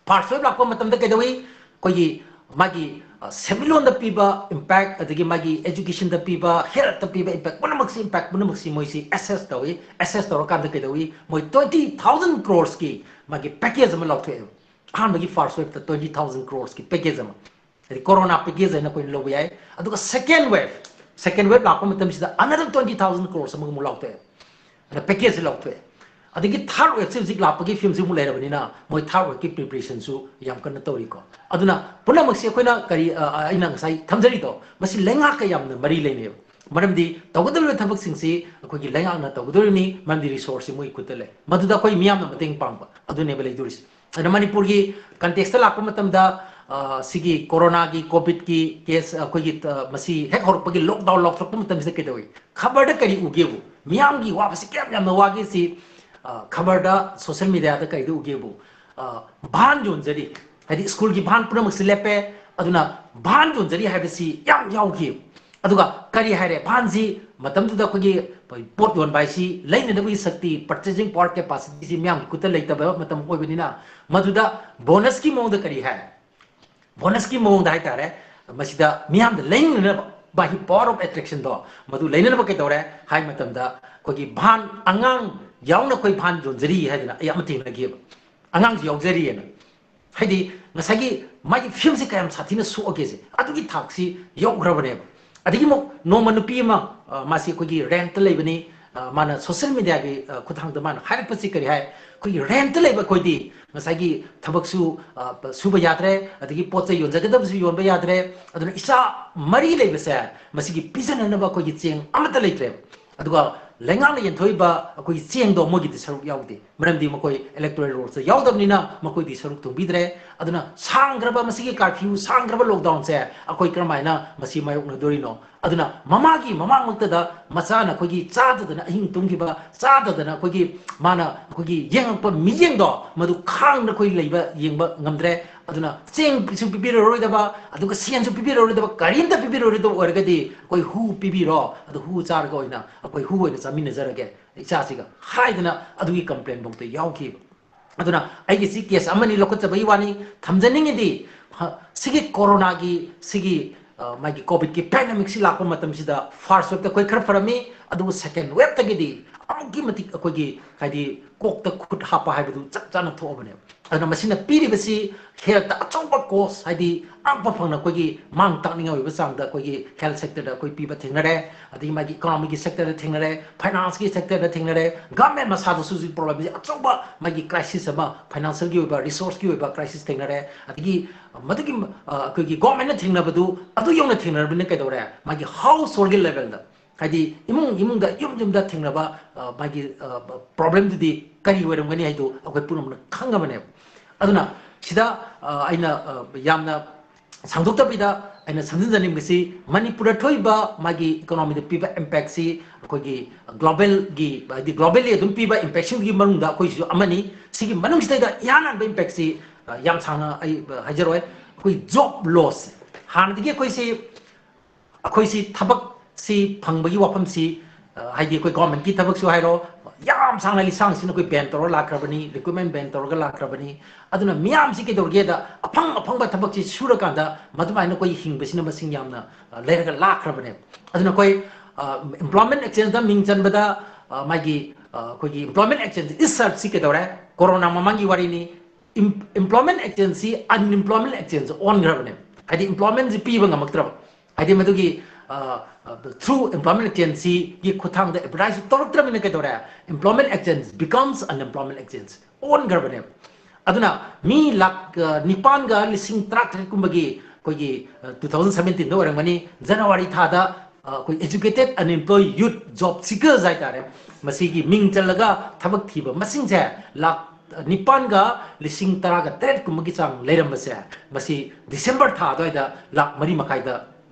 first wave ꯂꯥꯛꯄ ꯃꯇꯝꯗ ꯀꯩꯗꯧꯏ? ꯑꯩꯈꯣꯏꯒꯤ ꯃꯥꯒꯤ, ꯑ, ꯁꯦꯟꯃꯤꯠꯂꯣꯟꯗ ꯄꯤꯕ impact, ꯑꯗꯒꯤ ꯃꯥꯒꯤ educationꯗ ꯄꯤꯕ, healthꯇ ꯄꯤꯕ impact ꯄꯨꯝꯅꯃꯛꯁꯤ, impact ꯄꯨꯝꯅꯃꯛꯁꯤ ꯃꯣꯏꯁꯤ assess ꯇꯧꯏ꯫ Assess ꯇꯧꯔꯀꯥꯟꯗ ꯀꯩꯗꯧꯏ? ꯃꯣꯏ twenty thousand crores ꯀꯤ ꯃꯥꯒꯤ package ꯑꯃ ꯂꯥꯎꯊꯣꯛꯑꯦꯕ꯫ ꯑꯍꯥꯟꯕꯒꯤ first waveꯇ twenty thousand crores ꯀꯤ package ꯑꯃ, ꯍꯥꯏꯗꯤ corona package ꯍꯥꯏꯅ ꯑꯩꯈꯣꯏꯅ ꯂꯧꯕ ꯌꯥꯏ꯫ ꯑꯗꯨꯒ second wave, second wave ꯂꯥꯛꯄ ꯃꯇꯝꯁꯤꯗ another twenty thousand crores ꯑꯃꯒ ꯑꯃꯨꯛ ꯂꯥꯎꯊꯣꯛꯑꯦ꯫ ꯑꯗ packageꯁꯦ ꯂꯧꯊꯣꯛꯑꯦ꯫ ꯑꯗꯒꯤ third waveꯁꯦ ꯍꯧꯖꯤꯛ ꯂꯥꯛꯄꯒꯤ ꯐꯤꯕꯝꯁꯤ ꯑꯃꯨꯛ ꯂꯩꯔꯕꯅꯤꯅ ꯃꯣꯏ third waveꯀꯤ preparationꯁꯨ ꯌꯥꯝ ꯀꯟꯅ ꯇꯧꯔꯤꯀꯣ꯫ ꯑꯗꯨꯅ ꯄꯨꯝꯅꯃꯛꯁꯤ ꯑꯩꯈꯣꯏꯅ ꯀꯔꯤ, ꯑ, ꯑ, ꯑꯩꯅ ꯉꯁꯥꯏ ꯊꯝꯖꯔꯤꯗꯣ, ꯃꯁꯤ ꯂꯩꯉꯥꯛꯀ ꯌꯥꯝꯅ ꯃꯔꯤ ꯂꯩꯅꯩꯕ꯫ ꯃꯔꯝꯗꯤ ꯇꯧꯒꯗꯧꯔꯤꯕ ꯊꯕꯛꯁꯤꯡꯁꯤ ꯑꯩꯈꯣꯏꯒꯤ ꯂꯩꯉꯥꯛꯅ ꯇꯧꯒꯗꯧꯔꯤꯕꯅꯤ, ꯃꯔꯝꯗꯤ resourceꯁꯤ ꯃꯣꯏꯒꯤ ꯈꯨꯠꯇ ꯂꯩ꯫ ꯃꯗꯨꯗ ꯑꯩꯈꯣꯏ ꯃꯤꯌꯥꯝꯅ ꯃꯇꯦꯡ ꯄꯥꯡꯕ ꯑꯗꯨꯅꯦꯕ ꯂꯩꯗꯣꯔꯤꯁꯦ꯫ ꯑꯗꯨꯅ ꯃꯅꯤꯄꯨꯔꯒꯤ contextꯇ ꯂꯥꯛꯄ ꯃꯇꯝꯗ, ꯑ, ꯁꯤꯒꯤ coronaꯒꯤ, COVIDꯀꯤ case, ꯑꯩꯈꯣꯏꯒꯤ, ꯑ, ꯃꯁꯤ ꯍꯦꯛ ꯍꯧꯔꯛꯄꯒꯤ lockdown ꯂꯥꯎꯊꯣꯔꯛꯄ ꯃꯇꯝꯁꯤꯗ ꯀꯩꯗꯧꯏ? ꯈꯕꯔꯗ ꯀꯔꯤ ꯎꯒꯦꯕꯨ? ꯃꯤꯌꯥꯝꯒꯤ ꯋꯥꯕꯁꯤ ꯀꯌꯥꯝ ꯌꯥꯝꯅ ꯋꯥꯒꯦ ꯁꯤ, ꯑ, ꯈꯕꯔꯗ, social mediaꯗ ꯀꯔꯤꯗ ꯎꯒꯦꯕꯨ? ꯑ, ꯚꯥꯟ ꯌꯣꯟꯖꯔꯤ, ꯍꯥꯏꯗꯤ schoolꯒꯤ ꯚꯥꯟ ꯄꯨꯝꯅꯃꯛꯁꯤ ꯂꯦꯞꯄꯦ, ꯑꯗꯨꯅ ꯚꯥꯟ ꯌꯣꯟꯖꯔꯤ ꯍꯥꯏꯕꯁꯤ ꯌꯥꯝ ꯌꯥꯎꯈꯤ꯫ ꯑꯗꯨꯒ ꯀꯔꯤ ꯍꯥꯏꯔꯦ, ꯚꯥꯟꯁꯤ ꯃꯇꯝꯗꯨꯗ ꯑꯩꯈꯣꯏꯒꯤ ꯄꯣꯠ ꯌꯣꯟꯕ ꯍꯥꯏꯁꯤ ꯂꯩꯅꯅꯕꯒꯤ ꯁꯛꯇꯤ, purchasing power capacity ꯁꯤ ꯃꯤꯌꯥꯝꯒꯤ ꯈꯨꯠꯇ ꯂꯩꯇꯕ ꯃꯇꯝ ꯑꯣꯏꯕꯅꯤꯅ, ꯃꯗꯨꯗ bonus ꯀꯤ ꯃꯑꯣꯡꯗ ꯀꯔꯤ ꯍꯥꯏ? Bonus ꯀꯤ ꯃꯑꯣꯡꯗ ꯍꯥꯏꯇꯥꯔꯦ, ꯃꯁꯤꯗ ꯃꯤꯌꯥꯝꯗ ꯂꯩꯅꯅꯕ, ꯚꯥꯟꯒꯤ power of attraction ꯗꯣ ꯃꯗꯨ ꯂꯩꯅꯅꯕ ꯀꯩꯗꯧꯔꯦ ꯍꯥꯏ ꯃꯇꯝꯗ, ꯑꯩꯈꯣꯏꯒꯤ ꯚꯥꯟ ꯑꯉꯥꯡ ꯌꯥꯎꯅ ꯑꯩꯈꯣꯏ ꯚꯥꯟ ꯌꯣꯟꯖꯔꯤ ꯍꯥꯏꯗꯅ ꯑꯩ ꯑꯃ ꯊꯦꯡꯅꯈꯤꯑꯕ, ꯑꯉꯥꯡꯁꯨ ꯌꯥꯎꯖꯔꯤꯑꯅ꯫ ꯍꯥꯏꯗꯤ ꯉꯁꯥꯏꯒꯤ ꯃꯥꯒꯤ ꯐꯤꯕꯝꯁꯤ ꯀꯌꯥꯝ ꯁꯥꯊꯤꯅ ꯁꯣꯛꯑꯒꯦꯁꯦ ꯑꯗꯨꯒꯤ ꯊꯥꯛꯁꯤ ꯌꯧꯈ꯭ꯔꯕꯅꯦꯕ꯫ ꯑꯗꯒꯤ ꯑꯃꯨꯛ ꯅꯣꯡꯃ ꯅꯨꯄꯤ ꯑꯃ, ꯑ, ꯃꯥꯁꯤ ꯑꯩꯈꯣꯏꯒꯤ rent ꯇ ꯂꯩꯕꯅꯤ, ꯑ, ꯃꯥꯅ social media ꯒꯤ, ꯑ, ꯈꯨꯠꯊꯥꯡꯗ ꯃꯥꯅ ꯍꯥꯏꯔꯛꯄꯁꯤ ꯀꯔꯤ ꯍꯥꯏ? ꯑꯩꯈꯣꯏꯒꯤ rent ꯇ ꯂꯩꯕ ꯑꯩꯈꯣꯏꯗꯤ ꯉꯁꯥꯏꯒꯤ ꯊꯕꯛꯁꯨ, ꯑ, ꯁꯨꯕ ꯌꯥꯗ꯭ꯔꯦ, ꯑꯗꯒꯤ ꯄꯣꯠ ꯆꯩ ꯌꯣꯟꯖꯒꯗꯕꯁꯨ ꯌꯣꯟꯕ ꯌꯥꯗ꯭ꯔꯦ, ꯑꯗꯨꯅ ꯏꯆꯥ ꯃꯔꯤ ꯂꯩꯕꯁꯦ ꯃꯁꯤꯒꯤ ꯄꯤꯖꯅꯅꯕ ꯑꯩꯈꯣꯏꯒꯤ ꯆꯦꯡ ꯑꯃꯠꯇ ꯂꯩꯇ꯭ꯔꯦꯕ꯫ ꯑꯗꯨꯒ ꯂꯩꯉꯥꯛꯅ ꯌꯦꯟꯊꯣꯛꯏꯕ ꯑꯩꯈꯣꯏꯒꯤ ꯆꯦꯡꯗꯣ ꯃꯣꯏꯒꯤꯗꯤ ꯁꯔꯨꯛ ꯌꯥꯎꯗꯦ, ꯃꯔꯝꯗꯤ ꯃꯈꯣꯏ electoral roll ꯁꯇ ꯌꯥꯎꯗꯕꯅꯤꯅ ꯃꯈꯣꯏꯗꯤ ꯁꯔꯨꯛ ꯊꯣꯡꯕꯤꯗ꯭ꯔꯦ꯫ ꯑꯗꯨꯅ ꯁꯥꯡꯈ꯭ꯔꯕ ꯃꯁꯤꯒꯤ curfew, ꯁꯥꯡꯈ꯭ꯔꯕ lockdown ꯁꯦ ꯑꯩꯈꯣꯏ ꯀꯔꯝꯍꯥꯏꯅ ꯃꯁꯤ ꯃꯥꯌꯣꯛꯅꯗꯣꯔꯤꯅꯣ? ꯑꯗꯨꯅ ꯃꯃꯥꯒꯤ ꯃꯃꯥꯡꯃꯛꯇꯗ ꯃꯆꯥꯅ ꯑꯩꯈꯣꯏꯒꯤ ꯆꯥꯗꯗꯅ ꯑꯍꯤꯡ ꯇꯨꯝꯈꯤꯕ, ꯆꯥꯗꯗꯅ ꯑꯩꯈꯣꯏꯒꯤ ꯃꯥꯅ ꯑꯩꯈꯣꯏꯒꯤ ꯌꯦꯡꯉꯛꯄ ꯃꯤꯠꯌꯦꯡꯗꯣ ꯃꯗꯨ ꯈꯥꯡꯅ ꯑꯩꯈꯣꯏ ꯂꯩꯕ ꯌꯦꯡꯕ ꯉꯝꯗ꯭ꯔꯦ꯫ ꯑꯗꯨꯅ ꯆꯦꯡꯁꯨ ꯄꯤꯕꯤꯔꯔꯣꯏꯗꯕ, ꯑꯗꯨꯒ ꯁꯦꯟꯁꯨ ꯄꯤꯕꯤꯔꯔꯣꯏꯗꯕ, ꯀꯔꯤꯝꯇ ꯄꯤꯕꯤꯔꯔꯣꯏꯗꯕ ꯑꯣꯏꯔꯒꯗꯤ ꯑꯩꯈꯣꯏ ꯍꯨ ꯄꯤꯕꯤꯔꯣ, ꯑꯗꯨ ꯍꯨ ꯆꯥꯔꯒ ꯑꯣꯏꯅ ꯑꯩꯈꯣꯏ ꯍꯨ ꯑꯣꯏꯅ ꯆꯥꯃꯤꯟꯅꯖꯔꯒꯦ ꯏꯆꯥꯁꯤꯒ ꯍꯥꯏꯗꯅ ꯑꯗꯨꯒꯤ complain ꯐꯥꯎꯗ ꯌꯥꯎꯈꯤꯕ꯫ ꯑꯗꯨꯅ ꯑꯩꯒꯤ ꯁꯤ case ꯑꯃꯅꯤ ꯂꯧꯈꯠꯆꯕꯒꯤ ꯋꯥꯅꯤ꯫ ꯊꯝꯖꯅꯤꯡꯉꯤꯗꯤ, ꯍ, ꯁꯤꯒꯤ ꯀꯣꯔꯣꯅꯥꯒꯤ, ꯁꯤꯒꯤ, ꯑ, ꯃꯥꯒꯤ COVID ꯀꯤ pandemic ꯁꯤ ꯂꯥꯛꯄ ꯃꯇꯝꯁꯤꯗ first wave ꯇ ꯑꯩꯈꯣꯏ ꯈꯔ ꯐꯔꯝꯃꯤ, ꯑꯗꯨꯕꯨ second wave ꯇꯒꯤꯗꯤ ꯑꯃꯨꯛꯀꯤ ꯃꯇꯤꯛ ꯑꯩꯈꯣꯏꯒꯤ ꯍꯥꯏꯗꯤ ꯀꯣꯛꯇ ꯈꯨꯠ ꯍꯥꯞꯄ ꯍꯥꯏꯕꯗꯨ ꯆꯞ ꯆꯥꯅ ꯊꯣꯛꯑꯕꯅꯦꯕ꯫ ꯑꯗꯨꯅ ꯃꯁꯤꯅ ꯄꯤꯔꯤꯕꯁꯤ health ꯇ ꯑꯆꯧꯕ cost, ꯍꯥꯏꯗꯤ ꯑꯉꯛꯄ ꯐꯪꯅ ꯑꯩꯈꯣꯏꯒꯤ ꯃꯥꯡ ꯇꯥꯛꯅꯤꯡꯉꯥꯏ ꯑꯣꯏꯕ ꯆꯥꯡꯗ ꯑꯩꯈꯣꯏꯒꯤ health sector ꯗ ꯑꯩꯈꯣꯏ ꯄꯤꯕ ꯊꯦꯡꯅꯔꯦ, ꯑꯗꯒꯤ ꯃꯥꯒꯤ economy ꯒꯤ sector ꯗ ꯊꯦꯡꯅꯔꯦ, finance ꯀꯤ sector ꯗ ꯊꯦꯡꯅꯔꯦ, government ꯃꯁꯥꯗꯁꯨ ꯍꯧꯖꯤꯛ problem ꯁꯤ ꯑꯆꯧꯕ ꯃꯥꯒꯤ crisis ꯑꯃ, financial ꯒꯤ ꯑꯣꯏꯕ, resource ꯀꯤ ꯑꯣꯏꯕ crisis ꯊꯦꯡꯅꯔꯦ, ꯑꯗꯒꯤ ꯃꯗꯨꯒꯤ, ꯑ, ꯑꯩꯈꯣꯏꯒꯤ government ꯅ ꯊꯦꯡꯅꯕꯗꯨ ꯑꯗꯨ ꯌꯧꯅ ꯊꯦꯡꯅꯔꯕꯅꯤꯅ ꯀꯩꯗꯧꯔꯦ? ꯃꯥꯒꯤ household ꯒꯤ level ꯗ, ꯍꯥꯏꯗꯤ ꯏꯃꯨꯡ ꯏꯃꯨꯡꯗ, ꯌꯨꯝ ꯌꯨꯝꯗ ꯊꯦꯡꯅꯕ, ꯑ, ꯃꯥꯒꯤ, ꯑ, problem ꯗꯨꯗꯤ ꯀꯔꯤ ꯑꯣꯏꯔꯝꯒꯅꯤ ꯍꯥꯏꯗꯨ ꯑꯩꯈꯣꯏ ꯄꯨꯝꯅꯃꯛꯅ ꯈꯪꯉꯕꯅꯦꯕ꯫ ꯑꯗꯨꯅ ꯁꯤꯗ, ꯑ, ꯑꯩꯅ, ꯑ, ꯌꯥꯝꯅ ꯁꯥꯡꯗꯣꯛꯇꯕꯤꯗ ꯑꯩꯅ ꯁꯝꯖꯤꯟꯖꯅꯤꯡꯕꯁꯤ, ꯃꯅꯤꯄꯨꯔꯗ ꯊꯣꯛꯏꯕ ꯃꯥꯒꯤ economy ꯗ ꯄꯤꯕ impact ꯁꯤ ꯑꯩꯈꯣꯏꯒꯤ global ꯒꯤ, ꯍꯥꯏꯗꯤ globally ꯑꯗꯨꯝ ꯄꯤꯕ impact ꯁꯤꯡꯒꯤ ꯃꯅꯨꯡꯗ ꯑꯩꯈꯣꯏꯁꯤꯁꯨ ꯑꯃꯅꯤ꯫ ꯁꯤꯒꯤ ꯃꯅꯨꯡꯁꯤꯗꯩꯗ ꯏꯍꯥꯟ ꯍꯥꯟꯕ impact ꯁꯤ, ꯑ, ꯌꯥꯝ ꯁꯥꯡꯅ ꯑꯩ, ꯑ, ꯍꯥꯏꯖꯔꯣꯏ꯫ ꯑꯩꯈꯣꯏ job loss, ꯍꯥꯟꯅꯗꯒꯤ ꯑꯩꯈꯣꯏꯁꯤ ꯑꯩꯈꯣꯏꯁꯤ ꯊꯕꯛꯁꯤ ꯐꯪꯕꯒꯤ ꯋꯥꯐꯝꯁꯤ, ꯑ, ꯍꯥꯏꯗꯤ ꯑꯩꯈꯣꯏ ꯒꯣꯔꯃꯦꯟꯠꯀꯤ ꯊꯕꯛꯁꯨ ꯍꯥꯏꯔꯣ, ꯌꯥꯝ ꯁꯥꯡꯅ ꯂꯤꯁꯥꯡꯁꯤꯟ ꯑꯩꯈꯣꯏ ꯕꯦꯟ ꯇꯧꯔꯒ ꯂꯥꯛꯈ꯭ꯔꯕꯅꯤ, ꯔꯤꯀ꯭ꯔꯨꯠꯃꯦꯟ ꯕꯦꯟ ꯇꯧꯔꯒ ꯂꯥꯛꯈ꯭ꯔꯕꯅꯤ꯫ ꯑꯗꯨꯅ ꯃꯤꯌꯥꯝꯁꯤ ꯀꯩꯗꯧꯔꯒꯦꯗ, ꯑꯐꯪ ꯑꯐꯪꯕ ꯊꯕꯛꯁꯤ ꯁꯨꯔꯀꯥꯟꯗ ꯃꯗꯨꯃꯥꯏꯅ ꯑꯩꯈꯣꯏ ꯍꯤꯡꯕꯁꯤꯅ ꯃꯁꯤꯡ ꯌꯥꯝꯅ, ꯑ, ꯂꯩꯔꯒ ꯂꯥꯛꯈ꯭ꯔꯕꯅꯦꯕ꯫ ꯑꯗꯨꯅ ꯑꯩꯈꯣꯏ, ꯑ, employment exchangeꯗ ꯃꯤꯡ ꯆꯟꯕꯗ, ꯑ, ꯃꯥꯒꯤ, ꯑ, ꯑꯩꯈꯣꯏꯒꯤ employment exchange dischargeꯁꯤ ꯀꯩꯗꯧꯔꯦ? ꯀꯣꯔꯣꯅꯥ ꯃꯃꯥꯡꯒꯤ ꯋꯥꯔꯤꯅꯤ꯫ Em-, employment exchangeꯁꯤ unemployment exchange ꯑꯣꯟꯈ꯭ꯔꯕꯅꯦꯕ꯫ ꯍꯥꯏꯗꯤ employmentꯁꯤ ꯄꯤꯕ ꯉꯝꯃꯛꯇ꯭ꯔꯕ꯫ ꯍꯥꯏꯗꯤ ꯃꯗꯨꯒꯤ, ꯑ, ꯑ, through employment exchangeꯁꯤꯒꯤ ꯈꯨꯠꯊꯥꯡꯗ advertise ꯇꯧꯔꯛꯇ꯭ꯔꯕꯅꯤꯅ ꯀꯩꯗꯧꯔꯦ? Employment exchange becomes unemployment exchange ꯑꯣꯟꯈ꯭ꯔꯕꯅꯦꯕ꯫ ꯑꯗꯨꯅ ꯃꯤ ꯂꯥꯛ, ꯑ, ꯅꯤꯄꯥꯟꯒ ꯂꯤꯁꯤꯡ ꯇꯔꯥꯇꯔꯦꯠ ꯀꯨꯝꯕꯒꯤ ꯑꯩꯈꯣꯏꯒꯤ, ꯑ, two thousand seventeenꯗ ꯑꯣꯏꯔꯝꯒꯅꯤ, ꯖꯅꯋꯥꯔꯤ ꯊꯥꯗ, ꯑ, ꯑꯩꯈꯣꯏ educated unemployed youth job seekers ꯍꯥꯏꯇꯥꯔꯦ, ꯃꯁꯤꯒꯤ ꯃꯤꯡ ꯆꯜꯂꯒ ꯊꯕꯛ ꯊꯤꯕ ꯃꯁꯤꯡꯁꯦ ꯂꯥꯛ ꯅꯤꯄꯥꯟꯒ ꯂꯤꯁꯤꯡ ꯇꯔꯥꯒ ꯇꯔꯦꯠ ꯀꯨꯝꯕꯒꯤ ꯆꯥꯡ ꯂꯩꯔꯝꯕꯁꯦ, ꯃꯁꯤ ꯗꯤꯁꯦꯝꯕꯔ ꯊꯥ ꯑꯗꯨꯋꯥꯏꯗ ꯂꯥꯛ ꯃꯔꯤ ꯃꯈꯥꯏꯗ,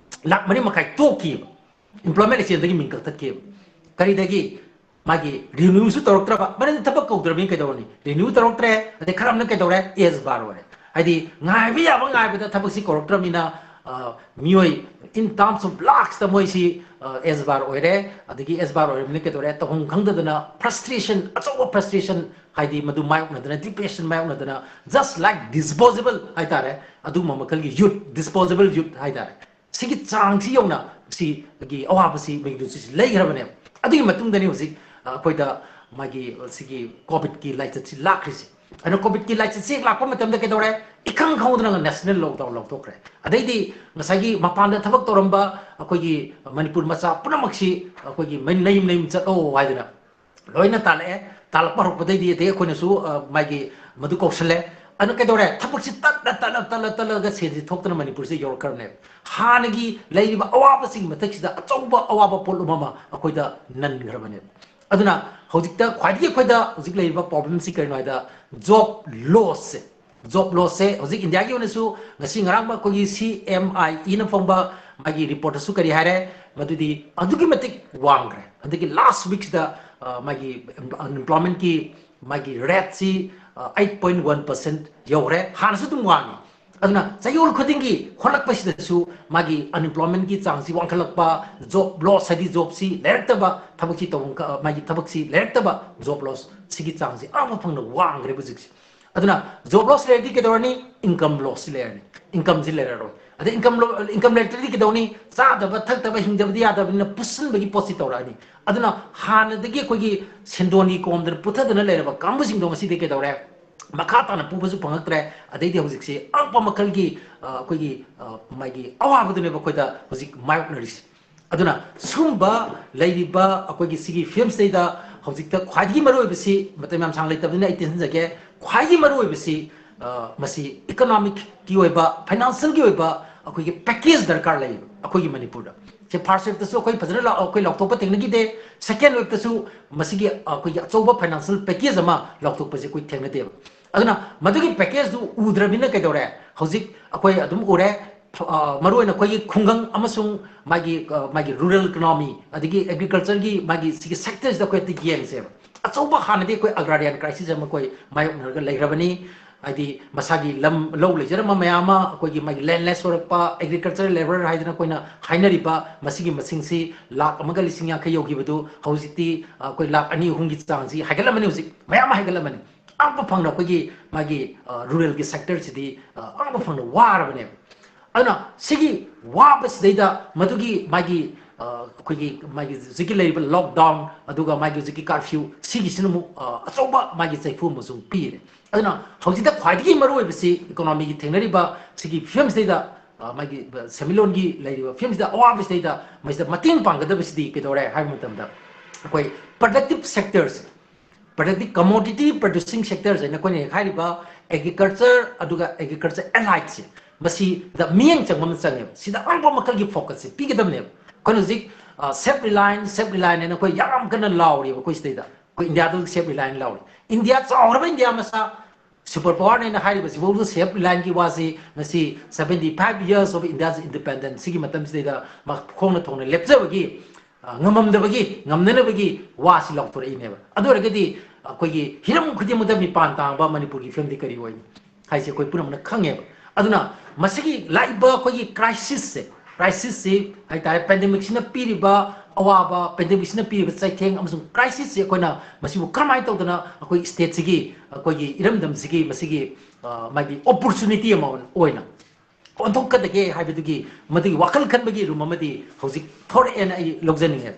ꯂꯥꯛ ꯃꯔꯤ ꯃꯈꯥꯏ ꯇꯣꯛꯈꯤꯕ꯫ Employment exchangeꯗꯒꯤ ꯃꯤꯡ ꯀꯛꯊꯠꯈꯤꯕ꯫ ꯀꯔꯤꯗꯒꯤ? ꯃꯥꯒꯤ renewꯁꯨ ꯇꯧꯔꯛꯇ꯭ꯔꯕ꯫ ꯃꯔꯝꯗꯤ ꯊꯕꯛ ꯀꯧꯗ꯭ꯔꯕꯅꯤꯅ ꯀꯩꯗꯧꯔꯅꯤ? Renew ꯇꯧꯔꯛꯇ꯭ꯔꯦ꯫ ꯑꯗꯩ ꯈꯔ ꯑꯃꯅ ꯀꯩꯗꯧꯔꯦ? Age bar ꯑꯣꯏꯔꯦ꯫ ꯍꯥꯏꯗꯤ ꯉꯥꯏꯕ ꯌꯥꯕ ꯉꯥꯏꯕꯗ ꯊꯕꯛꯁꯤ ꯀꯧꯔꯛꯇ꯭ꯔꯕꯅꯤꯅ, ꯑ, ꯃꯤꯑꯣꯏ in terms of lakhsꯇ ꯃꯣꯏꯁꯤ, ꯑ, age bar ꯑꯣꯏꯔꯦ꯫ ꯑꯗꯒꯤ age bar ꯑꯣꯏꯔꯕꯅꯤꯅ ꯀꯩꯗꯧꯔꯦ? ꯇꯧꯐꯝ ꯈꯪꯗꯗꯅ frustration, ꯑꯆꯧꯕ frustration, ꯍꯥꯏꯗꯤ ꯃꯗꯨ ꯃꯥꯌꯣꯛꯅꯗꯅ, depression ꯃꯥꯌꯣꯛꯅꯗꯅ, just like disposable ꯍꯥꯏꯇꯥꯔꯦ, ꯑꯗꯨꯒꯨꯝꯕ ꯃꯈꯜꯒꯤ youth, disposable youth ꯍꯥꯏꯇꯥꯔꯦ꯫ ꯁꯤꯒꯤ ꯆꯥꯡꯁꯤ ꯌꯧꯅ ꯁꯤꯒꯤ ꯑꯋꯥꯕꯁꯤ magnitudeꯁꯤ ꯂꯩꯈ꯭ꯔꯕꯅꯦꯕ꯫ ꯑꯗꯨꯒꯤ ꯃꯇꯨꯡꯗꯅꯤ ꯍꯧꯖꯤꯛ, ꯑ, ꯑꯩꯈꯣꯏꯗ ꯃꯥꯒꯤ, ꯑ, ꯁꯤꯒꯤ ꯀꯣꯚꯤꯗꯀꯤ ꯂꯥꯏꯆꯠꯁꯤ ꯂꯥꯛꯈ꯭ꯔꯤꯁꯦ꯫ ꯑꯗꯨꯅ ꯀꯣꯚꯤꯗꯀꯤ ꯂꯥꯏꯆꯠꯁꯤ ꯍꯦꯛ ꯂꯥꯛꯄ ꯃꯇꯝꯗ ꯀꯩꯗꯧꯔꯦ? ꯏꯈꯪ ꯈꯪꯍꯧꯗꯅ national lockdown ꯂꯧꯊꯣꯛꯈ꯭ꯔꯦ꯫ ꯑꯗꯩꯗꯤ ꯉꯁꯥꯏꯒꯤ ꯃꯄꯥꯟꯗ ꯊꯕꯛ ꯇꯧꯔꯝꯕ ꯑꯩꯈꯣꯏꯒꯤ ꯃꯅꯤꯄꯨꯔ ꯃꯆꯥ ꯄꯨꯝꯅꯃꯛꯁꯤ ꯑꯩꯈꯣꯏꯒꯤ ꯃ-, ꯅꯌꯨꯝ ꯅꯌꯨꯝ ꯆꯠꯂꯣ ꯍꯥꯏꯗꯅ ꯂꯣꯏꯅ ꯇꯥꯜꯂꯛꯑꯦ꯫ ꯇꯥꯜꯂꯛꯄ ꯍꯧꯔꯛꯄꯗꯩꯗꯤ ꯑꯗꯩ ꯑꯩꯈꯣꯏꯅꯁꯨ, ꯑ, ꯃꯥꯒꯤ ꯃꯗꯨ ꯀꯧꯁꯜꯂꯦ꯫ ꯑꯗꯨꯅ ꯀꯩꯗꯧꯔꯦ? ꯊꯕꯛꯁꯤ ꯇꯠꯂ, ꯇꯠꯂ, ꯇꯠꯂ, ꯇꯠꯂꯒ ꯁꯦꯟꯁꯤ ꯊꯣꯛꯇꯅ ꯃꯅꯤꯄꯨꯔꯁꯤꯗ ꯌꯧꯔꯛꯈ꯭ꯔꯕꯅꯦꯕ꯫ ꯍꯥꯟꯅꯒꯤ ꯂꯩꯔꯤꯕ ꯑꯋꯥꯕꯁꯤꯡꯒꯤ ꯃꯊꯛꯁꯤꯗ ꯑꯆꯧꯕ ꯑꯋꯥꯕ ꯄꯣꯠꯂꯨꯝ ꯑꯃ ꯑꯩꯈꯣꯏꯗ ꯅꯟꯈ꯭ꯔꯕꯅꯦꯕ꯫ ꯑꯗꯨꯅ ꯍꯧꯖꯤꯛꯇ ꯈ꯭ꯋꯥꯏꯗꯒꯤ ꯑꯩꯈꯣꯏꯗ ꯍꯧꯖꯤꯛ ꯂꯩꯔꯤꯕ problemꯁꯤ ꯀꯔꯤꯅꯣ ꯍꯥꯏꯗ, job lossꯁꯦ꯫ Job lossꯁꯦ ꯍꯧꯖꯤꯛ ꯏꯟꯗꯤꯌꯥꯒꯤ ꯑꯣꯏꯅꯁꯨ ꯉꯁꯤ ꯉꯔꯥꯡ ꯑꯩꯈꯣꯏꯒꯤ CMIEꯅ ꯐꯣꯡꯕ ꯃꯥꯒꯤ reportꯇꯁꯨ ꯀꯔꯤ ꯍꯥꯏꯔꯦ? ꯃꯗꯨꯗꯤ ꯑꯗꯨꯛꯀꯤ ꯃꯇꯤꯛ ꯋꯥꯡꯈ꯭ꯔꯦ꯫ ꯍꯟꯗꯛꯀꯤ last weekꯁꯤꯗ, ꯑ, ꯃꯥꯒꯤ unemploymentꯀꯤ ꯃꯥꯒꯤ rateꯁꯤ, ꯑ, eight point one percent ꯌꯧꯔꯦ꯫ ꯍꯥꯟꯅꯁꯨ ꯑꯗꯨꯝ ꯋꯥꯡꯉꯤ꯫ ꯑꯗꯨꯅ ꯆꯌꯣꯜ ꯈꯨꯗꯤꯡꯒꯤ ꯍꯣꯠꯂꯛꯄꯁꯤꯗꯁꯨ ꯃꯥꯒꯤ unemploymentꯀꯤ ꯆꯥꯡꯁꯤ ꯋꯥꯡꯈꯠꯂꯛꯄ, job loss ꯍꯥꯏꯗꯤ jobꯁꯤ ꯂꯩꯔꯛꯇꯕ, ꯊꯕꯛꯁꯤ ꯇꯧꯐꯝ ꯈ-, ꯃꯥꯒꯤ ꯊꯕꯛꯁꯤ ꯂꯩꯔꯛꯇꯕ, job loss ꯁꯤꯒꯤ ꯆꯥꯡꯁꯤ ꯑꯉꯛꯄ ꯐꯪꯅ ꯋꯥꯡꯈ꯭ꯔꯦꯕ ꯍꯧꯖꯤꯛꯁꯦ꯫ ꯑꯗꯨꯅ job loss ꯂꯩꯔꯗꯤ ꯀꯩꯗꯧꯔꯅꯤ? Income lossꯁꯤ ꯂꯩꯔꯅꯤ, incomeꯁꯤ ꯂꯩꯔꯔꯣꯏ꯫ ꯑꯗꯩ income lo-, income ꯂꯩꯔꯛꯇ꯭ꯔꯗꯤ ꯀꯩꯗꯧꯅꯤ? ꯆꯥꯗꯕ ꯊꯛꯇꯕ ꯍꯤꯡꯗꯕꯗꯤ ꯌꯥꯗꯕꯅꯤꯅ ꯄꯨꯁꯤꯟꯕꯒꯤ ꯄꯣꯠꯁꯤ ꯇꯧꯔꯛꯑꯅꯤ꯫ ꯑꯗꯨꯅ ꯍꯥꯟꯅꯗꯒꯤ ꯑꯩꯈꯣꯏꯒꯤ ꯁꯦꯟꯗꯣꯟꯒꯤ ꯀꯣꯝꯗꯅ ꯄꯨꯊꯗꯅ ꯂꯩꯔꯕ ꯀꯥꯡꯕꯨꯁꯤꯡꯗꯣ ꯉꯁꯤꯗꯤ ꯀꯩꯗꯧꯔꯦ? ꯃꯈꯥ ꯇꯥꯅ ꯄꯨꯕꯁꯨ ꯐꯪꯉꯛꯇ꯭ꯔꯦ꯫ ꯑꯗꯩꯗꯤ ꯍꯧꯖꯤꯛꯁꯤ ꯑꯉꯛꯄ ꯃꯈꯜꯒꯤ, ꯑ, ꯑꯩꯈꯣꯏꯒꯤ, ꯑ, ꯃꯥꯒꯤ ꯑꯋꯥꯕꯗꯨꯅꯦꯕ ꯑꯩꯈꯣꯏꯗ ꯍꯧꯖꯤꯛ ꯃꯥꯌꯣꯛꯅꯔꯤꯁꯦ꯫ ꯑꯗꯨꯅ ꯁꯨꯝꯕ ꯂꯩꯔꯤꯕ ꯑꯩꯈꯣꯏꯒꯤ ꯁꯤꯒꯤ ꯐꯤꯕꯝꯁꯤꯗꯩꯗ ꯍꯧꯖꯤꯛꯇ ꯈ꯭ꯋꯥꯏꯗꯒꯤ ꯃꯔꯨꯑꯣꯏꯕꯁꯤ, ꯃꯇꯝ ꯌꯥꯝ ꯁꯥꯡꯅ ꯂꯩꯇꯕꯅꯤꯅ ꯑꯩ ꯇꯦꯟꯁꯤꯟꯖꯒꯦ, ꯈ꯭ꯋꯥꯏꯗꯒꯤ ꯃꯔꯨꯑꯣꯏꯕꯁꯤ, ꯑ, ꯃꯁꯤ economicꯀꯤ ꯑꯣꯏꯕ, financialꯒꯤ ꯑꯣꯏꯕ ꯑꯩꯈꯣꯏꯒꯤ package ꯗꯔꯀꯥꯔ ꯂꯩꯌꯦꯕ ꯑꯩꯈꯣꯏꯒꯤ ꯃꯅꯤꯄꯨꯔꯗ꯫ ꯁꯤ first waveꯇꯁꯨ ꯑꯩꯈꯣꯏ ꯐꯖꯅ ꯂꯥꯎ-, ꯑꯩꯈꯣꯏ ꯂꯥꯎꯊꯣꯛꯄ ꯊꯦꯡꯅꯈꯤꯗꯦ꯫ Second waveꯇꯁꯨ ꯃꯁꯤꯒꯤ ꯑꯩꯈꯣꯏꯒꯤ ꯑꯆꯧꯕ financial package ꯑꯃ ꯂꯥꯎꯊꯣꯛꯄꯁꯦ ꯑꯩꯈꯣꯏ ꯊꯦꯡꯅꯗꯦꯕ꯫ ꯑꯗꯨꯅ ꯃꯗꯨꯒꯤ packageꯗꯨ ꯎꯗ꯭ꯔꯕꯅꯤꯅ ꯀꯩꯗꯧꯔꯦ? ꯍꯧꯖꯤꯛ ꯑꯩꯈꯣꯏ ꯑꯗꯨꯝ ꯎꯔꯦ, ꯑ, ꯃꯔꯨꯑꯣꯏꯅ ꯑꯩꯈꯣꯏꯒꯤ ꯈꯨꯡꯒꯪ ꯑꯃꯁꯨꯡ ꯃꯥꯒꯤ, ꯑ, ꯃꯥꯒꯤ rural economy ꯑꯗꯒꯤ agricultureꯒꯤ ꯃꯥꯒꯤ ꯁꯤꯒꯤ sectorsꯗ ꯑꯩꯈꯣꯏ ꯑꯝꯇ ꯌꯦꯡꯁꯦꯕ꯫ ꯑꯆꯧꯕ ꯍꯥꯟꯅꯗꯤ ꯑꯩꯈꯣꯏ agrarian crisis ꯑꯃ ꯑꯩꯈꯣꯏ ꯃꯥꯌꯣꯛꯅꯔꯒ ꯂꯩꯈ꯭ꯔꯕꯅꯤ꯫ ꯍꯥꯏꯗꯤ ꯃꯁꯥꯒꯤ ꯂꯝ, ꯂꯧ ꯂꯩꯖꯔꯝꯕ ꯃꯌꯥꯝ ꯑꯃ ꯑꯩꯈꯣꯏꯒꯤ ꯃꯥꯒꯤ landless ꯑꯣꯏꯔꯛꯄ, agricultural labour ꯍꯥꯏꯗꯅ ꯑꯩꯈꯣꯏꯅ ꯍꯥꯏꯅꯔꯤꯕ ꯃꯁꯤꯒꯤ ꯃꯁꯤꯡꯁꯤ ꯂꯥꯈ ꯑꯃꯒ ꯂꯤꯁꯤꯡ ꯌꯥꯡꯈꯩ ꯌꯧꯈꯤꯕꯗꯨ ꯍꯧꯖꯤꯛꯇꯤ, ꯑ, ꯑꯩꯈꯣꯏ ꯂꯥꯈ ꯑꯅꯤ ꯑꯍꯨꯝꯒꯤ ꯆꯥꯡꯁꯤ ꯍꯥꯏꯒꯠꯂꯝꯃꯅꯤ, ꯍꯧꯖꯤꯛ ꯃꯌꯥꯝ ꯑꯃ ꯍꯥꯏꯒꯠꯂꯝꯃꯅꯤ꯫ ꯑꯉꯛꯄ ꯐꯪꯅ ꯑꯩꯈꯣꯏꯒꯤ ꯃꯥꯒꯤ, ꯑ, ruralꯒꯤ sectorꯁꯤꯗꯤ, ꯑ, ꯑꯉꯛꯄ ꯐꯪꯅ ꯋꯥꯔꯕꯅꯦꯕ꯫ ꯑꯗꯨꯅ ꯁꯤꯒꯤ ꯋꯥꯕꯁꯤꯗꯩꯗ ꯃꯗꯨꯒꯤ ꯃꯥꯒꯤ, ꯑ, ꯑꯩꯈꯣꯏꯒꯤ ꯃꯥꯒꯤ ꯍꯧꯖꯤꯛꯀꯤ ꯂꯩꯔꯤꯕ lockdown, ꯑꯗꯨꯒ ꯃꯥꯒꯤ ꯍꯧꯖꯤꯛꯀꯤ curfew, ꯁꯤꯒꯤꯁꯤꯅ ꯑꯃꯨꯛ, ꯑ, ꯑꯆꯧꯕ ꯃꯥꯒꯤ ꯆꯩꯐꯨ ꯑꯃꯁꯨ ꯄꯤꯔꯦ꯫ ꯑꯗꯨꯅ ꯍꯧꯖꯤꯛꯇ ꯈ꯭ꯋꯥꯏꯗꯒꯤ ꯃꯔꯨꯑꯣꯏꯕꯁꯤ economyꯒꯤ ꯊꯦꯡꯅꯔꯤꯕ ꯁꯤꯒꯤ ꯐꯤꯕꯝꯁꯤꯗꯩꯗ, ꯑ, ꯃꯥꯒꯤ ꯁꯦꯟꯃꯤꯠꯂꯣꯟꯒꯤ ꯂꯩꯔꯤꯕ ꯐꯤꯕꯝꯁꯤꯗ, ꯑꯋꯥꯕꯁꯤꯗꯩꯗ ꯃꯁꯤꯗ ꯃꯇꯦꯡ ꯄꯥꯡꯒꯗꯕꯁꯤꯗꯤ ꯀꯩꯗꯧꯔꯦ ꯍꯥꯏꯕ ꯃꯇꯝꯗ, ꯑꯩꯈꯣꯏ productive sectors, productive commodity producing sectors ꯍꯥꯏꯅ ꯑꯩꯈꯣꯏꯅ ꯍꯦꯛ ꯍꯥꯏꯔꯤꯕ agriculture, ꯑꯗꯨꯒ agriculture alliedꯁꯦ, ꯃꯁꯤꯗ ꯃꯤꯠꯌꯦꯡ ꯆꯪꯕ ꯑꯃ ꯆꯪꯉꯦꯕ꯫ ꯁꯤꯗ ꯑꯉꯛꯄ ꯃꯈꯜꯒꯤ focusꯁꯦ ꯄꯤꯒꯗꯕꯅꯦꯕ꯫ ꯑꯩꯈꯣꯏꯅ ꯍꯧꯖꯤꯛ, ꯑ, self reliant, self reliant ꯍꯥꯏꯅ ꯑꯩꯈꯣꯏ ꯌꯥꯝ ꯀꯟꯅ ꯂꯥꯎꯔꯤꯕ ꯑꯩꯈꯣꯏ ꯁꯤꯗꯩꯗ꯫ ꯑꯩꯈꯣꯏ ꯏꯟꯗꯤꯌꯥꯗ ꯍꯧꯖꯤꯛ self reliant ꯂꯥꯎꯔꯤ꯫ ꯏꯟꯗꯤꯌꯥ, ꯆꯥꯎꯔꯕ ꯏꯟꯗꯤꯌꯥ ꯃꯆꯥ, super powerꯅꯦꯅ ꯍꯥꯏꯔꯤꯕꯁꯤꯐꯥꯎꯗ self reliantꯀꯤ ꯋꯥꯁꯤ ꯉꯁꯤ seventy five years of India's independence ꯁꯤꯒꯤ ꯃꯇꯝꯁꯤꯗꯩꯗ ꯃꯈꯣꯡꯅ ꯊꯣꯡꯅ ꯂꯦꯞꯆꯕꯒꯤ, ꯑ, ꯉꯝꯃꯝꯗꯕꯒꯤ, ꯉꯝꯅꯅꯕꯒꯤ ꯋꯥꯁꯤ ꯂꯥꯎꯊꯣꯔꯛꯏꯅꯦꯕ꯫ ꯑꯗꯨ ꯑꯣꯏꯔꯒꯗꯤ ꯑꯩꯈꯣꯏꯒꯤ ꯍꯤꯔꯝ ꯈꯨꯗꯤꯡꯃꯛꯇ ꯃꯤꯄꯥꯟ ꯇꯥꯡꯕ ꯃꯅꯤꯄꯨꯔꯒꯤ ꯐꯤꯕꯝꯗꯤ ꯀꯔꯤ ꯑꯣꯏꯅꯤ ꯍꯥꯏꯁꯤ ꯑꯩꯈꯣꯏ ꯄꯨꯝꯅꯃꯛꯅ ꯈꯪꯉꯦꯕ꯫ ꯑꯗꯨꯅ ꯃꯁꯤꯒꯤ ꯂꯥꯛꯏꯕ ꯑꯩꯈꯣꯏꯒꯤ crisis ꯁꯦ, crisis ꯁꯤ ꯍꯥꯏꯇꯥꯔꯦ, pandemic ꯁꯤꯅ ꯄꯤꯔꯤꯕ ꯑꯋꯥꯕ, pandemic ꯁꯤꯅ ꯄꯤꯔꯤꯕ ꯆꯩꯊꯦꯡ ꯑꯃꯁꯨꯡ crisis ꯁꯤ ꯑꯩꯈꯣꯏꯅ ꯃꯁꯤꯕꯨ ꯀꯔꯝꯍꯥꯏꯅ ꯇꯧꯗꯅ ꯑꯩꯈꯣꯏ state ꯁꯤꯒꯤ, ꯑꯩꯈꯣꯏꯒꯤ ꯏꯔꯝꯗꯝꯁꯤꯒꯤ ꯃꯁꯤꯒꯤ, ꯑ, ꯃꯥꯒꯤ opportunity ꯑꯃ ꯑꯣꯏꯅ ꯑꯣꯟꯊꯣꯛꯀꯗꯒꯦ ꯍꯥꯏꯕꯗꯨꯒꯤ, ꯃꯗꯨꯒꯤ ꯋꯥꯈꯜ ꯈꯟꯕꯒꯤ room ꯑꯃꯗꯤ ꯍꯧꯖꯤꯛ ꯊꯣꯔꯛꯑꯦꯅ ꯑꯩ ꯂꯧꯖꯅꯤꯡꯉꯦ꯫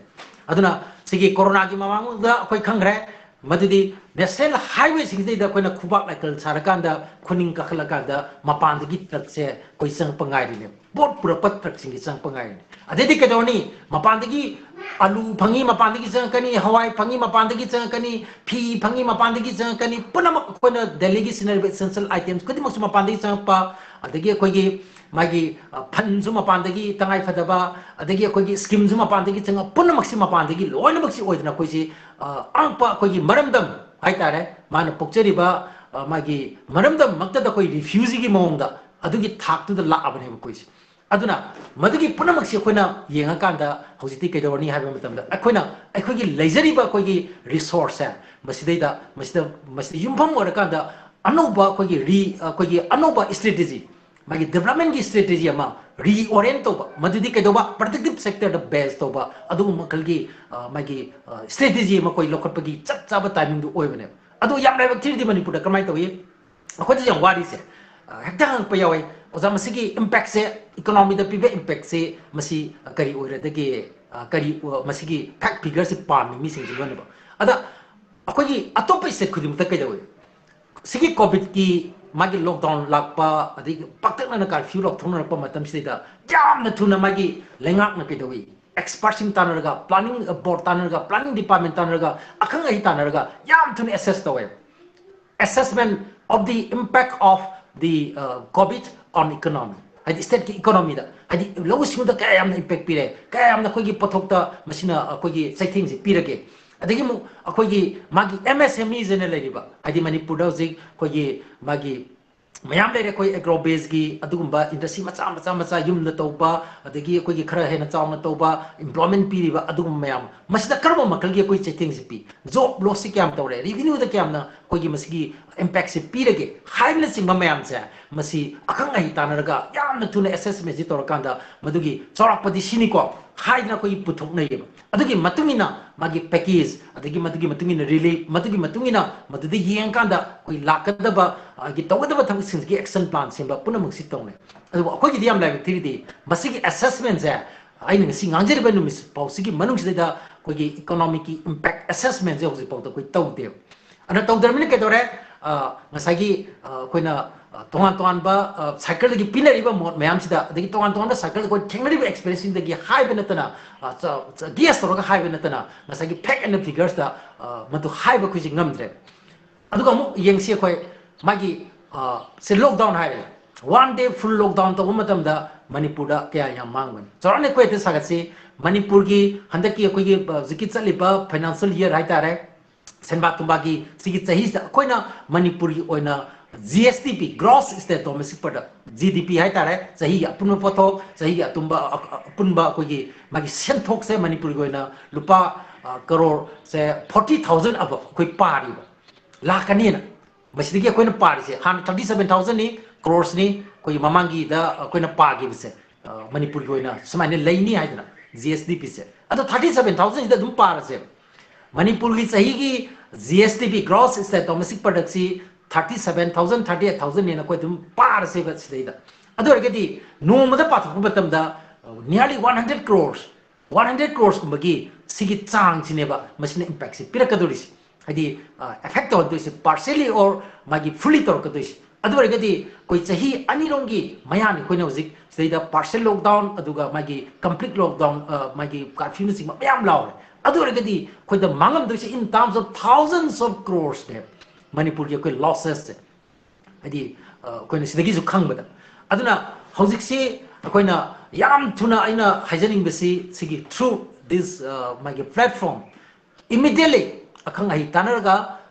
ꯑꯗꯨꯅ ꯁꯤꯒꯤ ꯀꯣꯔꯣꯅꯥꯒꯤ ꯃꯃꯥꯡꯗ ꯑꯩꯈꯣꯏ ꯈꯪꯈ꯭ꯔꯦ, ꯃꯗꯨꯗꯤ national highway ꯁꯤꯡꯁꯤꯗꯩꯗ ꯑꯩꯈꯣꯏꯅ ꯈꯨꯕꯥꯛ ꯂꯥꯏꯀꯜ ꯁꯥꯔꯀꯥꯟꯗ, ꯈꯨꯅꯤꯡ ꯀꯥꯈꯠꯂꯀꯥꯟꯗ ꯃꯄꯥꯟꯗꯒꯤ truck ꯁꯦ ꯑꯩꯈꯣꯏ ꯆꯪꯉꯛꯄ ꯉꯥꯏꯔꯤꯅꯦ, ꯄꯣꯠ ꯄꯨꯔꯛꯄ truck ꯁꯤꯡꯒꯤ ꯆꯪꯉꯛꯄ ꯉꯥꯏꯔꯤꯅꯦ꯫ ꯑꯗꯩꯗꯤ ꯀꯩꯗꯧꯔꯅꯤ? ꯃꯄꯥꯟꯗꯒꯤ ꯑꯂꯨ ꯐꯪꯉꯤ, ꯃꯄꯥꯟꯗꯒꯤ ꯆꯪꯉꯛꯀꯅꯤ, ꯍꯋꯥꯏ ꯐꯪꯉꯤ, ꯃꯄꯥꯟꯗꯒꯤ ꯆꯪꯉꯛꯀꯅꯤ, ꯐꯤ ꯐꯪꯉꯤ, ꯃꯄꯥꯟꯗꯒꯤ ꯆꯪꯉꯛꯀꯅꯤ, ꯄꯨꯝꯅꯃꯛ ꯑꯩꯈꯣꯏꯅ ꯗꯦꯜꯂꯤꯒꯤ ꯁꯤꯖꯤꯟꯅꯔꯤꯕ essential items ꯈꯨꯗꯤꯡꯃꯛꯁꯨ ꯃꯄꯥꯟꯗꯒꯤ ꯆꯪꯉꯛꯄ, ꯑꯗꯒꯤ ꯑꯩꯈꯣꯏꯒꯤ ꯃꯥꯒꯤ, ꯑ, fund ꯁꯨ ꯃꯄꯥꯟꯗꯒꯤ ꯇꯉꯥꯏ ꯐꯗꯕ, ꯑꯗꯒꯤ ꯑꯩꯈꯣꯏꯒꯤ scheme ꯁꯨ ꯃꯄꯥꯟꯗꯒꯤ ꯆꯪꯉꯛꯄ, ꯄꯨꯝꯅꯃꯛꯁꯤ ꯃꯄꯥꯟꯗꯒꯤ ꯂꯣꯏꯅꯃꯛꯁꯤ ꯑꯣꯏꯗꯅ ꯑꯩꯈꯣꯏꯁꯤ, ꯑ, ꯑꯉꯛꯄ ꯑꯩꯈꯣꯏꯒꯤ ꯃꯔꯝꯗꯝ ꯍꯥꯏꯇꯥꯔꯦ, ꯃꯥꯅ ꯄꯣꯛꯆꯔꯤꯕ, ꯑ, ꯃꯥꯒꯤ ꯃꯔꯝꯗꯝꯃꯛꯇꯗ ꯑꯩꯈꯣꯏ refugee ꯒꯤ ꯃꯑꯣꯡꯗ ꯑꯗꯨꯒꯤ ꯊꯥꯛꯇꯨꯗ ꯂꯥꯛꯑꯕꯅꯦꯕ ꯑꯩꯈꯣꯏꯁꯦ꯫ ꯑꯗꯨꯅ ꯃꯗꯨꯒꯤ ꯄꯨꯝꯅꯃꯛꯁꯤ ꯑꯩꯈꯣꯏꯅ ꯌꯦꯡꯉꯀꯥꯟꯗ ꯍꯧꯖꯤꯛꯇꯤ ꯀꯩꯗꯧꯔꯅꯤ ꯍꯥꯏꯕ ꯃꯇꯝꯗ ꯑꯩꯈꯣꯏꯅ ꯑꯩꯈꯣꯏꯒꯤ ꯂꯩꯖꯔꯤꯕ ꯑꯩꯈꯣꯏꯒꯤ resource ꯁꯦ ꯃꯁꯤꯗꯩꯗ, ꯃꯁꯤꯗ, ꯃꯁꯤꯗ ꯌꯨꯝꯐꯝ ꯑꯣꯏꯔꯀꯥꯟꯗ ꯑꯅꯧꯕ ꯑꯩꯈꯣꯏꯒꯤ re-, ꯑꯩꯈꯣꯏꯒꯤ ꯑꯅꯧꯕ strategy, ꯃꯥꯒꯤ development ꯀꯤ strategy ꯑꯃ reorient ꯇꯧꯕ, ꯃꯗꯨꯗꯤ ꯀꯩꯗꯧꯕ? Productive sector ꯗ base ꯇꯧꯕ ꯑꯗꯨꯒꯨꯝꯕ ꯃꯈꯜꯒꯤ, ꯑ, ꯃꯥꯒꯤ, ꯑ, strategy ꯑꯃ ꯑꯩꯈꯣꯏ ꯂꯧꯈꯠꯄꯒꯤ ꯆꯞ ꯆꯥꯕ timing ꯗꯨ ꯑꯣꯏꯕꯅꯦꯕ꯫ ꯑꯗꯣ ꯌꯥꯝ ꯂꯥꯏꯕꯛ ꯊꯤꯔꯤꯗꯤ ꯃꯅꯤꯄꯨꯔꯗ ꯀꯃꯥꯏꯅ ꯇꯧꯏ? ꯑꯩꯈꯣꯏꯗ ꯌꯥꯝ ꯋꯥꯔꯤꯁꯦ, ꯑ, ꯍꯦꯛꯇ ꯍꯪꯉꯛꯄ ꯌꯥꯎꯋꯦ, "ꯑꯣꯖꯥ, ꯃꯁꯤꯒꯤ impact ꯁꯦ, economy ꯗ ꯄꯤꯕ impact ꯁꯦ ꯃꯁꯤ ꯀꯔꯤ ꯑꯣꯏꯔꯗꯒꯦ? ꯑ, ꯀꯔꯤ, ꯑ, ꯃꯁꯤꯒꯤ fact figure ꯁꯦ ꯄꯥꯝꯃꯤ ꯃꯤꯁꯤꯡꯁꯤ ꯂꯣꯏꯅꯃꯛ?" ꯑꯗ ꯑꯩꯈꯣꯏꯒꯤ ꯑꯇꯣꯞꯄ state ꯈꯨꯗꯤꯡꯃꯛꯇ ꯀꯩꯗꯧꯏ? ꯁꯤꯒꯤ COVID ꯀꯤ ꯃꯥꯒꯤ lockdown ꯂꯥꯛꯄ, ꯑꯗꯒꯤ ꯄꯥꯛꯇꯛꯅꯅ curfew ꯂꯥꯎꯊꯣꯛꯅꯔꯛꯄ ꯃꯇꯝꯁꯤꯗꯩꯗ ꯌꯥꯝꯅ ꯊꯨꯅ ꯃꯥꯒꯤ ꯂꯩꯉꯥꯛꯅ ꯀꯩꯗꯧꯏ? Expert ꯁꯤꯡ ꯇꯥꯟꯅꯔꯒ, planning board ꯇꯥꯟꯅꯔꯒ, planning department ꯇꯥꯟꯅꯔꯒ, ꯑꯈꯪ ꯑꯍꯩ ꯇꯥꯟꯅꯔꯒ ꯌꯥꯝ ꯊꯨꯅ assess ꯇꯧꯋꯦ꯫ Assessment of the impact of the, uh, COVID on economy꯫ ꯍꯥꯏꯗꯤ state ꯀꯤ economy ꯗ, ꯍꯥꯏꯗꯤ ꯂꯧꯎ ꯁꯤꯡꯎꯗ ꯀꯌꯥ ꯌꯥꯝꯅ impact ꯄꯤꯔꯦ, ꯀꯌꯥ ꯌꯥꯝꯅ ꯑꯩꯈꯣꯏꯒꯤ ꯄꯣꯠꯊꯣꯛꯇ ꯃꯁꯤꯅ ꯑꯩꯈꯣꯏꯒꯤ ꯆꯩꯊꯦꯡꯁꯤ ꯄꯤꯔꯒꯦ꯫ ꯑꯗꯒꯤ ꯑꯃꯨꯛ ꯑꯩꯈꯣꯏꯒꯤ ꯃꯥꯒꯤ M S M Es ꯍꯥꯏꯅ ꯂꯩꯔꯤꯕ, ꯍꯥꯏꯗꯤ ꯃꯅꯤꯄꯨꯔꯗ ꯍꯧꯖꯤꯛ ꯑꯩꯈꯣꯏꯒꯤ ꯃꯥꯒꯤ ꯃꯌꯥꯝ ꯂꯩꯔꯦ ꯑꯩꯈꯣꯏ ꯑꯦꯒ꯭ꯔꯣ ꯕꯦꯁꯀꯤ ꯑꯗꯨꯒꯨꯝꯕ ꯏꯟꯗꯁꯇ꯭ꯔꯤ ꯃꯆꯥ ꯃꯆꯥ ꯃꯆꯥ ꯌꯨꯝꯗ ꯇꯧꯕ, ꯑꯗꯒꯤ ꯑꯩꯈꯣꯏꯒꯤ ꯈꯔ ꯍꯦꯟꯅ ꯆꯥꯎꯅ ꯇꯧꯕ, ꯑꯦꯝꯄ꯭ꯂꯣꯏꯃꯦꯟ ꯄꯤꯔꯤꯕ ꯑꯗꯨꯒꯨꯝꯕ ꯃꯌꯥꯝ, ꯃꯁꯤꯗ ꯀꯔꯝꯕ ꯃꯈꯜꯒꯤ ꯑꯩꯈꯣꯏ ꯆꯩꯊꯦꯡꯁꯦ ꯄꯤ? ꯖꯣꯕ ꯂꯣꯁꯁꯤ ꯀꯌꯥꯝ ꯇꯧꯔꯦ? ꯔꯤꯚꯤꯅ꯭ꯌꯨꯗ ꯀꯌꯥꯝꯅ ꯑꯩꯈꯣꯏꯒꯤ ꯃꯁꯤꯒꯤ ꯏꯝꯄꯦꯛꯁꯦ ꯄꯤꯔꯒꯦ ꯍꯥꯏꯕꯅꯆꯤꯡꯕ ꯃꯌꯥꯝꯁꯦ, ꯃꯁꯤ ꯑꯈꯪ ꯑꯍꯩ ꯇꯥꯟꯅꯔꯒ ꯌꯥꯝꯅ ꯊꯨꯅ ꯑꯦꯁꯦꯁꯃꯦꯟꯁꯤ ꯇꯧꯔꯀꯥꯟꯗ ꯃꯗꯨꯒꯤ ꯆꯥꯎꯔꯥꯛꯄꯗꯤ ꯁꯤꯅꯤꯀꯣ ꯍꯥꯏꯗꯅ ꯑꯩꯈꯣꯏꯒꯤ ꯄꯨꯊꯣꯛꯅꯩꯌꯦꯕ꯫ ꯑꯗꯨꯒꯤ ꯃꯇꯨꯡ ꯏꯟꯅ ꯃꯥꯒꯤ ꯄꯦꯀꯦꯖ, ꯑꯗꯒꯤ ꯃꯗꯨꯒꯤ ꯃꯇꯨꯡ ꯏꯟꯅ ꯔꯤꯂꯤꯐ, ꯃꯗꯨꯒꯤ ꯃꯇꯨꯡ ꯏꯟꯅ ꯃꯗꯨꯗ ꯌꯦꯡꯉꯀꯥꯟꯗ ꯑꯩꯈꯣꯏ ꯂꯥꯛꯀꯗꯕ, ꯑ, ꯒꯤ ꯇꯧꯒꯗꯕ ꯊꯕꯛꯁꯤꯡꯁꯤꯒꯤ ꯑꯦꯛꯁꯟ ꯄ꯭ꯂꯥꯟ ꯁꯦꯝꯕ ꯄꯨꯝꯅꯃꯛꯁꯤ ꯇꯧꯅꯩ꯫ ꯑꯗꯨꯕꯨ ꯑꯩꯈꯣꯏꯒꯤꯗꯤ ꯌꯥꯝ ꯂꯥꯏꯕꯛ ꯊꯤꯔꯤꯗꯤ ꯃꯁꯤꯒꯤ ꯑꯦꯁꯦꯁꯃꯦꯟꯁꯦ ꯑꯩꯅ ꯉꯁꯤ ꯉꯥꯡꯖꯔꯤꯕ ꯅꯨꯃꯤꯠ ꯐꯥꯎꯁꯤꯒꯤ ꯃꯅꯨꯡꯁꯤꯗꯩꯗ ꯑꯩꯈꯣꯏꯒꯤ ꯏꯀꯣꯅꯣꯃꯤꯛꯀꯤ ꯏꯝꯄꯦꯛ ꯑꯦꯁꯦꯁꯃꯦꯟꯁꯦ ꯍꯧꯖꯤꯛꯐꯥꯎꯗ ꯑꯩꯈꯣꯏ ꯇꯧꯗꯦꯕ꯫ ꯑꯗꯨꯅ ꯇꯧꯗ꯭ꯔꯕꯅꯤꯅ ꯀꯩꯗꯧꯔꯦ? ꯑ, ꯉꯁꯥꯏꯒꯤ, ꯑ, ꯑꯩꯈꯣꯏꯅ, ꯑ, ꯇꯣꯉꯥꯟ ꯇꯣꯉꯥꯟꯕ, ꯑ, ꯁꯥꯏꯀꯜꯗꯒꯤ ꯄꯤꯅꯔꯤꯕ ꯃꯣꯠ ꯃꯌꯥꯝꯁꯤꯗ, ꯑꯗꯒꯤ ꯇꯣꯉꯥꯟ ꯇꯣꯉꯥꯟꯕ ꯁꯥꯏꯀꯜ ꯑꯩꯈꯣꯏ ꯊꯦꯡꯅꯔꯤꯕ ꯑꯦꯛꯁꯄꯤꯔꯤꯌꯦꯟꯁꯁꯤꯡꯗꯒꯤ ꯍꯥꯏꯕ ꯅꯠꯇꯅ, ꯑ, ꯆ-, ꯆ-, ꯒꯦꯁ ꯇꯧꯔꯒ ꯍꯥꯏꯕ ꯅꯠꯇꯅ ꯉꯁꯥꯏꯒꯤ ꯐꯦꯛ ꯑꯦꯟ ꯐꯤꯒꯔꯁꯇ, ꯑ, ꯃꯗꯨ ꯍꯥꯏꯕ ꯑꯩꯈꯣꯏꯁꯦ ꯉꯝꯗ꯭ꯔꯦ꯫ ꯑꯗꯨꯒ ꯑꯃꯨꯛ ꯌꯦꯡꯁꯤ ꯑꯩꯈꯣꯏ ꯃꯥꯒꯤ, ꯑ, ꯁꯦ ꯂꯣꯛꯗꯥꯎꯟ ꯍꯥꯏꯔꯦ꯫ ꯋꯥꯟ ꯗꯦ ꯐꯨꯜ ꯂꯣꯛꯗꯥꯎꯟ ꯇꯧꯕ ꯃꯇꯝꯗ ꯃꯅꯤꯄꯨꯔꯗ ꯀꯌꯥ ꯌꯥꯝ ꯃꯥꯡꯕꯅꯤ? ꯆꯥꯎꯔꯥꯛꯅ ꯑꯩꯈꯣꯏ ꯑꯗꯨ ꯁꯥꯒꯠꯁꯤ, ꯃꯅꯤꯄꯨꯔꯒꯤ ꯍꯟꯗꯛꯀꯤ ꯑꯩꯈꯣꯏꯒꯤ, ꯑ, ꯍꯧꯖꯤꯛꯀꯤ ꯆꯠꯂꯤꯕ ꯐꯥꯏꯅꯥꯟꯁꯤꯌꯦꯜ ꯏꯌꯔ ꯍꯥꯏꯇꯥꯔꯦ, ꯁꯦꯟꯕꯥ ꯊꯨꯝꯕꯥꯒꯤ ꯁꯤꯒꯤ ꯆꯍꯤꯁꯤꯗ ꯑꯩꯈꯣꯏꯅ ꯃꯅꯤꯄꯨꯔꯒꯤ ꯑꯣꯏꯅ G S D P, gross state domestic product, G D P ꯍꯥꯏꯇꯥꯔꯦ, ꯆꯍꯤꯒꯤ ꯑꯄꯨꯟꯕ ꯄꯣꯠꯊꯣꯛ, ꯆꯍꯤꯒꯤ ꯑꯇꯨꯝꯕ, ꯑ-, ꯑ-, ꯑꯄꯨꯟꯕ ꯑꯩꯈꯣꯏꯒꯤ ꯃꯥꯒꯤ ꯁꯦꯟꯊꯣꯛꯁꯦ ꯃꯅꯤꯄꯨꯔꯒꯤ ꯑꯣꯏꯅ ꯂꯨꯄꯥ, ꯑ, ꯀꯔꯣꯔꯁꯦ ꯐꯣꯔꯇꯤ ꯊꯥꯎꯖꯟ ꯑꯕꯞ ꯑꯩꯈꯣꯏ ꯄꯥꯔꯤꯕ, ꯂꯥꯛꯀꯅꯤꯅ꯫ ꯃꯁꯤꯗꯒꯤ ꯑꯩꯈꯣꯏꯅ ꯄꯥꯔꯤꯁꯦ ꯍꯥꯟꯅ ꯊꯥꯔꯇꯤ ꯁꯕꯦꯟ ꯊꯥꯎꯖꯟꯅꯤ, ꯀ꯭ꯔꯣꯔꯁꯅꯤ, ꯑꯩꯈꯣꯏꯒꯤ ꯃꯃꯥꯡꯒꯤꯗ ꯑꯩꯈꯣꯏꯅ ꯄꯥꯈꯤꯕꯁꯦ, ꯑ, ꯃꯅꯤꯄꯨꯔꯒꯤ ꯑꯣꯏꯅ ꯁꯨꯃꯥꯏꯅ ꯂꯩꯅꯤ ꯍꯥꯏꯗꯅ ꯖꯤ ꯑꯦꯁ ꯇꯤ ꯄꯤꯁꯦ꯫ ꯑꯗꯣ ꯊꯥꯔꯇꯤ ꯁꯕꯦꯟ ꯊꯥꯎꯖꯟꯁꯤꯗ ꯑꯗꯨꯝ ꯄꯥꯔꯁꯦ꯫ ꯃꯅꯤꯄꯨꯔꯒꯤ ꯆꯍꯤꯒꯤ G S D P, gross state domestic ꯄ꯭ꯔꯗꯛꯁꯤ thirty seven thousand, thirty eight ꯊꯥꯎꯖꯟꯅꯦꯅ ꯑꯩꯈꯣꯏ ꯑꯗꯨꯝ ꯄꯥꯔꯁꯦꯕ ꯁꯤꯗꯩꯗ꯫ ꯑꯗꯨ ꯑꯣꯏꯔꯒꯗꯤ ꯅꯣꯡꯃꯗ ꯄꯥꯊꯣꯛꯄ ꯃꯇꯝꯗ, ꯑ, nearly one hundred crores, one hundred crores ꯀꯨꯝꯕꯒꯤ ꯁꯤꯒꯤ ꯆꯥꯡꯁꯤꯅꯦꯕ ꯃꯁꯤꯅ ꯏꯝꯄꯦꯛꯁꯦ ꯄꯤꯔꯛꯀꯗꯧꯔꯤꯁꯦ꯫ ꯍꯥꯏꯗꯤ, ꯑ, ꯑꯦꯐꯦꯛ ꯇꯧꯔꯛꯇꯣꯏꯁꯦ partially or ꯃꯥꯒꯤ fully ꯇꯧꯔꯛꯀꯗꯣꯏꯁꯦ꯫ ꯑꯗꯨ ꯑꯣꯏꯔꯒꯗꯤ ꯑꯩꯈꯣꯏ ꯆꯍꯤ ꯑꯅꯤꯔꯣꯝꯒꯤ ꯃꯌꯥꯅꯤ ꯑꯩꯈꯣꯏꯅ ꯍꯧꯖꯤꯛ ꯁꯤꯗꯩꯗ partial lockdown, ꯑꯗꯨꯒ ꯃꯥꯒꯤ complete lockdown, ꯑ, ꯃꯥꯒꯤ curfewꯅꯆꯤꯡꯕ ꯃꯌꯥꯝ ꯂꯥꯎꯔꯦ꯫ ꯑꯗꯨ ꯑꯣꯏꯔꯒꯗꯤ ꯑꯩꯈꯣꯏꯗ ꯃꯥꯡꯉꯝꯗꯣꯏꯁꯦ in terms of thousands of crores ꯅꯦꯕ ꯃꯅꯤꯄꯨꯔꯒꯤ ꯑꯩꯈꯣꯏ ꯂꯣꯁꯦꯁꯁꯦ꯫ ꯍꯥꯏꯗꯤ, ꯑ, ꯑꯩꯈꯣꯏꯅ ꯁꯤꯗꯒꯤꯁꯨ ꯈꯪꯕꯗ꯫ ꯑꯗꯨꯅ ꯍꯧꯖꯤꯛꯁꯤ ꯑꯩꯈꯣꯏꯅ ꯌꯥꯝ ꯊꯨꯅ ꯑꯩꯅ ꯍꯥꯏꯖꯅꯤꯡꯕꯁꯤ ꯁꯤꯒꯤ through this, ꯑ, ꯃꯥꯒꯤ platform, immediately ꯑꯈꯪ ꯑꯍꯩ ꯇꯥꯟꯅꯔꯒ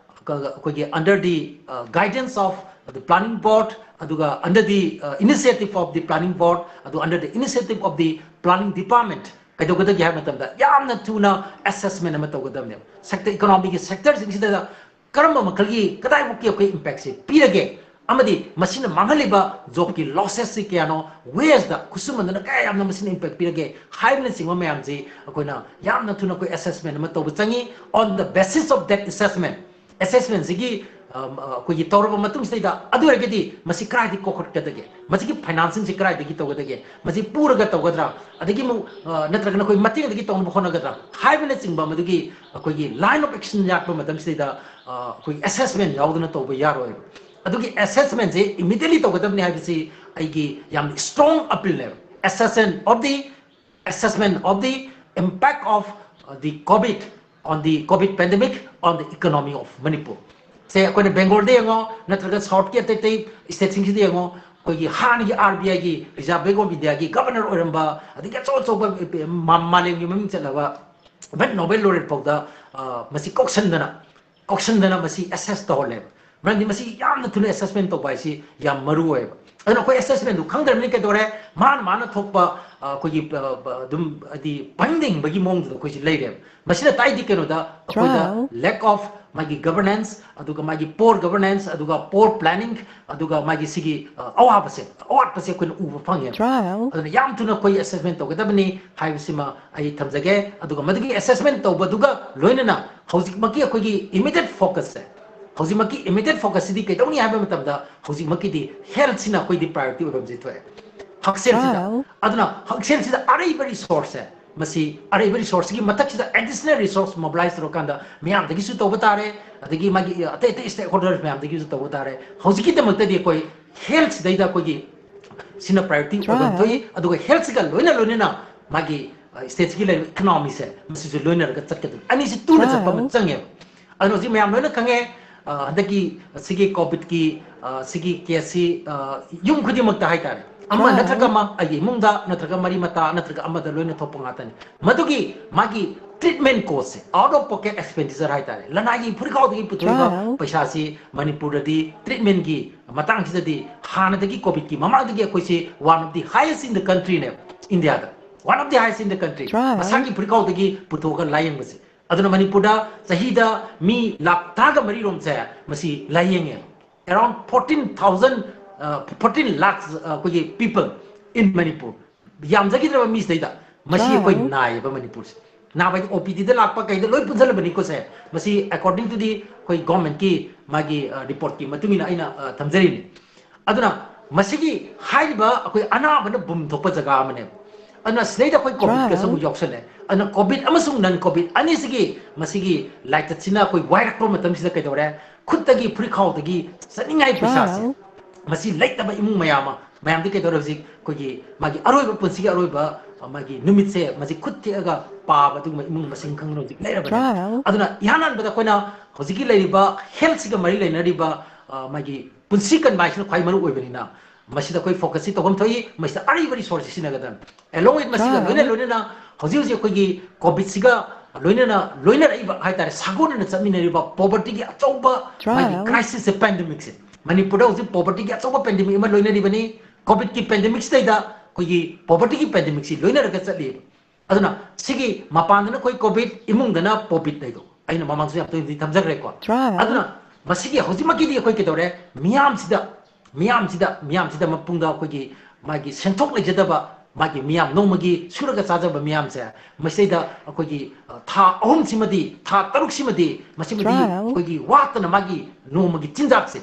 ꯑꯩꯈꯣꯏꯒꯤ under the guidance of the planning board, ꯑꯗꯨꯒ under the initiative of the planning board, ꯑꯗꯨ under the initiative of the planning department ꯀꯩꯗꯧꯒꯗꯒꯦ ꯍꯥꯏꯕ ꯃꯇꯝꯗ ꯌꯥꯝꯅ ꯊꯨꯅ assessment ꯑꯃ ꯇꯧꯒꯗꯕꯅꯦꯕ꯫ Sector, economyꯒꯤ sectorꯁꯤꯡꯁꯤꯗ ꯀꯔꯝꯕ ꯃꯈꯜꯒꯤ, ꯀꯗꯥꯏꯃꯨꯛꯀꯤ ꯑꯩꯈꯣꯏ impactꯁꯦ ꯄꯤꯔꯒꯦ, ꯑꯃꯗꯤ ꯃꯁꯤꯅ ꯃꯥꯡꯍꯜꯂꯤꯕ jobꯀꯤ lossesꯁꯤ ꯀꯌꯥꯅꯣ, wageꯗ, ꯈꯨꯠꯁꯨꯃꯟꯗꯅ ꯀꯌꯥ ꯌꯥꯝꯅ ꯃꯁꯤꯅ impact ꯄꯤꯔꯒꯦ ꯍꯥꯏꯕꯅꯆꯤꯡꯕ ꯃꯌꯥꯝꯁꯤ ꯑꯩꯈꯣꯏꯅ ꯌꯥꯝꯅ ꯊꯨꯅ ꯑꯩꯈꯣꯏ assessment ꯑꯃ ꯇꯧꯕ ꯆꯪꯉꯤ꯫ On the basis of that assessment, assessmentꯁꯤꯒꯤ ꯑꯩꯈꯣꯏꯒꯤ ꯇꯧꯔꯕ ꯃꯇꯨꯡꯁꯤꯗꯩꯗ, ꯑꯗꯨ ꯑꯣꯏꯔꯒꯗꯤ ꯃꯁꯤ ꯀꯗꯥꯏꯗꯒꯤ ꯀꯣꯛꯈꯠꯀꯗꯒꯦ, ꯃꯁꯤꯒꯤ financingꯁꯤ ꯀꯗꯥꯏꯗꯒꯤ ꯇꯧꯒꯗꯒꯦ, ꯃꯁꯤ ꯄꯨꯔꯒ ꯇꯧꯒꯗ꯭ꯔꯥ, ꯑꯗꯒꯤ ꯑꯃꯨꯛ ꯅꯠꯇ꯭ꯔꯒꯅ ꯑꯩꯈꯣꯏ ꯃꯇꯦꯡꯗꯒꯤ ꯇꯧꯅꯕ ꯍꯣꯠꯅꯒꯗ꯭ꯔꯥ ꯍꯥꯏꯕꯅꯆꯤꯡꯕ ꯃꯗꯨꯒꯤ ꯑꯩꯈꯣꯏꯒꯤ line of action ꯂꯥꯛꯄ ꯃꯇꯝꯁꯤꯗꯩꯗ ꯑꯩꯈꯣꯏꯒꯤ assessment ꯌꯥꯎꯗꯅ ꯇꯧꯕ ꯌꯥꯔꯣꯏꯕ꯫ ꯑꯗꯨꯒꯤ assessmentꯁꯦ immediately ꯇꯧꯒꯗꯕꯅꯤ ꯍꯥꯏꯕꯁꯤ ꯑꯩꯒꯤ ꯌꯥꯝꯅ strong appealꯅꯦꯕ꯫ Assessment of the assessment of the impact of the COVID on the COVID pandemic on the economy of Manipur꯫ ꯁꯦ ꯑꯩꯈꯣꯏꯅ Bengalꯗ ꯌꯦꯡꯉꯣ, ꯅꯠꯇ꯭ꯔꯒ Southꯀꯤ ꯑꯇꯩ ꯑꯇꯩ stateꯁꯤꯡꯁꯤꯗ ꯌꯦꯡꯉꯣ, ꯑꯩꯈꯣꯏꯒꯤ ꯍꯥꯟꯅꯒꯤ RBIꯒꯤ, Reserve Bank of Indiaꯒꯤ governor ꯑꯣꯏꯔꯝꯕ, ꯑꯗꯒꯤ ꯑꯆꯧ ꯑꯆꯧꯕ ꯃꯥꯂꯦꯝꯒꯤ ꯃꯃꯤꯡ ꯆꯠꯂꯕ even Nobel laureate ꯐꯥꯎꯗ ꯃꯁꯤ ꯀꯧꯁꯟꯗꯅ ꯀꯧꯁꯟꯗꯅ ꯃꯁꯤ assess ꯇꯧꯍꯜꯂꯦꯕ꯫ ꯃꯔꯝꯗꯤ ꯃꯁꯤ ꯌꯥꯝꯅ ꯊꯨꯅ assessment ꯇꯧꯕ ꯍꯥꯏꯁꯤ ꯌꯥꯝ ꯃꯔꯨ ꯑꯣꯏꯌꯦꯕ꯫ ꯑꯗꯨꯅ ꯑꯩꯈꯣꯏ assessmentꯗꯨ ꯈꯪꯗ꯭ꯔꯕꯅꯤꯅ ꯀꯩꯗꯧꯔꯦ? ꯃꯥꯅ ꯃꯥꯅ ꯊꯣꯛꯄ ꯑꯩꯈꯣꯏꯒꯤ ꯑꯗꯨꯝ ꯍꯥꯏꯗꯤ ꯄꯪꯍꯤꯡꯗ ꯍꯤꯡꯕꯒꯤ ꯃꯑꯣꯡꯗꯨꯗ ꯑꯩꯈꯣꯏꯁꯤ ꯂꯩꯔꯦꯕ꯫ ꯃꯁꯤꯅ ꯇꯥꯛꯏꯗꯤ ꯀꯩꯅꯣꯗ ꯑꯩꯈꯣꯏꯗ lack of ꯃꯥꯒꯤ governance, ꯑꯗꯨꯒ ꯃꯥꯒꯤ poor governance, ꯑꯗꯨꯒ poor planning, ꯑꯗꯨꯒ ꯃꯥꯒꯤ ꯁꯤꯒꯤ ꯑꯋꯥꯕꯁꯦ, ꯑꯋꯥꯠꯄꯁꯦ ꯑꯩꯈꯣꯏꯅ ꯎꯕ ꯐꯪꯉꯦꯕ꯫ ꯑꯗꯨꯅ ꯌꯥꯝ ꯊꯨꯅ ꯑꯩꯈꯣꯏ assessment ꯇꯧꯒꯗꯕꯅꯤ ꯍꯥꯏꯕꯁꯤꯃ ꯑꯩ ꯊꯝꯖꯒꯦ꯫ ꯑꯗꯨꯒ ꯃꯗꯨꯒꯤ assessment ꯇꯧꯕꯗꯨꯒ ꯂꯣꯏꯅꯅ ꯍꯧꯖꯤꯛꯃꯛꯀꯤ ꯑꯩꯈꯣꯏꯒꯤ immediate focusꯁꯦ, ꯍꯧꯖꯤꯛꯃꯛꯀꯤ immediate focusꯁꯤꯗꯤ ꯀꯩꯗꯧꯅꯤ ꯍꯥꯏꯕ ꯃꯇꯝꯗ ꯍꯧꯖꯤꯛꯃꯛꯀꯤꯗꯤ healthꯁꯤꯅ ꯑꯩꯈꯣꯏꯗꯤ priority ꯑꯣꯏꯕ ꯑꯃꯁꯦ ꯊꯣꯛꯑꯦ ꯍꯛꯁꯦꯜꯁꯤꯗ꯫ ꯑꯗꯨꯅ ꯍꯛꯁꯦꯜꯁꯤꯗ ꯑꯔꯩꯕ resourceꯁꯦ, ꯃꯁꯤ ꯑꯔꯩꯕ resourceꯁꯤꯒꯤ ꯃꯊꯛꯁꯤꯗ additional resource mobilize ꯇꯧꯔꯀꯥꯟꯗ ꯃꯤꯌꯥꯝꯗꯒꯤꯁꯨ ꯇꯧꯕ ꯇꯥꯔꯦ, ꯑꯗꯒꯤ ꯃꯥꯒꯤ ꯑꯇꯩ ꯑꯇꯩ stakeholders ꯃꯌꯥꯝꯗꯒꯤꯁꯨ ꯇꯧꯕ ꯇꯥꯔꯦ꯫ ꯍꯧꯖꯤꯛꯀꯤꯗꯃꯛꯇꯗꯤ ꯑꯩꯈꯣꯏ healthꯁꯤꯗꯩꯗ ꯑꯩꯈꯣꯏꯒꯤ ꯁꯤꯅ priority ꯑꯣꯏꯐꯝ ꯊꯣꯛꯏ꯫ ꯑꯗꯨꯒ healthꯁꯤꯒ ꯂꯣꯏꯅ ꯂꯣꯏꯅꯅ ꯃꯥꯒꯤ stateꯁꯤꯒꯤ ꯂꯩꯔꯤꯕ economyꯁꯦ ꯃꯁꯤꯁꯨ ꯂꯣꯏꯅꯔꯒ ꯆꯠꯀꯗꯕꯅꯤ꯫ ꯑꯅꯤꯁꯤ ꯇꯨꯅ ꯆꯠꯄ ꯑꯃ ꯆꯪꯉꯦꯕ꯫ ꯑꯗꯨꯅ ꯍꯧꯖꯤꯛ ꯃꯌꯥꯝ ꯂꯣꯏꯅ ꯈꯪꯉꯦ, ꯍꯟꯗꯛꯀꯤ ꯁꯤꯒꯤ COVIDꯀꯤ ꯁꯤꯒꯤ caseꯁꯤ ꯌꯨꯝ ꯈꯨꯗꯤꯡꯃꯛꯇ ꯍꯥꯏꯇꯥꯔꯦ, ꯑꯃ ꯅꯠꯇ꯭ꯔꯒ ꯑꯃ, ꯑꯩꯒꯤ ꯏꯃꯨꯡꯗ ꯅꯠꯇ꯭ꯔꯒ ꯃꯔꯤ ꯃꯇꯥ ꯅꯠꯇ꯭ꯔꯒ ꯑꯃꯗ ꯂꯣꯏꯅ ꯊꯣꯛꯄ ꯉꯥꯛꯇꯅꯤ꯫ ꯃꯗꯨꯒꯤ ꯃꯥꯒꯤ treatment cost say, out of pocket expenditure ꯍꯥꯏꯇꯥꯔꯦ, ꯂꯅꯥꯏꯒꯤ ꯐꯨꯔꯤꯈꯥꯎꯗꯒꯤ ꯄꯨꯊꯣꯛꯏꯕ ꯄꯩꯁꯥꯁꯤ ꯃꯅꯤꯄꯨꯔꯗꯗꯤ treatment ꯀꯤ ꯃꯇꯥꯡꯁꯤꯗꯗꯤ ꯍꯥꯟꯅꯗꯒꯤ COVID ꯀꯤ ꯃꯃꯥꯡꯗꯒꯤ ꯑꯩꯈꯣꯏꯁꯤ one of the highest in the country ꯅꯦꯕ, ꯏꯟꯗꯤꯌꯥꯗ one of the highest in the country, ꯃꯁꯥꯒꯤ ꯐꯨꯔꯤꯈꯥꯎꯗꯒꯤ ꯄꯨꯊꯣꯛꯑꯒ ꯂꯥꯏꯌꯦꯡꯕꯁꯦ꯫ ꯑꯗꯨꯅ ꯃꯅꯤꯄꯨꯔꯗ ꯆꯍꯤꯗ ꯃꯤ ꯂꯥꯛ ꯇꯔꯥꯒ ꯃꯔꯤ ꯔꯣꯝꯁꯦ ꯃꯁꯤ ꯂꯥꯏꯌꯦꯡꯉꯦ꯫ Around fourteen thousand, fourteen lakhs ꯑꯩꯈꯣꯏꯒꯤ people in Manipur, ꯌꯥꯝꯖꯈꯤꯗ꯭ꯔꯕ ꯃꯤꯁꯤꯗꯩꯗ ꯃꯁꯤ ꯑꯩꯈꯣꯏ ꯅꯥꯏꯌꯦꯕ ꯃꯅꯤꯄꯨꯔꯁꯦ꯫ ꯅꯥꯕ ꯍꯥꯏꯗꯤ OPD ꯗ ꯂꯥꯛꯄ ꯀꯩꯗ ꯂꯣꯏ ꯄꯨꯟꯁꯤꯜꯂꯕꯅꯤꯀꯣ ꯁꯦ꯫ ꯃꯁꯤ according to the ꯑꯩꯈꯣꯏ government ꯀꯤ ꯃꯥꯒꯤ report ꯀꯤ ꯃꯇꯨꯡ ꯏꯟꯅ ꯑꯩꯅ ꯊꯝꯖꯔꯤꯅꯤ꯫ ꯑꯗꯨꯅ ꯃꯁꯤꯒꯤ ꯍꯥꯏꯔꯤꯕ ꯑꯩꯈꯣꯏ ꯑꯅꯥꯕꯅ ꯕꯨꯝ ꯊꯣꯛꯄ ꯖꯒꯥ ꯑꯃꯅꯦꯕ꯫ ꯑꯗꯨꯅ ꯁꯤꯗꯩꯗ ꯑꯩꯈꯣꯏ COVID ꯀꯁꯨ ꯑꯃꯨꯛ ꯌꯥꯎꯁꯜꯂꯦ꯫ ꯑꯗꯨꯅ COVID ꯑꯃꯁꯨꯡ non COVID ꯑꯅꯤꯁꯤꯒꯤ ꯃꯁꯤꯒꯤ ꯂꯥꯏꯆꯠꯁꯤꯅ ꯑꯩꯈꯣꯏ ꯋꯥꯏꯔꯛꯄ ꯃꯇꯝꯁꯤꯗ ꯀꯩꯗꯧꯔꯦ? ꯈꯨꯠꯇꯒꯤ ꯐꯨꯔꯤꯈꯥꯎꯗꯒꯤ ꯆꯠꯅꯤꯡꯉꯥꯏ ꯄꯩꯁꯥꯁꯦ ꯃꯁꯤ ꯂꯩꯇꯕ ꯏꯃꯨꯡ ꯃꯌꯥꯝ ꯑꯃ, ꯃꯌꯥꯝꯗꯤ ꯀꯩꯗꯧꯔꯦ ꯍꯧꯖꯤꯛ ꯑꯩꯈꯣꯏꯒꯤ ꯃꯥꯒꯤ ꯑꯔꯣꯏꯕ ꯄꯨꯟꯁꯤꯒꯤ ꯑꯔꯣꯏꯕ ꯃꯥꯒꯤ ꯅꯨꯃꯤꯠꯁꯦ ꯃꯁꯤ ꯈꯨꯠ ꯊꯦꯛꯑꯒ ꯄꯥꯕ ꯑꯗꯨꯒꯨꯝꯕ ꯏꯃꯨꯡ ꯃꯁꯤꯡ ꯈꯪꯗꯅ ꯍꯧꯖꯤꯛ ꯂꯩꯔꯕꯅꯦ꯫ ꯑꯗꯨꯅ ꯏꯍꯥꯟ ꯍꯥꯟꯕꯗ ꯑꯩꯈꯣꯏꯅ ꯍꯧꯖꯤꯛꯀꯤ ꯂꯩꯔꯤꯕ health ꯁꯤꯒ ꯃꯔꯤ ꯂꯩꯅꯔꯤꯕ ꯃꯥꯒꯤ ꯄꯨꯟꯁꯤ ꯀꯟꯕ ꯍꯥꯏꯁꯤꯅ ꯈ꯭ꯋꯥꯏ ꯃꯔꯨ ꯑꯣꯏꯕꯅꯤꯅ ꯃꯁꯤꯗ ꯑꯩꯈꯣꯏ focus ꯁꯤ ꯇꯧꯐꯝ ꯊꯣꯛꯏ꯫ ꯃꯁꯤꯗ ꯑꯔꯩꯕ resource ꯁꯤ ꯁꯤꯖꯤꯟꯅꯒꯗꯕꯅꯤ꯫ Along with ꯃꯁꯤꯒ ꯂꯣꯏꯅ ꯂꯣꯏꯅꯅ ꯍꯧꯖꯤꯛ ꯍꯧꯖꯤꯛ ꯑꯩꯈꯣꯏꯒꯤ COVID ꯁꯤꯒ ꯂꯣꯏꯅꯅ ꯂꯣꯏꯅꯔꯛꯏꯕ ꯍꯥꯏꯇꯥꯔꯦ, ꯁꯥꯒꯣꯟꯅꯅ ꯆꯠꯃꯤꯟꯅꯔꯤꯕ poverty ꯒꯤ ꯑꯆꯧꯕ ꯃꯥꯒꯤ crisis ꯁꯦ, pandemic ꯁꯦ꯫ ꯃꯅꯤꯄꯨꯔꯗ ꯍꯧꯖꯤꯛ poverty ꯒꯤ ꯑꯆꯧꯕ pandemic ꯑꯃ ꯂꯣꯏꯅꯔꯤꯕꯅꯤ꯫ COVID ꯀꯤ pandemic ꯁꯤꯗꯩꯗ ꯑꯩꯈꯣꯏꯒꯤ poverty ꯒꯤ pandemic ꯁꯤ ꯂꯣꯏꯅꯔꯒ ꯆꯠꯂꯤꯕ꯫ ꯑꯗꯨꯅ ꯁꯤꯒꯤ ꯃꯄꯥꯟꯗꯅ ꯑꯩꯈꯣꯏ COVID, ꯏꯃꯨꯡꯗꯅ poverty ꯍꯥꯏꯗꯣ ꯑꯩꯅ ꯃꯃꯥꯡꯁꯨ ꯌꯥꯝ ꯇꯣꯏꯅꯗꯤ ꯊꯝꯖꯈ꯭ꯔꯦꯀꯣ꯫ ꯑꯗꯨꯅ ꯃꯁꯤꯒꯤ ꯍꯧꯖꯤꯛꯃꯛꯀꯤꯗꯤ ꯑꯩꯈꯣꯏ ꯀꯩꯗꯧꯔꯦ? ꯃꯤꯌꯥꯝꯁꯤꯗ ꯃꯤꯌꯥꯝꯁꯤꯗ ꯃꯤꯌꯥꯝꯁꯤꯗ ꯃꯄꯨꯡꯗ ꯑꯩꯈꯣꯏꯒꯤ ꯃꯥꯒꯤ ꯁꯦꯟꯊꯣꯛ ꯂꯩꯖꯗꯕ ꯃꯥꯒꯤ ꯃꯤꯌꯥꯝ, ꯅꯣꯡꯃꯒꯤ ꯁꯨꯔꯒ ꯆꯥꯖꯕ ꯃꯤꯌꯥꯝꯁꯦ ꯃꯁꯤꯗꯩꯗ ꯑꯩꯈꯣꯏꯒꯤ ꯊꯥ ꯑꯍꯨꯝꯁꯤꯃꯗꯤ, ꯊꯥ ꯇꯔꯨꯛꯁꯤꯃꯗꯤ ꯃꯁꯤꯃꯗꯤ ꯑꯩꯈꯣꯏꯒꯤ ꯋꯥꯠꯇꯅ ꯃꯥꯒꯤ ꯅꯣꯡꯃꯒꯤ ꯆꯤꯟꯖꯥꯛꯁꯦ,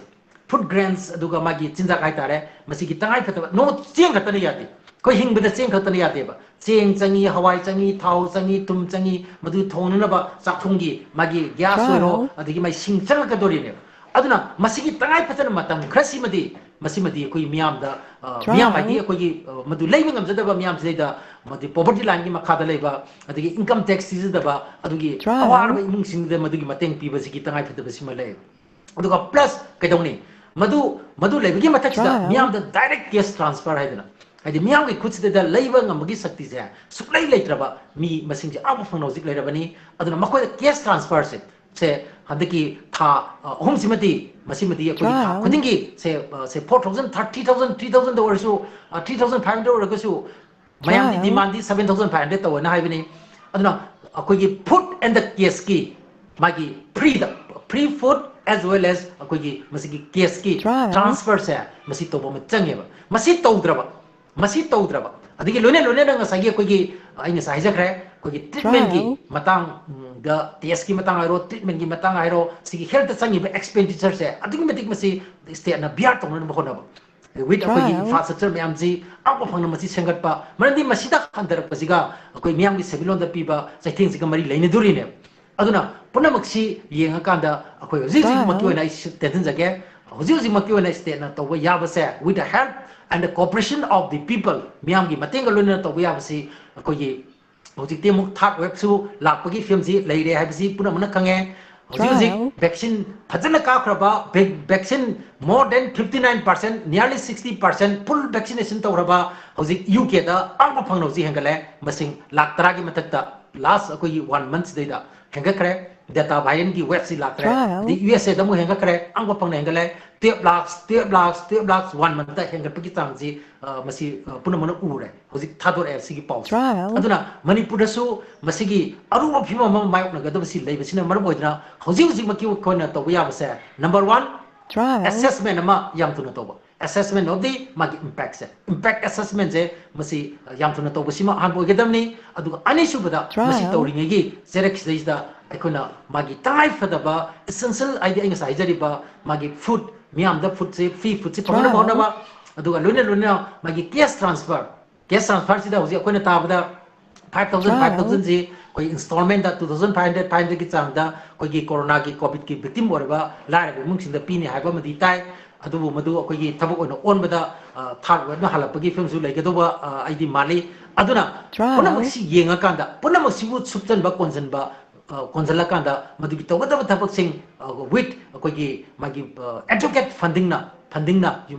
food grains, ꯑꯗꯨꯒ ꯃꯥꯒꯤ ꯆꯤꯟꯖꯥꯛ ꯍꯥꯏꯇꯥꯔꯦ, ꯃꯁꯤꯒꯤ ꯇꯉꯥꯏ ꯐꯗꯕ ꯅꯣꯡꯃ ꯆꯦꯡ ꯈꯛꯇꯅ ꯌꯥꯗꯦ꯫ ꯑꯩꯈꯣꯏ ꯍꯤꯡꯕꯗ ꯆꯦꯡ ꯈꯛꯇꯅ ꯌꯥꯗꯦꯕ꯫ ꯆꯦꯡ ꯆꯪꯉꯤ, ꯍꯋꯥꯏ ꯆꯪꯉꯤ, ꯊꯥꯎ ꯆꯪꯉꯤ, ꯊꯨꯝ ꯆꯪꯉꯤ, ꯃꯗꯨ ꯊꯣꯡꯅꯅꯕ ꯆꯥꯛꯊꯨꯝꯒꯤ ꯃꯥꯒꯤ gas ꯑꯣꯏꯔꯣ, ꯑꯗꯒꯤ ꯃꯥꯒꯤ ꯁꯤꯡ ꯆꯪꯂꯛꯀꯗꯣꯔꯤꯅꯦꯕ꯫ ꯑꯗꯨꯅ ꯃꯁꯤꯒꯤ ꯇꯉꯥꯏ ꯐꯗꯅ ꯃꯇꯝ ꯈꯔꯁꯤꯃꯗꯤ, ꯃꯁꯤꯃꯗꯤ ꯑꯩꯈꯣꯏ ꯃꯤꯌꯥꯝꯗ, ꯑ, ꯃꯤꯌꯥꯝ ꯍꯥꯏꯗꯤ ꯑꯩꯈꯣꯏꯒꯤ, ꯑ, ꯃꯗꯨ ꯂꯩꯕ ꯉꯝꯖꯗꯕ ꯃꯤꯌꯥꯝꯁꯤꯗꯩꯗ, ꯃꯗꯨ poverty line ꯒꯤ ꯃꯈꯥꯗ ꯂꯩꯕ, ꯑꯗꯒꯤ income tax ꯊꯤꯖꯗꯕ, ꯑꯗꯨꯒꯤ ꯑꯋꯥꯔꯕ ꯏꯃꯨꯡꯁꯤꯡꯗꯨꯗ ꯃꯗꯨꯒꯤ ꯃꯇꯦꯡ ꯄꯤꯕꯁꯤꯒꯤ ꯇꯉꯥꯏ ꯐꯗꯕꯁꯤꯃ ꯂꯩ꯫ ꯑꯗꯨꯒ plus ꯀꯩꯗꯧꯅꯤ? ꯃꯗꯨ, ꯃꯗꯨ ꯂꯩꯕꯒꯤ ꯃꯊꯛꯁꯤꯗ ꯃꯤꯌꯥꯝꯗ direct cash transfer ꯍꯥꯏꯗꯅ ꯍꯥꯏꯗꯤ ꯃꯤꯌꯥꯝꯒꯤ ꯈꯨꯠꯁꯤꯗ ꯂꯩꯕ ꯉꯝꯕꯒꯤ ꯁꯛꯇꯤꯁꯦ ꯁꯨꯛꯂꯩ ꯂꯩꯇ꯭ꯔꯕ ꯃꯤ ꯃꯁꯤꯡꯁꯦ ꯑꯥ ꯐꯥꯎ ꯐꯪꯅ ꯍꯧꯖꯤꯛ ꯂꯩꯔꯕꯅꯤ꯫ ꯑꯗꯨꯅ ꯃꯈꯣꯏꯗ cash transfer ꯁꯦ, ꯁꯦ ꯍꯟꯗꯛꯀꯤ ꯊꯥ, ꯑ, ꯑꯍꯨꯝꯁꯤꯃꯗꯤ, ꯃꯁꯤꯃꯗꯤ ꯑꯩꯈꯣꯏꯒꯤ ꯊꯥ Wow. ꯈꯨꯗꯤꯡꯒꯤ ꯁꯦ, ꯑ, ꯁꯦ four thousand, thirty thousand, three thousand ꯗ ꯑꯣꯏꯔꯁꯨ, ꯑ, three thousand five hundred ꯑꯣꯏꯔꯒꯁꯨ, ꯃꯌꯥꯝꯗꯤ Wow. demand ꯗꯤ seven thousand five hundred ꯇꯧꯋꯦꯅ ꯍꯥꯏꯕꯅꯤ꯫ ꯑꯗꯨꯅ ꯑꯩꯈꯣꯏꯒꯤ food and the cash ꯀꯤ ꯃꯥꯒꯤ free ꯗ, free food as well as ꯑꯩꯈꯣꯏꯒꯤ ꯃꯁꯤꯒꯤ cash ꯀꯤ Wow. transfer ꯁꯦ ꯃꯁꯤ ꯇꯧꯕ ꯑꯃ ꯆꯪꯉꯦꯕ꯫ ꯃꯁꯤ ꯇꯧꯗ꯭ꯔꯕ, ꯃꯁꯤ ꯇꯧꯗ꯭ꯔꯕ, ꯑꯗꯒꯤ ꯂꯣꯏꯅ ꯂꯣꯏꯅꯅ ꯉꯁꯥꯏꯒꯤ ꯑꯩꯈꯣꯏꯒꯤ, ꯑꯩ ꯉꯁꯥꯏ ꯍꯥꯏꯖꯈ꯭ꯔꯦ, ꯑꯩꯈꯣꯏꯒꯤ treatment ꯀꯤ Wow. ꯃꯇꯥꯡꯗ, test ꯀꯤ ꯃꯇꯥꯡ ꯍꯥꯏꯔꯣ, treatment ꯀꯤ ꯃꯇꯥꯡ ꯍꯥꯏꯔꯣ, ꯁꯤꯒꯤ health ꯇ ꯆꯪꯉꯤꯕ expenditure ꯁꯦ ꯑꯗꯨꯛꯀꯤ ꯃꯇꯤꯛ ꯃꯁꯤ state ꯅ bear ꯇꯧꯅꯅꯕ ꯍꯣꯠꯅꯕ꯫ With ꯑꯩꯈꯣꯏꯒꯤ Wow. infrastructure ꯃꯌꯥꯝꯁꯤ ꯑꯥ ꯐꯥꯎ ꯐꯪꯅ ꯃꯁꯤ ꯁꯦꯝꯒꯠꯄ, ꯃꯔꯝꯗꯤ ꯃꯁꯤꯗ ꯍꯟꯊꯔꯛꯄꯁꯤꯒ ꯑꯩꯈꯣꯏ ꯃꯤꯌꯥꯝꯒꯤ ꯁꯦꯟꯃꯤꯠꯂꯣꯟꯗ ꯄꯤꯕ ꯆꯩꯊꯦꯡꯁꯤꯒ ꯃꯔꯤ ꯂꯩꯅꯗꯣꯔꯤꯅꯦꯕ꯫ ꯑꯗꯨꯅ ꯄꯨꯝꯅꯃꯛꯁꯤ ꯌꯦꯡꯉꯀꯥꯟꯗ ꯑꯩꯈꯣꯏ ꯍꯧꯖꯤꯛ ꯍꯧꯖꯤꯛꯃꯛꯀꯤ Wow. ꯑꯣꯏꯅ ꯑꯩ ꯁꯤ ꯇꯦꯟꯁꯤꯟꯖꯒꯦ, ꯍꯧꯖꯤꯛ ꯍꯧꯖꯤꯛꯃꯛꯀꯤ ꯑꯣꯏꯅ state ꯅ ꯇꯧꯕ ꯌꯥꯕꯁꯦ, with the help and the cooperation of the people, ꯃꯤꯌꯥꯝꯒꯤ ꯃꯇꯦꯡꯒ ꯂꯣꯏꯅꯅ ꯇꯧꯕ ꯌꯥꯕꯁꯤ ꯑꯩꯈꯣꯏꯒꯤ ꯍꯧꯖꯤꯛꯇꯤ ꯑꯃꯨꯛ third wave ꯁꯨ ꯂꯥꯛꯄꯒꯤ ꯐꯤꯕꯝꯁꯤ ꯂꯩꯔꯦ ꯍꯥꯏꯕꯁꯤ ꯄꯨꯝꯅꯃꯛꯅ ꯈꯪꯉꯦ꯫ ꯍꯧꯖꯤꯛ ꯍꯧꯖꯤꯛ Wow. vaccine ꯐꯖꯅ ꯀꯥꯞꯈ꯭ꯔꯕ, vac-, vaccine more than fifty nine percent, nearly sixty percent full vaccination ꯇꯧꯔꯕ ꯍꯧꯖꯤꯛ ꯌꯨ ꯀꯦꯗ ꯑꯥ ꯐꯥꯎ ꯐꯪꯅ ꯍꯧꯖꯤꯛ ꯍꯦꯟꯒꯠꯂꯦ, ꯃꯁꯤꯡ ꯂꯥꯈ ꯇꯔꯥꯒꯤ ꯃꯊꯛꯇ last ꯑꯩꯈꯣꯏꯒꯤ one month ꯁꯤꯗꯩꯗ ꯍꯦꯟꯒꯠꯈ꯭ꯔꯦ꯫ Delta variant ꯀꯤ wave ꯁꯤ ꯂꯥꯛꯈ꯭ꯔꯦ꯫ Wow. ꯑꯗꯩ ꯌꯨ ꯑꯦꯁ ꯑꯦꯗ ꯑꯃꯨꯛ ꯍꯦꯟꯒꯠꯈ꯭ꯔꯦ, ꯑꯥ ꯐꯥꯎ ꯐꯪꯅ ꯍꯦꯟꯒꯠꯂꯦ꯫ Twelve lakhs, twelve lakhs, twelve lakhs one month ꯇ ꯍꯦꯟꯒꯠꯄꯒꯤ ꯆꯥꯡꯁꯤ, ꯑ, ꯃꯁꯤ, ꯑ, ꯄꯨꯝꯅꯃꯛꯅ ꯎꯔꯦ꯫ ꯍꯧꯖꯤꯛ ꯊꯥꯗꯣꯔꯛꯑꯦ ꯁꯤꯒꯤ ꯄꯥꯎꯁꯦ꯫ Wow. ꯑꯗꯨꯅ ꯃꯅꯤꯄꯨꯔꯗꯁꯨ ꯃꯁꯤꯒꯤ ꯑꯔꯨꯕ ꯐꯤꯕꯝ ꯑꯃ ꯃꯥꯌꯣꯛꯅꯒꯗꯕꯁꯤ ꯂꯩꯕꯁꯤꯅ ꯃꯔꯝ ꯑꯣꯏꯗꯨꯅ ꯍꯧꯖꯤꯛ ꯍꯧꯖꯤꯛꯃꯛꯀꯤ ꯑꯩꯈꯣꯏꯅ ꯇꯧꯕ ꯌꯥꯕꯁꯦ, number one, Wow. assessment ꯑꯃ ꯌꯥꯝ ꯊꯨꯅ ꯇꯧꯕ꯫ Assessment of the ꯃꯥꯒꯤ impact ꯁꯦ, impact assessment ꯁꯦ ꯃꯁꯤ ꯌꯥꯝ ꯊꯨꯅ ꯇꯧꯕꯁꯤꯃ ꯑꯍꯥꯟꯕ ꯑꯣꯏꯒꯗꯕꯅꯤ꯫ ꯑꯗꯨꯒ ꯑꯅꯤꯁꯨꯕꯗ ꯃꯁꯤ Wow. ꯇꯧꯔꯤꯉꯩꯒꯤ ꯆꯩꯔꯛꯁꯤꯗꯩꯁꯤꯗ ꯑꯩꯈꯣꯏꯅ ꯃꯥꯒꯤ ꯇꯉꯥꯏ ꯐꯗꯕ essential, ꯍꯥꯏꯗꯤ ꯑꯩ ꯉꯁꯥꯏ ꯍꯥꯏꯖꯔꯤꯕ ꯃꯥꯒꯤ food, ꯃꯤꯌꯥꯝꯗ food ꯁꯦ, free food ꯁꯦ ꯐꯪꯅꯕ Wow. ꯍꯣꯠꯅꯕ, ꯑꯗꯨꯒ ꯂꯣꯏꯅ ꯂꯣꯏꯅꯅ ꯃꯥꯒꯤ cash transfer, cash transfer ꯁꯤꯗ ꯍꯧꯖꯤꯛ ꯑꯩꯈꯣꯏꯅ ꯇꯥꯕꯗ five thousand, Wow. five thousand ꯁꯤ ꯑꯩꯈꯣꯏ installment ꯇ two thousand five hundred, five hundred ꯀꯤ ꯆꯥꯡꯗ ꯑꯩꯈꯣꯏꯒꯤ ꯀꯣꯔꯣꯅꯥꯒꯤ, ꯀꯣꯚꯤꯗꯀꯤ victim ꯑꯣꯏꯔꯕ ꯂꯥꯏꯔꯕ ꯏꯃꯨꯡꯁꯤꯡꯗ ꯄꯤꯅꯤ ꯍꯥꯏꯕ ꯑꯃꯗꯤ ꯇꯥꯏ꯫ ꯑꯗꯨꯕꯨ ꯃꯗꯨ ꯑꯩꯈꯣꯏꯒꯤ ꯊꯕꯛ ꯑꯣꯏꯅ ꯑꯣꯟꯕꯗ, ꯑ, third wave ꯅ ꯍꯜꯂꯛꯄꯒꯤ ꯐꯤꯕꯝꯁꯨ ꯂꯩꯒꯗꯧꯕ, ꯑ, ꯑꯩꯗꯤ ꯃꯥꯜꯂꯤ꯫ ꯑꯗꯨꯅ Wow. ꯄꯨꯝꯅꯃꯛꯁꯤ ꯌꯦꯡꯉꯀꯥꯟꯗ, ꯄꯨꯝꯅꯃꯛꯁꯤꯕꯨ ꯁꯨꯞꯆꯟꯕ, ꯀꯣꯟꯁꯤꯟꯕ, ꯑ, ꯀꯣꯟꯁꯤꯜꯂꯀꯥꯟꯗ ꯃꯗꯨꯒꯤ ꯇꯧꯒꯗꯕ ꯊꯕꯛꯁꯤꯡ, ꯑ, with ꯑꯩꯈꯣꯏꯒꯤ ꯃꯥꯒꯤ, ꯑ, adequate funding ꯅ ꯐꯟꯗꯤꯡꯅ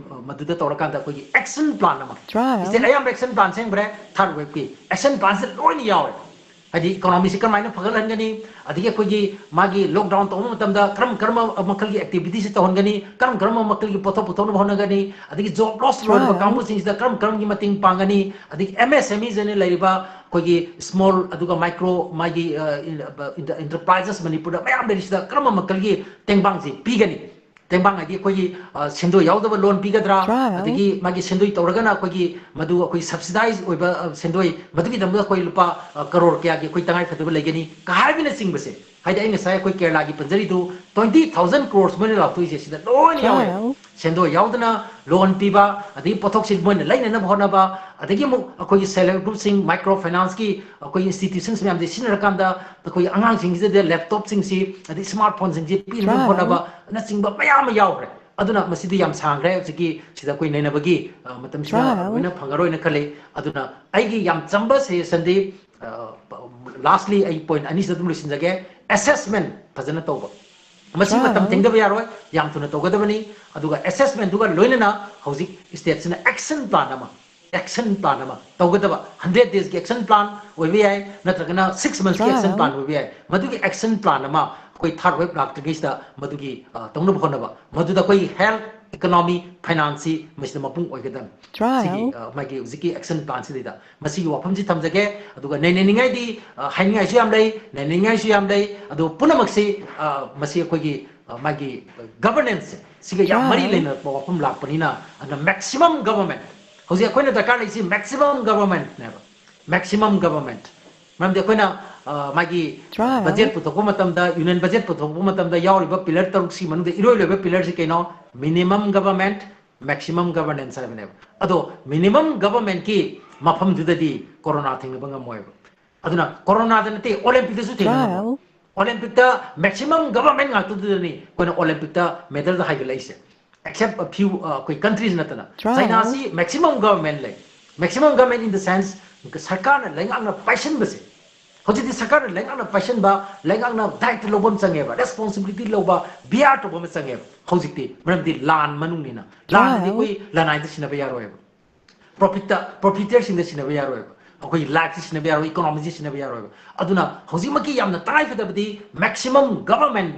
ꯃꯗꯨꯗ ꯇꯧꯔꯀꯥꯟꯗ ꯑꯩꯈꯣꯏꯒꯤ ꯑꯦꯛꯁꯟ ꯄ꯭ꯂꯥꯟ ꯑꯃ, ꯇꯔꯥ ꯁ꯭ꯇꯦꯠ ꯑꯌꯥꯝꯕ ꯑꯦꯛꯁꯟ ꯄ꯭ꯂꯥꯟ ꯁꯦꯝꯈ꯭ꯔꯦ, ꯊꯥꯔꯠ ꯋꯦꯕꯀꯤ ꯑꯦꯛꯁꯟ ꯄ꯭ꯂꯥꯟꯁꯦ ꯂꯣꯏꯅ ꯌꯥꯎꯔꯦ꯫ ꯍꯥꯏꯗꯤ ꯏꯀꯣꯅꯣꯃꯤꯁꯤ ꯀꯔꯝꯍꯥꯏꯅ ꯐꯒꯠꯍꯟꯒꯅꯤ, ꯑꯗꯒꯤ ꯑꯩꯈꯣꯏꯒꯤ ꯃꯥꯒꯤ ꯂꯣꯛꯗꯥꯎꯟ ꯇꯧꯕ ꯃꯇꯝꯗ ꯀꯔꯝ ꯀꯔꯝꯕ ꯃꯈꯜꯒꯤ ꯑꯦꯛꯇꯤꯚꯤꯇꯤꯁꯤ ꯇꯧꯍꯟꯒꯅꯤ, ꯀꯔꯝ ꯀꯔꯝꯕ ꯃꯈꯜꯒꯤ ꯄꯣꯠꯊꯣꯛ ꯄꯨꯊꯣꯛꯅꯕ ꯍꯣꯠꯅꯒꯅꯤ, ꯑꯗꯒꯤ ꯖꯣꯕ ꯂꯣꯁ ꯂꯣꯏꯔꯕ ꯇꯔꯥ ꯀꯥꯡꯕꯨꯁꯤꯡꯁꯤꯗ ꯀꯔꯝ ꯀꯔꯝꯒꯤ ꯃꯇꯦꯡ ꯄꯥꯡꯒꯅꯤ, ꯑꯗꯒꯤ ꯑꯦꯝ ꯑꯦꯁ ꯑꯦꯝ ꯏꯁ ꯑꯅ ꯂꯩꯔꯤꯕ ꯑꯩꯈꯣꯏꯒꯤ ꯁ꯭ꯃꯣꯜ ꯑꯗꯨꯒ ꯃꯥꯏꯀ꯭ꯔꯣ ꯃꯥꯒꯤ ꯏꯟꯇꯔꯄ꯭ꯔꯥꯏꯖꯦꯁ ꯃꯅꯤꯄꯨꯔꯗ ꯃꯌꯥꯝ ꯂꯩꯔꯤꯁꯤꯗ ꯀꯔꯝꯕ ꯃꯈꯜꯒꯤ ꯇꯦꯡꯕꯥꯡꯁꯤ ꯄꯤꯒꯅꯤ꯫ ꯇꯦꯡꯕꯥꯡ ꯍꯥꯏꯗꯤ ꯑꯩꯈꯣꯏꯒꯤ ꯑ, ꯁꯦꯟꯗꯣꯏ ꯌꯥꯎꯗꯕ ꯂꯣꯟ ꯄꯤꯒꯗ꯭ꯔꯥ, ꯇꯔꯥ ꯑꯗꯒꯤ ꯃꯥꯒꯤ ꯁꯦꯟꯗꯣꯏ ꯇꯧꯔꯒꯅ ꯑꯩꯈꯣꯏꯒꯤ ꯃꯗꯨ ꯑꯩꯈꯣꯏ ꯁꯕꯁꯤꯗꯥꯏꯖ ꯑꯣꯏꯕ ꯑ, ꯁꯦꯟꯗꯣꯏ, ꯃꯗꯨꯒꯤꯗꯃꯛꯇ ꯑꯩꯈꯣꯏ ꯂꯨꯄꯥ ꯑ, ꯀꯔꯣꯔ ꯀꯌꯥꯒꯤ ꯑꯩꯈꯣꯏ ꯇꯉꯥꯏ ꯐꯗꯕ ꯂꯩꯒꯅꯤ ꯀ ꯍꯥꯏꯕꯅꯆꯤꯡꯕꯁꯦ꯫ ꯍꯥꯏꯗꯤ ꯑꯩ ꯉꯁꯥꯏ ꯑꯩꯈꯣꯏ ꯀꯦꯔꯂꯥꯒꯤ ꯄꯟꯖꯔꯤꯗꯨ twenty thousand crores ꯃꯣꯏꯅ ꯂꯥꯎꯊꯣꯛꯏꯁꯦ ꯁꯤꯗ ꯂꯣꯏꯅ ꯌꯥꯎꯋꯦ꯫ ꯇꯔꯥ ꯁꯦꯟꯗꯣꯏ ꯌꯥꯎꯗꯅ ꯂꯣꯟ ꯄꯤꯕ, ꯑꯗꯒꯤ ꯄꯣꯠꯊꯣꯛꯁꯤ ꯃꯣꯏꯅ ꯂꯩꯅꯅꯕ ꯍꯣꯠꯅꯕ, ꯑꯗꯒꯤ ꯑꯃꯨꯛ ꯑꯩꯈꯣꯏꯒꯤ ꯁꯦꯜꯐ ꯍꯦꯜꯞ ꯒ꯭ꯔꯨꯞꯁꯤꯡ, ꯃꯥꯏꯀ꯭ꯔꯣ ꯐꯥꯏꯅꯥꯟꯁꯀꯤ ꯑꯩꯈꯣꯏꯒꯤ ꯏꯟꯁꯇꯤꯇ꯭ꯌꯨꯁꯟꯁ ꯃꯌꯥꯝꯁꯦ ꯁꯤꯖꯤꯟꯅꯔꯀꯥꯟꯗ ꯑꯩꯈꯣꯏꯒꯤ ꯑꯉꯥꯡꯁꯤꯡꯁꯤꯗ ꯂꯦꯞꯇꯣꯞꯁꯤꯡꯁꯤ ꯑꯗꯩ ꯁ꯭ꯃꯥꯔꯠ ꯐꯣꯟꯁꯤꯡꯁꯤ ꯄꯤꯅꯕ ꯇꯔꯥ ꯍꯣꯠꯅꯕ ꯑꯅꯆꯤꯡꯕ ꯃꯌꯥꯝ ꯑꯃ ꯌꯥꯎꯈ꯭ꯔꯦ꯫ ꯑꯗꯨꯅ ꯃꯁꯤꯗꯤ ꯌꯥꯝ ꯁꯥꯡꯈ꯭ꯔꯦ, ꯍꯧꯖꯤꯛꯀꯤ ꯁꯤꯗ ꯑꯩꯈꯣꯏ ꯅꯩꯅꯕꯒꯤ ꯑ, ꯃꯇꯝꯁꯤꯗ ꯇꯔꯥ ꯂꯣꯏꯅ ꯐꯪꯉꯔꯣꯏꯅ ꯈꯜꯂꯤ꯫ ꯑꯗꯨꯅ ꯑꯩꯒꯤ ꯌꯥꯝ ꯆꯝꯕ ꯁꯖꯦꯁꯟꯗꯤ, ꯂꯥꯁꯂꯤ ꯑꯩ ꯄꯣꯏꯟꯠ ꯑꯅꯤꯁꯤꯗ ꯑꯗꯨꯝ ꯂꯣꯏꯁꯤꯟꯖꯒꯦ꯫ ꯑꯦꯁꯦꯁꯃꯦꯟ ꯐꯖꯅ ꯇꯧꯕ, ꯃꯁꯤ ꯃꯇꯝ ꯇꯔꯥ ꯊꯦꯡꯊꯕ ꯌꯥꯔꯣꯏ, ꯌꯥꯝ ꯊꯨꯅ ꯇꯧꯒꯗꯕꯅꯤ꯫ ꯑꯗꯨꯒ ꯑꯦꯁꯦꯁꯃꯦꯟꯗꯨꯒ ꯂꯣꯏꯅꯅ ꯍꯧꯖꯤꯛ ꯁ꯭ꯇꯦꯠꯁꯤꯅ ꯑꯦꯛꯁꯟ ꯄ꯭ꯂꯥꯟ ꯑꯃ, ꯑꯦꯛꯁꯟ ꯄ꯭ꯂꯥꯟ ꯑꯃ ꯇꯧꯒꯗꯕ, ꯍꯟꯗ꯭ꯔꯦꯠ ꯗꯦꯖꯀꯤ ꯑꯦꯛꯁꯟ ꯄ꯭ꯂꯥꯟ ꯑꯣꯏꯕ ꯌꯥꯏ, ꯅꯠꯇ꯭ꯔꯒꯅ ꯁꯤꯛꯁ ꯃꯟꯊꯁꯀꯤ ꯑꯦꯛꯁꯟ ꯇꯔꯥ ꯄ꯭ꯂꯥꯟ ꯑꯣꯏꯕ ꯌꯥꯏ꯫ ꯃꯗꯨꯒꯤ ꯑꯦꯛꯁꯟ ꯄ꯭ꯂꯥꯟ ꯑꯃ ꯑꯩꯈꯣꯏ ꯊꯥꯔꯠ ꯋꯦꯕ ꯂꯥꯛꯇ꯭ꯔꯤꯉꯩꯁꯤꯗ ꯃꯗꯨꯒꯤ ꯑ, ꯇꯧꯅꯕ ꯍꯣꯠꯅꯕ, ꯃꯗꯨꯗ ꯑꯩꯈꯣꯏꯒꯤ ꯍꯦꯜꯊ, ꯏꯀꯣꯅꯣꯃꯤ, ꯐꯥꯏꯅꯥꯟꯁꯁꯤ ꯃꯁꯤꯗ ꯃꯄꯨꯡ ꯑꯣꯏꯒꯗꯕꯅꯤ꯫ ꯁꯤꯒꯤ ꯇꯔꯥ ꯑ, ꯃꯥꯒꯤ ꯍꯧꯖꯤꯛꯀꯤ ꯑꯦꯛꯁꯟ ꯄ꯭ꯂꯥꯟꯁꯤꯗꯩꯗ ꯃꯁꯤꯒꯤ ꯋꯥꯐꯝꯁꯤ ꯊꯝꯖꯒꯦ꯫ ꯑꯗꯨꯒ ꯅꯩꯅꯅꯤꯡꯉꯥꯏꯗꯤ ꯑ, ꯍꯥꯏꯅꯤꯡꯉꯥꯏꯁꯨ ꯌꯥꯝ ꯂꯩ, ꯅꯩꯅꯅꯤꯡꯉꯥꯏꯁꯨ ꯌꯥꯝ ꯂꯩ꯫ ꯑꯗꯨ ꯄꯨꯝꯅꯃꯛꯁꯤ ꯑ, ꯃꯁꯤ ꯑꯩꯈꯣꯏꯒꯤ ꯑ, ꯃꯥꯒꯤ ꯒꯕꯔꯅꯦꯟꯁꯁꯦ ꯁꯤꯒ ꯌꯥꯝ ꯃꯔꯤ ꯇꯔꯥ ꯂꯩꯅꯕ ꯋꯥꯐꯝ ꯂꯥꯛꯄꯅꯤꯅ, ꯑꯗꯨꯅ ꯃꯦꯛꯁꯤꯃꯝ ꯒꯕꯔꯃꯦꯟ, ꯍꯧꯖꯤꯛ ꯑꯩꯈꯣꯏꯅ ꯗꯔꯀꯥꯔ ꯂꯩꯔꯤꯁꯤ ꯃꯦꯛꯁꯤꯃꯝ ꯒꯕꯔꯃꯦꯟꯅꯦꯕ꯫ Maximum government. ꯃꯔꯝꯗꯤ ꯑꯩꯈꯣꯏꯅ ꯑ, ꯃꯥꯒꯤ ꯇꯔꯥ ꯕꯖꯦꯠ ꯄꯨꯊꯣꯛꯄ ꯃꯇꯝꯗ, ꯌꯨꯅꯤꯌꯟ ꯕꯖꯦꯠ ꯄꯨꯊꯣꯛꯄ ꯃꯇꯝꯗ ꯌꯥꯎꯔꯤꯕ ꯄꯤꯂꯔ ꯇꯔꯨꯛꯁꯤ ꯃꯅꯨꯡꯗ ꯏꯔꯣꯏ ꯂꯣꯏꯕ ꯄꯤꯂꯔꯁꯤ ꯀꯩꯅꯣ? ꯃꯤꯅꯤꯃꯝ ꯒꯕꯔꯃꯦꯟ, ꯃꯦꯛꯁꯤꯃꯝ ꯒꯕꯔꯅꯦꯟꯁ ꯍꯥꯏꯕꯅꯦꯕ꯫ ꯑꯗꯣ ꯃꯤꯅꯤꯃꯝ ꯒꯕꯔꯃꯦꯟꯀꯤ ꯃꯐꯝꯗꯨꯗꯗꯤ ꯀꯣꯔꯣꯅꯥ ꯊꯦꯡꯅꯕ ꯉꯝꯃꯣꯏꯕ꯫ ꯑꯗꯨꯅ ꯀꯣꯔꯣꯅꯥꯗ ꯅꯠꯇꯦ, ꯑꯣꯂꯦꯝꯄꯤꯛꯇꯁꯨ ꯊꯦꯡꯅꯕ ꯉꯝꯃꯣꯏ꯫ ꯇꯔꯥ ꯑꯣꯂꯦꯝꯄꯤꯛꯇ ꯃꯦꯛꯁꯤꯃꯝ ꯒꯕꯔꯃꯦꯟ ꯉꯥꯛꯇꯗꯨꯗꯅꯤ ꯑꯩꯈꯣꯏꯅ ꯑꯣꯂꯦꯝꯄꯤꯛꯇ ꯃꯦꯗꯜꯗ ꯍꯥꯏꯒꯠꯂꯛꯏꯁꯦ꯫ Except a few ꯑꯩꯈꯣꯏ ꯀꯟꯇ꯭ꯔꯤꯁ ꯅꯠꯇꯅ꯫ ꯇꯔꯥ ꯆꯥꯏꯅꯥꯁꯤ ꯃꯦꯛꯁꯤꯃꯝ ꯒꯕꯔꯃꯦꯟ ꯂꯩ꯫ Maximum government in the sense ꯁꯔꯀꯥꯔꯅ ꯂꯩꯉꯥꯛꯅ ꯄꯥꯏꯁꯤꯟꯕꯁꯦ꯫ ꯍꯧꯖꯤꯛꯇꯤ ꯁꯔꯀꯥꯔꯅ ꯂꯩꯉꯥꯛꯅ ꯄꯥꯏꯁꯟꯕ, ꯂꯩꯉꯥꯛꯅ ꯗꯥꯏꯔꯦꯛꯇ ꯂꯧꯕ ꯑꯃ ꯆꯪꯉꯦꯕ, ꯔꯦꯁꯄꯣꯟꯁꯤꯕꯤꯂꯤꯇꯤ ꯂꯧꯕ, ꯕꯤ ꯑꯥꯔ ꯇꯧꯕ ꯑꯃ ꯆꯪꯉꯦꯕ꯫ ꯍꯧꯖꯤꯛꯇꯤ ꯃꯔꯝꯗꯤ ꯂꯥꯟ ꯃꯅꯨꯡꯅꯤꯅ, ꯂꯥꯟꯗꯗꯤ ꯑꯩꯈꯣꯏ ꯂꯅꯥꯏꯗ ꯁꯤꯟꯅꯕ ꯌꯥꯔꯣꯏꯕ, ꯄ꯭ꯔꯣꯐꯤꯠꯇ, ꯄ꯭ꯔꯣꯐꯤꯇꯔꯁꯤꯡꯗ ꯁꯤꯟꯅꯕ ꯌꯥꯔꯣꯏꯕ, ꯑꯩꯈꯣꯏꯒꯤ ꯂꯥꯏꯐꯁꯤ ꯁꯤꯟꯅꯕ ꯌꯥꯔꯣꯏ, ꯏꯀꯣꯅꯣꯃꯤꯁꯤ ꯁꯤꯟꯅꯕ ꯌꯥꯔꯣꯏꯕ꯫ ꯑꯗꯨꯅ ꯍꯧꯖꯤꯛꯃꯛꯀꯤ ꯌꯥꯝꯅ ꯇꯉꯥꯏꯐꯗꯕꯗꯤ ꯃꯦꯛꯁꯤꯃꯝ ꯒꯚꯔꯟꯃꯦꯟ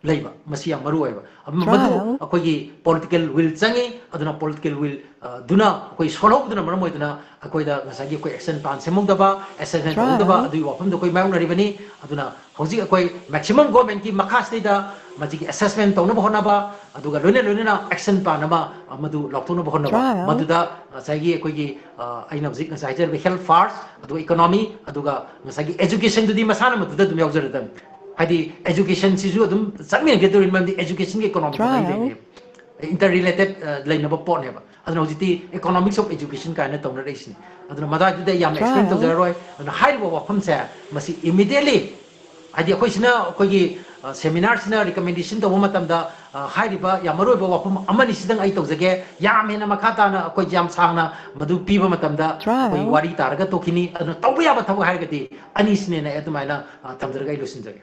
ꯂꯩꯕ, ꯃꯁꯤ ꯌꯥꯝ ꯃꯔꯨ ꯑꯣꯏꯕ꯫ ꯑꯃ-, ꯃꯗꯨ ꯑꯩꯈꯣꯏꯒꯤ ꯄꯣꯂꯤꯇꯤꯀꯦꯜ ꯋꯤꯜ ꯆꯪꯉꯤ꯫ ꯑꯗꯨꯅ ꯄꯣꯂꯤꯇꯤꯀꯦꯜ ꯋꯤꯜ, ꯑ, ꯗꯨꯅ ꯑꯩꯈꯣꯏ ꯁꯣꯜꯍꯧꯕꯗꯨꯅ ꯃꯔꯝ ꯑꯣꯏꯗꯨꯅ ꯑꯩꯈꯣꯏꯗ ꯉꯁꯥꯏꯒꯤ ꯑꯩꯈꯣꯏ ꯑꯦꯛꯁꯟ ꯄ꯭ꯂꯥꯟ ꯁꯦꯝꯍꯧꯗꯕ, ꯑꯦꯁꯦꯁꯃꯦꯟ ꯇꯧꯍꯧꯗꯕ, ꯑꯗꯨꯒꯤ ꯋꯥꯐꯝꯗꯣ ꯑꯩꯈꯣꯏ ꯃꯥꯌꯣꯛꯅꯔꯤꯕꯅꯤ꯫ ꯑꯗꯨꯅ ꯍꯧꯖꯤꯛ ꯑꯩꯈꯣꯏ ꯃꯦꯛꯁꯤꯃꯝ ꯒꯣꯔꯃꯦꯟꯒꯤ ꯃꯈꯥꯁꯤꯗꯩꯗ ꯃꯁꯤꯒꯤ ꯑꯦꯁꯦꯁꯃꯦꯟ ꯇꯧꯅꯕ ꯍꯣꯠꯅꯕ, ꯑꯗꯨꯒ ꯂꯣꯏꯅ ꯂꯣꯏꯅꯅ ꯑꯦꯛꯁꯟ ꯄ꯭ꯂꯥꯟ ꯑꯃ, ꯑ, ꯃꯗꯨ ꯂꯥꯎꯊꯣꯛꯅꯕ ꯍꯣꯠꯅꯕ꯫ ꯃꯗꯨꯗ ꯉꯁꯥꯏꯒꯤ ꯑꯩꯈꯣꯏꯒꯤ, ꯑ, ꯑꯩꯅ ꯍꯧꯖꯤꯛ ꯉꯁꯥꯏ ꯍꯥꯏꯖꯔꯤꯕ ꯍꯦꯜꯊ ꯐꯥꯔꯁ, ꯑꯗꯨꯒ ꯏꯀꯣꯅꯣꯃꯤ, ꯑꯗꯨꯒ ꯉꯁꯥꯏꯒꯤ ꯑꯦꯖꯨꯀꯦꯁꯟꯗꯨꯗꯤ ꯃꯁꯥꯅ ꯃꯗꯨꯗ ꯑꯗꯨꯝ ꯌꯥꯎꯖꯔꯗꯕꯅꯤ꯫ ꯍꯥꯏꯗꯤ ꯑꯦꯖꯨꯀꯦꯁꯟꯁꯤꯁꯨ ꯑꯗꯨꯝ ꯆꯠꯃꯤꯟꯅꯒꯗꯧꯔꯤꯅꯤ, ꯃꯔꯝꯗꯤ ꯑꯦꯖꯨꯀꯦꯁꯟꯒ ꯏꯀꯣꯅꯣꯃꯤꯒ ꯃꯔꯤ ꯂꯩꯅꯩꯕ, ꯏꯟꯇꯔ ꯔꯤꯂꯦꯇꯦꯠ, ꯑ, ꯂꯩꯅꯕ ꯄꯣꯠꯅꯦꯕ꯫ ꯑꯗꯨꯅ ꯍꯧꯖꯤꯛꯇꯤ Economics of Education ꯀꯥꯏꯅ ꯇꯧꯅꯔꯛꯏꯁꯤꯅꯤ꯫ ꯑꯗꯨꯅ ꯃꯗꯥꯏꯗꯨꯗ ꯑꯩ ꯌꯥꯝꯅ ꯑꯦꯛꯁꯄ꯭ꯂꯦꯟ ꯇꯧꯖꯔꯔꯣꯏ꯫ ꯑꯗꯨꯅ ꯍꯥꯏꯔꯤꯕ ꯋꯥꯐꯝꯁꯦ ꯃꯁꯤ ꯏꯃꯤꯗꯤꯌꯦꯠꯂꯤ, ꯍꯥꯏꯗꯤ ꯑꯩꯈꯣꯏꯁꯤꯅ, ꯑꯩꯈꯣꯏꯒꯤ, ꯑ, ꯁꯦꯃꯤꯅꯥꯔꯁꯤꯅ ꯔꯤꯀꯃꯦꯟꯗꯦꯁꯟ ꯇꯧꯕ ꯃꯇꯝꯗ, ꯑ, ꯍꯥꯏꯔꯤꯕ ꯌꯥꯝ ꯃꯔꯨ ꯑꯣꯏꯕ ꯋꯥꯐꯝ ꯑꯃꯅꯤ ꯁꯤꯗꯪ ꯑꯩ ꯇꯧꯖꯒꯦ꯫ ꯌꯥꯝ ꯍꯦꯟꯅ ꯃꯈꯥ ꯇꯥꯅ ꯑꯩꯈꯣꯏ ꯌꯥꯝ ꯁꯥꯡꯅ ꯃꯗꯨ ꯄꯤꯕ ꯃꯇꯝꯗ ꯑꯩꯈꯣꯏ ꯋꯥꯔꯤ ꯇꯥꯔꯒ ꯇꯣꯛꯈꯤꯅꯤ꯫ ꯑꯗꯨꯅ ꯇꯧꯕ ꯌꯥꯕ ꯊꯕꯛ ꯍꯥꯏꯔꯒꯗꯤ ꯑꯅꯤꯁꯤꯅꯦꯅ ꯑꯩ ꯑꯗꯨꯃꯥꯏꯅ, ꯑ, ꯊꯝꯖꯔꯒ ꯑꯩ ꯂꯣꯏꯁꯤꯟꯖꯒꯦ꯫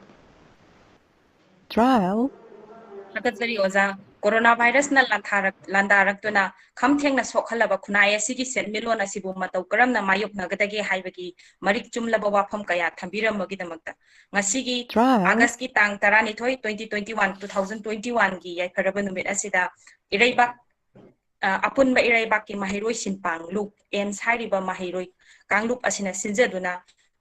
ꯊꯥꯒꯠꯆꯔꯤ ꯑꯣꯖꯥ꯫ ꯀꯣꯔꯣꯅꯥ ꯚꯥꯏꯔꯁꯅ ꯂꯥꯟꯊꯥꯔꯛ-, ꯂꯥꯟꯗꯥꯔꯛꯇꯨꯅ ꯈꯝ ꯊꯦꯡꯅ ꯁꯣꯛꯍꯜꯂꯕ ꯈꯨꯟꯅꯥꯏ ꯑꯁꯤꯒꯤ ꯁꯦꯟꯃꯤꯠꯂꯣꯟ ꯑꯁꯤꯕꯨ ꯃꯇꯧ ꯀꯔꯝꯅ ꯃꯥꯌꯣꯛꯅꯒꯗꯒꯦ ꯍꯥꯏꯕꯒꯤ ꯃꯔꯤꯛ ꯆꯨꯝꯂꯕ ꯋꯥꯐꯝ ꯀꯌꯥ ꯊꯝꯕꯤꯔꯝꯕꯒꯤꯗꯃꯛꯇ ꯉꯁꯤꯒꯤ ꯑꯥꯒꯁꯀꯤ ꯇꯥꯡ ꯇꯔꯥꯅꯤꯊꯣꯏ, twenty twenty one, two thousand twenty one ꯒꯤ ꯌꯥꯏꯐꯔꯕ ꯅꯨꯃꯤꯠ ꯑꯁꯤꯗ ꯏꯔꯩꯕꯥꯛ, ꯑ, ꯑꯄꯨꯟꯕ ꯏꯔꯩꯕꯥꯛꯀꯤ ꯃꯍꯩꯔꯣꯏꯁꯤꯡ ꯄꯥꯡꯂꯨꯞ, ꯑꯦꯝꯁ ꯍꯥꯏꯔꯤꯕ ꯃꯍꯩꯔꯣꯏ ꯀꯥꯡꯂꯨꯞ ꯑꯁꯤꯅ ꯁꯤꯟꯖꯗꯨꯅ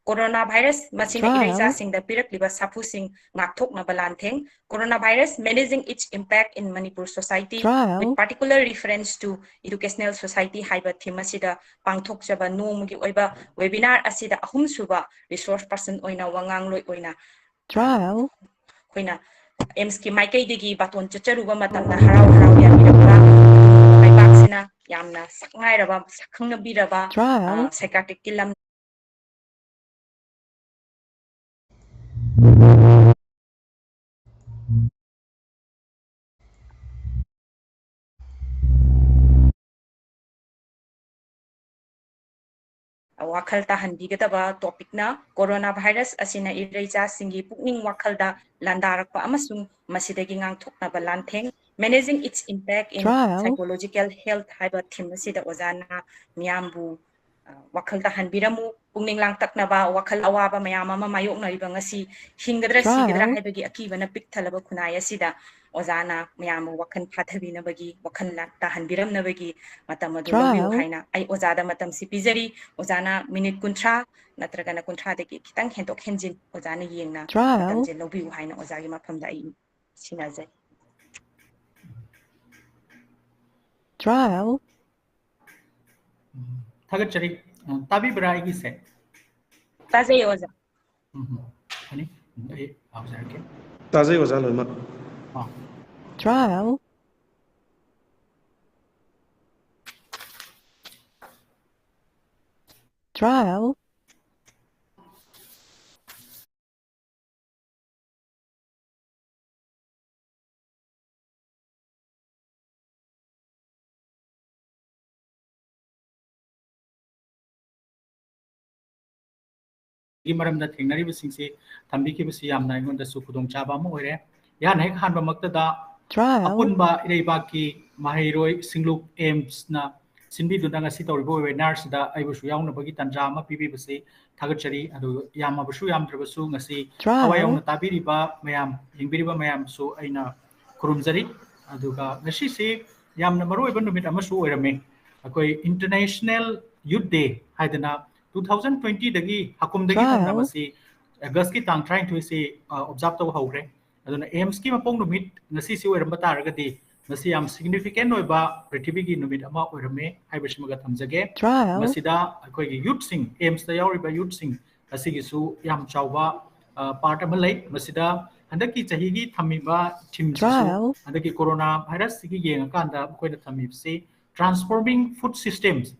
ꯀꯣꯔꯣꯅꯥ ꯚꯥꯏꯔꯁ ꯃꯁꯤꯅ ꯏꯔꯩꯆꯥꯁꯤꯡꯗ ꯄꯤꯔꯛꯂꯤꯕ ꯁꯥꯐꯨꯁꯤꯡ ꯉꯥꯛꯊꯣꯛꯅꯕ ꯂꯥꯟꯊꯦꯡ, Coronavirus: Managing Its Impact in Manipur Society, with particular reference to educational society ꯍꯥꯏꯕ ꯊꯤꯝ ꯑꯁꯤꯗ ꯄꯥꯡꯊꯣꯛꯆꯕ ꯅꯣꯡꯃꯒꯤ ꯑꯣꯏꯕ ꯋꯦꯕꯤꯅꯥꯔ ꯑꯁꯤꯗ ꯑꯍꯨꯝꯁꯨꯕ ꯔꯤꯁꯣꯔꯁ ꯄꯔꯁꯟ ꯑꯣꯏꯅ ꯋꯥꯉꯥꯡꯂꯣꯏ ꯑꯣꯏꯅ ꯑꯩꯈꯣꯏꯅ ꯑꯦꯝꯁꯀꯤ ꯃꯥꯏꯀꯩꯗꯒꯤ ꯕꯥꯇꯣꯟ ꯆꯠꯆꯔꯨꯕ ꯃꯇꯝꯗ ꯍꯔꯥꯎ ꯍꯔꯥꯎ ꯌꯥꯕꯤꯔꯛꯄ ꯂꯩꯕꯥꯛꯁꯤꯅ ꯌꯥꯝꯅ ꯁꯛꯅꯥꯏꯔꯕ, ꯁꯛꯈꯪꯅꯕꯤꯔꯕ, ꯑ, ꯁꯥꯏꯀꯥꯇ꯭ꯔꯤꯛꯀꯤ ꯂꯝ ꯋꯥꯈꯜ ꯇꯥꯍꯟꯕꯤꯒꯗꯕ ꯇꯣꯄꯤꯛꯅ ꯀꯣꯔꯣꯅꯥ ꯚꯥꯏꯔꯁ ꯑꯁꯤꯅ ꯏꯔꯩꯆꯥꯁꯤꯡꯒꯤ ꯄꯨꯛꯅꯤꯡ ꯋꯥꯈꯜꯗ ꯂꯥꯟꯗꯥꯔꯛꯄ ꯑꯃꯁꯨꯡ ꯃꯁꯤꯗꯒꯤ ꯉꯥꯡꯊꯣꯛꯅꯕ ꯂꯥꯟꯊꯦꯡ, Managing its Impact in Psychological Health ꯍꯥꯏꯕ ꯊꯤꯝ ꯑꯁꯤꯗ ꯑꯣꯖꯥꯅ ꯃꯤꯌꯥꯝꯕꯨ, ꯑ, ꯋꯥꯈꯜ ꯇꯥꯍꯟꯕꯤꯔꯝꯃꯨ꯫ ꯄꯨꯛꯅꯤꯡ ꯂꯥꯡꯇꯛꯅꯕ, ꯋꯥꯈꯜ ꯑꯋꯥꯕ ꯃꯌꯥꯝ ꯑꯃ ꯃꯥꯌꯣꯛꯅꯔꯤꯕ ꯉꯁꯤ ꯍꯤꯡꯒꯗ꯭ꯔꯥ ꯁꯤꯒꯗ꯭ꯔꯥ ꯍꯥꯏꯕꯒꯤ ꯑꯀꯤꯕꯅ ꯄꯤꯛ ꯊꯜꯂꯕ ꯈꯨꯟꯅꯥꯏ ꯑꯁꯤꯗ ꯑꯣꯖꯥꯅ ꯃꯌꯥꯝꯕꯨ ꯋꯥꯈꯜ ꯐꯥꯊꯕꯤꯅꯕꯒꯤ, ꯋꯥꯈꯜ ꯂꯥꯡ ꯇꯥꯍꯟꯕꯤꯔꯝꯅꯕꯒꯤ ꯃꯇꯝ ꯑꯗꯨ ꯂꯧꯕꯤꯌꯨ ꯍꯥꯏꯅ ꯑꯩ ꯑꯣꯖꯥꯗ ꯃꯇꯝꯁꯤ ꯄꯤꯖꯔꯤ꯫ ꯑꯣꯖꯥꯅ ꯃꯤꯅꯤꯠ ꯀꯨꯟꯊ꯭ꯔꯥ ꯅꯠꯇ꯭ꯔꯒꯅ ꯀꯨꯟꯊ꯭ꯔꯥꯗꯒꯤ ꯈꯤꯇꯪ ꯍꯦꯟꯗꯣꯛ ꯍꯦꯟꯖꯤꯟ ꯑꯣꯖꯥꯅ ꯌꯦꯡꯅ ꯃꯇꯝꯁꯦ ꯂꯧꯕꯤꯌꯨ ꯍꯥꯏꯅ ꯑꯣꯖꯥꯒꯤ ꯃꯐꯝꯗ ꯑꯩ ꯁꯤꯟꯅꯖꯩ꯫ ꯎꯝ, ꯊꯥꯒꯠꯆꯔꯤ꯫ ꯎꯝ, ꯇꯥꯕꯤꯕ꯭ꯔꯥ ꯑꯩꯒꯤꯁꯦ? ꯇꯥꯖꯩ ꯑꯣꯖꯥ꯫ ꯎꯝ, ꯎꯝ꯫ ꯐꯅꯤ꯫ ꯎꯝ, ꯑꯩ ꯍꯧꯖꯔꯛꯀꯦ꯫ ꯇꯥꯖꯩ ꯑꯣꯖꯥ ꯂꯣꯏꯅꯃꯛ꯫ ꯑꯥ꯫ Trial. Trial. ꯒꯤ ꯃꯔꯝꯗ ꯊꯦꯡꯅꯔꯤꯕꯁꯤꯡꯁꯤ ꯊꯝꯕꯤꯈꯤꯕꯁꯤ ꯌꯥꯝꯅ ꯑꯩꯉꯣꯟꯗꯁꯨ ꯈꯨꯗꯣꯡꯆꯥꯕ ꯑꯃ ꯑꯣꯏꯔꯦ꯫ ꯏꯍꯥꯟ ꯍꯦꯛ ꯍꯥꯟꯕꯃꯛꯇꯗ Trial. ꯑꯄꯨꯟꯕ ꯏꯔꯩꯕꯥꯛꯀꯤ ꯃꯍꯩꯔꯣꯏ ꯁꯤꯡꯂꯨꯞ ꯑꯦꯝꯁꯅ ꯁꯤꯟꯕꯤꯗꯨꯅ ꯉꯁꯤ ꯇꯧꯔꯤꯕ ꯋꯦꯕꯤꯅꯥꯔꯁꯤꯗ ꯑꯩꯕꯨꯁꯨ ꯌꯥꯎꯅꯕꯒꯤ ꯇꯥꯟꯖꯥ ꯑꯃ ꯄꯤꯕꯤꯕꯁꯤ ꯊꯥꯒꯠꯆꯔꯤ꯫ ꯑꯗꯨꯒ ꯌꯥꯝꯃꯕꯁꯨ ꯌꯥꯝꯗ꯭ꯔꯕꯁꯨ ꯉꯁꯤ Trial. ꯊꯋꯥꯏ ꯌꯥꯎꯅ ꯇꯥꯕꯤꯔꯤꯕ ꯃꯌꯥꯝ, ꯌꯦꯡꯕꯤꯔꯤꯕ ꯃꯌꯥꯝꯁꯨ ꯑꯩꯅ ꯈꯨꯔꯨꯝꯖꯔꯤ꯫ ꯑꯗꯨꯒ ꯉꯁꯤꯁꯤ ꯌꯥꯝꯅ ꯃꯔꯨꯑꯣꯏꯕ ꯅꯨꯃꯤꯠ ꯑꯃꯁꯨ ꯑꯣꯏꯔꯝꯃꯤ꯫ ꯑꯩꯈꯣꯏ International Youth Day ꯍꯥꯏꯗꯅ two thousand twenty ꯗꯒꯤ ꯍꯥꯀꯨꯝꯗꯒꯤ Trial. ꯍꯧꯅ ꯃꯁꯤ ꯑꯒꯁꯀꯤ ꯇꯥꯡ ꯇꯔꯥꯅꯤꯊꯣꯏꯁꯤ, ꯑ, ꯑꯣꯕꯖꯥꯔꯕ ꯇꯧꯕ ꯍꯧꯈ꯭ꯔꯦ꯫ ꯑꯗꯨꯅ ꯑꯦꯝꯁꯀꯤ ꯃꯄꯣꯛ ꯅꯨꯃꯤꯠ ꯉꯁꯤꯁꯤ ꯑꯣꯏꯔꯝꯕ ꯇꯥꯔꯒꯗꯤ ꯃꯁꯤ ꯌꯥꯝ ꯁꯤꯒꯅꯤꯐꯤꯀꯦꯟ ꯑꯣꯏꯕ ꯄ꯭ꯔꯤꯊꯤꯕꯤꯒꯤ ꯅꯨꯃꯤꯠ ꯑꯃ ꯑꯣꯏꯔꯝꯃꯦ ꯍꯥꯏꯕꯁꯤꯃꯒ ꯊꯝꯖꯒꯦ꯫ Trial. ꯃꯁꯤꯗ ꯑꯩꯈꯣꯏꯒꯤ ꯌꯨꯠꯁꯤꯡ, ꯑꯦꯝꯁꯇ ꯌꯥꯎꯔꯤꯕ ꯌꯨꯠꯁꯤꯡ ꯑꯁꯤꯒꯤꯁꯨ ꯌꯥꯝ ꯆꯥꯎꯕ, ꯑ, ꯄꯥꯔꯠ ꯑꯃ ꯂꯩ꯫ ꯃꯁꯤꯗ ꯍꯟꯗꯛꯀꯤ ꯆꯍꯤꯒꯤ ꯊꯝꯃꯤꯕ ꯊꯤꯝꯁꯤꯁꯨ Trial. ꯍꯟꯗꯛꯀꯤ ꯀꯣꯔꯣꯅꯥ ꯚꯥꯏꯔꯁꯁꯤꯒꯤ ꯌꯦꯡꯉꯀꯥꯟꯗ ꯃꯈꯣꯏꯅ ꯊꯝꯃꯤꯕꯁꯤ Transforming Food Systems,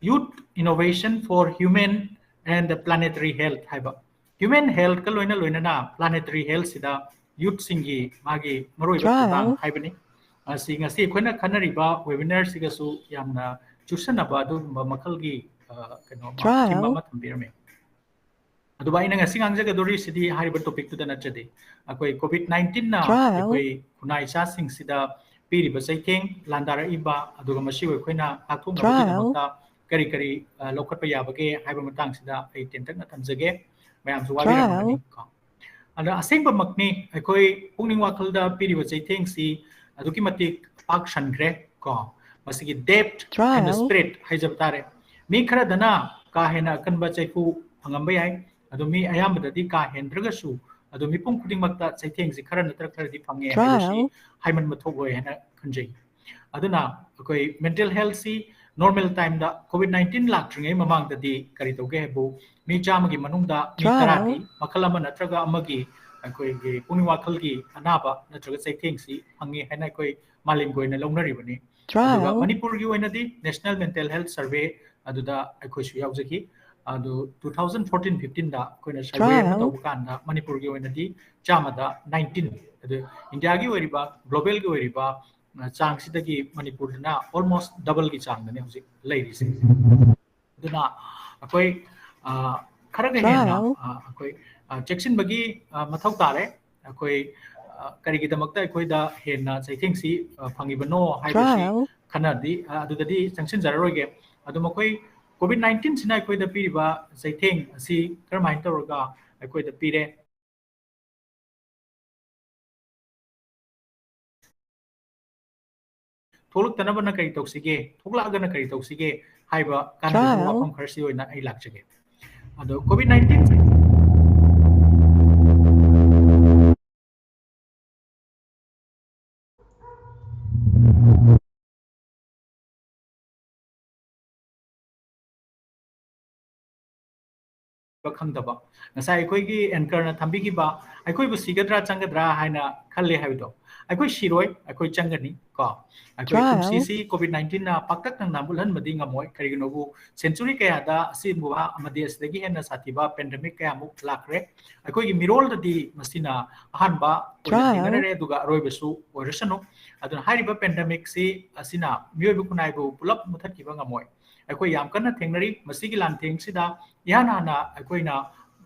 Youth Innovation for Human and Planetary Health ꯍꯥꯏꯕ꯫ ꯍ꯭ꯌꯨꯃꯦꯟ ꯍꯦꯜꯠꯀ ꯂꯣꯏꯅ ꯂꯣꯏꯅꯅ ꯄ꯭ꯂꯥꯅꯦꯇꯔꯤ ꯍꯦꯜꯠꯁꯤꯗ ꯌꯨꯠꯁꯤꯡꯒꯤ ꯃꯥꯒꯤ ꯃꯔꯨꯑꯣꯏꯕ Trial. ꯊꯧꯗꯥꯡ ꯍꯥꯏꯕꯅꯤ꯫ ꯑꯁꯤ ꯉꯁꯤ ꯑꯩꯈꯣꯏꯅ ꯈꯟꯅꯔꯤꯕ ꯋꯦꯕꯤꯅꯥꯔꯁꯤꯒꯁꯨ ꯌꯥꯝꯅ ꯆꯨꯁꯟꯅꯕ ꯑꯗꯨꯒꯨꯝꯕ ꯃꯈꯜꯒꯤ ꯑ, ꯀꯩꯅꯣ ꯑꯃ, ꯊꯤꯝ ꯑꯃ ꯊꯝꯕꯤꯔꯝꯃꯦ꯫ ꯑꯗꯨꯕꯨ ꯑꯩꯅ ꯉꯁꯤ ꯉꯥꯡꯖꯒꯗꯧꯔꯤꯁꯤꯗꯤ ꯍꯥꯏꯔꯤꯕ ꯇꯣꯄꯤꯛꯇꯨꯗ ꯅꯠꯆꯗꯦ꯫ ꯑꯩꯈꯣꯏ ꯀꯣꯚꯤꯗ ꯅꯥꯏꯟꯇꯤꯟꯅ ꯑꯩꯈꯣꯏ ꯈꯨꯟꯅꯥꯏ ꯏꯆꯥꯁꯤꯡꯁꯤꯗ ꯄꯤꯔꯤꯕ ꯆꯩꯊꯦꯡ, ꯂꯥꯟꯗꯥꯔꯛꯏꯕ, ꯑꯗꯨꯒ ꯃꯁꯤꯕꯨ ꯑꯩꯈꯣꯏꯅ ꯉꯥꯛꯊꯣꯛꯅꯕꯒꯤꯗꯃꯛꯇ ꯀꯔꯤ ꯀꯔꯤ, ꯑ, ꯂꯧꯈꯠꯄ ꯌꯥꯕꯒꯦ ꯍꯥꯏꯕ ꯃꯇꯥꯡꯁꯤꯗ ꯑꯩ ꯇꯦꯟꯇꯛꯅ ꯊꯝꯖꯒꯦ꯫ ꯃꯌꯥꯝꯁꯨ ꯋꯥꯕꯤꯔꯝꯒꯅꯤ ꯀꯣ꯫ ꯑꯗ ꯑꯁꯦꯡꯕꯃꯛꯅꯤ, ꯑꯩꯈꯣꯏ ꯄꯨꯛꯅꯤꯡ ꯋꯥꯈꯜꯗ ꯄꯤꯔꯤꯕ ꯆꯩꯊꯦꯡꯁꯤ ꯑꯗꯨꯛꯀꯤ ꯃꯇꯤꯛ ꯄꯥꯛ ꯁꯟꯈ꯭ꯔꯦ ꯀꯣ꯫ ꯃꯁꯤꯒꯤ depth and the spirit ꯍꯥꯏꯖꯕ ꯇꯥꯔꯦ꯫ ꯃꯤ ꯈꯔꯗꯅ ꯀꯥ ꯍꯦꯟꯅ ꯑꯀꯟꯕ ꯆꯩꯐꯨ ꯐꯪꯉꯝꯕ ꯌꯥꯏ, ꯑꯗꯨ ꯃꯤ ꯑꯌꯥꯝꯕꯗꯗꯤ ꯀꯥ ꯍꯦꯟꯗ꯭ꯔꯒꯁꯨ ꯑꯗꯨ ꯃꯤꯄꯨꯝ ꯈꯨꯗꯤꯡꯃꯛꯇ ꯆꯩꯊꯦꯡꯁꯤ ꯈꯔ ꯅꯠꯇ꯭ꯔꯒ ꯈꯔꯗꯤ ꯐꯪꯉꯦ ꯍꯥꯏꯕꯁꯤ ꯍꯥꯏꯃꯟꯕ ꯊꯣꯛꯂꯣꯏ ꯍꯥꯏꯅ ꯈꯟꯖꯩ꯫ ꯑꯗꯨꯅ ꯑꯩꯈꯣꯏ ꯃꯦꯟꯇꯦꯜ ꯍꯦꯜꯊꯁꯤ ꯅꯣꯔꯃꯦꯜ ꯇꯥꯏꯝꯗ ꯀꯣꯚꯤꯗ ꯅꯥꯏꯟꯇꯤꯟ ꯂꯥꯛꯇ꯭ꯔꯤꯉꯩ ꯃꯃꯥꯡꯗꯗꯤ ꯀꯔꯤ ꯇꯧꯒꯦ ꯍꯥꯏꯕꯨ, ꯃꯤ ꯆꯥꯝꯃꯒꯤ ꯃꯅꯨꯡꯗ ꯃꯤ ꯇꯔꯥꯗꯤ ꯃꯈꯜ ꯑꯃ ꯅꯠꯇ꯭ꯔꯒ ꯑꯃꯒꯤ ꯑꯩꯈꯣꯏꯒꯤ ꯄꯨꯛꯅꯤꯡ ꯋꯥꯈꯜꯒꯤ ꯑꯅꯥꯕ ꯅꯠꯇ꯭ꯔꯒ ꯆꯩꯊꯦꯡꯁꯤ ꯐꯪꯉꯤ ꯍꯥꯏꯅ ꯑꯩꯈꯣꯏ ꯃꯥꯂꯦꯝꯒꯤ ꯑꯣꯏꯅ ꯂꯧꯅꯔꯤꯕꯅꯤ꯫ ꯑꯗꯨꯒ ꯃꯅꯤꯄꯨꯔꯒꯤ ꯑꯣꯏꯅꯗꯤ National Mental Health Survey ꯑꯗꯨꯗ ꯑꯩꯈꯣꯏꯁꯨ ꯌꯥꯎꯖꯈꯤ꯫ ꯑꯗꯨ two thousand fourteen fifteen ꯗ ꯑꯩꯈꯣꯏꯅ ꯁꯔꯚꯦ ꯑꯃ ꯇꯧꯕ ꯀꯥꯟꯗ ꯃꯅꯤꯄꯨꯔꯒꯤ ꯑꯣꯏꯅꯗꯤ ꯆꯥꯝꯃꯗ ꯅꯥꯏꯟꯇꯤꯟ, ꯑꯗꯨ ꯏꯟꯗꯤꯌꯥꯒꯤ ꯑꯣꯏꯔꯤꯕ, ꯒ꯭ꯂꯣꯕꯦꯜꯒꯤ ꯑꯣꯏꯔꯤꯕ, ꯑ, ꯆꯥꯡꯁꯤꯗꯒꯤ ꯃꯅꯤꯄꯨꯔꯗꯅ almost double ꯒꯤ ꯆꯥꯡꯗꯅꯤ ꯍꯧꯖꯤꯛ ꯂꯩꯔꯤꯁꯦ꯫ ꯑꯗꯨꯅ ꯑꯩꯈꯣꯏ, ꯑ, ꯈꯔꯒ ꯍꯦꯟꯅ, ꯑ, ꯑꯩꯈꯣꯏ, ꯑ, ꯆꯦꯛꯁꯤꯟꯕꯒꯤ, ꯑ, ꯃꯊꯧ ꯇꯥꯔꯦ꯫ ꯑꯩꯈꯣꯏ, ꯑ, ꯀꯔꯤꯒꯤꯗꯃꯛꯇ ꯑꯩꯈꯣꯏꯗ ꯍꯦꯟꯅ ꯆꯩꯊꯦꯡꯁꯤ, ꯑ, ꯐꯪꯉꯤꯕꯅꯣ ꯍꯥꯏꯕꯁꯤ ꯈꯟꯅꯗꯤ, ꯑ, ꯑꯗꯨꯗꯗꯤ ꯆꯪꯁꯤꯟꯖꯔꯔꯣꯏꯒꯦ꯫ ꯑꯗꯨ ꯃꯈꯣꯏ ꯀꯣꯚꯤꯗ ꯅꯥꯏꯟꯇꯤꯟꯁꯤꯅ ꯑꯩꯈꯣꯏꯗ ꯄꯤꯔꯤꯕ ꯆꯩꯊꯦꯡ ꯑꯁꯤ ꯀꯔꯝꯍꯥꯏꯅ ꯇꯧꯔꯒ ꯑꯩꯈꯣꯏꯗ ꯄꯤꯔꯦ? ꯊꯣꯛꯂꯛꯇꯅꯕꯅ ꯀꯔꯤ ꯇꯧꯁꯤꯒꯦ, ꯊꯣꯛꯂꯛꯑꯒꯅ ꯀꯔꯤ ꯇꯧꯁꯤꯒꯦ ꯍꯥꯏꯕ ꯀꯥꯟꯅꯒꯗꯕ ꯋꯥꯐꯝ ꯈꯔꯁꯤ ꯑꯣꯏꯅ ꯑꯩ ꯂꯥꯛꯆꯒꯦ꯫ ꯑꯗꯣ ꯀꯣꯚꯤꯗ ꯅꯥꯏꯟꯇꯤꯟꯁꯦ ꯈꯪꯗꯕ, ꯉꯁꯥꯏ ꯑꯩꯈꯣꯏꯒꯤ anchor ꯅ ꯊꯝꯕꯤꯈꯤꯕ "ꯑꯩꯈꯣꯏꯕꯨ ꯁꯤꯒꯗ꯭ꯔꯥ ꯆꯪꯒꯗ꯭ꯔꯥ ꯍꯥꯏꯅ ꯈꯜꯂꯦ" ꯍꯥꯏꯕꯗꯣ, ꯑꯩꯈꯣꯏ ꯁꯤꯔꯣꯏ, ꯑꯩꯈꯣꯏ ꯆꯪꯒꯅꯤ ꯀꯣ꯫ ꯑꯩꯈꯣꯏ ꯄꯨꯟꯁꯤꯁꯤ ꯀꯣꯚꯤꯗ ꯅꯥꯏꯟꯇꯤꯟꯅ ꯄꯥꯛꯇꯛꯅꯅ ꯃꯨꯠꯍꯟꯕꯗꯤ ꯉꯝꯃꯣꯏ꯫ ꯀꯔꯤꯒꯤꯅꯣꯕꯨ, ꯁꯦꯟꯆꯨꯔꯤ ꯀꯌꯥꯗ ꯑꯁꯤꯒꯨꯝꯕ ꯑꯃꯗꯤ ꯑꯁꯤꯗꯒꯤ ꯍꯦꯟꯅ ꯁꯥꯊꯤꯕ ꯄꯦꯟꯗꯦꯃꯤꯛ ꯀꯌꯥꯃꯨꯛ ꯂꯥꯛꯈ꯭ꯔꯦ꯫ ꯑꯩꯈꯣꯏꯒꯤ ꯃꯤꯔꯣꯜꯗꯗꯤ ꯃꯁꯤꯅ ꯑꯍꯥꯟꯕ ꯑꯣꯏꯅ ꯊꯦꯡꯅꯔꯦ, ꯑꯗꯨꯒ ꯑꯔꯣꯏꯕꯁꯨ ꯑꯣꯏꯔꯁꯅꯨ꯫ ꯑꯗꯨꯅ ꯍꯥꯏꯔꯤꯕ ꯄꯦꯟꯗꯦꯃꯤꯛꯁꯤ ꯑꯁꯤꯅ ꯃꯤꯑꯣꯏꯕ ꯈꯨꯟꯅꯥꯏꯕꯨ ꯄꯨꯂꯞ ꯃꯨꯊꯠꯈꯤꯕ ꯉꯝꯃꯣꯏ꯫ ꯑꯩꯈꯣꯏ ꯌꯥꯝ ꯀꯟꯅ ꯊꯦꯡꯅꯔꯤ꯫ ꯃꯁꯤꯒꯤ ꯂꯥꯟꯊꯦꯡꯁꯤꯗ ꯏꯍꯥꯟ ꯍꯥꯟꯅ ꯑꯩꯈꯣꯏꯅ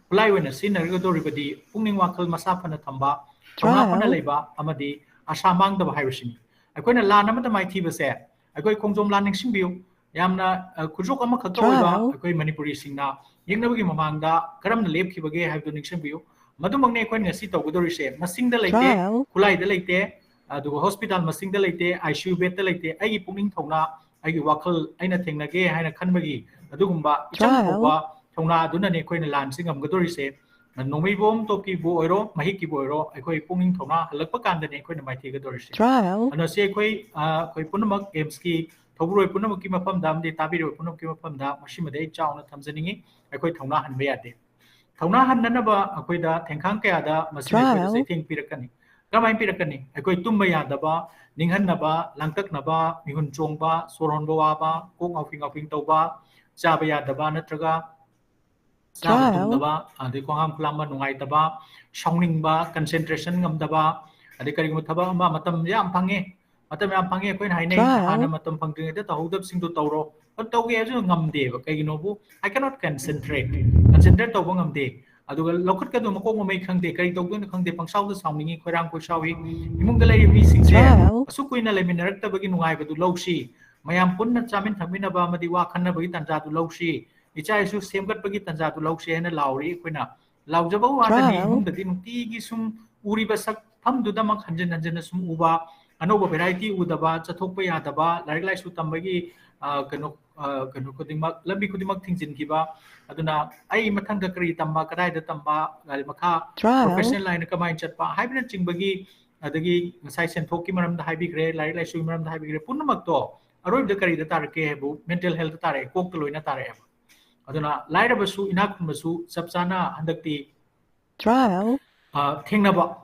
ꯈꯨꯠꯂꯥꯏ ꯑꯣꯏꯅ ꯁꯤꯖꯤꯟꯅꯒꯗꯧꯔꯤꯕꯗꯤ ꯄꯨꯛꯅꯤꯡ ꯋꯥꯈꯜ ꯃꯁꯥ ꯐꯅ ꯊꯝꯕ, ꯊꯧꯅꯥ ꯍꯣꯠꯅ ꯂꯩꯕ ꯑꯃꯗꯤ ꯑꯁꯥ ꯃꯥꯡꯗꯕ ꯍꯥꯏꯕꯁꯤꯅꯤ꯫ ꯑꯩꯈꯣꯏꯅ ꯂꯥꯟ ꯑꯃꯗ ꯃꯥꯏꯊꯤꯕꯁꯦ, ꯑꯩꯈꯣꯏ ꯈꯣꯡꯖꯣꯝ ꯂꯥꯟ ꯅꯤꯡꯁꯤꯡꯕꯤꯌꯨ, ꯌꯥꯝꯅ ꯈꯨꯖꯣꯛ ꯑꯃꯈꯛꯇ ꯑꯣꯏꯕ ꯑꯩꯈꯣꯏ ꯃꯅꯤꯄꯨꯔꯤꯁꯤꯡꯅ ꯌꯦꯛꯅꯕꯒꯤ ꯃꯃꯥꯡꯗ ꯀꯔꯝꯅ ꯂꯦꯞꯈꯤꯕꯒꯦ ꯍꯥꯏꯕꯗꯨ ꯅꯤꯡꯁꯤꯡꯕꯤꯌꯨ꯫ ꯃꯗꯨꯃꯛꯅꯤ ꯑꯩꯈꯣꯏꯅ ꯉꯁꯤ ꯇꯧꯒꯗꯧꯔꯤꯁꯦ꯫ ꯃꯁꯤꯡꯗ ꯂꯩꯇꯦ, ꯈꯨꯠꯂꯥꯏꯗ ꯂꯩꯇꯦ, ꯑꯗꯨꯒ ꯍꯣꯁꯄꯤꯇꯥꯜ ꯃꯁꯤꯡꯗ ꯂꯩꯇꯦ, ICU bedꯇ ꯂꯩꯇꯦ꯫ ꯑꯩꯒꯤ ꯄꯨꯛꯅꯤꯡ ꯊꯧꯅꯥ, ꯑꯩꯒꯤ ꯋꯥꯈꯜ, ꯑꯩꯅ ꯊꯦꯡꯅꯒꯦ ꯍꯥꯏꯅ ꯈꯟꯕꯒꯤ ꯑꯗꯨꯒꯨꯝꯕ ꯏꯆꯪ ꯊꯧꯕ ꯊꯧꯅꯥ ꯑꯗꯨꯅꯅꯦ ꯑꯩꯈꯣꯏꯅ ꯂꯥꯟꯁꯤ ꯉꯝꯒꯗꯧꯔꯤꯁꯦ꯫ ꯅꯣꯡꯃꯩꯕꯣꯝ ꯇꯣꯞꯀꯤꯕꯨ ꯑꯣꯏꯔꯣ, ꯃꯍꯤꯛꯀꯤꯕꯨ ꯑꯣꯏꯔꯣ, ꯑꯩꯈꯣꯏ ꯄꯨꯛꯅꯤꯡ ꯊꯧꯅꯥ ꯍꯜꯂꯛꯄ ꯀꯥꯟꯗꯅꯦ ꯑꯩꯈꯣꯏꯅ ꯃꯥꯏꯊꯤꯒꯗꯧꯔꯤꯁꯦ꯫ ꯑꯗꯨꯅ ꯁꯤ ꯑꯩꯈꯣꯏ, ꯑ, ꯑꯩꯈꯣꯏ ꯄꯨꯝꯅꯃꯛ AIIMSꯀꯤ ꯊꯧꯕꯨꯔꯣꯏ ꯄꯨꯝꯅꯃꯛꯀꯤ ꯃꯐꯝꯗ ꯑꯃꯗꯤ ꯇꯥꯕꯤꯔꯤꯕ ꯄꯨꯝꯅꯃꯛꯀꯤ ꯃꯐꯝꯗ ꯃꯁꯤꯃꯗꯤ ꯑꯩ ꯆꯥꯎꯅ ꯊꯝꯖꯅꯤꯡꯉꯤ꯫ ꯑꯩꯈꯣꯏ ꯊꯧꯅꯥ ꯍꯟꯕ ꯌꯥꯗꯦ꯫ ꯊꯧꯅꯥ ꯍꯟꯅꯅꯕ ꯑꯩꯈꯣꯏꯗ ꯊꯦꯡꯈꯥꯡ ꯀꯌꯥꯗ ꯃꯁꯤꯅ ꯑꯩꯈꯣꯏꯗ ꯆꯩꯊꯦꯡ ꯄꯤꯔꯛꯀꯅꯤ꯫ ꯀꯔꯝꯍꯥꯏꯅ ꯄꯤꯔꯛꯀꯅꯤ? ꯑꯩꯈꯣꯏ ꯇꯨꯝꯕ ꯌꯥꯗꯕ, ꯅꯤꯡꯍꯟꯅꯕ, ꯂꯥꯡꯇꯛꯅꯕ, ꯃꯤꯍꯨꯟ ꯆꯣꯡꯕ, ꯁꯣꯔ ꯍꯣꯟꯕ ꯋꯥꯕ, ꯀꯣꯛ ꯉꯥꯎꯐꯤꯡ ꯉꯥꯎꯐꯤꯡ ꯇꯧꯕ, ꯆꯥꯕ ꯌꯥꯗꯕ ꯅꯠꯇ꯭ꯔꯒ ꯆꯥꯕ ꯇꯨꯝꯗꯕ, ꯑꯗꯩ ꯈꯣꯡꯍꯥꯝ ꯈꯨꯂꯥꯝꯕ ꯅꯨꯡꯉꯥꯏꯇꯕ, ꯁꯥꯎꯅꯤꯡꯕ, concentration ꯉꯝꯗꯕ, ꯑꯗꯩ ꯀꯔꯤꯒꯨꯝꯕ ꯊꯕꯛ ꯑꯃ ꯃꯇꯝ ꯌꯥꯝ ꯐꯪꯉꯦ, ꯃꯇꯝ ꯌꯥꯝ ꯐꯪꯉꯦ ꯑꯩꯈꯣꯏꯅ ꯍꯥꯏꯅꯩ, ꯍꯥꯟꯅ ꯃꯇꯝ ꯐꯪꯗ꯭ꯔꯤꯉꯩꯗ ꯇꯧꯍꯧꯗꯕꯁꯤꯡꯗꯣ ꯇꯧꯔꯣ꯫ ꯑꯗꯨ ꯇꯧꯒꯦ ꯍꯥꯏꯔꯁꯨ ꯉꯝꯗꯦꯕ꯫ ꯀꯩꯒꯤꯅꯣꯕꯨ? I cannot concentrate, concentrate ꯇꯧꯕ ꯉꯝꯗꯦ꯫ ꯑꯗꯨꯒ ꯂꯧꯈꯠꯀꯗꯧꯕ ꯃꯀꯣꯛ ꯃꯃꯩ ꯈꯪꯗꯦ, ꯀꯔꯤ ꯇꯧꯗꯣꯏꯅꯣ ꯈꯪꯗꯦ, ꯄꯪꯁꯥꯎꯗ ꯁꯥꯎꯅꯤꯡꯉꯤ, ꯈꯣꯏꯔꯥꯡ ꯈꯣꯏꯁꯥꯎꯏ꯫ ꯏꯃꯨꯡꯗ ꯂꯩꯔꯤꯕ ꯃꯤꯁꯤꯡꯁꯦ ꯑꯁꯨꯛ ꯀꯨꯏꯅ ꯂꯩꯃꯤꯟꯅꯔꯛꯇꯕꯒꯤ ꯅꯨꯡꯉꯥꯏꯕꯗꯨ ꯂꯧꯁꯤ, ꯃꯌꯥꯝ ꯄꯨꯟꯅ ꯆꯥꯃꯤꯟ ꯊꯛꯃꯤꯟꯅꯕ ꯑꯃꯗꯤ ꯋꯥ ꯈꯟꯅꯕꯒꯤ ꯇꯥꯟꯖꯥꯗꯨ ꯂꯧꯁꯤ, ꯏꯆꯥ ꯏꯁꯨ ꯁꯦꯝꯒꯠꯄꯒꯤ ꯇꯥꯟꯖꯥꯗꯨ ꯂꯧꯁꯤ ꯍꯥꯏꯅ ꯂꯥꯎꯔꯤ꯫ ꯑꯩꯈꯣꯏꯅ ꯂꯥꯎꯖꯕ ꯋꯥꯗꯅꯤ, ꯏꯃꯨꯡꯗꯗꯤ ꯅꯨꯡꯇꯤꯒꯤ ꯁꯨꯝ ꯎꯔꯤꯕ ꯁꯛꯐꯝꯗꯨꯗꯃꯛ ꯍꯟꯖꯤꯟ ꯍꯟꯖꯤꯟꯅ ꯁꯨꯝ ꯎꯕ, ꯑꯅꯧꯕ variety ꯎꯗꯕ, ꯆꯠꯊꯣꯛꯄ ꯌꯥꯗꯕ, ꯂꯥꯏꯔꯤꯛ ꯂꯥꯏꯁꯨ ꯇꯝꯕꯒꯤ, ꯑ, ꯀꯩꯅꯣ, ꯑ, ꯀꯩꯅꯣ ꯈꯨꯗꯤꯡꯃꯛ, ꯂꯝꯕꯤ ꯈꯨꯗꯤꯡꯃꯛ ꯊꯤꯡꯖꯤꯟꯈꯤꯕ, ꯑꯗꯨꯅ ꯑꯩ ꯃꯊꯪꯗ ꯀꯔꯤ ꯇꯝꯕ, ꯀꯗꯥꯏꯗ ꯇꯝꯕ, ꯑꯗꯩ ꯃꯈꯥ professional line ꯀꯃꯥꯏꯅ ꯆꯠꯄ ꯍꯥꯏꯕꯅꯆꯤꯡꯕꯒꯤ, ꯑꯗꯒꯤ ꯉꯁꯥꯏ ꯁꯦꯟꯊꯣꯛꯀꯤ ꯃꯔꯝꯗ ꯍꯥꯏꯕꯤꯈ꯭ꯔꯦ, ꯂꯥꯏꯔꯤꯛ ꯂꯥꯏꯁꯨꯒꯤ ꯃꯔꯝꯗ ꯍꯥꯏꯕꯤꯈ꯭ꯔꯦ, ꯄꯨꯝꯅꯃꯛꯇꯣ ꯑꯔꯣꯏꯕꯗ ꯀꯔꯤꯗ ꯇꯥꯔꯛꯀꯦ ꯍꯥꯏꯕꯨ mental health ꯇꯥꯔꯛꯑꯦ, ꯀꯣꯛꯇ ꯂꯣꯏꯅ ꯇꯥꯔꯛꯑꯦꯕ꯫ ꯑꯗꯨꯅ ꯂꯥꯏꯔꯕꯁꯨ ꯏꯅꯥꯛ ꯈꯨꯟꯕꯁꯨ ꯆꯞ ꯆꯥꯅ ꯍꯟꯗꯛꯇꯤ, ꯑ, ꯊꯦꯡꯅꯕ,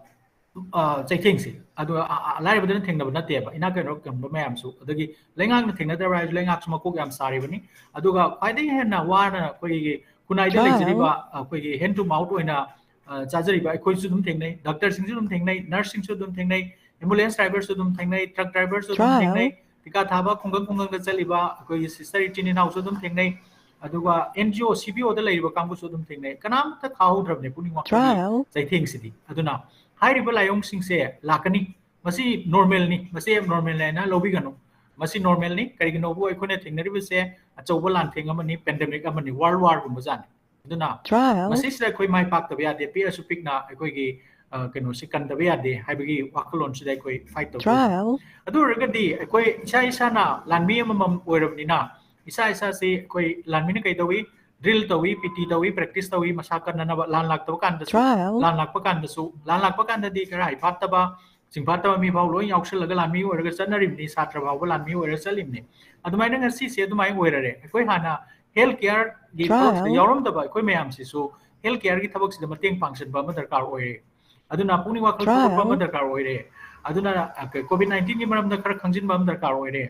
ꯑ, ꯆꯩꯊꯦꯡꯁꯦ꯫ ꯑꯗꯨꯒ, ꯑ, ꯑ, ꯂꯥꯏꯔꯕꯗꯅ ꯊꯦꯡꯅꯕ ꯅꯠꯇꯦꯕ, ꯏꯅꯥꯛ ꯈꯨꯟꯕ ꯃꯌꯥꯝꯁꯨ꯫ ꯑꯗꯒꯤ ꯂꯩꯉꯥꯛꯅ ꯊꯦꯡꯅꯗꯕ꯭ꯔꯥ ꯍꯥꯏꯔꯁꯨ ꯂꯩꯉꯥꯛꯁꯨ ꯃꯀꯣꯛ ꯌꯥꯝ ꯁꯥꯔꯤꯕꯅꯤ꯫ ꯑꯗꯨꯒ ꯈ꯭ꯋꯥꯏꯗꯒꯤ ꯍꯦꯟꯅ ꯋꯥꯅ ꯑꯩꯈꯣꯏꯒꯤ ꯈꯨꯟꯅꯥꯏꯗ ꯂꯩꯖꯔꯤꯕ, ꯑꯩꯈꯣꯏꯒꯤ hand to mouth ꯑꯣꯏꯅ, ꯑ, ꯆꯥꯖꯔꯤꯕ ꯑꯩꯈꯣꯏꯁꯨ ꯑꯗꯨꯝ ꯊꯦꯡꯅꯩ, doctorꯁꯤꯡꯁꯨ ꯑꯗꯨꯝ ꯊꯦꯡꯅꯩ, nurseꯁꯤꯡꯁꯨ ꯑꯗꯨꯝ ꯊꯦꯡꯅꯩ, ambulance driverꯁꯨ ꯑꯗꯨꯝ ꯊꯦꯡꯅꯩ, truck driverꯁꯨ ꯑꯗꯨꯝ ꯊꯦꯡꯅꯩ, ꯇꯤꯀꯥ ꯊꯥꯕ ꯈꯨꯡꯒꯪ ꯈꯨꯡꯒꯪꯗ ꯆꯠꯂꯤꯕ ꯑꯩꯈꯣꯏꯒꯤ sister ꯏꯆꯤꯟ ꯏꯅꯥꯎꯁꯨ ꯑꯗꯨꯝ ꯊꯦꯡꯅꯩ, ꯑꯗꯨꯒ NGO CBOꯗ ꯂꯩꯔꯤꯕ ꯀꯥꯡꯕꯨꯁꯨ ꯑꯗꯨꯝ ꯊꯦꯡꯅꯩ꯫ ꯀꯅꯥꯝꯇ ꯊꯥꯍꯧꯗ꯭ꯔꯕꯅꯦ ꯄꯨꯛꯅꯤꯡ ꯋꯥꯈꯜꯒꯤ ꯆꯩꯊꯦꯡꯁꯤꯗꯤ꯫ ꯑꯗꯨꯅ ꯍꯥꯏꯔꯤꯕ ꯂꯥꯏꯑꯣꯡꯁꯤꯡꯁꯦ ꯂꯥꯛꯀꯅꯤ꯫ ꯃꯁꯤ normalꯅꯤ, ꯃꯁꯤ abnormal ꯍꯥꯏꯅ ꯂꯧꯕꯤꯒꯅꯨ꯫ ꯃꯁꯤ normalꯅꯤ꯫ ꯀꯔꯤꯒꯤꯅꯣꯕꯨ ꯑꯩꯈꯣꯏꯅ ꯊꯦꯡꯅꯔꯤꯕꯁꯦ ꯑꯆꯧꯕ ꯂꯥꯟꯊꯦꯡ ꯑꯃꯅꯤ, pandemic ꯑꯃꯅꯤ, world warꯒꯨꯝꯕ ꯖꯥꯠꯅꯤ꯫ ꯑꯗꯨꯅ ꯃꯁꯤꯁꯤꯗ ꯑꯩꯈꯣꯏ ꯃꯥꯏ ꯄꯥꯛꯇꯕ ꯌꯥꯗꯦ, ꯄꯤꯛꯑꯁꯨ ꯄꯤꯛꯅ ꯑꯩꯈꯣꯏꯒꯤ, ꯑ, ꯀꯩꯅꯣꯁꯤ ꯀꯟꯗꯕ ꯌꯥꯗꯦ ꯍꯥꯏꯕꯒꯤ ꯋꯥꯈꯜꯂꯣꯟꯁꯤꯗ ꯑꯩꯈꯣꯏ fight ꯇꯧꯗꯣꯏꯅꯤ꯫ ꯑꯗꯨ ꯑꯣꯏꯔꯒꯗꯤ ꯑꯩꯈꯣꯏ ꯏꯁꯥ ꯏꯁꯥꯅ ꯂꯥꯟꯃꯤ ꯑꯃꯃꯝ ꯑꯣꯏꯔꯕꯅꯤꯅ, ꯏꯁꯥ ꯏꯁꯥꯁꯤ ꯑꯩꯈꯣꯏ ꯂꯥꯟꯃꯤꯅ ꯀꯩ ꯇꯧꯏ? Drill ꯇꯧꯏ, PT ꯇꯧꯏ, practice ꯇꯧꯏ, ꯃꯁꯥ ꯀꯟꯅꯅꯕ꯫ ꯂꯥꯟ ꯂꯥꯛꯇꯕ ꯀꯥꯟꯗꯁꯨ, ꯂꯥꯟ ꯂꯥꯛꯄ ꯀꯥꯟꯗꯁꯨ, ꯂꯥꯟ ꯂꯥꯛꯄ ꯀꯥꯟꯗꯗꯤ ꯈꯔ ꯍꯩꯐꯥꯠꯇꯕ, ꯆꯤꯡꯐꯥꯠꯇꯕ ꯃꯤ ꯐꯥꯎ ꯂꯣꯏ ꯌꯥꯎꯁꯜꯂꯒ ꯂꯥꯟꯃꯤ ꯑꯣꯏꯔꯒ ꯆꯠꯅꯔꯤꯕꯅꯤ, ꯁꯥꯇ꯭ꯔ ꯐꯥꯎꯕ ꯂꯥꯟꯃꯤ ꯑꯣꯏꯔꯒ ꯆꯠꯂꯤꯕꯅꯤ꯫ ꯑꯗꯨꯃꯥꯏꯅ ꯉꯁꯤꯁꯦ ꯑꯗꯨꯃꯥꯏꯅ ꯑꯣꯏꯔꯔꯦ꯫ ꯑꯩꯈꯣꯏ ꯍꯥꯟꯅ health careꯒꯤ ꯊꯕꯛꯁꯤꯗ ꯌꯥꯎꯔꯝꯗꯕ ꯑꯩꯈꯣꯏ ꯃꯌꯥꯝꯁꯤꯁꯨ health careꯒꯤ ꯊꯕꯛꯁꯤꯗ ꯃꯇꯦꯡ ꯄꯥꯡꯁꯤꯟꯕ ꯑꯃ ꯗꯔꯀꯥꯔ ꯑꯣꯏꯔꯦ꯫ ꯑꯗꯨꯅ ꯄꯨꯛꯅꯤꯡ ꯋꯥꯈꯜ ꯊꯧꯒꯠꯄ ꯑꯃ ꯗꯔꯀꯥꯔ ꯑꯣꯏꯔꯦ꯫ ꯑꯗꯨꯅ, ꯑ, ꯀ-, COVID nineteenꯒꯤ ꯃꯔꯝꯗ ꯈꯔ ꯈꯪꯖꯤꯟꯕ ꯑꯃ ꯗꯔꯀꯥꯔ ꯑꯣꯏꯔꯦ꯫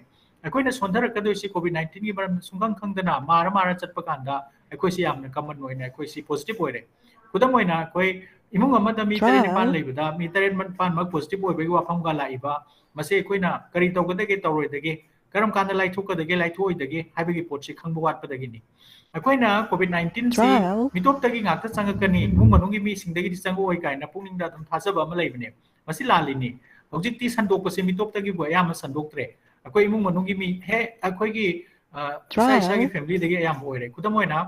ꯑꯩꯈꯣꯏꯅ ꯁꯣꯟꯊꯔꯛꯀꯗꯣꯏꯁꯤ COVID nineteenꯒꯤ ꯃꯔꯝꯗ ꯁꯨꯡꯈꯪ ꯈꯪꯗꯅ ꯃꯥꯔ ꯃꯥꯔ ꯆꯠꯄ ꯀꯥꯟꯗ ꯑꯩꯈꯣꯏꯁꯤ ꯌꯥꯝꯅ common ꯑꯣꯏꯅ ꯑꯩꯈꯣꯏꯁꯤ positive ꯑꯣꯏꯔꯦ꯫ ꯈꯨꯗꯝ ꯑꯣꯏꯅ ꯑꯩꯈꯣꯏ ꯏꯃꯨꯡ ꯑꯃꯗ ꯃꯤ ꯇꯔꯦꯠ ꯅꯤꯄꯥꯟ ꯂꯩꯕꯗ ꯃꯤ ꯇꯔꯦꯠ ꯅꯤꯄꯥꯟꯃꯛ positive ꯑꯣꯏꯕꯒꯤ ꯋꯥꯐꯝꯒ ꯂꯥꯛꯏꯕ, ꯃꯁꯤ ꯑꯩꯈꯣꯏꯅ ꯀꯔꯤ ꯇꯧꯒꯗꯒꯦ, ꯇꯧꯔꯣꯏꯗꯒꯦ, ꯀꯔꯝ ꯀꯥꯟꯗ ꯂꯥꯏꯊꯣꯛꯀꯗꯒꯦ, ꯂꯥꯏꯊꯣꯛꯑꯣꯏꯗꯒꯦ ꯍꯥꯏꯕꯒꯤ ꯄꯣꯠꯁꯤ ꯈꯪꯕ ꯋꯥꯠꯄꯗꯒꯤꯅꯤ꯫ ꯑꯩꯈꯣꯏꯅ COVID nineteenꯁꯤ ꯃꯤꯇꯣꯞꯇꯒꯤ ꯉꯥꯛꯇ ꯆꯪꯉꯛꯀꯅꯤ, ꯏꯃꯨꯡ ꯃꯅꯨꯡꯒꯤ ꯃꯤꯁꯤꯡꯗꯒꯤꯗꯤ ꯆꯪꯉꯛꯑꯣꯏ ꯀꯥꯏꯅ ꯄꯨꯛꯅꯤꯡꯗ ꯑꯗꯨꯝ ꯊꯥꯖꯕ ꯑꯃ ꯂꯩꯕꯅꯦ꯫ ꯃꯁꯤ ꯂꯥꯜꯂꯤꯅꯤ꯫ ꯍꯧꯖꯤꯛꯇꯤ ꯁꯟꯗꯣꯛꯄꯁꯦ ꯃꯤꯇꯣꯞꯇꯒꯤꯕꯨ ꯑꯌꯥꯝꯕ ꯁꯟꯗꯣꯛꯇ꯭ꯔꯦ꯫ ꯑꯩꯈꯣꯏ ꯏꯃꯨꯡ ꯃꯅꯨꯡꯒꯤ ꯃꯤ, ꯍꯦ, ꯑꯩꯈꯣꯏꯒꯤ, ꯑ, ꯏꯁꯥ ꯏꯁꯥꯒꯤ familyꯗꯒꯤ ꯑꯌꯥꯝꯕ ꯑꯣꯏꯔꯦ꯫ ꯈꯨꯗꯝ ꯑꯣꯏꯅ,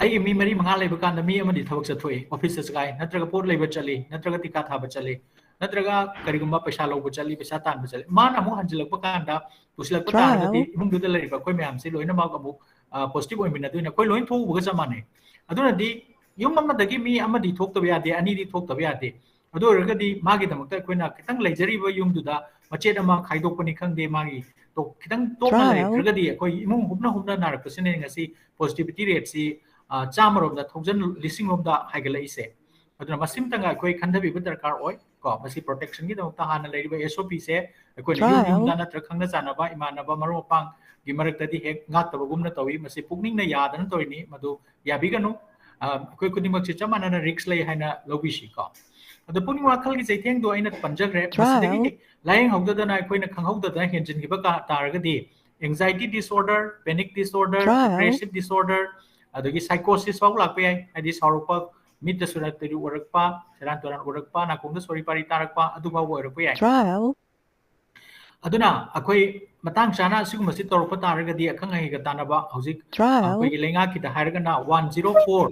ꯑꯩꯒꯤ ꯃꯤ ꯃꯔꯤ ꯃꯉꯥ ꯂꯩꯕ ꯀꯥꯟꯗ ꯃꯤ ꯑꯃꯗꯤ ꯊꯕꯛ ꯆꯠꯊꯣꯛꯏ, officeꯇ ꯆꯠꯂꯤ, ꯅꯠꯇ꯭ꯔꯒ ꯄꯣꯠ ꯂꯩꯕ ꯆꯠꯂꯤ, ꯅꯠꯇ꯭ꯔꯒ ꯇꯤꯀꯥ ꯊꯥꯕ ꯆꯠꯂꯤ, ꯅꯠꯇ꯭ꯔꯒ ꯀꯔꯤꯒꯨꯝꯕ ꯄꯩꯁꯥ ꯂꯧꯕ ꯆꯠꯂꯤ, ꯄꯩꯁꯥ ꯇꯥꯟꯕ ꯆꯠꯂꯤ꯫ ꯃꯥꯅ ꯑꯃꯨꯛ ꯍꯟꯖꯤꯜꯂꯛꯄ ꯀꯥꯟꯗ, ꯄꯨꯁꯤꯜꯂꯛꯄ ꯇꯥꯔꯒꯗꯤ ꯏꯃꯨꯡꯗꯨꯗ ꯂꯩꯔꯤꯕ ꯑꯩꯈꯣꯏ ꯃꯌꯥꯝꯁꯤ ꯂꯣꯏꯅꯃꯛ ꯑꯃꯨꯛ, ꯑ, positive ꯑꯣꯏꯃꯤꯟꯅꯗꯣꯏꯅꯦ꯫ ꯑꯩꯈꯣꯏ ꯂꯣꯏ ꯊꯣꯛꯎꯕꯒ ꯆꯞ ꯃꯥꯟꯅꯩ꯫ ꯑꯗꯨꯅꯗꯤ ꯌꯨꯝ ꯑꯃꯗꯒꯤ ꯃꯤ ꯑꯃꯗꯤ ꯊꯣꯛꯇꯕ ꯌꯥꯗꯦ, ꯑꯅꯤꯗꯤ ꯊꯣꯛꯇꯕ ꯌꯥꯗꯦ꯫ ꯑꯗꯨ ꯑꯣꯏꯔꯒꯗꯤ ꯃꯥꯒꯤꯗꯃꯛꯇ ꯑꯩꯈꯣꯏꯅ ꯈꯤꯇꯪ ꯂꯩꯖꯔꯤꯕ ꯌꯨꯝꯗꯨꯗ ꯃꯆꯦꯠ ꯑꯃ ꯈꯥꯏꯗꯣꯛꯄꯅꯤ ꯈꯪꯗꯦ, ꯃꯥꯒꯤ ꯇꯣ-, ꯈꯤꯇꯪ ꯇꯣꯛꯅ ꯂꯩꯔꯒꯗꯤ ꯑꯩꯈꯣꯏ ꯏꯃꯨꯡ ꯍꯨꯞꯅ ꯍꯨꯞꯅ ꯅꯥꯔꯛꯄꯁꯤꯅ ꯉꯁꯤ positivity rateꯁꯤ, ꯑ, ꯆꯥꯝꯃꯔꯣꯝꯗ, ꯊꯥꯎꯖꯟ, ꯂꯤꯁꯤꯡ ꯂꯣꯝꯗ ꯍꯥꯏꯒꯠꯂꯛꯏꯁꯦ꯫ ꯑꯗꯨꯅ ꯃꯁꯤꯝꯇꯪꯒ ꯑꯩꯈꯣꯏ ꯈꯟꯊꯕꯤꯕ ꯗꯔꯀꯥꯔ ꯑꯣꯏ꯫ ꯀꯣ, ꯃꯁꯤ protectionꯒꯤꯗꯃꯛꯇ ꯍꯥꯟꯅ ꯂꯩꯔꯤꯕ SOPꯁꯦ ꯑꯩꯈꯣꯏꯅ ꯌꯨꯝ ꯌꯨꯝꯗ ꯅꯠꯇ꯭ꯔꯒ ꯈꯪꯅ ꯆꯥꯟꯅꯕ ꯏꯃꯥꯟꯅꯕ ꯃꯔꯨꯞ ꯃꯄꯥꯡꯒꯤ ꯃꯔꯛꯇꯗꯤ ꯍꯦꯛ ꯉꯥꯛꯇꯕꯒꯨꯝꯅ ꯇꯧꯏ꯫ ꯃꯁꯤ ꯄꯨꯛꯅꯤꯡꯅ ꯌꯥꯗꯅ ꯇꯧꯔꯤꯅꯤ, ꯃꯗꯨ ꯌꯥꯕꯤꯒꯅꯨ꯫ ꯑ, ꯑꯩꯈꯣꯏ ꯈꯨꯗꯤꯡꯃꯛꯁꯦ ꯆꯞ ꯃꯥꯟꯅꯅ risk ꯂꯩ ꯍꯥꯏꯅ ꯂꯧꯕꯤꯁꯤ ꯀꯣ꯫ ꯑꯗꯣ ꯄꯨꯛꯅꯤꯡ ꯋꯥꯈꯜꯒꯤ ꯆꯩꯊꯦꯡꯗꯣ ꯑꯩꯅ ꯄꯟꯖꯈ꯭ꯔꯦ꯫ ꯃꯁꯤꯗꯒꯤ ꯂꯥꯏꯌꯦꯡꯍꯧꯗꯗꯅ ꯑꯩꯈꯣꯏꯅ ꯈꯪꯍꯧꯗꯗꯅ ꯍꯦꯟꯖꯤꯟꯈꯤꯕ ꯀꯥ-, ꯇꯥꯔꯒꯗꯤ anxiety disorder, panic disorder, depressive disorder, ꯑꯗꯒꯤ psychosis ꯐꯥꯎ ꯂꯥꯛꯄ ꯌꯥꯏ꯫ ꯍꯥꯏꯗꯤ ꯁꯥꯎꯔꯛꯄ, ꯃꯤꯠꯇ ꯁꯨꯔꯥꯟ ꯇꯨꯔꯤ ꯎꯔꯛꯄ, ꯁꯦꯔꯥꯟ ꯇꯨꯔꯥꯟ ꯎꯔꯛꯄ, ꯅꯥꯀꯣꯡꯗ ꯁꯣꯔꯤ ꯄꯥꯔꯤ ꯇꯥꯔꯛꯄ, ꯑꯗꯨ ꯐꯥꯎꯕ ꯑꯣꯏꯔꯛꯄ ꯌꯥꯏ꯫ ꯑꯗꯨꯅ ꯑꯩꯈꯣꯏ ꯃꯇꯥꯡ ꯆꯥꯅ ꯑꯁꯤꯒꯨꯝꯕꯁꯤ ꯇꯧꯔꯛꯄ ꯇꯥꯔꯒꯗꯤ ꯑꯈꯪ ꯑꯍꯩꯒ ꯇꯥꯟꯅꯕ ꯍꯧꯖꯤꯛ ꯑꯩꯈꯣꯏꯒꯤ ꯂꯩꯉꯥꯛꯀꯤꯗ ꯍꯥꯏꯔꯒꯅ one zero four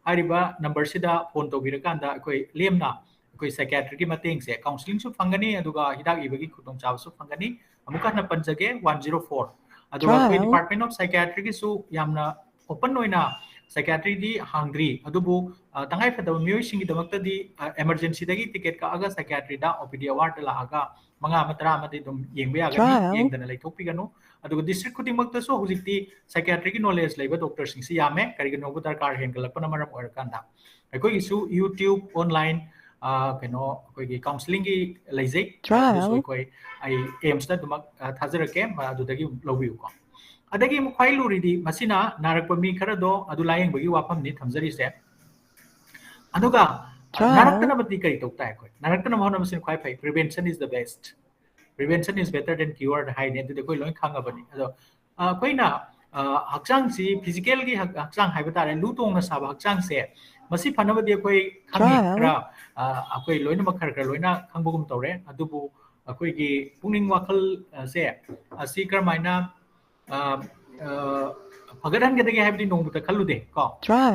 ꯍꯥꯏꯔꯤꯕ number ꯁꯤꯗ phone ꯇꯧꯕꯤꯔꯀꯥꯟꯗ ꯑꯩꯈꯣꯏ ꯂꯦꯝꯅ ꯑꯩꯈꯣꯏ psychiatrist ꯀꯤ ꯃꯇꯦꯡꯁꯦ, counselling ꯁꯨ ꯐꯪꯒꯅꯤ, ꯑꯗꯨꯒ ꯍꯤꯗꯥꯛ ꯏꯕꯒꯤ ꯈꯨꯗꯣꯡꯆꯥꯕꯁꯨ ꯐꯪꯒꯅꯤ꯫ ꯑꯃꯨꯛꯀ ꯍꯟꯅ ꯄꯟꯖꯒꯦ, one zero four꯫ ꯑꯗꯨꯒ ꯑꯩꯈꯣꯏ Department of Psychiatry ꯒꯤꯁꯨ ꯌꯥꯝꯅ open ꯑꯣꯏꯅ psychiatry ꯗꯤ ꯍꯥꯡꯗ꯭ꯔꯤ, ꯑꯗꯨꯕꯨ, ꯑ, ꯇꯉꯥꯏ ꯐꯗꯕ ꯃꯤꯑꯣꯏꯁꯤꯡꯒꯤꯗꯃꯛꯇꯗꯤ, ꯑ, emergency ꯗꯒꯤ ticket ꯀꯛꯑꯒ psychiatry ꯗ OPD hour ꯗ ꯂꯥꯛꯑꯒ ꯃꯉꯥ ꯑꯃ ꯇꯔꯥ ꯑꯃꯗꯤ ꯑꯗꯨꯝ ꯌꯦꯡꯕ ꯌꯥꯒꯅꯤ, ꯌꯦꯡꯗꯅ ꯂꯩꯊꯣꯛꯄꯤꯒꯅꯨ꯫ ꯑꯗꯨꯒ district ꯈꯨꯗꯤꯡꯃꯛꯇꯁꯨ ꯍꯧꯖꯤꯛꯇꯤ psychiatry ꯒꯤ knowledge ꯂꯩꯕ doctor ꯁꯤꯡꯁꯤ ꯌꯥꯝꯃꯦ, ꯀꯔꯤꯒꯤꯅꯣꯕꯨ ꯗꯔꯀꯥꯔ ꯍꯦꯟꯒꯠꯂꯛꯄꯅ ꯃꯔꯝ ꯑꯣꯏꯔꯀꯥꯟꯗ꯫ ꯑꯩꯈꯣꯏꯒꯤꯁꯨ YouTube online, ꯑ, ꯀꯩꯅꯣ, ꯑꯩꯈꯣꯏꯒꯤ counselling ꯒꯤ ꯂꯩꯖꯩ꯫ ꯑꯗꯨꯁꯨ ꯑꯩꯈꯣꯏ, ꯑꯩ AIIMS ꯇ ꯑꯗꯨꯃꯛ, ꯑ, ꯊꯥꯖꯔꯛꯀꯦ, ꯃ-, ꯑꯗꯨꯗꯒꯤ ꯑꯗꯨꯝ ꯂꯧꯕꯤꯌꯨꯀꯣ꯫ ꯑꯗꯒꯤ ꯑꯃꯨꯛ ꯈ꯭ꯋꯥꯏ ꯂꯨꯔꯤꯗꯤ ꯃꯁꯤꯅ ꯅꯥꯔꯛꯄ ꯃꯤ ꯈꯔꯗꯣ ꯑꯗꯨ ꯂꯥꯌꯦꯡꯕꯒꯤ ꯋꯥꯐꯝꯅꯤ ꯊꯝꯖꯔꯤꯁꯦ꯫ ꯑꯗꯨꯒ, ꯑ, ꯅꯥꯔꯛꯇꯅꯕꯗꯤ ꯀꯔꯤ ꯇꯧ ꯇꯥꯏ ꯑꯩꯈꯣꯏ? ꯅꯥꯔꯛꯇꯅꯕ ꯍꯣꯠꯅꯕꯁꯤꯅ ꯈ꯭ꯋꯥꯏ ꯐꯩ꯫ Prevention is the best. Prevention is better than cure ꯍꯥꯏꯅꯤ꯫ ꯑꯗꯨꯗꯤ ꯑꯩꯈꯣꯏ ꯂꯣꯏ ꯈꯪꯉꯕꯅꯤ꯫ ꯑꯗꯣ, ꯑ, ꯑꯩꯈꯣꯏꯅ, ꯑ, ꯍꯛꯆꯥꯡꯁꯤ, physical ꯒꯤ ꯍꯛ-, ꯍꯛꯆꯥꯡ ꯍꯥꯏꯕ ꯇꯥꯔꯦ, ꯂꯨ ꯇꯣꯡꯅ ꯁꯥꯕ ꯍꯛꯆꯥꯡꯁꯦ, ꯃꯁꯤ ꯐꯅꯕꯗꯤ ꯑꯩꯈꯣꯏ ꯈꯪꯉꯤ ꯈꯔ, ꯑ, ꯑꯩꯈꯣꯏ ꯂꯣꯏꯅꯃꯛ ꯈꯔ ꯈꯔ ꯂꯣꯏꯅ ꯈꯪꯕꯒꯨꯝ ꯇꯧꯔꯦ꯫ ꯑꯗꯨꯕꯨ ꯑꯩꯈꯣꯏꯒꯤ ꯄꯨꯛꯅꯤꯡ ꯋꯥꯈꯜ, ꯑ, ꯁꯦ, ꯑꯁꯤ ꯀꯔꯝꯍꯥꯏꯅ, ꯑ, ꯑ, ꯐꯒꯠꯍꯟꯒꯗꯒꯦ ꯍꯥꯏꯕꯗꯤ ꯅꯣꯡꯃꯇ ꯈꯜꯂꯨꯗꯦ ꯀꯣ꯫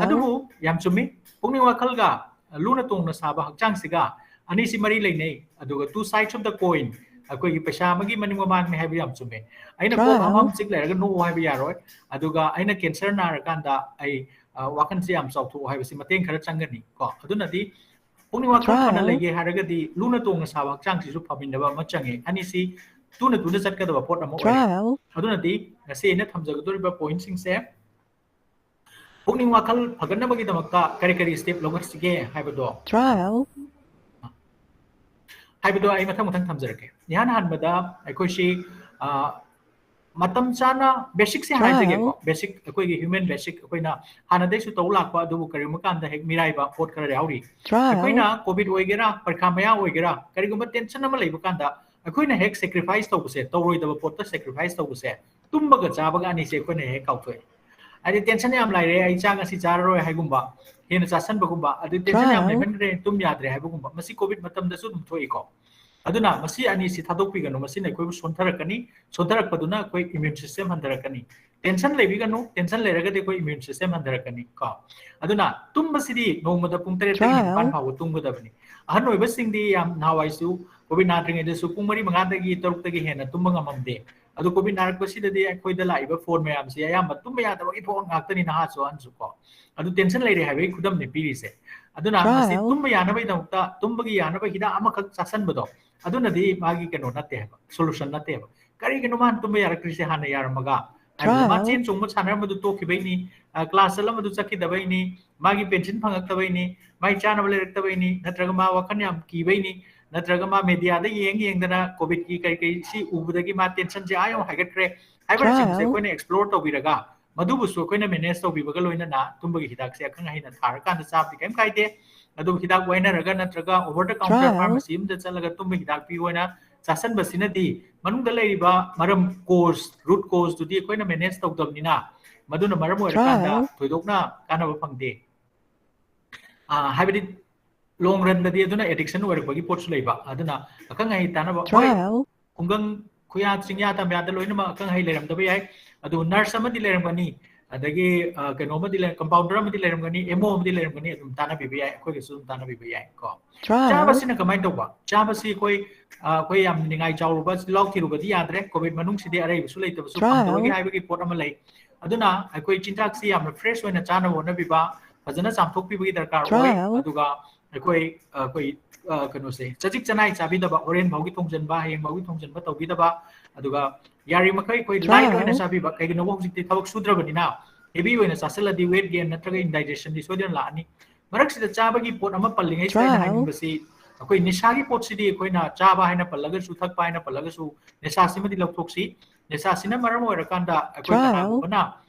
ꯑꯗꯨꯕꯨ ꯌꯥꯝ ꯆꯨꯝꯃꯤ, ꯄꯨꯛꯅꯤꯡ ꯋꯥꯈꯜꯒ ꯂꯨꯅ ꯇꯣꯡꯅ ꯁꯥꯕ ꯍꯛꯆꯥꯡꯁꯤꯒ ꯑꯅꯤꯁꯤ ꯃꯔꯤ ꯂꯩꯅꯩ꯫ ꯑꯗꯨꯒ two sides of the coin, ꯑꯩꯈꯣꯏꯒꯤ ꯄꯩꯁꯥ ꯑꯃꯒꯤ ꯃꯅꯤꯡ ꯃꯃꯥꯡꯅꯤ ꯍꯥꯏꯕ ꯌꯥꯝ ꯆꯨꯝꯃꯦ꯫ ꯑꯩꯅ ꯀꯣꯛ ꯑꯃ ꯑꯃ ꯆꯤꯛ ꯂꯩꯔꯒ ꯅꯣꯛꯑꯣ ꯍꯥꯏꯕ ꯌꯥꯔꯣꯏ꯫ ꯑꯗꯨꯒ ꯑꯩꯅ cancer ꯅꯥꯔꯀꯥꯟꯗ ꯑꯩ, ꯑ, ꯋꯥꯈꯜꯁꯦ ꯌꯥꯝ ꯆꯥꯎꯊꯣꯛꯑꯣ ꯍꯥꯏꯕꯁꯤ ꯃꯇꯦꯡ ꯈꯔ ꯆꯪꯒꯅꯤ ꯀꯣ꯫ ꯑꯗꯨꯅꯗꯤ ꯄꯨꯛꯅꯤꯡ ꯋꯥꯈꯜ ꯐꯅ ꯂꯩꯒꯦ ꯍꯥꯏꯔꯒꯗꯤ ꯂꯨꯅ ꯇꯣꯡꯅ ꯁꯥꯕ ꯍꯛꯆꯥꯡꯁꯤꯁꯨ ꯐꯃꯤꯟꯅꯕ ꯑꯃ ꯆꯪꯉꯤ꯫ ꯑꯅꯤꯁꯤ ꯇꯨꯅ ꯇꯨꯅ ꯆꯠꯀꯗꯕ ꯄꯣꯠ ꯑꯃ ꯑꯣꯏꯔꯦ꯫ ꯑꯗꯨꯅꯗꯤ ꯉꯁꯤ ꯑꯩꯅ ꯊꯝꯖꯒꯗꯧꯔꯤꯕ point ꯁꯤꯡꯁꯦ, ꯄꯨꯛꯅꯤꯡ ꯋꯥꯈꯜ ꯐꯒꯠꯅꯕꯒꯤꯗꯃꯛꯇ ꯀꯔꯤ ꯀꯔꯤ step ꯂꯧꯈꯠꯁꯤꯒꯦ ꯍꯥꯏꯕꯗꯣ, ꯍꯥꯏꯕꯗꯣ ꯑꯩ ꯃꯊꯪ ꯃꯊꯪ ꯊꯝꯖꯔꯛꯀꯦ꯫ ꯏꯍꯥꯟ ꯍꯥꯟꯕꯗ ꯑꯩꯈꯣꯏꯁꯤ, ꯑ, ꯃꯇꯝ ꯆꯥꯅ ꯕꯦꯁꯤꯛꯁꯦ ꯍꯥꯏꯖꯒꯦꯀꯣ, ꯕꯦꯁꯤꯛ, ꯑꯩꯈꯣꯏꯒꯤ ꯍ꯭ꯌꯨꯃꯦꯟ ꯕꯦꯁꯤꯛ, ꯑꯩꯈꯣꯏꯅ ꯍꯥꯟꯅꯗꯩꯁꯨ ꯇꯧ ꯂꯥꯛꯄ, ꯑꯗꯨꯕꯨ ꯀꯔꯤꯒꯨꯝꯕ ꯀꯥꯟꯗ ꯍꯦꯛ ꯃꯤꯔꯥꯏꯕ ꯄꯣꯠ ꯈꯔ ꯌꯥꯎꯔꯤ꯫ ꯑꯩꯈꯣꯏꯅ ꯀꯣꯚꯤꯗ ꯑꯣꯏꯒꯦꯔꯥ, ꯄꯔꯤꯈꯥ ꯃꯌꯥ ꯑꯣꯏꯒꯦꯔꯥ, ꯀꯔꯤꯒꯨꯝꯕ ꯇꯦꯟꯁꯟ ꯑꯃ ꯂꯩꯕ ꯀꯥꯟꯗ ꯑꯩꯈꯣꯏꯅ ꯍꯦꯛ ꯁꯦꯀ꯭ꯔꯤꯐꯥꯏꯁ ꯇꯧꯕꯁꯦ, ꯇꯧꯔꯣꯏꯗꯕ ꯄꯣꯠꯇ ꯁꯦꯀ꯭ꯔꯤꯐꯥꯏꯁ ꯇꯧꯕꯁꯦ, ꯇꯨꯝꯕꯒ ꯆꯥꯕꯒ ꯑꯅꯤꯁꯦ ꯑꯩꯈꯣꯏꯅ ꯍꯦꯛ ꯀꯥꯎꯊꯣꯛꯑꯦ꯫ ꯍꯥꯏꯗꯤ ꯇꯦꯟꯁꯟ ꯌꯥꯝ ꯂꯩꯔꯦ, ꯑꯩ ꯆꯥꯛ ꯉꯁꯤ ꯆꯥꯔꯔꯣꯏ ꯍꯥꯏꯒꯨꯝꯕ, ꯍꯦꯟꯅ ꯆꯥꯁꯟꯕꯒꯨꯝꯕ, ꯑꯗꯨ ꯇꯦꯟꯁꯟ ꯌꯥꯝ ꯂꯩꯃꯟꯈ꯭ꯔꯦ, ꯇꯨꯝ ꯌꯥꯗ꯭ꯔꯦ ꯍꯥꯏꯕꯒꯨꯝꯕ, ꯃꯁꯤ ꯀꯣꯚꯤꯗ ꯃꯇꯝꯗꯁꯨ ꯑꯗꯨꯝ ꯊꯣꯛꯏꯀꯣ꯫ ꯑꯗꯨꯅ ꯃꯁꯤ ꯑꯅꯤꯁꯤ ꯊꯥꯗꯣꯛꯄꯤꯒꯅꯨ, ꯃꯁꯤꯅ ꯑꯩꯈꯣꯏꯕꯨ ꯁꯣꯟꯊꯔꯛꯀꯅꯤ, ꯁꯣꯟꯊꯔꯛꯄꯗꯨꯅ ꯑꯩꯈꯣꯏ ꯏꯃ꯭ꯌꯨꯟ ꯁꯤꯁꯇꯦꯝ ꯍꯟꯊꯔꯛꯀꯅꯤ꯫ ꯇꯦꯟꯁꯟ ꯂꯩꯕꯤꯒꯅꯨ, ꯇꯦꯟꯁꯟ ꯂꯩꯔꯒꯗꯤ ꯑꯩꯈꯣꯏ ꯏꯃ꯭ꯌꯨꯟ ꯁꯤꯁꯇꯦꯝ ꯍꯟꯊꯔꯛꯀꯅꯤ ꯀꯣ꯫ ꯑꯗꯨꯅ ꯇꯨꯝꯕꯁꯤꯗꯤ ꯅꯣꯡꯃꯗ ꯄꯨꯡ ꯇꯔꯦꯠꯇꯒꯤ ꯅꯤꯄꯥꯟ ꯐꯥꯎꯕ ꯇꯨꯝꯒꯗꯕꯅꯤ꯫ ꯑꯍꯟ ꯑꯣꯏꯕꯁꯤꯡꯗꯤ ꯌꯥꯝ ꯅꯍꯥꯟꯋꯥꯏꯁꯨ ꯀꯣꯚꯤꯗ ꯅꯥꯗ꯭ꯔꯤꯉꯩꯗꯁꯨ ꯄꯨꯡ ꯃꯔꯤ ꯃꯉꯥꯗꯒꯤ ꯇꯔꯨꯛꯇꯒꯤ ꯍꯦꯟꯅ ꯇꯨꯝꯕ ꯉꯝꯃꯝꯗꯦ꯫ ꯑꯗꯣ ꯀꯣꯚꯤꯗ ꯅꯥꯔꯛꯄꯁꯤꯗꯗꯤ ꯑꯩꯈꯣꯏꯗ ꯂꯥꯛꯏꯕ ꯐꯣꯟ ꯃꯌꯥꯝꯁꯤ ꯑꯌꯥꯝꯕ ꯇꯨꯝꯕ ꯌꯥꯗꯕꯒꯤ ꯐꯣꯟ ꯉꯥꯛꯇꯅꯤ, ꯅꯍꯥꯁꯨ ꯑꯍꯟꯁꯨ ꯀꯣ꯫ ꯑꯗꯨ ꯇꯦꯟꯁꯟ ꯂꯩꯔꯦ ꯍꯥꯏꯕꯒꯤ ꯈꯨꯗꯝꯅꯤ ꯄꯤꯔꯤꯁꯦ꯫ ꯑꯗꯨꯅ ꯃꯁꯤ ꯇꯨꯝꯕ ꯌꯥꯅꯕꯒꯤꯗꯃꯛꯇ ꯇꯨꯝꯕꯒꯤ ꯌꯥꯅꯕ ꯍꯤꯗꯥꯛ ꯑꯃꯈꯛ ꯆꯥꯁꯟꯕꯗꯣ, ꯑꯗꯨꯅꯗꯤ ꯃꯥꯒꯤ ꯀꯩꯅꯣ ꯅꯠꯇꯦ ꯍꯥꯏꯕ, ꯁꯣꯂꯨꯁꯟ ꯅꯠꯇꯦꯕ꯫ ꯀꯔꯤꯒꯤꯅꯣ ꯃꯥꯅ ꯇꯨꯝꯕ ꯌꯥꯔꯛꯇ꯭ꯔꯤꯁꯦ ꯍꯥꯟꯅ ꯌꯥꯔꯝꯃꯒ? ꯍꯥꯏꯕꯗꯤ ꯃꯥ ꯆꯦꯟ ꯆꯣꯡꯕ ꯁꯥꯟꯅꯔꯝꯕꯗꯨ ꯇꯣꯛꯈꯤꯕꯩꯅꯤ, ꯑ, ꯀ꯭ꯂꯥꯁ ꯆꯠꯂꯝꯕꯗꯨ ꯆꯠꯈꯤꯗꯕꯩꯅꯤ, ꯃꯥꯒꯤ ꯄꯦꯟꯁꯤꯟ ꯐꯪꯉꯛꯇꯕꯩꯅꯤ, ꯃꯥꯒꯤ ꯆꯥꯅꯕ ꯂꯩꯔꯛꯇꯕꯩꯅꯤ, ꯅꯠꯇ꯭ꯔꯒ ꯃꯥ ꯋꯥꯈꯜ ꯌꯥꯝ ꯀꯤꯕꯩꯅꯤ, ꯅꯠꯇ꯭ꯔꯒ ꯃꯥ ꯃꯦꯗꯤꯌꯥꯗ ꯌꯦꯡ ꯌꯦꯡꯗꯅ ꯀꯣꯚꯤꯗꯀꯤ ꯀꯩ ꯀꯩ ꯁꯤ ꯎꯕꯗꯒꯤ ꯃꯥ ꯇꯦꯟꯁꯟꯁꯦ ꯑꯥ ꯌꯧ ꯍꯥꯏꯒꯠꯈ꯭ꯔꯦ ꯍꯥꯏꯕꯅꯆꯤꯡꯕꯁꯦ ꯑꯩꯈꯣꯏꯅ ꯑꯦꯛꯁꯄ꯭ꯂꯣꯔ ꯇꯧꯕꯤꯔꯒ, ꯃꯗꯨꯕꯨꯁꯨ ꯑꯩꯈꯣꯏꯅ ꯃꯦꯅꯦꯖ ꯇꯧꯕꯤꯕꯒ ꯂꯣꯏꯅꯅ ꯇꯨꯝꯕꯒꯤ ꯍꯤꯗꯥꯛꯁꯦ ꯑꯈꯪ ꯑꯍꯩꯅ ꯊꯥꯔꯀꯥꯟꯗ ꯆꯥꯕꯗꯤ ꯀꯩꯝ ꯀꯥꯏꯗꯦ꯫ ꯑꯗꯨꯕꯨ ꯍꯤꯗꯥꯛ ꯋꯥꯏꯅꯔꯒ ꯅꯠꯇ꯭ꯔꯒ ꯑꯣꯚꯔ ꯗ ꯀꯥꯎꯟꯇꯔ ꯐꯥꯔꯃꯥꯁꯤ ꯑꯃꯗ ꯆꯠꯂꯒ ꯇꯨꯝꯕ ꯍꯤꯗꯥꯛ ꯄꯤꯌꯣꯅ ꯆꯥꯁꯟꯕꯁꯤꯅꯗꯤ ꯃꯅꯨꯡꯗ ꯂꯩꯔꯤꯕ ꯃꯔꯝ, ꯀꯣꯖ, ꯔꯨꯠ ꯀꯣꯖꯇꯨꯗꯤ ꯑꯩꯈꯣꯏꯅ ꯃꯦꯅꯦꯖ ꯇꯧꯗꯕꯅꯤꯅ, ꯃꯗꯨꯅ ꯃꯔꯝ ꯑꯣꯏꯔꯀꯥꯟꯗ ꯊꯣꯏꯗꯣꯛꯅ ꯀꯥꯟꯅꯕ ꯐꯪꯗꯦ꯫ ꯑ, ꯍꯥꯏꯕꯗꯤ ꯂꯣꯡ ꯔꯟꯗꯗꯤ ꯑꯗꯨꯅ ꯑꯦꯗꯤꯛꯁꯟ ꯑꯣꯏꯔꯛꯄꯒꯤ ꯄꯣꯠꯁꯨ ꯂꯩꯕ꯫ ꯑꯗꯨꯅ ꯑꯈꯪ ꯑꯍꯩ ꯇꯥꯟꯅꯕ, ꯍꯣꯏ, ꯈꯨꯡꯒꯪ, ꯈꯨꯌꯥ, ꯆꯤꯡꯌꯥ ꯇꯝꯌꯥꯗ ꯂꯣꯏꯅꯃꯛ ꯑꯈꯪ ꯑꯍꯩ ꯂꯩꯔꯝꯗꯕ ꯌꯥꯏ꯫ ꯑꯗꯨ ꯅꯔꯁ ꯑꯃꯗꯤ ꯂꯩꯔꯝꯒꯅꯤ, ꯑꯗꯒꯤ, ꯑ, ꯀꯩꯅꯣ ꯑꯃꯗꯤ ꯂꯩ-, ꯀꯝꯄꯥꯎꯟꯗꯔ ꯑꯃꯗꯤ ꯂꯩꯔꯝꯒꯅꯤ, ꯑꯦꯝ ꯑꯣ ꯑꯃꯗꯤ ꯂꯩꯔꯝꯒꯅꯤ, ꯑꯗꯨꯝ ꯇꯥꯟꯅꯕꯤꯕ ꯌꯥꯏ, ꯑꯩꯈꯣꯏꯒꯁꯨ ꯑꯗꯨꯝ ꯇꯥꯟꯅꯕꯤꯕ ꯌꯥꯏ ꯀꯣ꯫ ꯆꯥꯕꯁꯤꯅ ꯀꯃꯥꯏꯅ ꯇꯧꯕ? ꯆꯥꯕꯁꯤ ꯑꯩꯈꯣꯏ, ꯑ, ꯑꯩꯈꯣꯏ ꯌꯥꯝ ꯅꯤꯡꯉꯥꯏ ꯆꯥꯎꯔꯨꯕ, ꯆꯤꯜꯍꯥꯎ ꯊꯤꯔꯨꯕꯗꯤ ꯌꯥꯗ꯭ꯔꯦ꯫ ꯀꯣꯚꯤꯗ ꯃꯅꯨꯡꯁꯤꯗꯤ ꯑꯔꯩꯕꯁꯨ ꯂꯩꯇꯕꯁꯨ ꯐꯪꯗꯕꯒꯤ ꯍꯥꯏꯕꯒꯤ ꯄꯣꯠ ꯑꯃ ꯂꯩ꯫ ꯑꯗꯨꯅ ꯑꯩꯈꯣꯏ ꯆꯤꯟꯖꯥꯛꯁꯤ ꯌꯥꯝꯅ ꯐ꯭ꯔꯦꯁ ꯑꯣꯏꯅ ꯆꯥꯅꯕ ꯍꯣꯠꯅꯕꯤꯕ, ꯐꯖꯅ ꯆꯥꯝꯊꯣꯛꯄꯤꯕꯒꯤ ꯗꯔꯀꯥꯔ ꯑꯣꯏ꯫ ꯑꯗꯨꯒ ꯑꯩꯈꯣꯏ, ꯑꯩꯈꯣꯏ, ꯑ, ꯀꯩꯅꯣꯁꯦ, ꯆꯖꯤꯛ ꯆꯅꯥꯏ ꯆꯥꯕꯤꯗꯕ, ꯍꯣꯔꯦꯟ ꯐꯥꯎꯒꯤ ꯊꯣꯡꯖꯟꯕ, ꯍꯌꯦꯡ ꯐꯥꯎꯒꯤ ꯊꯣꯡꯖꯟꯕ ꯇꯧꯕꯤꯗꯕ, ꯑꯗꯨꯒ ꯌꯥꯔꯤꯃꯈꯩ ꯑꯩꯈꯣꯏ ꯂꯥꯏꯠ ꯑꯣꯏꯅ ꯆꯥꯕꯤꯕ꯫ ꯀꯩꯒꯤꯅꯣꯕ, ꯍꯧꯖꯤꯛꯇꯤ ꯊꯕꯛ ꯁꯨꯗ꯭ꯔꯕꯅꯤꯅ ꯍꯦꯚꯤ ꯑꯣꯏꯅ ꯆꯥꯁꯤꯜꯂꯗꯤ ꯋꯦꯠ ꯒꯦꯟ ꯅꯠꯇ꯭ꯔꯒ ꯏꯟꯗꯥꯏꯖꯦꯁꯟꯗꯤ ꯁꯣꯏꯗꯅ ꯂꯥꯛꯑꯅꯤ꯫ ꯃꯔꯛꯁꯤꯗ ꯆꯥꯕꯒꯤ ꯄꯣꯠ ꯑꯃ ꯄꯜꯂꯤꯉꯩꯁꯤꯗ ꯑꯩꯅ ꯍꯥꯏꯅꯤꯡꯕꯁꯤ, ꯑꯩꯈꯣꯏ ꯅꯤꯁꯥꯒꯤ ꯄꯣꯠꯁꯤꯗꯤ ꯑꯩꯈꯣꯏꯅ ꯆꯥꯕ ꯍꯥꯏꯅ ꯄꯜꯂꯒꯁꯨ, ꯊꯛꯄ ꯍꯥꯏꯅ ꯄꯜꯂꯒꯁꯨ, ꯅꯤꯁꯥꯁꯤꯃꯗꯤ ꯂꯧꯊꯣꯛꯁꯤ꯫ ꯅꯤꯁꯥꯁꯤꯅ ꯃꯔꯝ ꯑꯣꯏꯔꯀꯥꯟꯗ ꯑꯩꯈꯣꯏ ꯀꯅꯥꯒꯨꯝꯕꯅ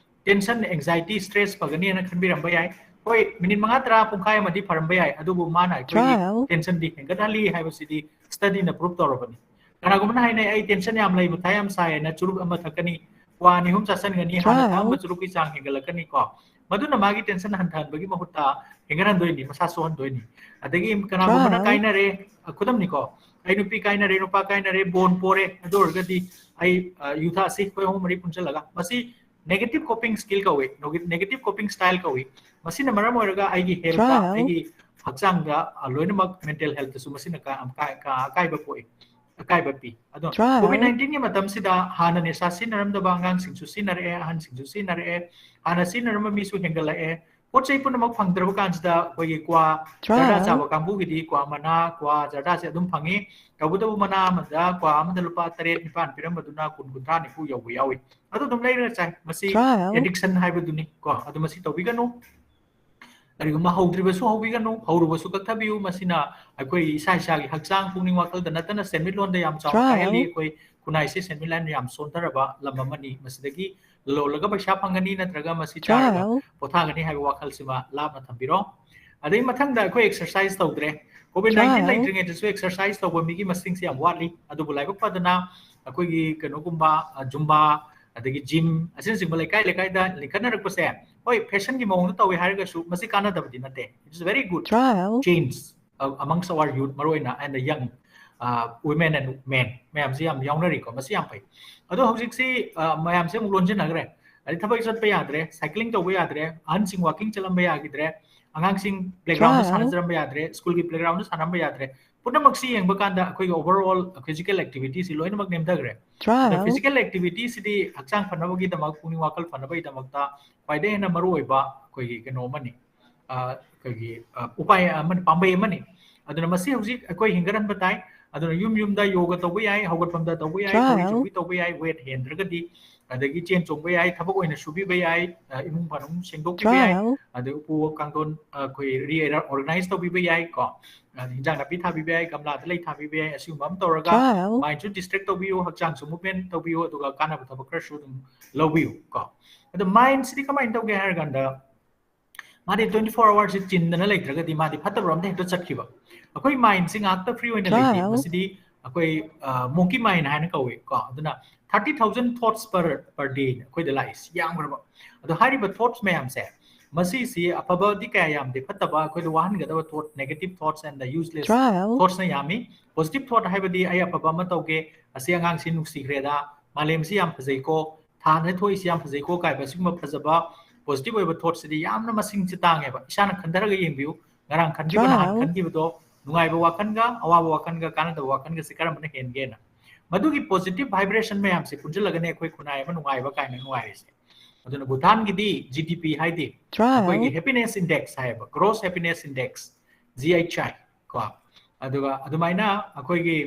tension, anxiety, stress ꯐꯒꯅꯤ ꯍꯥꯏꯅ ꯈꯟꯕꯤꯔꯝꯕ ꯌꯥꯏ꯫ ꯍꯣꯏ, ꯃꯤꯅꯤꯠ ꯃꯉꯥ ꯇꯔꯥ, ꯄꯨꯡꯈꯥꯏ ꯑꯃꯗꯤ ꯐꯔꯝꯕ ꯌꯥꯏ, ꯑꯗꯨꯕꯨ ꯃꯥꯅ ꯑꯩꯈꯣꯏꯒꯤ tensionꯗꯤ ꯍꯦꯟꯒꯠꯍꯜꯂꯤ ꯍꯥꯏꯕꯁꯤꯗꯤ studyꯅ prove ꯇꯧꯔꯕꯅꯤ꯫ ꯀꯅꯥꯒꯨꯝꯕꯅ ꯍꯥꯏꯅꯩ, "ꯑꯩ tension ꯌꯥꯝ ꯂꯩ, ꯃꯊꯥ ꯌꯥꯝ ꯁꯥꯏ" ꯍꯥꯏꯅ ꯆꯨꯔꯨꯞ ꯑꯃ ꯊꯛꯀꯅꯤ, ꯀ꯭ꯋꯥ ꯑꯅꯤ ꯑꯍꯨꯝ ꯆꯥꯁꯤꯟꯒꯅꯤ, ꯍꯥꯟꯅ ꯊꯛꯑꯝꯕ ꯆꯨꯔꯨꯞꯀꯤ ꯆꯥꯡ ꯍꯦꯟꯒꯠꯂꯛꯀꯅꯤ ꯀꯣ꯫ ꯃꯗꯨꯅ ꯃꯥꯒꯤ tension ꯍꯟꯊꯍꯟꯕꯒꯤ ꯃꯍꯨꯠꯇ ꯍꯦꯟꯒꯠꯍꯟꯗꯣꯏꯅꯤ, ꯃꯁꯥ ꯁꯣꯛꯍꯟꯗꯣꯏꯅꯤ꯫ ꯑꯗꯒꯤ ꯀꯅꯥꯒꯨꯝꯕꯅ ꯀꯥꯏꯅꯔꯦ, ꯑ, ꯈꯨꯗꯝꯅꯤꯀꯣ, ꯑꯩ ꯅꯨꯄꯤ ꯀꯥꯏꯅꯔꯦ, ꯅꯨꯄꯥ ꯀꯥꯏꯅꯔꯦ, bond ꯄꯣꯔꯦ, ꯑꯗꯨ ꯑꯣꯏꯔꯒꯗꯤ ꯑꯩ, ꯑ, ꯌꯨ ꯊꯛꯑꯁꯤ, ꯑꯩꯈꯣꯏ ꯑꯍꯨꯝ ꯃꯔꯤ ꯄꯨꯟꯁꯤꯜꯂꯒ꯫ ꯃꯁꯤ negative coping skill ꯀꯧꯏ, negative coping style ꯀꯧꯏ꯫ ꯃꯁꯤꯅ ꯃꯔꯝ ꯑꯣꯏꯔꯒ ꯑꯩꯒꯤ healthꯇ, ꯑꯩꯒꯤ ꯍꯛꯆꯥꯡꯗ, ꯑ, ꯂꯣꯏꯅꯃꯛ mental healthꯇꯁꯨ ꯃꯁꯤꯅ ꯀ-, ꯑꯀꯥꯏ-, ꯀ-, ꯑꯀꯥꯏꯕ ꯄꯣꯛꯏ, ꯑꯀꯥꯏꯕ ꯄꯤ꯫ ꯑꯗꯣ COVID nineteenꯒꯤ ꯃꯇꯝꯁꯤꯗ ꯍꯥꯟꯅ ꯅꯤꯁꯥ ꯁꯤꯖꯤꯟꯅꯔꯝꯗꯕ ꯑꯉꯥꯡꯁꯤꯡꯁꯨ ꯁꯤꯖꯤꯟꯅꯔꯛꯑꯦ, ꯑꯍꯟꯁꯤꯡꯁꯨ ꯁꯤꯖꯤꯟꯅꯔꯛꯑꯦ, ꯍꯥꯟꯅ ꯁꯤꯖꯤꯟꯅꯔꯝꯕ ꯃꯤꯁꯨ ꯍꯦꯟꯒꯠꯂꯛꯑꯦ꯫ ꯄꯣꯠ ꯆꯩ ꯄꯨꯝꯅꯃꯛ ꯐꯪꯗ꯭ꯔꯕ ꯀꯥꯟꯁꯤꯗ ꯑꯩꯈꯣꯏꯒꯤ ꯀ꯭ꯋꯥ, ꯖꯔꯗꯥ ꯆꯥꯕ ꯀꯥꯡꯕꯨꯒꯤꯗꯤ ꯀ꯭ꯋꯥ ꯃꯅꯥ, ꯀ꯭ꯋꯥ ꯖꯔꯗꯥꯁꯦ ꯑꯗꯨꯝ ꯐꯪꯉꯤ꯫ ꯇꯧꯕꯇꯕꯨ ꯃꯅꯥ ꯑꯃꯗ, ꯀ꯭ꯋꯥ ꯑꯃꯗ ꯂꯨꯄꯥ ꯇꯔꯦꯠ ꯅꯤꯄꯥꯟ ꯄꯤꯔꯝꯕꯗꯨꯅ ꯀꯨꯟ, ꯀꯨꯟꯊ꯭ꯔꯥ, ꯅꯤꯐꯨ ꯌꯧꯕ ꯌꯥꯎꯏ꯫ ꯑꯗꯨ ꯑꯗꯨꯝ ꯂꯩꯔꯒ ꯆꯥꯏ꯫ ꯃꯁꯤ addiction ꯍꯥꯏꯕꯗꯨꯅꯤ ꯀꯣ꯫ ꯑꯗꯨ ꯃꯁꯤ ꯇꯧꯕꯤꯒꯅꯨ꯫ ꯀꯔꯤꯒꯨꯝꯕ ꯍꯧꯗ꯭ꯔꯤꯕꯁꯨ ꯍꯧꯕꯤꯒꯅꯨ, ꯍꯧꯔꯨꯕꯁꯨ ꯀꯛꯊꯕꯤꯌꯨ꯫ ꯃꯁꯤꯅ ꯑꯩꯈꯣꯏ ꯏꯁꯥ ꯏꯁꯥꯒꯤ ꯍꯛꯆꯥꯡ, ꯄꯨꯛꯅꯤꯡ ꯋꯥꯈꯜꯗ ꯅꯠꯇꯅ ꯁꯦꯟꯃꯤꯠꯂꯣꯟꯗ ꯌꯥꯝ ꯆꯥꯎꯅ ꯀꯥꯏꯍꯜꯂꯤ꯫ ꯑꯩꯈꯣꯏ ꯈꯨꯟꯅꯥꯏꯁꯦ ꯁꯦꯟꯃꯤꯠꯂꯣꯟ ꯌꯥꯝ ꯁꯣꯟꯊꯔꯕ ꯂꯝ ꯑꯃꯅꯤ꯫ ꯃꯁꯤꯗꯒꯤ ꯂꯂꯣꯜꯂꯒ ꯄꯩꯁꯥ ꯐꯪꯒꯅꯤ ꯅꯠꯇ꯭ꯔꯒ ꯃꯁꯤ ꯆꯥꯔꯒ ꯄꯣꯊꯥꯒꯅꯤ ꯍꯥꯏꯕ ꯋꯥꯈꯜꯁꯤꯃ ꯂꯥꯞꯅ ꯊꯝꯕꯤꯔꯣ꯫ ꯑꯗꯩ ꯃꯊꯪꯗ ꯑꯩꯈꯣꯏ exercise ꯇꯧꯗ꯭ꯔꯦ꯫ COVID nineteen ꯂꯩꯇ꯭ꯔꯤꯉꯩꯗꯁꯨ exercise ꯇꯧꯕ ꯃꯤꯒꯤ ꯃꯁꯤꯡꯁꯦ ꯌꯥꯝ ꯋꯥꯠꯂꯤ꯫ ꯑꯗꯨꯕꯨ ꯂꯥꯏꯕꯛ ꯐꯗꯅ ꯑꯩꯈꯣꯏꯒꯤ ꯀꯩꯅꯣꯒꯨꯝꯕ, ꯑ, Zumba, ꯑꯗꯒꯤ gym ꯑꯁꯤꯅꯆꯤꯡꯕ ꯂꯩꯀꯥꯏ ꯂꯩꯀꯥꯏꯗ ꯂꯤꯡꯈꯠꯅꯔꯛꯄꯁꯦ, ꯍꯣꯏ, fashionꯒꯤ ꯃꯑꯣꯡꯗ ꯇꯧꯋꯦ ꯍꯥꯏꯔꯒꯁꯨ ꯃꯁꯤ ꯀꯥꯟꯅꯗꯕꯗꯤ ꯅꯠꯇꯦ꯫ It's very good change, uh, amongst our youth, ꯃꯔꯨꯑꯣꯏꯅ and the young, uh, women and men ꯃꯌꯥꯝꯁꯤ ꯌꯥꯝ ꯌꯥꯎꯅꯔꯤꯀꯣ, ꯃꯁꯤ ꯌꯥꯝ ꯐꯩ꯫ ꯑꯗꯣ ꯍꯧꯖꯤꯛꯁꯤ, ꯑ, ꯃꯌꯥꯝꯁꯦ ꯑꯃꯨꯛ ꯂꯣꯟꯁꯤꯟꯅꯈ꯭ꯔꯦ꯫ ꯑꯗꯩ ꯊꯕꯛ ꯆꯠꯄ ꯌꯥꯗ꯭ꯔꯦ, cycling ꯇꯧꯕ ꯌꯥꯗ꯭ꯔꯦ, ꯑꯍꯟꯁꯤꯡ walking ꯆꯠꯂꯝꯕ ꯌꯥꯈꯤꯗ꯭ꯔꯦ, ꯑꯉꯥꯡꯁꯤꯡ playgroundꯗ ꯁꯥꯟꯅꯖꯔꯝꯕ ꯌꯥꯗ꯭ꯔꯦ, ꯁ꯭ꯀꯨꯜꯒꯤ playgroundꯗ ꯁꯥꯟꯅꯔꯝꯕ ꯌꯥꯗ꯭ꯔꯦ꯫ ꯄꯨꯝꯅꯃꯛꯁꯤ ꯌꯦꯡꯕ ꯀꯥꯟꯗ ꯑꯩꯈꯣꯏꯒꯤ overall physical activityꯁꯤ ꯂꯣꯏꯅꯃꯛ ꯅꯦꯝꯊꯈ꯭ꯔꯦ꯫ ꯑꯗ physical activityꯁꯤꯗꯤ ꯍꯛꯆꯥꯡ ꯐꯅꯕꯒꯤꯗꯃꯛ, ꯄꯨꯛꯅꯤꯡ ꯋꯥꯈꯜ ꯐꯅꯕꯒꯤꯗꯃꯛꯇ ꯈ꯭ꯋꯥꯏꯗꯒꯤ ꯍꯦꯟꯅ ꯃꯔꯨꯑꯣꯏꯕ ꯑꯩꯈꯣꯏꯒꯤ ꯀꯩꯅꯣ ꯑꯃꯅꯤ, ꯑ, ꯑꯩꯈꯣꯏꯒꯤ, ꯑ, ꯎꯄꯥꯏ ꯑꯃꯅꯤ, ꯄꯥꯝꯕꯩ ꯑꯃꯅꯤ꯫ ꯑꯗꯨꯅ ꯃꯁꯤ ꯍꯧꯖꯤꯛ ꯑꯩꯈꯣꯏ ꯍꯦꯟꯒꯠꯍꯟꯕ ꯇꯥꯏ꯫ ꯑꯗꯨꯅ ꯌꯨꯝ ꯌꯨꯝꯗ ꯌꯣꯒ ꯇꯧꯕ ꯌꯥꯏ, ꯍꯧꯒꯠꯐꯝꯗ ꯇꯧꯕ ꯌꯥꯏ, ꯊꯧꯔꯤ ꯆꯣꯡꯕꯤ ꯇꯧꯕ ꯌꯥꯏ, weight ꯍꯦꯟꯗ꯭ꯔꯒꯗꯤ꯫ ꯑꯗꯒꯤ ꯆꯦꯟ ꯆꯣꯡꯕ ꯌꯥꯏ, ꯊꯕꯛ ꯑꯣꯏꯅ ꯁꯨꯕꯤꯕ ꯌꯥꯏ, ꯑ, ꯏꯃꯨꯡ ꯃꯅꯨꯡ ꯁꯦꯡꯗꯣꯛꯄꯤꯕ ꯌꯥꯏ, ꯑꯗꯩ ꯎꯄꯨ ꯀꯥꯡꯊꯣꯟ, ꯑ, ꯑꯩꯈꯣꯏ reorganize ꯇꯧꯕꯤꯕ ꯌꯥꯏ ꯀꯣ꯫ ꯑꯗ ꯍꯤꯟꯖꯥꯡ ꯅꯥꯄꯤ ꯊꯥꯕꯤꯕ ꯌꯥꯏ, ꯒꯝꯂꯥꯗ ꯂꯩ ꯊꯥꯕꯤꯕ ꯌꯥꯏ, ꯑꯁꯤꯒꯨꯝꯕ ꯑꯃ ꯇꯧꯔꯒ mindꯁꯨ distract ꯇꯧꯕꯤꯌꯨ, ꯍꯛꯆꯥꯡꯁꯨ movement ꯇꯧꯕꯤꯌꯨ, ꯑꯗꯨꯒ ꯀꯥꯟꯅꯕ ꯊꯕꯛ ꯈꯔꯁꯨ ꯑꯗꯨꯝ ꯂꯧꯕꯤꯌꯨ ꯀꯣ꯫ ꯑꯗꯣ mindꯁꯤꯗꯤ ꯀꯃꯥꯏꯅ ꯇꯧꯒꯦ ꯍꯥꯏꯔ ꯀꯥꯟꯗ, ꯃꯥꯗꯤ twenty four hoursꯁꯤ ꯆꯤꯟꯗꯅ ꯂꯩꯇ꯭ꯔꯒꯗꯤ ꯃꯥꯗꯤ ꯐꯠꯇꯕꯔꯣꯝꯗ ꯍꯦꯛꯇ ꯆꯠꯈꯤꯕ꯫ ꯑꯩꯈꯣꯏ mindꯁꯤ ꯉꯥꯏꯍꯥꯛꯇ free ꯑꯣꯏꯅ ꯂꯩꯇꯦ꯫ ꯃꯁꯤꯗꯤ ꯑꯩꯈꯣꯏ, ꯑ, monkey mind ꯍꯥꯏꯅ ꯀꯧꯏ ꯀꯣ꯫ ꯑꯗꯨꯅ thirty thousand thoughts per, per day ꯑꯩꯈꯣꯏꯗ ꯂꯥꯛꯏꯁꯤ, ꯌꯥꯝꯈ꯭ꯔꯕ꯫ ꯑꯗꯣ ꯍꯥꯏꯔꯤꯕ thoughts ꯃꯌꯥꯝꯁꯦ, ꯃꯁꯤꯁꯤ ꯑꯐꯕꯗꯤ ꯀꯌꯥ ꯌꯥꯝꯗꯦ, ꯐꯠꯇꯕ ꯑꯩꯈꯣꯏꯗ ꯋꯥꯍꯟꯒꯗꯕ thought, negative thoughts and the useless thoughtsꯅ ꯌꯥꯝꯃꯤ꯫ Positive thought ꯍꯥꯏꯕꯗꯤ ꯑꯩ ꯑꯐꯕ ꯑꯃ ꯇꯧꯒꯦ, ꯑꯁꯤ ꯑꯉꯥꯡꯁꯤ ꯅꯨꯡꯁꯤꯈ꯭ꯔꯦꯗ, ꯃꯥꯂꯦꯝꯁꯤ ꯌꯥꯝ ꯐꯖꯩꯀꯣ, ꯊꯥꯅ ꯊꯣꯛꯏꯁꯤ ꯌꯥꯝ ꯐꯖꯩꯀꯣ ꯀꯥꯏꯕ, ꯁꯤꯒꯨꯝꯕ ꯐꯖꯕ positive ꯑꯣꯏꯕ thoughtꯁꯤꯗꯤ ꯌꯥꯝꯅ ꯃꯁꯤꯡꯁꯦ ꯇꯥꯡꯉꯦꯕ꯫ ꯏꯁꯥꯅ ꯈꯟꯊꯔꯒ ꯌꯦꯡꯕꯤꯌꯨ, ꯉꯔꯥꯡ ꯈꯟꯈꯤꯕ, ꯅꯍꯥꯟ ꯈꯟꯈꯤꯕꯗꯣ, ꯅꯨꯡꯉꯥꯏꯕ ꯋꯥꯈꯜꯒ ꯑꯋꯥꯕ ꯋꯥꯈꯜꯒ ꯀꯥꯟꯅꯗꯕ ꯋꯥꯈꯜꯒꯁꯦ ꯀꯔꯝꯕꯅ ꯍꯦꯟꯒꯦꯅ꯫ ꯃꯗꯨꯒꯤ positive vibration ꯃꯌꯥꯝꯁꯦ ꯄꯨꯟꯁꯤꯜꯂꯒꯅꯦ ꯑꯩꯈꯣꯏ ꯈꯨꯟꯅꯥꯏ ꯑꯃ ꯅꯨꯡꯉꯥꯏꯕ ꯀꯥꯏꯅ ꯅꯨꯡꯉꯥꯏꯔꯤꯁꯦ꯫ ꯑꯗꯨꯅ ꯚꯨꯇꯥꯟꯒꯤꯗꯤ G D P ꯍꯥꯏꯗꯤ ꯑꯩꯈꯣꯏꯒꯤ happiness index ꯍꯥꯏꯌꯦꯕ, gross happiness index, G H I ꯀꯣ꯫ ꯑꯗꯨꯒ ꯑꯗꯨꯃꯥꯏꯅ ꯑꯩꯈꯣꯏꯒꯤ,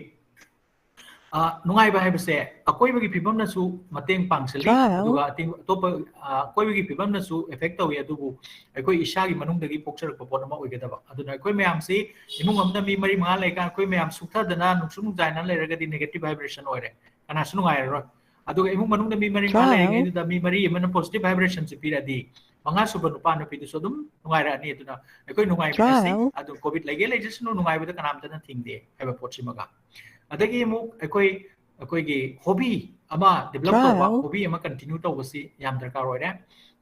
ꯑ, ꯅꯨꯡꯉꯥꯏꯕ ꯍꯥꯏꯕꯁꯦ ꯑꯀꯣꯏꯕꯒꯤ ꯐꯤꯕꯝꯅꯁꯨ ꯃꯇꯦꯡ ꯄꯥꯡꯁꯤꯜꯂꯤ, ꯑꯗꯨꯒ ꯑꯇꯦꯡ-, ꯑꯇꯣꯞꯄ, ꯑ, ꯑꯀꯣꯏꯕꯒꯤ ꯐꯤꯕꯝꯅꯁꯨ effect ꯇꯧꯏ, ꯑꯗꯨꯕꯨ ꯑꯩꯈꯣꯏ ꯏꯁꯥꯒꯤ ꯃꯅꯨꯡꯗꯒꯤ ꯄꯣꯛꯆꯔꯛꯄ ꯄꯣꯠ ꯑꯃ ꯑꯣꯏꯒꯗꯕ꯫ ꯑꯗꯨꯅ ꯑꯩꯈꯣꯏ ꯃꯌꯥꯝꯁꯤ ꯏꯃꯨꯡ ꯑꯃꯗ ꯃꯤ ꯃꯔꯤ ꯃꯉꯥ ꯂꯩꯀꯥꯟ ꯑꯩꯈꯣꯏ ꯃꯌꯥꯝ ꯁꯨꯛꯊꯗꯅ ꯅꯨꯡꯁꯨꯛ ꯅꯨꯡꯖꯥꯏꯅ ꯂꯩꯔꯒꯗꯤ negative vibration ꯑꯣꯏꯔꯦ, ꯀꯅꯥꯁꯨ ꯅꯨꯡꯉꯥꯏꯔꯔꯣꯏ꯫ ꯑꯗꯨꯒ ꯏꯃꯨꯡ ꯃꯅꯨꯡꯗ ꯃꯤ ꯃꯔꯤ ꯃꯉꯥ ꯂꯩꯔꯤꯉꯩꯗꯨꯗ ꯃꯤ ꯃꯔꯤ ꯑꯃꯅ positive vibrationꯁꯦ ꯄꯤꯔꯗꯤ, ꯃꯉꯥ ꯁꯨꯕ ꯅꯨꯄꯥ ꯅꯨꯄꯤꯗꯨꯁꯨ ꯑꯗꯨꯝ ꯅꯨꯡꯉꯥꯏꯔꯛꯑꯅꯤ꯫ ꯑꯗꯨꯅ ꯑꯩꯈꯣꯏ ꯅꯨꯡꯉꯥꯏꯃꯤꯟꯅꯁꯤ꯫ ꯑꯗꯨ COVID ꯂꯩꯒꯦ ꯂꯩꯖꯁꯅꯨ, ꯅꯨꯡꯉꯥꯏꯕꯗ ꯀꯅꯥꯝꯇꯅ ꯊꯤꯡꯗꯦ ꯍꯥꯏꯕ ꯄꯣꯠꯁꯤꯃꯒ꯫ ꯑꯗꯒꯤ ꯑꯃꯨꯛ ꯑꯩꯈꯣꯏ, ꯑꯩꯈꯣꯏꯒꯤ hobby ꯑꯃ develop ꯇꯧꯕ, hobby ꯑꯃ continue ꯇꯧꯕꯁꯤ ꯌꯥꯝ ꯗꯔꯀꯥꯔ ꯑꯣꯏꯔꯦ꯫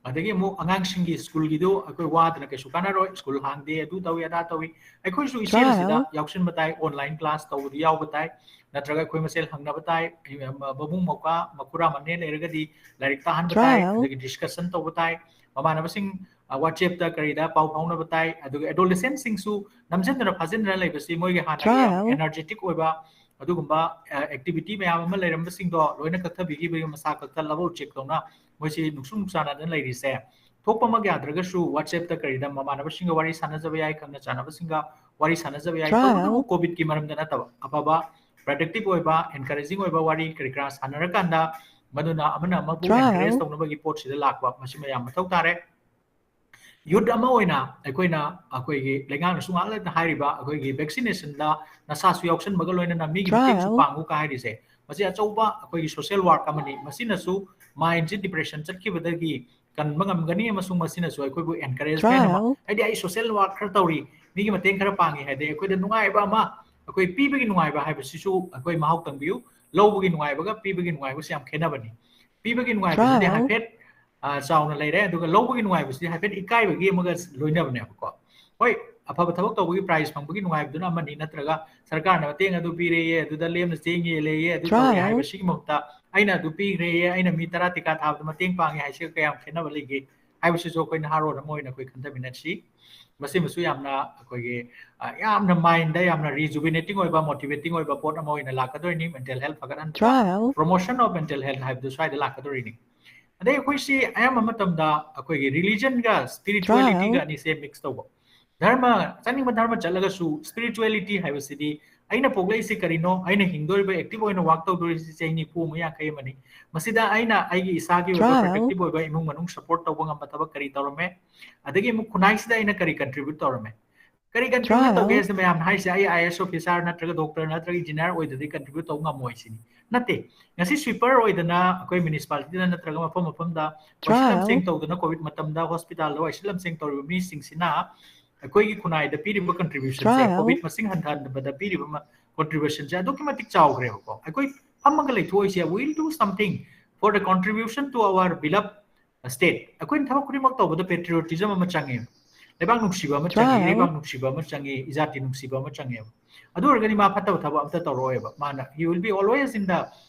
ꯑꯗꯒꯤ ꯑꯃꯨꯛ ꯑꯉꯥꯡꯁꯤꯡꯒꯤ schoolꯒꯤꯗꯨ ꯑꯩꯈꯣꯏ ꯋꯥꯗꯅ ꯀꯩꯁꯨ ꯀꯥꯟꯅꯔꯣꯏ, school ꯍꯥꯡꯗꯦ, ꯑꯗꯨ ꯇꯧꯏ, ꯑꯗꯥ ꯇꯧꯏ꯫ ꯑꯩꯈꯣꯏꯁꯨ ꯏꯆꯦꯜꯁꯤꯗ ꯌꯥꯎꯁꯤꯟꯕ ꯇꯥꯏ, online class ꯇꯧꯕꯗ ꯌꯥꯎꯕ ꯇꯥꯏ, ꯅꯠꯇ꯭ꯔꯒ ꯑꯩꯈꯣꯏ ꯃꯁꯦꯜ ꯍꯪꯅꯕ ꯇꯥꯏ꯫ ꯃꯕꯨꯡ ꯃꯧꯄ꯭ꯋꯥ ꯃꯈꯨꯔꯥ ꯃꯅꯦ ꯂꯩꯔꯒꯗꯤ ꯂꯥꯏꯔꯤꯛ ꯇꯥꯍꯟꯕ ꯇꯥꯏ, ꯑꯗꯒꯤ discussion ꯇꯧꯕ ꯇꯥꯏ꯫ ꯃꯃꯥꯟꯅꯕꯁꯤꯡ, ꯑ, WhatsAppꯇ ꯀꯔꯤꯗ ꯄꯥꯎ ꯐꯥꯎꯅꯕ ꯇꯥꯏ꯫ ꯑꯗꯨꯒ adolescentꯁꯤꯡꯁꯨ ꯅꯝꯁꯤꯟꯗꯅ ꯐꯥꯖꯤꯟꯗꯅ ꯂꯩꯕꯁꯤ ꯃꯣꯏꯒꯤ ꯍꯥꯟꯅꯒꯤ ꯌꯥꯝ energetic ꯑꯣꯏꯕ ꯑꯗꯨꯒꯨꯝꯕ, ꯑ, activity ꯃꯌꯥꯝ ꯑꯃ ꯂꯩꯔꯝꯕꯁꯤꯡꯗꯣ ꯂꯣꯏꯅ ꯀꯛꯊꯕꯤꯈꯤꯕꯒꯤ ꯃꯁꯥ ꯀꯛꯊꯠꯂꯕ ꯎꯆꯦꯛꯇꯧꯅ ꯃꯣꯏꯁꯤ ꯅꯨꯡꯁꯨꯛ ꯅꯨꯡꯁꯥꯅꯗꯅ ꯂꯩꯔꯤꯁꯦ꯫ ꯊꯣꯛꯄꯃꯛ ꯌꯥꯗ꯭ꯔꯒꯁꯨ WhatsAppꯇ ꯀꯔꯤꯗ ꯃꯃꯥꯟꯅꯕꯁꯤꯡꯒ ꯋꯥꯔꯤ ꯁꯥꯟꯅꯖꯕ ꯌꯥꯏ, ꯈꯪꯅ ꯆꯥꯟꯅꯕꯁꯤꯡꯒ ꯋꯥꯔꯤ ꯁꯥꯟꯅꯖꯕ ꯌꯥꯏ꯫ ꯇꯧꯕꯇꯕꯨ COVIDꯀꯤ ꯃꯔꯝꯗ ꯅꯠꯇꯕ, ꯑꯐꯕ productive ꯑꯣꯏꯕ, encouraging ꯑꯣꯏꯕ ꯋꯥꯔꯤ ꯀꯔꯤ ꯀꯔꯥ ꯁꯥꯟꯅꯔꯀꯥꯟꯗ ꯃꯗꯨꯅ ꯑꯃꯅ ꯑꯃꯕꯨ encourage ꯇꯧꯅꯕꯒꯤ ꯄꯣꯠꯁꯤꯗ ꯂꯥꯛꯄ, ꯃꯁꯤ ꯃꯌꯥꯝ ꯃꯊꯧ ꯇꯥꯔꯦ꯫ Youth ꯑꯃ ꯑꯣꯏꯅ ꯑꯩꯈꯣꯏꯅ, ꯑꯩꯈꯣꯏꯒꯤ ꯂꯩꯉꯥꯛꯅꯁꯨ ꯉꯥꯛꯂꯗ ꯍꯥꯏꯔꯤꯕ ꯑꯩꯈꯣꯏꯒꯤ vaccinationꯗ ꯅꯁꯥꯁꯨ ꯌꯥꯎꯁꯟꯕꯒ ꯂꯣꯏꯅꯅ ꯃꯤꯒꯤ ꯃꯇꯦꯡꯁꯨ ꯄꯥꯡꯉꯨ ꯀꯥ ꯍꯥꯏꯔꯤꯁꯦ, ꯃꯁꯤ ꯑꯆꯧꯕ ꯑꯩꯈꯣꯏꯒꯤ social work ꯑꯃꯅꯤ꯫ ꯃꯁꯤꯅꯁꯨ mindꯁꯤ depression ꯆꯠꯈꯤꯕꯗꯒꯤ ꯀꯟꯕ ꯉꯝꯒꯅꯤ ꯑꯃꯁꯨꯡ ꯃꯁꯤꯅꯁꯨ ꯑꯩꯈꯣꯏꯕꯨ encourage ꯄꯤꯅꯕ꯫ ꯍꯥꯏꯗꯤ ꯑꯩ social work ꯈꯔ ꯇꯧꯔꯤ, ꯃꯤꯒꯤ ꯃꯇꯦꯡ ꯈꯔ ꯄꯥꯡꯉꯤ ꯍꯥꯏꯗꯤ ꯑꯩꯈꯣꯏꯗ ꯅꯨꯡꯉꯥꯏꯕ ꯑꯃ, ꯑꯩꯈꯣꯏ ꯄꯤꯕꯒꯤ ꯅꯨꯡꯉꯥꯏꯕ ꯍꯥꯏꯕꯁꯤꯁꯨ ꯑꯩꯈꯣꯏ ꯃꯍꯥꯎ ꯇꯪꯕꯤꯌꯨ꯫ ꯂꯧꯕꯒꯤ ꯅꯨꯡꯉꯥꯏꯕꯒ ꯄꯤꯕꯒꯤ ꯅꯨꯡꯉꯥꯏꯕꯁꯤ ꯌꯥꯝ ꯈꯦꯠꯅꯕꯅꯤ꯫ ꯄꯤꯕꯒꯤ ꯅꯨꯡꯉꯥꯏꯕꯁꯤꯗꯤ ꯍꯥꯏꯐꯦꯠ, ꯑ, ꯆꯥꯎꯅ ꯂꯩꯔꯦ, ꯑꯗꯨꯒ ꯂꯧꯕꯒꯤ ꯅꯨꯡꯉꯥꯏꯕꯁꯤꯗꯤ ꯍꯥꯏꯐꯦꯠ ꯏꯀꯥꯏꯕꯒꯤ ꯑꯃꯒ ꯂꯣꯏꯅꯕꯅꯦꯕꯀꯣ꯫ ꯍꯣꯏ, ꯑꯐꯕ ꯊꯕꯛ ꯇꯧꯕꯒꯤ prize ꯐꯪꯕꯒꯤ ꯅꯨꯡꯉꯥꯏꯕꯗꯨꯅ ꯑꯃꯅꯤ, ꯅꯠꯇ꯭ꯔꯒ ꯁꯔꯀꯥꯔꯅ ꯃꯇꯦꯡ ꯑꯗꯨ ꯄꯤꯔꯦꯌꯦ, ꯑꯗꯨꯗ ꯂꯦꯝꯅ ꯆꯦꯡ ꯌꯦꯜꯂꯦꯌꯦ, ꯑꯗꯨ ꯇꯧꯔꯦ ꯍꯥꯏꯕꯁꯤꯒꯤ ꯃꯍꯨꯠꯇ ꯑꯩꯅ ꯑꯗꯨ ꯄꯤꯈ꯭ꯔꯦꯌꯦ, ꯑꯩꯅ ꯃꯤ ꯇꯔꯥ ꯇꯤꯀꯥ ꯊꯥꯕꯗ ꯃꯇꯦꯡ ꯄꯥꯡꯉꯦ ꯍꯥꯏꯁꯤꯒ ꯀꯌꯥꯝ ꯈꯦꯠꯅꯕ ꯂꯩꯒꯦ ꯍꯥꯏꯕꯁꯤꯁꯨ ꯑꯩꯈꯣꯏ ꯅꯍꯥꯔꯣꯜ ꯑꯃ ꯑꯣꯏꯅ ꯑꯩꯈꯣꯏ ꯈꯟꯊꯃꯤꯟꯅꯁꯤ꯫ ꯃꯁꯤꯃꯁꯨ ꯌꯥꯝꯅ ꯑꯩꯈꯣꯏꯒꯤ, ꯑ, ꯌꯥꯝꯅ mindꯗ ꯌꯥꯝꯅ rejuvenating ꯑꯣꯏꯕ, motivating ꯑꯣꯏꯕ ꯄꯣꯠ ꯑꯃ ꯑꯣꯏꯅ ꯂꯥꯛꯀꯗꯣꯏꯅꯤ꯫ Mental health ꯐꯒꯠꯍꯟꯕ, promotion of mental health ꯍꯥꯏꯕꯗꯨ ꯁ꯭ꯋꯥꯏꯗ ꯂꯥꯛꯀꯗꯧꯔꯤꯅꯤ꯫ ꯑꯗꯩ ꯑꯩꯈꯣꯏꯁꯤ ꯑꯌꯥꯝꯕ ꯃꯇꯝꯗ ꯑꯩꯈꯣꯏꯒꯤ religionꯒ spiritualityꯒ ꯑꯅꯤꯁꯦ mix ꯇꯧꯕ꯫ ꯙꯔꯃ, ꯆꯠꯅꯤꯡꯕ ꯙꯔꯃ ꯆꯠꯂꯒꯁꯨ spirituality ꯍꯥꯏꯕꯁꯤꯗꯤ ꯑꯩꯅ ꯄꯣꯛꯂꯛꯏꯁꯤ ꯀꯔꯤꯅꯣ, ꯑꯩꯅ ꯍꯤꯡꯗꯣꯔꯤꯕ, active ꯑꯣꯏꯅ work ꯇꯧꯗꯣꯔꯤꯁꯤ ꯆꯍꯤ ꯅꯤꯐꯨ ꯑꯃ ꯌꯥꯡꯈꯩ ꯑꯃꯅꯤ, ꯃꯁꯤꯗ ꯑꯩꯅ ꯑꯩꯒꯤ ꯏꯁꯥꯒꯤ ꯑꯣꯏꯕ protective ꯑꯣꯏꯕ ꯏꯃꯨꯡ ꯃꯅꯨꯡ support ꯇꯧꯕ ꯉꯝꯕ ꯊꯕꯛ ꯀꯔꯤ ꯇꯧꯔꯝꯃꯦ, ꯑꯗꯒꯤ ꯑꯃꯨꯛ ꯈꯨꯟꯅꯥꯏꯁꯤꯗ ꯑꯩꯅ ꯀꯔꯤ contribute ꯇꯧꯔꯝꯃꯦ꯫ ꯀꯔꯤ contribute ꯇꯧꯒꯦ ꯍꯥꯏꯁꯦ ꯃꯌꯥꯝꯅ ꯍꯥꯏꯁꯦ ꯑꯩ IAS officer ꯅꯠꯇ꯭ꯔꯒ doctor ꯅꯠꯇ꯭ꯔꯒ engineer ꯑꯣꯏꯗ꯭ꯔꯗꯤ contribute ꯇꯧꯕ ꯉꯝꯃꯣꯏ ꯁꯤꯅꯤ꯫ ꯅꯠꯇꯦ, ꯉꯁꯤ sweeper ꯑꯣꯏꯗꯅ ꯑꯩꯈꯣꯏ municipalityꯗ ꯅꯠꯇ꯭ꯔꯒ ꯃꯐꯝ ꯃꯐꯝꯗ ꯋꯥꯏꯁꯤꯠ ꯂꯝꯁꯦꯡ ꯇꯧꯗꯅ COVID ꯃꯇꯝꯗ hospitalꯗ ꯋꯥꯏꯁꯤꯠ ꯂꯝꯁꯦꯡ ꯇꯧꯔꯤꯕ ꯃꯤꯁꯤꯡꯁꯤꯅ ꯑꯩꯈꯣꯏꯒꯤ ꯈꯨꯟꯅꯥꯏꯗ ꯄꯤꯔꯤꯕ contributionꯁꯦ, COVID ꯃꯁꯤꯡ ꯍꯟꯊꯍꯟꯕꯗ ꯄꯤꯔꯤꯕ ꯃ-, contributionꯁꯦ ꯑꯗꯨꯛꯀꯤ ꯃꯇꯤꯛ ꯆꯥꯎꯈ꯭ꯔꯦꯕꯀꯣ꯫ ꯑꯩꯈꯣꯏ ꯐꯝꯃꯒ ꯂꯩꯊꯣꯛꯏꯁꯦ, we'll do something for the contribution to our beloved state꯫ ꯑꯩꯈꯣꯏꯅ ꯊꯕꯛ ꯈꯨꯗꯤꯡꯃꯛ ꯇꯧꯕꯗ patriotism ꯑꯃ ꯆꯪꯉꯦ, ꯂꯩꯕꯥꯛ ꯅꯨꯡꯁꯤꯕ ꯑꯃ ꯆꯪꯉꯤ, ꯏꯔꯩꯕꯥꯛ ꯅꯨꯡꯁꯤꯕ ꯑꯃ ꯆꯪꯉꯤ, ꯏꯖꯥꯇꯤ ꯅꯨꯡꯁꯤꯕ ꯑꯃ ꯆꯪꯉꯦꯕ꯫ ꯑꯗꯨ ꯑꯣꯏꯔꯒꯗꯤ ꯃꯥ ꯐꯠꯇꯕ ꯊꯕꯛ ꯑꯝꯇ ꯇꯧꯔꯛꯑꯣꯏꯕ꯫ ꯃꯥꯅ, he will be always in the,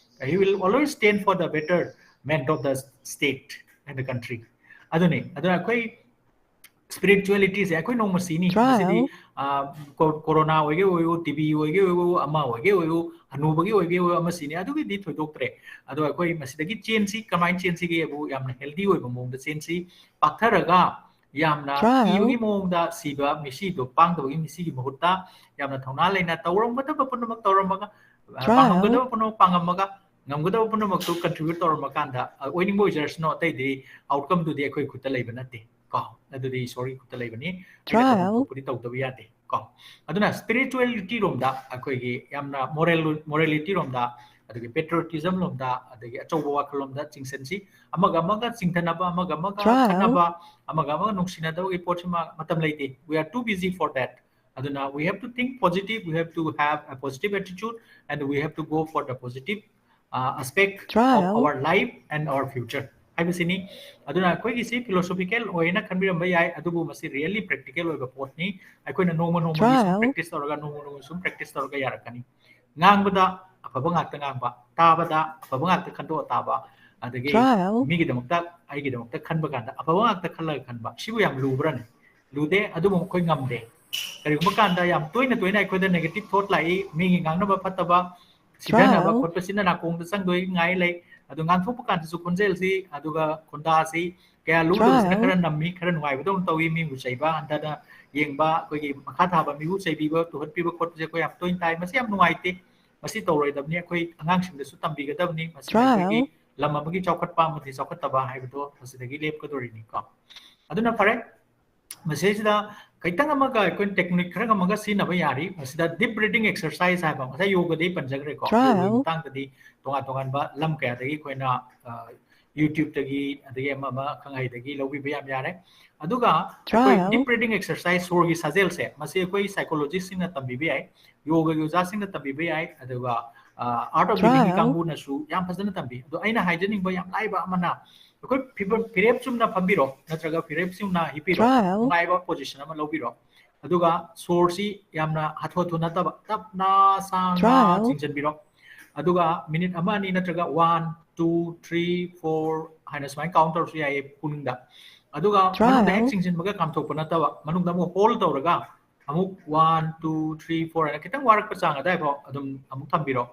he will always stand for the betterment of the state and the country꯫ ꯑꯗꯨꯅꯤ꯫ ꯑꯗꯨꯅ ꯑꯩꯈꯣꯏ spiritualityꯁꯦ ꯑꯩꯈꯣꯏ ꯅꯣꯡꯃ ꯁꯤꯅꯤ꯫ ꯃꯁꯤꯗꯤ, ꯑ, ꯀꯣ-, corona ꯑꯣꯏꯒꯦ ꯑꯣꯏꯌꯨ, TB ꯑꯣꯏꯒꯦ ꯑꯣꯏꯌꯨ, ꯑꯃ ꯑꯣꯏꯒꯦ ꯑꯣꯏꯌꯨ, ꯍꯅꯨꯕꯒꯤ ꯑꯣꯏꯒꯦ ꯑꯣꯏꯌꯨ, ꯑꯃ ꯁꯤꯅꯤ꯫ ꯑꯗꯨꯒꯤꯗꯤ ꯊꯣꯏꯗꯣꯛꯇ꯭ꯔꯦ꯫ ꯑꯗꯣ ꯑꯩꯈꯣꯏ ꯃꯁꯤꯗꯒꯤ ꯆꯦꯟꯁꯤ, ꯀꯃꯥꯏꯅ ꯆꯦꯟꯁꯤꯒꯦꯕꯨ ꯌꯥꯝꯅ healthy ꯑꯣꯏꯕ ꯃꯑꯣꯡꯗ ꯆꯦꯟꯁꯤ꯫ ꯄꯥꯛꯊꯔꯒ ꯌꯥꯝꯅ ꯀꯤꯕꯒꯤ ꯃꯑꯣꯡꯗ ꯁꯤꯕ ꯃꯤꯁꯤꯗꯣ ꯄꯥꯡꯗꯕꯒꯤ ꯃꯤꯁꯤꯒꯤ ꯃꯍꯨꯠꯇ ꯌꯥꯝꯅ ꯊꯧꯅꯥ ꯂꯩꯅ ꯇꯧꯔꯝꯒꯗꯕ ꯄꯨꯝꯅꯃꯛ ꯇꯧꯔꯝꯃꯒ, ꯑ, ꯄꯥꯡꯉꯝꯒꯗꯕ ꯄꯨꯝꯅꯃꯛ ꯄꯥꯡꯉꯝꯃꯒ, ꯉꯝꯒꯗꯕ ꯄꯨꯝꯅꯃꯛꯇꯨ contribute ꯇꯧꯔꯝꯃꯀꯥꯟꯗ ꯑ, ꯑꯣꯏꯅꯤꯡꯕ ꯑꯣꯏꯖꯔꯁꯅꯣ, ꯑꯇꯩꯗꯤ outcome ꯗꯨꯗꯤ ꯑꯩꯈꯣꯏ ꯈꯨꯠꯇ ꯂꯩꯕ ꯅꯠꯇꯦ ꯀꯣ꯫ ꯑꯗꯨꯗꯤ ꯏꯁꯣꯔꯒꯤ ꯈꯨꯠꯇ ꯂꯩꯕꯅꯤ꯫ ꯑꯩꯈꯣꯏꯅ ꯇꯧꯐꯝ Trial. ꯊꯣꯛꯄꯗꯤ ꯇꯧꯗꯕ ꯌꯥꯗꯦ ꯀꯣ꯫ ꯑꯗꯨꯅ spirituality ꯔꯣꯝꯗ ꯑꯩꯈꯣꯏꯒꯤ ꯌꯥꯝꯅ moral morality ꯔꯣꯝꯗ, ꯑꯗꯒꯤ patriotism ꯂꯣꯝꯗ, ꯑꯗꯒꯤ ꯑꯆꯧꯕ ꯋꯥꯈꯜꯂꯣꯝꯗ ꯆꯤꯡꯁꯟꯁꯤ꯫ ꯑꯃꯒ ꯑꯃꯒ ꯆꯤꯡꯊꯅꯕ, ꯑꯃꯒ ꯑꯃꯒ Trial. ꯈꯠꯅꯕ, ꯑꯃꯒ ꯑꯃꯒ ꯅꯨꯡꯁꯤꯅꯗꯕꯒꯤ ꯄꯣꯠꯁꯤꯃ ꯃꯇꯝ ꯂꯩꯇꯦ꯫ We are too busy for that. ꯑꯗꯨꯅ we have to think positive, we have to have a positive attitude, and we have to go for the positive uh, aspect of Trial. our life and our future ꯍꯥꯏꯕꯁꯤꯅꯤ꯫ ꯑꯗꯨꯅ ꯑꯩꯈꯣꯏꯒꯤꯁꯤ philosophical ꯑꯣꯏꯅ ꯈꯟꯕꯤꯔꯝꯕ ꯌꯥꯏ, ꯑꯗꯨꯕꯨ ꯃꯁꯤ really practical ꯑꯣꯏꯕ ꯄꯣꯠꯅꯤ꯫ ꯑꯩꯈꯣꯏꯅ ꯅꯣꯡꯃ ꯅꯣꯡꯃꯒꯤ ꯁꯨꯝ Trial. practice ꯇꯧꯔꯒ, ꯅꯣꯡꯃ ꯅꯣꯡꯃꯒꯤ ꯁꯨꯝ practice ꯇꯧꯔꯒ ꯌꯥꯔꯛꯀꯅꯤ꯫ ꯉꯥꯡꯕꯗ ꯑꯐꯕ ꯉꯥꯛꯇ ꯉꯥꯡꯕ, ꯇꯥꯕꯗ ꯑꯐꯕ ꯉꯥꯛꯇ ꯈꯟꯗꯣꯛꯑ ꯇꯥꯕ, ꯑꯗꯒꯤ Trial. ꯃꯤꯒꯤꯗꯃꯛꯇ, ꯑꯩꯒꯤꯗꯃꯛꯇ ꯈꯟꯕ ꯀꯥꯟꯗ ꯑꯐꯕ ꯉꯥꯛꯇ ꯈꯜꯂꯒ ꯈꯟꯕ, ꯁꯤꯕꯨ ꯌꯥꯝ ꯂꯨꯕ꯭ꯔꯅꯦ? ꯂꯨꯗꯦ, ꯑꯗꯨꯕꯨ ꯑꯩꯈꯣꯏ ꯉꯝꯗꯦ꯫ ꯀꯔꯤꯒꯨꯝꯕ ꯀꯥꯟꯗ ꯌꯥꯝ ꯇꯣꯏꯅ ꯇꯣꯏꯅ ꯑꯩꯈꯣꯏꯗ negative thought ꯂꯥꯛꯏ, ꯃꯤꯒꯤ ꯉꯥꯡꯅꯕ ꯐꯠꯇꯕ, ꯁꯤꯊꯅꯕ Trial. ꯈꯣꯠꯄꯁꯤꯅ ꯅꯥꯀꯣꯡꯗ ꯆꯪꯗꯣꯏ ꯉꯥꯏ ꯂꯩ꯫ ꯑꯗꯨ ꯉꯥꯡꯊꯣꯛꯄ ꯀꯥꯟꯗꯁꯨ ꯈꯣꯟꯖꯦꯜꯁꯤ, ꯑꯗꯨꯒ ꯈꯣꯟꯗꯥꯁꯤ ꯀꯌꯥ ꯂꯨꯗꯕꯁꯤꯅ Trial. ꯈꯔ ꯅꯝꯃꯤ, ꯈꯔ ꯅꯨꯡꯉꯥꯏꯕꯗꯧꯅ ꯇꯧꯏ, ꯃꯤꯕꯨ ꯆꯩꯕ ꯍꯟꯊꯅ ꯌꯦꯡꯕ, ꯑꯩꯈꯣꯏꯒꯤ ꯃꯈꯥ ꯊꯥꯕ ꯃꯤꯕꯨ ꯆꯩꯕꯤꯕ, ꯇꯨꯍꯠꯄꯤꯕ ꯈꯣꯠꯄꯁꯦ ꯑꯩꯈꯣꯏ ꯌꯥꯝ ꯇꯣꯏꯅ ꯇꯥꯏ꯫ ꯃꯁꯤ ꯌꯥꯝ ꯅꯨꯡꯉꯥꯏꯇꯦ, ꯃꯁꯤ ꯇꯧꯔꯣꯏꯗꯕꯅꯤ꯫ ꯑꯩꯈꯣꯏ ꯑꯉꯥꯡꯁꯤꯡꯗꯁꯨ ꯇꯝꯕꯤꯒꯗꯕꯅꯤ꯫ ꯃꯁꯤꯅ ꯑꯩꯈꯣꯏꯒꯤ Trial. ꯂꯝ ꯑꯃꯒꯤ ꯆꯥꯎꯈꯠꯄ ꯑꯃꯗꯤ ꯆꯥꯎꯈꯠꯇꯕ ꯍꯥꯏꯕꯗꯣ ꯃꯁꯤꯗꯒꯤ ꯂꯦꯞꯀꯗꯣꯔꯤꯅꯤꯀꯣ꯫ ꯑꯗꯨꯅ ꯐꯔꯦ, ꯃꯁꯤꯁꯤꯗ ꯈꯤꯇꯪ ꯑꯃꯒ ꯑꯩꯈꯣꯏꯅ technique ꯈꯔ ꯑꯃꯒ ꯁꯤꯖꯤꯟꯅꯕ ꯌꯥꯔꯤ꯫ ꯃꯁꯤꯗ deep breathing exercise ꯍꯥꯏꯕ, ꯉꯁꯥꯏ ꯌꯣꯒꯗꯤ ꯄꯟꯖꯈ꯭ꯔꯦꯀꯣ꯫ Trial. ꯌꯣꯒꯒꯤ ꯃꯇꯥꯡꯗꯗꯤ ꯇꯣꯉꯥꯟ ꯇꯣꯉꯥꯟꯕ ꯂꯝ ꯀꯌꯥꯗꯒꯤ ꯑꯩꯈꯣꯏꯅ, ꯑ, YouTube-ꯇꯒꯤ, ꯑꯗꯒꯤ ꯑꯃ ꯑꯃ ꯈꯪꯍꯩꯗꯒꯤ ꯂꯧꯕꯤꯕ ꯌꯥꯝ ꯌꯥꯔꯦ꯫ ꯑꯗꯨꯒ ꯑꯩꯈꯣꯏ Trial. deep breathing exercise, ꯁꯣꯔꯒꯤ ꯁꯥꯖꯦꯜꯁꯦ, ꯃꯁꯤ ꯑꯩꯈꯣꯏ psychologist-ꯁꯤꯡꯅ ꯇꯝꯕꯤꯕ ꯌꯥꯏ, ꯌꯣꯒꯒꯤ ꯑꯣꯖꯥꯁꯤꯡꯅ ꯇꯝꯕꯤꯕ ꯌꯥꯏ, ꯑꯗꯨꯒ, ꯑ, Art of Living-ꯒꯤ Trial. ꯀꯥꯡꯕꯨꯅꯁꯨ ꯌꯥꯝ ꯐꯖꯅ ꯇꯝꯕꯤ꯫ ꯑꯗꯣ ꯑꯩꯅ ꯍꯥꯏꯖꯅꯤꯡꯕ ꯌꯥꯝ ꯂꯥꯏꯕ ꯑꯃꯅ, ꯑꯩꯈꯣꯏ ꯐꯤꯕꯝ ꯐꯤꯔꯦꯞ ꯆꯨꯝꯅ ꯐꯝꯕꯤꯔꯣ, ꯅꯠꯇ꯭ꯔꯒ ꯐꯤꯔꯦꯞ ꯆꯨꯝꯅ ꯍꯤꯞꯄꯤꯔꯣ, Trial. ꯅꯨꯡꯉꯥꯏꯕ position ꯑꯃ ꯂꯧꯕꯤꯔꯣ꯫ ꯑꯗꯨꯒ ꯁꯣꯔꯁꯤ ꯌꯥꯝꯅ ꯍꯥꯊꯨ ꯍꯥꯊꯨ ꯅꯠꯇꯕ, ꯇꯞꯅ ꯁꯥꯡꯅ Trial. ꯆꯤꯡꯁꯤꯟꯕꯤꯔꯣ꯫ ꯑꯗꯨꯒ ꯃꯤꯅꯤꯠ ꯑꯃ ꯑꯅꯤ ꯅꯠꯇ꯭ꯔꯒ one, two, three, four ꯍꯥꯏꯅ ꯁꯨꯃꯥꯏꯅ count ꯇꯧꯔꯁꯨ ꯌꯥꯏꯌꯦ ꯄꯨꯛꯅꯤꯡꯗ꯫ ꯑꯗꯨꯒ ꯃꯅꯨꯡꯗ ꯍꯦꯛ Trial. ꯆꯤꯡꯁꯤꯟꯕꯒ ꯀꯥꯝꯊꯣꯛꯄ ꯅꯠꯇꯕ, ꯃꯅꯨꯡꯗ ꯑꯃꯨꯛ hold ꯇꯧꯔꯒ ꯑꯃꯨꯛ one, two, three, four ꯍꯥꯏꯅ ꯈꯤꯇꯪ ꯋꯥꯔꯛꯄ ꯆꯥꯡ ꯑꯗꯨꯋꯥꯏꯐꯥꯎ ꯑꯗꯨꯝ ꯑꯃꯨꯛ ꯊꯝꯕꯤꯔꯣ꯫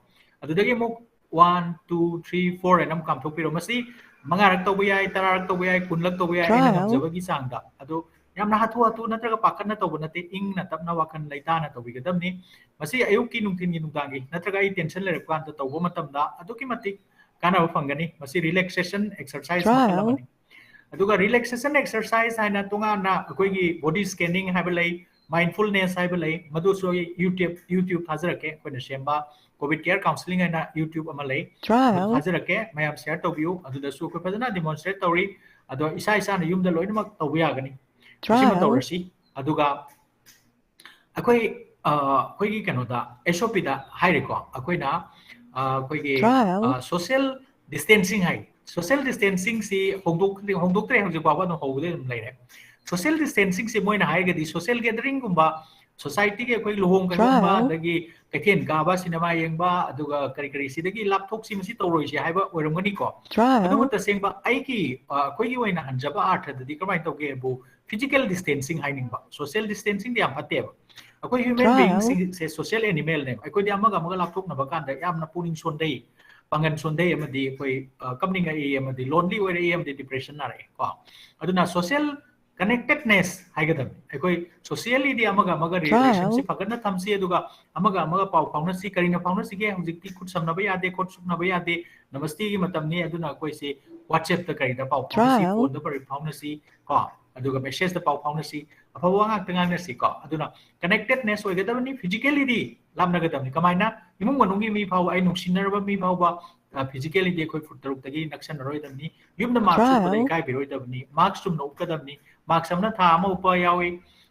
ꯑꯗꯨꯗꯒꯤ ꯑꯃꯨꯛ one, two, three, four ꯍꯥꯏꯅ ꯑꯃꯨꯛ ꯀꯥꯝꯊꯣꯛꯄꯤꯔꯣ꯫ ꯃꯁꯤ ꯃꯉꯥꯔꯛ ꯇꯧꯕ ꯌꯥꯏ, ꯇꯔꯥꯔꯛ ꯇꯧꯕ ꯌꯥꯏ, ꯀꯨꯟꯂꯛ ꯇꯧꯕ ꯌꯥꯏ, ꯑꯩꯅ Trial. ꯉꯝꯖꯕꯒꯤ ꯆꯥꯡꯗ꯫ ꯑꯗꯨ ꯌꯥꯝꯅ ꯍꯥꯊꯨ ꯍꯥꯊꯨ ꯅꯠꯇ꯭ꯔꯒ ꯄꯥꯈꯠꯅ ꯇꯧꯕ ꯅꯠꯇꯦ, ꯏꯪꯅ ꯇꯞꯅ ꯋꯥꯈꯜ ꯂꯩꯇꯥꯅ ꯇꯧꯕꯤꯒꯗꯕꯅꯤ꯫ ꯃꯁꯤ ꯑꯌꯨꯛꯀꯤ, ꯅꯨꯡꯊꯤꯟꯒꯤ, ꯅꯨꯡꯗꯥꯡꯒꯤ ꯅꯠꯇ꯭ꯔꯒ ꯑꯩ tension ꯂꯩꯔꯛꯄ ꯀꯥꯟꯗ ꯇꯧꯕ ꯃꯇꯝꯗ ꯑꯗꯨꯛꯀꯤ ꯃꯇꯤꯛ ꯀꯥꯟꯅꯕ ꯐꯪꯒꯅꯤ꯫ ꯃꯁꯤ relaxation exercise ꯃꯈꯜ ꯑꯃꯅꯤ꯫ ꯑꯗꯨꯒ relaxation exercise ꯍꯥꯏꯅ ꯇꯣꯉꯥꯟꯅ ꯑꯩꯈꯣꯏꯒꯤ body scanning ꯍꯥꯏꯕ ꯂꯩ, mindfulness ꯍꯥꯏꯕ ꯂꯩ, ꯃꯗꯨꯁꯨ ꯑꯩ YouTube YouTube ꯊꯥꯖꯔꯛꯀꯦ꯫ ꯑꯩꯈꯣꯏꯅ ꯁꯦꯝꯕ COVID care counselling ꯍꯥꯏꯅ YouTube ꯑꯃ ꯂꯩ, ꯑꯗꯨ ꯊꯥꯖꯔꯛꯀꯦ, ꯃꯌꯥꯝ share ꯇꯧꯕꯤꯌꯨ꯫ ꯑꯗꯨꯗꯁꯨ ꯑꯩꯈꯣꯏ ꯐꯖꯅ demonstrate ꯇꯧꯔꯤ꯫ ꯑꯗꯣ ꯏꯁꯥ ꯏꯁꯥꯅ ꯌꯨꯝꯗ ꯂꯣꯏꯅꯃꯛ ꯇꯧꯕ ꯌꯥꯒꯅꯤ꯫ ꯃꯁꯤꯃ ꯇꯧꯔꯁꯤ꯫ ꯑꯗꯨꯒ ꯑꯩꯈꯣꯏ ꯑ, ꯑꯩꯈꯣꯏꯒꯤ ꯀꯩꯅꯣꯗ, SOPꯗ ꯍꯥꯏꯔꯦꯀꯣ, ꯑꯩꯈꯣꯏꯅ ꯑ, ꯑꯩꯈꯣꯏꯒꯤ social distancing ꯍꯥꯏ꯫ Social distancingꯁꯤ ꯍꯧꯗꯣꯛ ꯍꯧꯗꯣꯛꯇ꯭ꯔꯦ, ꯍꯧꯖꯤꯛ ꯐꯥꯎꯕ ꯑꯗꯨꯝ ꯍꯧꯕꯗꯩ ꯑꯗꯨꯝ ꯂꯩꯔꯦ꯫ Social distancingꯁꯤ ꯃꯣꯏꯅ ꯍꯥꯏꯔꯒꯗꯤ social gatheringꯒꯨꯝꯕ, societyꯒꯤ ꯑꯩꯈꯣꯏ ꯂꯨꯍꯣꯡ ꯀꯩꯍꯣꯡꯕ, ꯑꯗꯒꯤ ꯀꯩꯊꯦꯜ ꯀꯥꯕ, ꯁꯤꯅꯦꯃꯥ ꯌꯦꯡꯕ, ꯑꯗꯨꯒ ꯀꯔꯤ ꯀꯔꯤ, ꯁꯤꯗꯒꯤ ꯂꯥꯞꯊꯣꯛꯁꯤ, ꯃꯁꯤ ꯇꯧꯔꯣꯏꯁꯤ ꯍꯥꯏꯕ ꯑꯣꯏꯔꯝꯒꯅꯤꯀꯣ꯫ ꯑꯗꯨꯕꯨ ꯇꯁꯦꯡꯕ ꯑꯩꯒꯤ ꯑ, ꯑꯩꯈꯣꯏꯒꯤ ꯑꯣꯏꯅ ꯍꯟꯖꯕ ꯑꯥꯔꯊꯗꯗꯤ ꯀꯃꯥꯏꯅ ꯇꯧꯒꯦꯕꯨ, physical distancing ꯍꯥꯏꯅꯤꯡꯕ꯫ Social distancingꯗꯤ ꯌꯥꯝ ꯐꯠꯇꯦꯕ꯫ ꯑꯩꯈꯣꯏ human beingꯁꯤꯡꯁꯦ social animalꯅꯦꯕ꯫ ꯑꯩꯈꯣꯏꯗꯤ ꯑꯃꯒ ꯑꯃꯒ ꯂꯥꯞꯊꯣꯛꯅꯕ ꯀꯥꯟꯗ ꯌꯥꯝꯅ ꯄꯨꯛꯅꯤꯡ ꯁꯣꯟꯊꯩ, ꯄꯥꯡꯒꯜ ꯁꯣꯟꯊꯩ, ꯑꯃꯗꯤ ꯑꯩꯈꯣꯏ ꯑ, ꯀꯞꯅꯤꯡꯉꯛꯏ, ꯑꯃꯗꯤ lonely ꯑꯣꯏꯔꯛꯏ, ꯑꯃꯗꯤ depression ꯅꯥꯔꯛꯏ ꯀꯣ꯫ ꯑꯗꯨꯅ social connectedness ꯍꯥꯏꯒꯗꯕꯅꯤ꯫ ꯑꯩꯈꯣꯏ sociallyꯗꯤ ꯑꯃꯒ ꯑꯃꯒ relationship ꯐꯒꯠꯅ ꯊꯝꯁꯤ, ꯑꯗꯨꯒ ꯑꯃꯒ ꯑꯃꯒ ꯄꯥꯎ ꯐꯥꯎꯅꯁꯤ꯫ ꯀꯔꯤꯅ ꯐꯥꯎꯅꯁꯤꯒꯦ? ꯍꯧꯖꯤꯛꯇꯤ ꯈꯨꯠ ꯁꯝꯅꯕ ꯌꯥꯗꯦ, ꯈꯨꯠ ꯁꯨꯛꯅꯕ ꯌꯥꯗꯦ, ꯅꯃꯁꯇꯦꯒꯤ ꯃꯇꯝꯅꯤ꯫ ꯑꯗꯨꯅ ꯑꯩꯈꯣꯏꯁꯤ WhatsAppꯇ ꯀꯔꯤꯗ ꯄꯥꯎ ꯐꯥꯎꯅꯁꯤ, phoneꯗ ꯄꯥꯎ ꯐꯥꯎꯅꯁꯤ ꯀꯣ, ꯑꯗꯨꯒ messageꯇ ꯄꯥꯎ ꯐꯥꯎꯅꯁꯤ, ꯑꯐꯕ ꯋꯥ ꯉꯥꯛꯇ ꯉꯥꯡꯅꯁꯤ ꯀꯣ꯫ ꯑꯗꯨꯅ connectedness ꯑꯣꯏꯒꯗꯕꯅꯤ, physicallyꯗꯤ ꯂꯥꯞꯅꯒꯗꯕꯅꯤ꯫ ꯀꯃꯥꯏꯅ? ꯏꯃꯨꯡ ꯃꯅꯨꯡꯒꯤ ꯃꯤ ꯐꯥꯎꯕ, ꯑꯩ ꯅꯨꯡꯁꯤꯅꯔꯕ ꯃꯤ ꯐꯥꯎꯕ physicallyꯗꯤ ꯑꯩꯈꯣꯏ ꯐꯨꯠ ꯇꯔꯨꯛꯇꯒꯤ ꯅꯛꯁꯟꯅꯔꯣꯏꯗꯕꯅꯤ꯫ ꯌꯨꯝꯗ mask ꯎꯞꯄꯗ ꯏꯀꯥꯏꯕꯤꯔꯣꯏꯗꯕꯅꯤ꯫ Mask ꯆꯨꯝꯅ ꯎꯞꯀꯗꯕꯅꯤ꯫ Mask ꯑꯃꯅ ꯊꯥ ꯑꯃ ꯎꯞꯄ ꯌꯥꯎꯏ,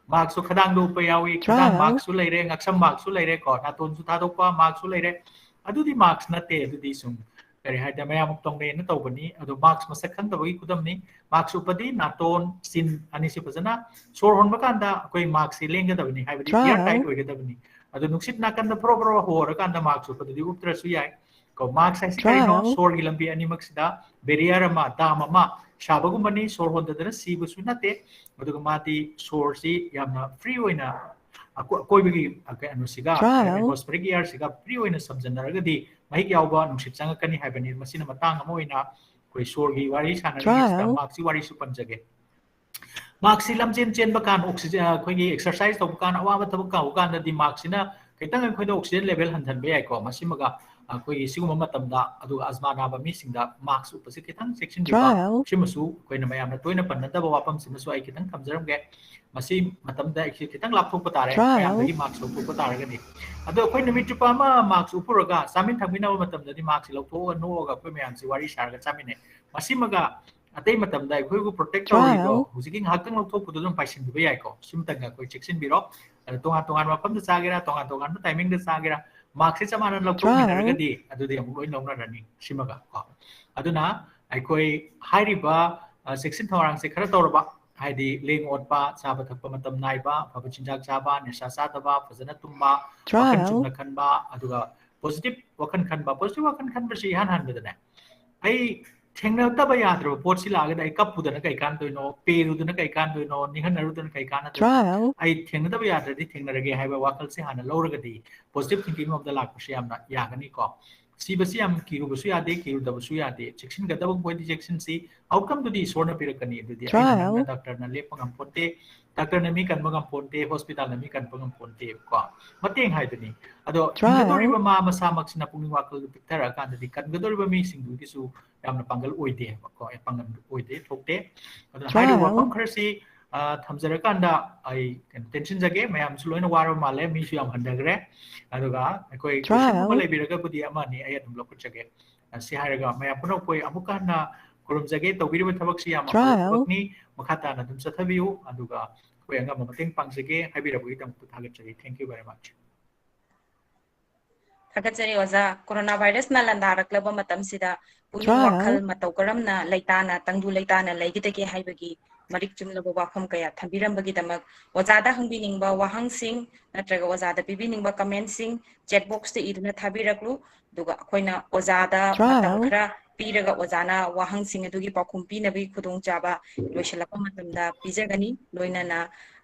maskꯁꯨ ꯈꯗꯥꯡꯗ ꯎꯞꯄ ꯌꯥꯎꯏ, ꯈꯗꯥꯡ maskꯁꯨ ꯂꯩꯔꯦ, ꯉꯛꯁꯝ maskꯁꯨ ꯂꯩꯔꯦ ꯀꯣ, ꯅꯥꯇꯣꯟꯁꯨ ꯊꯥꯗꯣꯛꯄ maskꯁꯨ ꯂꯩꯔꯦ꯫ ꯑꯗꯨꯗꯤ mask ꯅꯠꯇꯦ, ꯑꯗꯨꯗꯤ ꯁꯨꯝ ꯀꯔꯤ ꯍꯥꯏꯇꯥꯔꯦ, ꯃꯌꯥꯝ ꯇꯧꯅꯩꯅ ꯇꯧꯕꯅꯤ꯫ ꯑꯗꯣ mask ꯃꯁꯛ ꯈꯪꯗꯕꯒꯤ ꯈꯨꯗꯝꯅꯤ꯫ Mask ꯎꯞꯄꯗꯤ ꯅꯥꯇꯣꯟ, ꯆꯤꯟ ꯑꯅꯤꯁꯤ ꯐꯖꯅ, ꯁꯣꯔ ꯍꯣꯟꯕ ꯀꯥꯟꯗ ꯑꯩꯈꯣꯏ maskꯁꯤ ꯂꯦꯡꯒꯗꯕꯅꯤ, ꯍꯥꯏꯕꯗꯤ air tight ꯑꯣꯏꯒꯗꯕꯅꯤ꯫ ꯑꯗꯣ ꯅꯨꯡꯁꯤꯠ ꯅꯥꯀꯟꯗ ꯐ꯭ꯔꯣ ꯐ꯭ꯔꯣ ꯍꯣꯔꯀꯥꯟꯗ mask ꯎꯞꯄꯗꯨꯗꯤ ꯎꯞꯇ꯭ꯔꯁꯨ ꯌꯥꯏ꯫ ꯀꯣ, mask ꯍꯥꯏꯁꯤ ꯀꯔꯤꯅꯣ? ꯁꯣꯔꯒꯤ ꯂꯝꯕꯤ ꯑꯅꯤꯃꯛꯁꯤꯗ barrier ꯑꯃ, dam ꯑꯃ ꯁꯥꯕꯒꯨꯝꯕꯅꯤ꯫ ꯁꯣꯔ ꯍꯣꯟꯗꯗꯅ ꯁꯤꯕꯁꯨ ꯅꯠꯇꯦ꯫ ꯑꯗꯨꯒ ꯃꯥꯗꯤ ꯁꯣꯔꯁꯤ ꯌꯥꯝꯅ free ꯑꯣꯏꯅ ꯑꯀꯣ-, ꯑꯀꯣꯏꯕꯒꯤ, ꯑ, ꯀꯩꯅꯣꯁꯤꯒ, atmospheric airꯁꯤꯒ free ꯑꯣꯏꯅ ꯁꯝꯖꯟꯅꯔꯒꯗꯤ ꯃꯍꯤꯛ ꯌꯥꯎꯕ ꯅꯨꯡꯁꯤꯠ ꯆꯪꯉꯛꯀꯅꯤ ꯍꯥꯏꯕꯅꯤ꯫ ꯃꯁꯤꯅ ꯃꯇꯥꯡ ꯑꯃ ꯑꯣꯏꯅ ꯑꯩꯈꯣꯏ ꯁꯣꯔꯒꯤ ꯋꯥꯔꯤ ꯁꯥꯟꯅꯔꯤꯉꯩꯁꯤꯗ maskꯀꯤ ꯋꯥꯔꯤꯁꯨ ꯄꯟꯖꯒꯦ꯫ ꯃꯥꯛꯁꯤ ꯂꯝꯖꯦꯟ ꯆꯦꯟꯕ ꯀꯥꯟ, oxygen, ꯑꯩꯈꯣꯏꯒꯤ exercise ꯇꯧꯕ ꯀꯥꯟ, ꯑꯋꯥꯕ ꯊꯕꯛ ꯇꯧꯕ ꯀꯥꯟꯗꯗꯤ ꯃꯥꯛꯁꯤꯅ ꯈꯤꯇꯪ ꯑꯩꯈꯣꯏꯗ oxygen level ꯍꯟꯊꯟꯕ ꯌꯥꯏꯀꯣ꯫ ꯃꯁꯤꯃꯒ ꯑꯩꯈꯣꯏꯒꯤ ꯁꯤꯒꯨꯝꯕ ꯃꯇꯝꯗ, ꯑꯗꯨꯒ ꯑꯖꯃꯥ ꯅꯥꯕ ꯃꯤꯁꯤꯡꯗ ꯃꯥꯛꯁ ꯎꯞꯄꯁꯤ ꯈꯤꯇꯪ ꯆꯦꯛꯁꯤꯟꯕꯤꯕ꯫ ꯁꯤꯃꯁꯨ ꯑꯩꯈꯣꯏꯅ ꯃꯌꯥꯝꯅ ꯇꯣꯏꯅ ꯄꯟꯅꯗꯕ ꯋꯥꯐꯝꯁꯤꯃꯁꯨ ꯑꯩ ꯈꯤꯇꯪ ꯊꯝꯖꯔꯝꯒꯦ꯫ ꯃꯁꯤ ꯃꯇꯝꯗ ꯑꯩꯁꯤ ꯈꯤꯇꯪ ꯂꯥꯞꯊꯣꯛꯄ ꯇꯥꯔꯦ, ꯃꯌꯥꯝꯗꯒꯤ ꯃꯥꯛꯁ ꯂꯧꯊꯣꯛꯄ ꯇꯥꯔꯒꯗꯤ꯫ ꯑꯗꯣ ꯑꯩꯈꯣꯏ ꯅꯨꯃꯤꯠ ꯆꯨꯞꯄ ꯑꯃ ꯃꯥꯛꯁ ꯎꯞꯄꯨꯔꯒ ꯆꯥꯃꯤꯟ ꯊꯛꯃꯤꯟꯅꯕ ꯃꯇꯝꯗꯗꯤ ꯃꯥꯛꯁꯁꯤ ꯂꯧꯊꯣꯛꯑꯒ ꯅꯣꯛꯑꯒ ꯑꯩꯈꯣꯏ ꯃꯌꯥꯝꯁꯤ ꯋꯥꯔꯤ ꯁꯥꯔꯒ ꯆꯥꯃꯤꯟꯅꯩ꯫ ꯃꯁꯤꯃꯒ ꯑꯇꯩ ꯃꯇꯝꯗ ꯑꯩꯈꯣꯏꯕꯨ protect ꯇꯧꯔꯤꯗꯣ ꯍꯧꯖꯤꯛꯀꯤ ꯉꯥꯏꯍꯥꯛꯇꯪ ꯂꯧꯊꯣꯛꯄꯗꯣ ꯑꯗꯨꯝ ꯄꯥꯏꯁꯤꯟꯕꯤꯕ ꯌꯥꯏꯀꯣ꯫ ꯁꯤꯃꯇꯪꯒ ꯑꯩꯈꯣꯏ ꯆꯦꯛꯁꯤꯟꯕꯤꯔꯣ꯫ ꯑꯗꯣ ꯇꯣꯉꯥꯟ ꯇꯣꯉꯥꯟꯕ ꯃꯐꯝꯗ ꯆꯥꯒꯦꯔꯥ, ꯇꯣꯉꯥꯟ ꯇꯣꯉꯥꯟꯕ timingꯗ ꯆꯥꯒꯦꯔꯥ, ꯃꯥꯛꯁꯁꯦ ꯆꯞ ꯃꯥꯟꯅꯅ ꯂꯧꯊꯣꯛꯃꯤꯟꯅꯔꯒꯗꯤ ꯑꯗꯨꯗꯤ ꯑꯃꯨꯛ ꯂꯣꯏ ꯂꯧꯅꯔꯅꯤ꯫ ꯁꯤꯃꯒ ꯀꯣ꯫ ꯑꯗꯨꯅ ꯑꯩꯈꯣꯏ ꯍꯥꯏꯔꯤꯕ, ꯑ, ꯆꯦꯛꯁꯤꯟ ꯊꯧꯔꯥꯡꯁꯦ ꯈꯔ ꯇꯧꯔꯕ, ꯍꯥꯏꯗꯤ ꯂꯦꯡ ꯑꯣꯠꯄ, ꯆꯥꯕ ꯊꯛꯄ ꯃꯇꯝ ꯅꯥꯏꯕ, ꯑꯐꯕ ꯆꯤꯟꯖꯥꯛ ꯆꯥꯕ, ꯅꯤꯁꯥ ꯆꯥꯗꯕ, ꯐꯖꯅ ꯇꯨꯝꯕ, ꯋꯥꯈꯜ ꯆꯨꯝꯅ ꯈꯟꯕ, ꯑꯗꯨꯒ positive ꯋꯥꯈꯜ ꯈꯟꯕ꯫ Positive ꯋꯥꯈꯜ ꯈꯟꯕꯁꯤ ꯏꯍꯥꯟ ꯍꯥꯟꯕꯗꯅꯦ, ꯑꯩ ꯊꯦꯡꯅꯗꯕ ꯌꯥꯗ꯭ꯔꯕ ꯄꯣꯠꯁꯤ ꯂꯥꯛꯑꯒꯗꯤ ꯑꯩ ꯀꯞꯄꯨꯗꯅ ꯀꯩ ꯀꯥꯟꯗꯣꯏꯅꯣ, ꯄꯦꯔꯨꯗꯅ ꯀꯩ ꯀꯥꯟꯗꯣꯏꯅꯣ, ꯅꯤꯡꯍꯟꯅꯔꯨꯗꯅ ꯀꯩ ꯀꯥꯟꯅꯗꯣꯏꯅꯣ? ꯑꯩ ꯊꯦꯡꯅꯗꯕ ꯌꯥꯗ꯭ꯔꯗꯤ ꯊꯦꯡꯅꯔꯒꯦ ꯍꯥꯏꯕ ꯋꯥꯈꯜꯁꯦ ꯍꯥꯟꯅ ꯂꯧꯔꯒꯗꯤ positive thinking ꯂꯣꯝꯗ ꯂꯥꯛꯄꯁꯦ ꯌꯥꯝꯅ ꯌꯥꯒꯅꯤꯀꯣ꯫ ꯁꯤꯕꯁꯤ ꯌꯥꯝ ꯀꯤꯔꯨꯕꯁꯨ ꯌꯥꯗꯦ, ꯀꯤꯔꯨꯗꯕꯁꯨ ꯌꯥꯗꯦ꯫ ꯆꯦꯛꯁꯤꯟꯒꯗꯕ ꯃꯈꯣꯏꯗꯤ ꯆꯦꯛꯁꯤꯟꯁꯤ꯫ Outcomeꯗꯨꯗꯤ ꯏꯁꯣꯔꯅ ꯄꯤꯔꯛꯀꯅꯤ꯫ ꯑꯗꯨꯗꯤ ꯑꯩꯅ ꯅꯪꯅ, doctorꯅ ꯂꯦꯞꯄ ꯉꯝꯄꯣꯟꯇꯦ, doctorꯅ ꯃꯤ ꯀꯟꯕ ꯉꯝꯄꯣꯟꯇꯦ, hospitalꯅ ꯃꯤ ꯀꯟꯕ ꯉꯝꯄꯣꯟꯇꯦꯕꯀꯣ꯫ ꯃꯇꯦꯡ ꯍꯥꯏꯗꯨꯅꯤ꯫ ꯑꯗꯣ ꯍꯤꯡꯒꯗꯧꯔꯤꯕ ꯃꯥ ꯃꯁꯥꯃꯛꯁꯤꯅ ꯄꯨꯛꯅꯤꯡ ꯋꯥꯈꯜꯗꯨ ꯄꯤꯛꯊꯔꯛꯑꯀꯥꯟꯗꯗꯤ ꯀꯟꯒꯗꯧꯔꯤꯕ ꯃꯤꯁꯤꯡꯗꯨꯒꯤꯁꯨ ꯌꯥꯝꯅ ꯄꯥꯡꯒꯜ ꯑꯣꯏꯗꯦ ꯍꯥꯏꯕꯀꯣ, ꯄꯥꯡꯒꯜ ꯑꯣꯏꯗꯦ, ꯊꯣꯛꯇꯦ꯫ ꯑꯗꯨꯅ ꯍꯥꯏꯔꯤꯕ ꯋꯥꯐꯝ ꯈꯔꯁꯤ, ꯑ, ꯊꯝꯖꯔꯀꯥꯟꯗ ꯑꯩ ꯀꯩꯅꯣ ꯇꯦꯟꯁꯤꯟꯖꯒꯦ꯫ ꯃꯌꯥꯝꯁꯨ ꯂꯣꯏꯅ ꯋꯥꯔꯕ ꯃꯥꯜꯂꯦ, ꯃꯤꯁꯨ ꯌꯥꯝ ꯍꯟꯊꯈ꯭ꯔꯦ꯫ ꯑꯗꯨꯒ ꯑꯩꯈꯣꯏ question ꯒꯨꯝꯕ ꯂꯩꯕꯤꯔꯒꯕꯨꯗꯤ ꯑꯃ ꯑꯅꯤ ꯑꯩ ꯑꯗꯨꯝ ꯂꯧꯈꯠꯆꯒꯦ꯫ ꯑ, ꯁꯤ ꯍꯥꯏꯔꯒ ꯃꯌꯥꯝ ꯄꯨꯝꯅꯃꯛ ꯑꯩꯈꯣꯏ ꯑꯃꯨꯛꯀ ꯍꯟꯅ ꯈꯨꯔꯨꯝꯖꯒꯦ꯫ ꯇꯧꯕꯤꯔꯤꯕ ꯊꯕꯛꯁꯤ ꯌꯥꯝ ꯑꯐꯕ ꯊꯕꯛꯅꯤ꯫ ꯃꯈꯥ ꯇꯥꯅ ꯑꯗꯨꯝ ꯆꯠꯊꯕꯤꯌꯨ꯫ ꯑꯗꯨꯒ ꯑꯩꯈꯣꯏ ꯑꯉꯝꯕ ꯃꯇꯦꯡ ꯄꯥꯡꯖꯒꯦ꯫ ꯍꯥꯏꯕꯤꯔꯛꯄꯒꯤꯗꯃꯛꯇ ꯊꯥꯒꯠꯆꯔꯤ꯫ Thank you very much꯫ ꯊꯥꯒꯠꯆꯔꯤ ꯑꯣꯖꯥ꯫ Corona virusꯅ ꯂꯥꯟꯗꯥꯔꯛꯂꯕ ꯃꯇꯝꯁꯤꯗ ꯄꯨꯛꯅꯤꯡ ꯋꯥꯈꯜ ꯃꯇꯧ ꯀꯔꯝꯅ ꯂꯩꯇꯥꯅ, ꯇꯪꯗꯨ ꯂꯩꯇꯥꯅ ꯂꯩꯒꯗꯒꯦ ꯍꯥꯏꯕꯒꯤ ꯃꯔꯤꯛ ꯆꯨꯝꯂꯕ ꯋꯥꯐꯝ ꯀꯌꯥ ꯊꯝꯕꯤꯔꯝꯕꯒꯤꯗꯃꯛ ꯑꯣꯖꯥꯗ ꯍꯪꯕꯤꯅꯤꯡꯕ ꯋꯥꯍꯪꯁꯤꯡ ꯅꯠꯇ꯭ꯔꯒ ꯑꯣꯖꯥꯗ ꯄꯤꯕꯤꯅꯤꯡꯕ comment ꯁꯤꯡ chat box ꯇ ꯏꯗꯨꯅ ꯊꯥꯕꯤꯔꯛꯂꯨ꯫ ꯑꯗꯨꯒ ꯑꯩꯈꯣꯏꯅ ꯑꯣꯖꯥꯗ ꯃꯇꯝ ꯈꯔ ꯄꯤꯔꯒ ꯑꯣꯖꯥꯅ ꯋꯥꯍꯪꯁꯤꯡ ꯑꯗꯨꯒꯤ ꯄꯥꯎꯈꯨꯝ ꯄꯤꯅꯕꯒꯤ ꯈꯨꯗꯣꯡꯆꯥꯕ ꯂꯣꯏꯁꯤꯜꯂꯛꯄ ꯃꯇꯝꯗ ꯄꯤꯖꯒꯅꯤ꯫ ꯂꯣꯏꯅꯅ,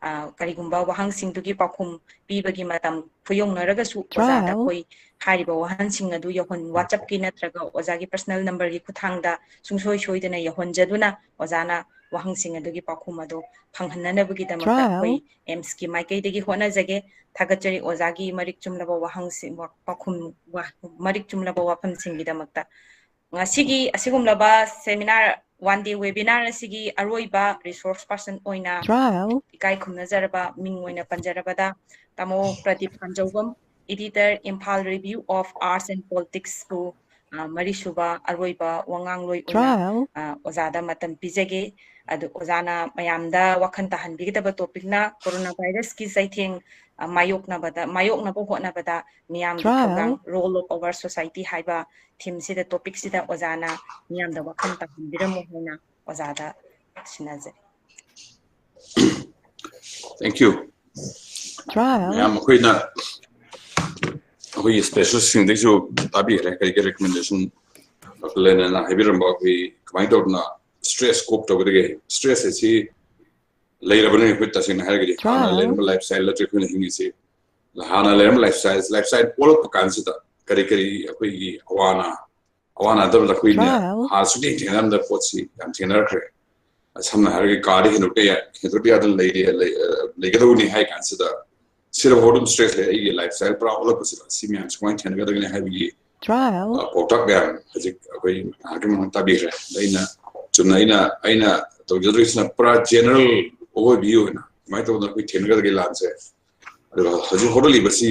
ꯑ, ꯀꯔꯤꯒꯨꯝꯕ ꯋꯥꯍꯪꯁꯤꯡꯗꯨꯒꯤ ꯄꯥꯎꯈꯨꯝ ꯄꯤꯕꯒꯤ ꯃꯇꯝ ꯈꯨꯌꯧꯅꯔꯒꯁꯨ ꯑꯣꯖꯥꯗ ꯑꯩꯈꯣꯏ ꯍꯥꯏꯔꯤꯕ ꯋꯥꯍꯪꯁꯤꯡ ꯑꯗꯨ ꯌꯧꯍꯟ-, WhatsApp ꯀꯤ ꯅꯠꯇ꯭ꯔꯒ ꯑꯣꯖꯥꯒꯤ personal number ꯒꯤ ꯈꯨꯠꯊꯥꯡꯗ ꯁꯨꯡꯁꯣꯏ ꯁꯣꯏꯗꯅ ꯌꯧꯍꯟꯖꯗꯨꯅ ꯑꯣꯖꯥꯅ ꯋꯥꯍꯪꯁꯤꯡ ꯑꯗꯨꯒꯤ ꯄꯥꯎꯈꯨꯝ ꯑꯗꯨ ꯐꯪꯍꯟꯅꯅꯕꯒꯤꯗꯃꯛꯇ ꯑꯩꯈꯣꯏ ꯑꯦꯝꯁꯀꯤ ꯃꯥꯏꯀꯩꯗꯒꯤ ꯍꯣꯠꯅꯖꯒꯦ꯫ ꯊꯥꯒꯠꯆꯔꯤ ꯑꯣꯖꯥꯒꯤ ꯃꯔꯤꯛ ꯆꯨꯝꯂꯕ ꯋꯥꯍꯪꯁꯤꯡ, ꯋꯥ-, ꯄꯥꯎꯈꯨꯝ, ꯋꯥ-, ꯃꯔꯤꯛ ꯆꯨꯝꯂꯕ ꯋꯥꯐꯝꯁꯤꯡꯒꯤꯗꯃꯛꯇ꯫ ꯉꯁꯤꯒꯤ ꯑꯁꯤꯒꯨꯝꯂꯕ seminar, one day webinar ꯑꯁꯤꯒꯤ ꯑꯔꯣꯏꯕ resource person ꯑꯣꯏꯅ ꯏꯀꯥꯏ ꯈꯨꯝꯅꯖꯔꯕ ꯃꯤꯡ ꯑꯣꯏꯅ ꯄꯟꯖꯔꯕꯗ ꯇꯥꯃꯣ Pradeep ꯄꯥꯟꯖꯧꯕꯝ, editor, Imphal Review of Arts and Politics ꯄꯨ, ꯑ, ꯃꯔꯤꯁꯨꯕ ꯑꯔꯣꯏꯕ ꯋꯥꯉꯥꯡꯂꯣꯏ ꯑꯣꯏꯅ, ꯑ, ꯑꯣꯖꯥꯗ ꯃꯇꯝ ꯄꯤꯖꯒꯦ꯫ ꯑꯗꯨ ꯑꯣꯖꯥꯅ ꯃꯌꯥꯝꯗ ꯋꯥꯈꯜ ꯇꯥꯍꯟꯕꯤꯒꯗꯕ topicꯅ ꯀꯣꯔꯣꯅꯥ ꯚꯥꯏꯔꯁꯀꯤ ꯆꯩꯊꯦꯡ, ꯑ, ꯃꯥꯌꯣꯛꯅꯕꯗ, ꯃꯥꯌꯣꯛꯅꯕ ꯍꯣꯠꯅꯕꯗ ꯃꯤꯌꯥꯝꯒꯤ ꯊꯧꯗꯥꯡ, role of our society ꯍꯥꯏꯕ themeꯁꯤꯗ, topicꯁꯤꯗ ꯑꯣꯖꯥꯅ ꯃꯤꯌꯥꯝꯗ ꯋꯥꯈꯜ ꯇꯥꯍꯟꯕꯤꯔꯝꯃꯨ ꯍꯥꯏꯅ ꯑꯣꯖꯥꯗ ꯁꯤꯟꯅꯖꯔꯤ꯫ Thank you. ꯃꯌꯥꯝ ꯑꯩꯈꯣꯏꯅ ꯑꯩꯈꯣꯏꯒꯤ specialistꯁꯤꯡꯗꯩꯁꯨ ꯇꯥꯕꯤꯈ꯭ꯔꯦ, ꯀꯔꯤ ꯀꯔꯤ recommendation ꯂꯩꯅꯅ ꯍꯥꯏꯕꯤꯔꯝꯕ, ꯑꯩꯈꯣꯏ ꯀꯃꯥꯏꯅ ꯇꯧꯗꯅ stress cope ꯇꯧꯒꯗꯒꯦ꯫ Stress ꯑꯁꯤ ꯂꯩꯔꯕꯅꯤ ꯑꯩꯈꯣꯏ ꯇꯁꯦꯡꯅ ꯍꯥꯏꯔꯒꯗꯤ ꯍꯥꯟꯅ ꯂꯩꯔꯝꯕ lifestyle ꯅꯠꯇ꯭ꯔꯦ ꯑꯩꯈꯣꯏꯅ ꯍꯤꯡꯉꯤꯁꯤ꯫ ꯍꯥꯟꯅ ꯂꯩꯔꯝꯕ lifestyle, lifestyle ꯑꯣꯜꯂꯛꯄ ꯀꯥꯟꯁꯤꯗ ꯀꯔꯤ ꯀꯔꯤ ꯑꯩꯈꯣꯏꯒꯤ ꯑꯋꯥ ꯑꯅꯥ, ꯑꯋꯥ ꯑꯅꯥ ꯅꯠꯇꯕꯗ ꯑꯩꯈꯣꯏꯅ ꯍꯥꯟꯅ ꯁꯨꯡꯊꯦꯡ ꯊꯦꯡꯅꯔꯝꯗꯕ ꯄꯣꯠꯁꯤ ꯌꯥꯝ ꯊꯦꯡꯅꯔꯛꯈ꯭ꯔꯦ꯫ ꯁꯝꯅ ꯍꯥꯏꯔꯒ ꯀꯥꯗ ꯍꯦꯟꯗꯣꯛꯄ ꯌꯥ-, ꯍꯦꯟꯗꯣꯛꯄ ꯌꯥꯗꯅ ꯂꯩꯔꯤ, ꯂꯩ-, ꯑ, ꯂꯩꯒꯗꯧꯕꯅꯤ ꯍꯥꯏ ꯀꯥꯟꯁꯤꯗ ꯁꯤꯗꯐꯥꯎ ꯑꯗꯨꯝ stress ꯂꯩ꯫ ꯑꯩꯒꯤ lifestyle ꯄꯨꯔꯥ ꯑꯣꯜꯂꯛꯄꯁꯤꯗ ꯁꯤ ꯃꯌꯥꯝꯁꯤ ꯀꯃꯥꯏꯅ ꯊꯦꯡꯅꯒꯗꯒꯦ ꯍꯥꯏꯕꯒꯤ, ꯑ, ꯄꯥꯎꯇꯥꯛ ꯃꯌꯥꯝ ꯍꯧꯖꯤꯛ ꯑꯩꯈꯣꯏ ꯉꯥꯏꯍꯥꯛꯀꯤ ꯃꯃꯥꯡꯗ ꯇꯥꯕꯤꯈ꯭ꯔꯦ꯫ ꯑꯗ ꯑꯩꯅ ꯆꯨꯝꯅ ꯑꯩꯅ, ꯑꯩꯅ ꯇꯧꯖꯗꯣꯏꯁꯤꯅ ꯄꯨꯔꯥ general overview ꯑꯣꯏꯅ ꯀꯃꯥꯏꯅ ꯇꯧꯗꯅ ꯑꯩꯈꯣꯏ ꯊꯦꯡꯅꯒꯗꯒꯦ ꯂꯥꯟꯁꯦ, ꯑꯗꯨꯒ ꯍꯧꯖꯤꯛ ꯍꯧꯔꯛꯂꯤꯕꯁꯤ,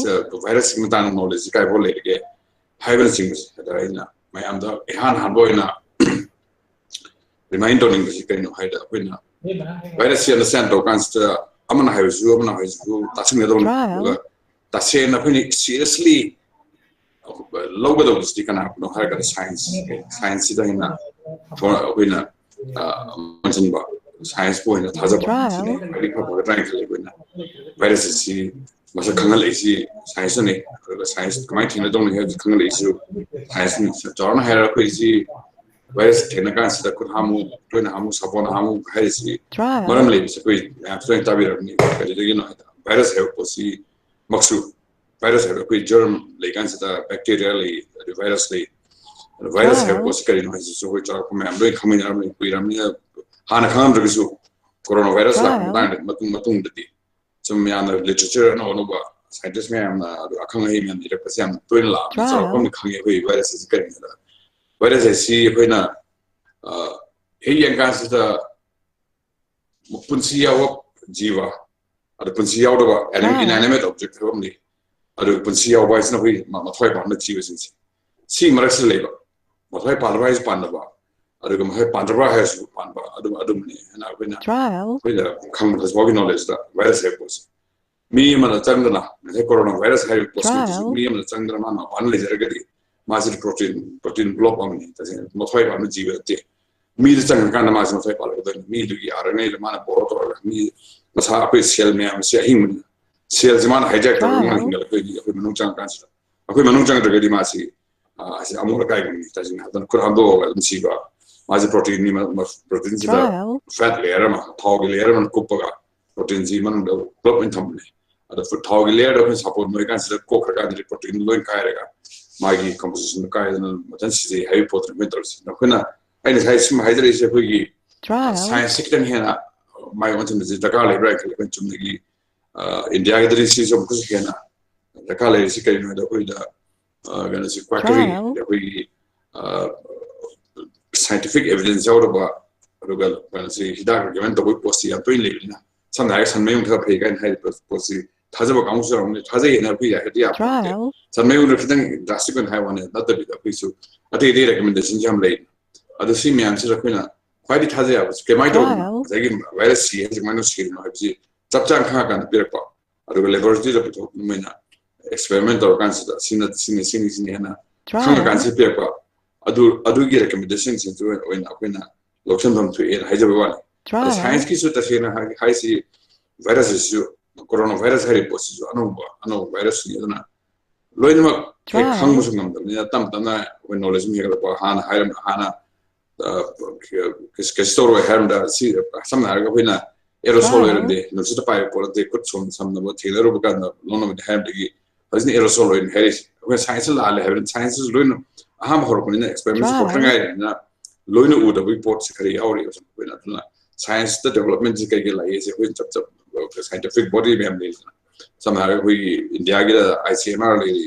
ꯁ-, virusꯀꯤ ꯃꯇꯥꯡꯗ knowledgeꯁꯤ ꯀꯥꯏꯐꯥꯎ ꯂꯩꯔꯤꯒꯦ ꯍꯥꯏꯕꯅꯆꯤꯡꯕꯁꯦ꯫ ꯑꯗ ꯑꯩꯅ ꯃꯌꯥꯝꯗ ꯏꯍꯥꯟ ꯍꯥꯟꯕ ꯑꯣꯏꯅ remind ꯇꯧꯅꯤꯡꯕꯁꯤ ꯀꯩꯅꯣ ꯍꯥꯏꯗ, ꯑꯩꯈꯣꯏꯅ virusꯁꯤ understand ꯇꯧ ꯀꯥꯟꯁꯤꯗ ꯑꯃꯅ ꯍꯥꯏꯕꯁꯨ, ꯑꯃꯅ ꯍꯥꯏꯕꯁꯨ ꯇꯥꯁꯤꯟꯒꯗꯧꯅꯤ꯫ ꯑꯗꯨꯒ ꯇꯁꯦꯡꯅ ꯑꯩꯈꯣꯏꯅ seriously ꯂꯧꯒꯗꯧꯕꯁꯤꯗꯤ ꯀꯅꯥꯒꯨꯝꯕꯅꯣ ꯍꯥꯏꯔꯒꯗꯤ science, scienceꯁꯤꯗ ꯍꯦꯟꯅ ꯑꯩꯈꯣꯏꯅ, ꯑ, ꯃꯟꯁꯤꯟꯕ, scienceꯄꯨ ꯑꯣꯏꯅ ꯊꯥꯖꯕ ꯁꯤꯅꯤ ꯈ꯭ꯋꯥꯏꯗꯒꯤ ꯐꯕꯒꯗ꯭ꯔꯥ ꯍꯥꯏꯅ ꯈꯜꯂꯤ꯫ ꯑꯩꯈꯣꯏꯅ virus ꯑꯁꯤ ꯃꯁꯛ ꯈꯪꯍꯜꯂꯛꯏꯁꯤ scienceꯅꯅꯤ꯫ ꯑꯗꯨꯒ science ꯀꯃꯥꯏꯅ ꯊꯦꯡꯅꯗꯧꯅꯤ ꯍꯥꯏꯕꯁꯤ ꯈꯪꯍꯜꯂꯛꯏꯁꯤꯁꯨ scienceꯅꯤ꯫ ꯆꯥꯎꯔꯥꯛꯅ ꯍꯥꯏꯔꯒ ꯑꯩꯈꯣꯏꯁꯤ virus ꯊꯦꯡꯅ ꯀꯥꯟꯁꯤꯗ ꯈꯨꯠ ꯍꯥꯝꯃꯨ, ꯇꯣꯏꯅ ꯍꯥꯝꯃꯨ, ꯁꯥꯄꯣꯟ ꯍꯥꯝꯃꯨ ꯍꯥꯏꯔꯤꯁꯤ ꯃꯔꯝ ꯂꯩꯕꯁꯤ ꯑꯩꯈꯣꯏ ꯃꯌꯥꯝꯁꯨ ꯂꯣꯏꯅ ꯇꯥꯕꯤꯔꯝꯅꯤ꯫ ꯀꯔꯤꯗꯒꯤꯅꯣ ꯍꯥꯏꯗ virus ꯍꯥꯏꯕ ꯄꯣꯠꯁꯤ ꯃꯛꯁꯨ, virus ꯍꯥꯏꯕ ꯑꯩꯈꯣꯏ germ ꯂꯩ ꯀꯥꯟꯁꯤꯗ bacteria ꯂꯩ, ꯑꯗꯩ virus ꯂꯩ꯫ ꯑꯗꯣ virus ꯍꯥꯏꯕ ꯄꯣꯠꯁꯤ ꯀꯔꯤꯅꯣ ꯍꯥꯏꯁꯤꯁꯨ ꯑꯩꯈꯣꯏ ꯆꯥꯎꯔꯥꯛꯄ ꯃꯌꯥꯝ ꯂꯣꯏ ꯈꯪꯃꯤꯟꯅꯔꯝꯅꯤ, ꯀꯨꯏꯔꯝꯅꯤꯅ ꯍꯥꯟꯅ ꯈꯪꯉꯝꯗ꯭ꯔꯒꯁꯨ ꯀꯣꯔꯣꯅꯥ ꯚꯥꯏꯔꯁ ꯂꯥꯛꯄ ꯃꯇꯥꯡꯗ ꯃꯇꯨꯡ ꯃꯇꯨꯡꯗꯗꯤ ꯁꯨꯝ ꯌꯥꯝꯅ ꯂꯤꯇꯔꯦꯆꯔ ꯑꯅꯧ ꯑꯅꯧꯕ ꯁꯥꯏꯟꯇꯤꯁ ꯃꯌꯥꯝꯅ ꯑꯗꯨ ꯑꯈꯪ ꯑꯍꯩ ꯃꯌꯥꯝꯅ ꯏꯔꯛꯄꯁꯦ ꯌꯥꯝ ꯇꯣꯏꯅ ꯂꯥꯛꯑꯕꯅꯤ꯫ ꯆꯥꯎꯔꯥꯛꯄ ꯑꯃ ꯈꯪꯉꯦ ꯑꯩꯈꯣꯏ ꯚꯥꯏꯔꯁ ꯑꯁꯤ ꯀꯔꯤꯅꯣꯗ꯫ ꯚꯥꯏꯔꯁ ꯑꯁꯤ ꯑꯩꯈꯣꯏꯅ ꯍꯦꯛ ꯌꯦꯡꯀꯥꯟꯁꯤꯗ ꯄꯨꯟꯁꯤ ꯌꯥꯎꯕ ꯖꯤꯕ, ꯑꯗ ꯄꯨꯟꯁꯤ ꯌꯥꯎꯗꯕ inanimate object ꯍꯥꯏꯕ ꯑꯃ ꯂꯩ꯫ ꯑꯗꯨꯒ ꯄꯨꯟꯁꯤ ꯌꯥꯎꯕ ꯍꯥꯏꯁꯤꯅ ꯑꯩꯈꯣꯏ ꯃꯊ꯭ꯋꯥꯏ ꯄꯥꯟꯕ ꯖꯤꯕꯁꯤꯡꯁꯦ꯫ ꯁꯤ ꯃꯔꯛꯁꯤꯗ ꯂꯩꯕ, ꯃꯊ꯭ꯋꯥꯏ ꯄꯥꯟꯕ ꯍꯥꯏꯁꯤ ꯄꯥꯟꯗꯕ, ꯑꯗꯨꯒ ꯃꯊ꯭ꯋꯥꯏ ꯄꯥꯟꯗ꯭ꯔꯕ ꯍꯥꯏꯔꯁꯨ ꯄꯥꯟꯕ, ꯑꯗꯨꯝ ꯑꯗꯨꯝꯅꯤ ꯍꯥꯏꯅ ꯑꯩꯈꯣꯏꯅ ꯑꯩꯈꯣꯏꯅ ꯈꯪꯕ ꯍꯧꯖꯤꯛꯐꯥꯎꯒꯤ ꯅꯣꯂꯦꯖꯇ ꯚꯥꯏꯔꯁ ꯍꯥꯏꯕ ꯄꯣꯠꯁꯤ ꯃꯤ ꯑꯃꯅ ꯆꯪꯗꯅ, ꯉꯁꯥꯏ ꯀꯣꯔꯣꯅꯥ ꯚꯥꯏꯔꯁ ꯍꯥꯏꯔꯤꯕ ꯄꯣꯠꯁꯤꯃꯛꯇꯁꯨ ꯃꯤ ꯑꯃꯅ ꯆꯪꯗꯅ ꯃꯥꯅ ꯃꯄꯥꯟꯗ ꯂꯩꯖꯔꯒꯗꯤ ꯃꯥꯁꯤꯗꯤ ꯄ꯭ꯔꯣꯇꯤꯟ ꯄ꯭ꯔꯣꯇꯤꯟ ꯕ꯭ꯂꯣꯛ ꯑꯃꯅꯤ꯫ ꯇꯁꯦꯡꯅ ꯃꯊ꯭ꯋꯥꯏ ꯄꯥꯟꯕ ꯖꯤꯕ ꯅꯠꯇꯦ꯫ ꯃꯤꯗ ꯆꯪꯉꯀꯥꯟꯗ ꯃꯥꯁꯤ ꯃꯊ꯭ꯋꯥꯏ ꯄꯥꯜꯂꯛꯀꯗꯣꯏꯅꯤ꯫ ꯃꯤꯗꯨꯒꯤ ꯑꯥꯔ ꯑꯦꯟ ꯑꯦꯗ ꯃꯥꯅ ꯕꯣꯔꯣ ꯇꯧꯔꯒ ꯃꯤ ꯃꯁꯥ ꯑꯩꯈꯣꯏ ꯁꯦꯜ ꯃꯌꯥꯝꯁꯤ ꯑꯍꯤꯡꯕꯅꯤꯅ ꯁꯦꯜꯁꯤ ꯃꯥꯅ ꯍꯥꯏꯖꯦꯛ ꯇꯧꯔꯒ ꯃꯥꯅ ꯍꯤꯡꯒꯠꯂꯛꯇꯣꯏꯅꯤ꯫ ꯑꯩꯈꯣꯏ ꯃꯅꯨꯡ ꯆꯪꯉꯀꯥꯟꯁꯤꯗ ꯑꯩꯈꯣꯏ ꯃꯅꯨꯡ ꯆꯪꯗ꯭ꯔꯒꯗꯤ ꯃꯥꯁꯤ ꯑꯁꯤ ꯑꯃꯣꯠ ꯑꯀꯥꯏꯒꯨꯝꯕꯅꯤ꯫ ꯇꯁꯦꯡꯅ ꯍꯥꯏꯕꯗ ꯈꯨꯠ ꯍꯥꯝꯗꯣꯛꯑꯒ ꯑꯗꯨꯝ ꯁꯤꯕ꯫ ꯃꯥꯁꯤ ꯄ꯭ꯔꯣꯇꯤꯟꯅꯤ꯫ ꯄ꯭ꯔꯣꯇꯤꯟꯁꯤꯗ ꯐꯦꯠ ꯂꯦꯌꯔ ꯑꯃ, ꯊꯥꯎꯒꯤ ꯂꯦꯌꯔ ꯑꯃ ꯀꯨꯞꯄꯒ ꯄ꯭ꯔꯣꯇꯤꯟꯁꯤ ꯃꯅꯨꯡꯗ ꯄꯨꯂꯞ ꯑꯣꯏꯅ ꯊꯝꯕꯅꯦ꯫ ꯑꯗꯣ ꯊꯥꯎꯒꯤ ꯂꯦꯌꯔꯗꯣ ꯑꯩꯈꯣꯏꯅ ꯁꯥꯄꯣꯟ ꯅꯣꯏꯀꯥꯟꯁꯤꯗ ꯀꯣꯛꯈ꯭ꯔꯀꯥꯟꯗꯗꯤ ꯄ꯭ꯔꯣꯇꯤꯟ ꯂꯣꯏ ꯀꯥꯏꯔꯒ ꯃꯥꯒꯤ ꯀꯝꯄꯣꯖꯤꯁꯟꯗꯣ ꯀꯥꯏꯗꯅ ꯃꯊꯟ ꯁꯤꯖꯩ ꯍꯥꯏꯕꯒꯤ ꯄꯣꯠꯇꯨꯅꯤ ꯑꯩꯈꯣꯏꯅ ꯇꯧꯔꯤꯁꯦ꯫ ꯑꯩꯈꯣꯏꯅ ꯑꯩꯅ ꯉꯁꯥꯏ ꯁꯨꯝ ꯍꯥꯏꯖꯔꯛꯏꯁꯦ ꯑꯩꯈꯣꯏꯒꯤ ꯁꯥꯏꯟꯁꯁꯦ ꯈꯤꯇꯪ ꯍꯦꯟꯅ ꯃꯥꯏ ꯑꯣꯟꯁꯤꯟꯕꯁꯦ ꯗꯔꯀꯥꯔ ꯂꯩꯕ꯭ꯔꯥ ꯍꯥꯏꯅ ꯈꯜꯂꯤ꯫ ꯑꯩꯈꯣꯏꯅ ꯆꯨꯝꯅꯒꯤ ꯏꯟꯗꯤꯌꯥꯒꯤꯗꯗꯤ ꯁꯤꯁꯨ ꯑꯃꯨꯛꯀꯁꯨ ꯍꯦꯟꯅ ꯗꯔꯀꯥꯔ ꯂꯩꯔꯤꯁꯤ ꯀꯔꯤꯅꯣ ꯍꯥꯏꯗ ꯑꯩꯈꯣꯏꯗ ꯀꯩꯅꯣꯁꯤ ꯀ꯭ꯋꯥꯀꯔꯤ, ꯑꯩꯈꯣꯏꯒꯤ ꯁꯥꯏꯟꯇꯤꯐꯤꯛ ꯑꯦꯚꯤꯗꯦꯟꯁ ꯌꯥꯎꯗꯕ, ꯑꯗꯨꯒ ꯀꯩꯅꯣꯁꯤ ꯍꯤꯗꯥꯛ ꯔꯤꯀꯃꯦꯟ ꯇꯧꯕꯒꯤ ꯄꯣꯠꯁꯤ ꯌꯥꯝ ꯇꯣꯏꯅ ꯂꯩꯕꯅꯤꯅ, ꯁꯝꯅ ꯍꯥꯏꯔꯒ ꯁꯟ ꯃꯌꯨꯡ ꯈꯔ ꯐꯩ ꯀꯥꯏꯅ ꯍꯥꯏꯔꯤꯕ ꯄꯣꯠꯁꯤ ꯊꯥꯖꯕ ꯀꯥꯡꯕꯨꯁꯨ ꯌꯥꯎꯔꯝꯒꯅꯤ꯫ ꯊꯥꯖꯩ ꯍꯥꯏꯅ ꯑꯩꯈꯣꯏ ꯌꯥꯏ ꯍꯥꯏꯗꯤ ꯌꯥꯕ ꯅꯠꯇꯦ꯫ ꯁꯟ ꯃꯌꯨꯡꯗ ꯈꯤꯇꯪ ꯗ꯭ꯔꯥꯁꯇꯤꯛ ꯑꯣꯏꯅ ꯍꯥꯏꯕ ꯋꯥꯅꯤ, ꯅꯠꯇꯕꯤꯗ ꯑꯩꯈꯣꯏꯁꯨ ꯑꯇꯩ ꯑꯇꯩ ꯔꯤꯀꯃꯦꯟꯗꯦꯁꯟꯁꯨ ꯌꯥꯝ ꯂꯩ꯫ ꯑꯗꯣ ꯁꯤ ꯃꯌꯥꯝꯁꯤꯗ ꯑꯩꯈꯣꯏꯅ ꯈ꯭ꯋꯥꯏꯗꯒꯤ ꯊꯥꯖ ꯌꯥꯕꯁꯤ ꯀꯃꯥꯏꯅ ꯇꯧꯕꯅꯣ, ꯉꯁꯥꯏꯒꯤ ꯚꯥꯏꯔꯁ ꯁꯤ ꯍꯥꯏꯁꯦ ꯀꯃꯥꯏꯅ ꯁꯤꯔꯤꯅꯣ ꯍꯥꯏꯕꯁꯤ ꯆꯞ ꯆꯥꯅ ꯈꯪꯉꯀꯥꯟꯗ ꯄꯤꯔꯛꯄ, ꯑꯗꯨꯒ ꯂꯦꯕꯣꯔꯦꯇꯔꯤꯗ ꯄꯨꯊꯣꯛ ꯃꯣꯏꯅ ꯑꯦꯛꯁꯄꯦꯔꯤꯃꯦꯟ ꯇꯧꯔꯀꯥꯟꯁꯤꯗ ꯁꯤꯅ ꯁꯤꯅꯤ ꯁꯤꯅꯤ ꯁꯤꯅꯤ ꯍꯥꯏꯅ ꯈꯪꯉꯀꯥꯟꯁꯤꯗ ꯄꯤꯔꯛꯄ꯫ ꯑꯗꯨ ꯑꯗꯨꯒꯤ ꯔꯤꯀꯃꯦꯟꯗꯦꯁꯟꯁꯤꯡꯁꯤ ꯑꯣꯏꯅ ꯑꯩꯈꯣꯏꯅ ꯂꯧꯁꯤꯟꯐꯝ ꯊꯣꯛꯑꯦꯅ ꯍꯥꯏꯖꯕ ꯋꯥꯅꯤ꯫ ꯑꯗ ꯁꯥꯏꯟꯁꯀꯤꯁꯨ ꯇꯁꯦꯡꯅ ꯍꯥꯏ- ꯍꯥꯏꯁꯤ ꯚꯥꯏꯔꯁ ꯑꯁꯤꯁꯨ, ꯀꯣꯔꯣꯅꯥ ꯚꯥꯏꯔꯁ ꯍꯥꯏꯔꯤꯕ ꯄꯣꯠꯁꯤꯁꯨ ꯑꯅꯧꯕ ꯑꯅꯧꯕ ꯚꯥꯏꯔꯁꯅꯤ꯫ ꯑꯗꯨꯅ ꯂꯣꯏꯅꯃꯛ ꯍꯦꯛ ꯈꯪꯕꯁꯨ ꯉꯝꯗꯕꯅꯤꯅ ꯇꯞ ꯇꯞꯅ ꯑꯩꯈꯣꯏ ꯅꯣꯂꯦꯖ ꯑꯃ ꯍꯦꯟꯒꯠꯂꯛꯄ꯫ ꯍꯥꯟꯅ ꯍꯥꯏꯔꯝ ꯍꯥꯟꯅ ꯑ, ꯀꯩꯁꯨ ꯇꯧꯔꯣꯏ ꯍꯥꯏꯔꯝꯗ ꯁꯤ ꯁꯝꯅ ꯍꯥꯏꯔꯒ ꯑꯩꯈꯣꯏꯅ ꯑꯦꯔꯣꯁꯣꯜ ꯑꯣꯏꯔꯝꯗꯦ, ꯅꯨꯡꯁꯤꯠꯇ ꯄꯥꯏꯕ ꯄꯣꯠ ꯅꯠꯇꯦ, ꯈꯨꯠ ꯁꯣꯝ ꯁꯝꯅꯕ ꯊꯦꯡꯅꯔꯨꯕ ꯀꯥꯟꯗ ꯂꯧꯅꯕꯗꯤ ꯍꯥꯏꯔꯝꯗꯒꯤ ꯍꯧꯖꯤꯛꯅ ꯑꯦꯔꯣꯁꯣꯜ ꯑꯣꯏꯅ ꯍꯥꯏꯔꯤꯁꯦ꯫ ꯑꯩꯈꯣꯏꯅ ꯁꯥꯏꯟꯁꯇ ꯂꯥꯜꯂꯦ ꯍꯥꯏꯕꯅꯤ꯫ ꯁꯥꯏꯟꯁꯇꯁꯨ ꯂꯣꯏꯅ ꯑꯍꯥꯟꯕ ꯍꯧꯔꯛꯄꯅꯤꯅ ꯑꯦꯛꯁꯄꯦꯔꯤꯃꯦꯟꯁ ꯍꯧꯔꯛꯇ ꯉꯥꯏꯔꯤꯕꯅꯤꯅ ꯂꯣꯏꯅ ꯎꯗꯕꯒꯤ ꯄꯣꯠꯁꯦ ꯈꯔ ꯌꯥꯎꯔꯤꯕ ꯁꯨꯝ ꯑꯩꯈꯣꯏꯅ꯫ ꯑꯗꯨꯅ ꯁꯥꯏꯟꯁꯇ ꯗꯦꯕꯂꯞꯃꯦꯟꯁꯦ ꯀꯩ ꯀꯩ ꯂꯥꯛꯏꯁꯦ ꯑꯩꯈꯣꯏ ꯆꯞ ꯆꯞ ꯁꯥꯏꯟꯇꯤꯐꯤꯛ ꯕꯣꯗꯤ ꯃꯌꯥꯝ ꯂꯩꯗꯅ, ꯁꯝꯅ ꯍꯥꯏꯔꯒ ꯑꯩꯈꯣꯏꯒꯤ ꯏꯟꯗꯤꯌꯥꯒꯤꯗ I C M R ꯂꯩꯔꯤ,